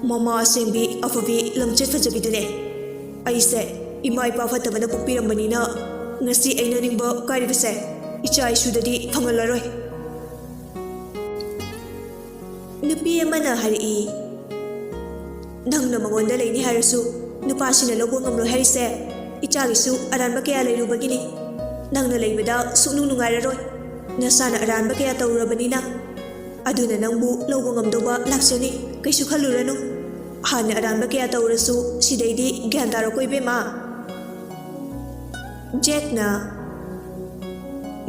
ꯃꯃꯥ ꯑꯁꯦꯡꯕꯤ, ꯑꯐꯕꯤ, ꯂꯝꯆꯠ ꯐꯖꯕꯤꯗꯨꯅꯦ꯫ ꯑꯩꯁꯦ ꯏꯃꯥ ꯏꯄꯥ ꯐꯠꯇꯕꯅ ꯄꯣꯛꯄꯤꯔꯝꯕꯅꯤꯅ ꯉꯁꯤ ꯑꯩꯅ ꯅꯤꯡꯕ ꯀꯥꯏꯔꯤꯕꯁꯦ ꯏꯆꯥ ꯏꯁꯨꯗꯗꯤ ꯐꯪꯍꯜꯂꯔꯣꯏ꯫" ꯅꯨꯄꯤ ꯑꯃꯅ ꯍꯥꯏꯔꯛꯏ, "ꯅꯪꯅ ꯃꯉꯣꯟꯗ ꯂꯩꯅꯤ ꯍꯥꯏꯔꯁꯨ ꯅꯨꯄꯥꯁꯤꯅ ꯂꯧꯕ ꯉꯝꯂꯣꯏ ꯍꯥꯏꯔꯤꯁꯦ ꯏꯆꯥꯒꯤꯁꯨ ꯑꯔꯥꯟꯕ ꯀꯌꯥ ꯂꯩꯔꯨꯕꯒꯤꯅꯤ꯫ ꯅꯪꯅ ꯂꯩꯕꯗ ꯁꯨꯛꯅꯨꯡ ꯅꯨꯡꯉꯥꯏꯔꯔꯣꯏ꯫ ꯅꯁꯥꯅ ꯑꯔꯥꯟꯕ ꯀꯌꯥ ꯇꯧꯔꯨꯔꯕꯅꯤꯅ꯫ ꯑꯗꯨꯅ ꯅꯪꯕꯨ ꯂꯧꯕ ꯉꯝꯗꯧꯕ ꯂꯥꯛꯆꯅꯤ, ꯀꯩꯁꯨ ꯈꯜꯂꯨꯔꯅꯨ꯫ ꯍꯥꯟꯅ ꯑꯔꯥꯟꯕ ꯀꯌꯥ ꯇꯧꯔꯁꯨ ꯁꯤꯗꯩꯗꯤ ꯒ꯭ꯌꯥꯟ ꯇꯥꯔꯛꯀꯣ ꯏꯕꯦꯝꯃ꯫" ꯖꯦꯛꯅ,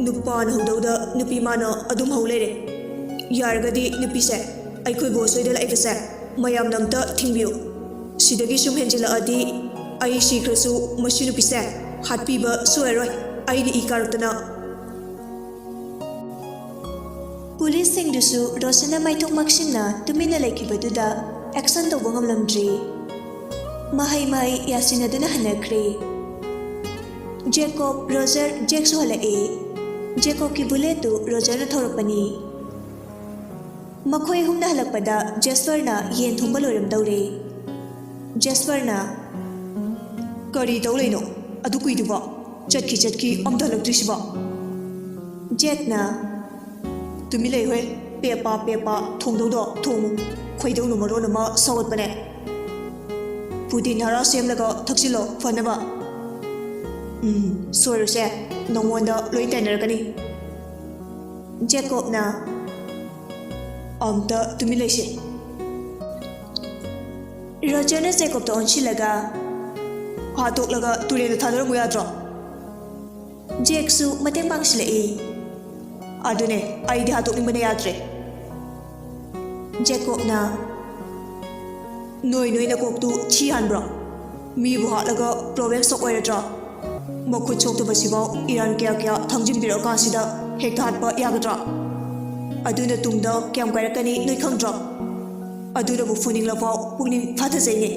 "ꯅꯨꯄꯥꯅ ꯍꯧꯗꯧꯗ ꯅꯨꯄꯤ ꯃꯥꯅ ꯑꯗꯨꯝ ꯍꯧ ꯂꯩꯔꯦ꯫ ꯌꯥꯔꯒꯗꯤ ꯅꯨꯄꯤꯁꯦ ꯑꯩꯈꯣꯏ ꯕꯣꯁ ꯍꯣꯏꯗ ꯂꯥꯛꯏꯕꯁꯦ ꯃꯌꯥꯝꯅ ꯑꯝꯇ ꯊꯤꯡꯕꯤꯌꯨ꯫ ꯁꯤꯗꯒꯤ ꯁꯨꯝ ꯍꯦꯟꯖꯤꯜꯂꯛꯑꯗꯤ ꯑꯩ ꯁꯤꯈ꯭ꯔꯁꯨ ꯃꯁꯤ ꯅꯨꯄꯤꯁꯦ ꯍꯥꯠꯄꯤꯕ ꯁꯣꯏꯔꯔꯣꯏ꯫ ꯑꯩꯅ ꯏ ꯀꯥꯔꯛꯇꯅ꯫" ꯄꯨꯂꯤꯁꯁꯤꯡꯗꯨꯁꯨ ꯔꯣꯖꯔꯅ ꯃꯥꯏꯊꯣꯡ ꯃꯛꯁꯤꯟꯅ ꯇꯨꯃꯤꯟꯅ ꯂꯩꯈꯤꯕꯗꯨꯗ action ꯇꯧꯕ ꯉꯝꯂꯝꯗ꯭ꯔꯦ꯫ ꯃꯍꯩ ꯃꯍꯩ ꯌꯥꯁꯤꯟꯅꯗꯨꯅ ꯍꯟꯅꯈ꯭ꯔꯦ꯫ ꯖꯦꯀꯣꯕ, ꯔꯣꯖꯔ, ꯖꯦꯛꯁꯨ ꯍꯜꯂꯛꯑꯦ꯫ ꯖꯦꯀꯣꯕꯀꯤ bullet ꯇꯨ ꯔꯣꯖꯔꯅ ꯊꯧꯔꯛꯄꯅꯤ꯫ ꯃꯈꯣꯏ ꯑꯍꯨꯝꯅ ꯍꯜꯂꯛꯄꯗ ꯖꯦꯁꯄꯔꯅ ꯌꯦꯟ ꯊꯣꯡꯕ ꯂꯣꯏꯔꯝꯗꯧꯔꯦ꯫ ꯖꯦꯁꯄꯔꯅ, "ꯀꯔꯤ ꯇꯧ ꯂꯩꯅꯣ ꯑꯗꯨ ꯀꯨꯏꯗꯨꯕꯣ? ꯆꯠꯈꯤ ꯆꯠꯈꯤ ꯑꯝꯇ ꯍꯜꯂꯛꯇ꯭ꯔꯤꯁꯤꯕꯣ?" ꯖꯦꯛꯅ, "ꯇꯨꯃꯤꯟ ꯂꯩꯌꯨꯍꯦ, ꯄꯦꯄꯥ ꯄꯦꯄꯥ ꯊꯣꯡꯗꯧꯗꯣ ꯊꯣꯡꯉꯨ꯫ ꯈꯣꯏꯗꯧꯅ ꯃꯔꯣꯟ ꯑꯃ ꯁꯥꯎꯒꯠꯄꯅꯦ꯫ ꯄꯨꯗꯤꯟ ꯍꯔꯥ ꯁꯦꯝꯂꯒ ꯊꯛꯆꯤꯜꯂꯣ ꯐꯅꯕ꯫ ꯎꯝ, ꯁꯣꯏꯔꯣꯏꯁꯦ, ꯅꯉꯣꯟꯗ ꯂꯣꯏ ꯇꯥꯏꯅꯔꯛꯀꯅꯤ꯫" ꯖꯦꯀꯣꯕꯅ, "ꯑꯝꯇ ꯇꯨꯃꯤꯟ ꯂꯩꯁꯦ꯫" ꯔꯣꯖꯔꯅ ꯖꯦꯀꯣꯕꯇ ꯑꯣꯟꯁꯤꯜꯂꯒ, "ꯍꯥꯠꯇꯣꯛꯂꯒ ꯇꯨꯔꯦꯜꯗ ꯊꯥꯗꯔꯝꯃꯨ ꯌꯥꯗ꯭ꯔꯣ?" ꯖꯦꯛꯁꯨ ꯃꯇꯦꯡ ꯄꯥꯡꯁꯤꯜꯂꯛꯏ꯫ "ꯑꯗꯨꯅꯦ, ꯑꯩꯗꯤ ꯍꯥꯠꯇꯣꯛꯅꯤꯡꯕꯅ ꯌꯥꯗ꯭ꯔꯦ꯫" ꯖꯦꯀꯣꯕꯅ, ꯅꯣꯏ ꯅꯣꯏ ꯅꯀꯣꯛꯇꯨ ꯊꯤ ꯍꯥꯟꯕ꯭ꯔꯣ? ꯃꯤꯕꯨ ꯍꯥꯠꯂꯒ ꯄ꯭ꯔꯣꯕ꯭ꯂꯦꯝ ꯁꯣꯛ ꯑꯣꯏꯔꯗ꯭ꯔꯣ? ꯃꯈꯨꯠ ꯁꯣꯛꯇꯕꯁꯤꯐꯥꯎ ꯏꯔꯥꯟ ꯀꯌꯥ ꯀꯌꯥ ꯊꯥꯡꯖꯤꯟꯕꯤꯔꯀꯥꯟꯁꯤꯗ ꯍꯦꯛꯇ ꯍꯥꯠꯄ ꯌꯥꯒꯗ꯭ꯔꯣ? ꯑꯗꯨꯅ ꯇꯨꯡꯗ ꯀꯌꯥꯝ ꯀꯥꯏꯔꯛꯀꯅꯤ ꯅꯣꯏ ꯈꯪꯗ꯭ꯔꯣ? ꯑꯗꯨꯅꯕꯨ ꯐꯨꯅꯤꯡꯂꯐꯥꯎ ꯄꯨꯛꯅꯤꯡ ꯐꯥꯊꯖꯩꯅꯦ꯫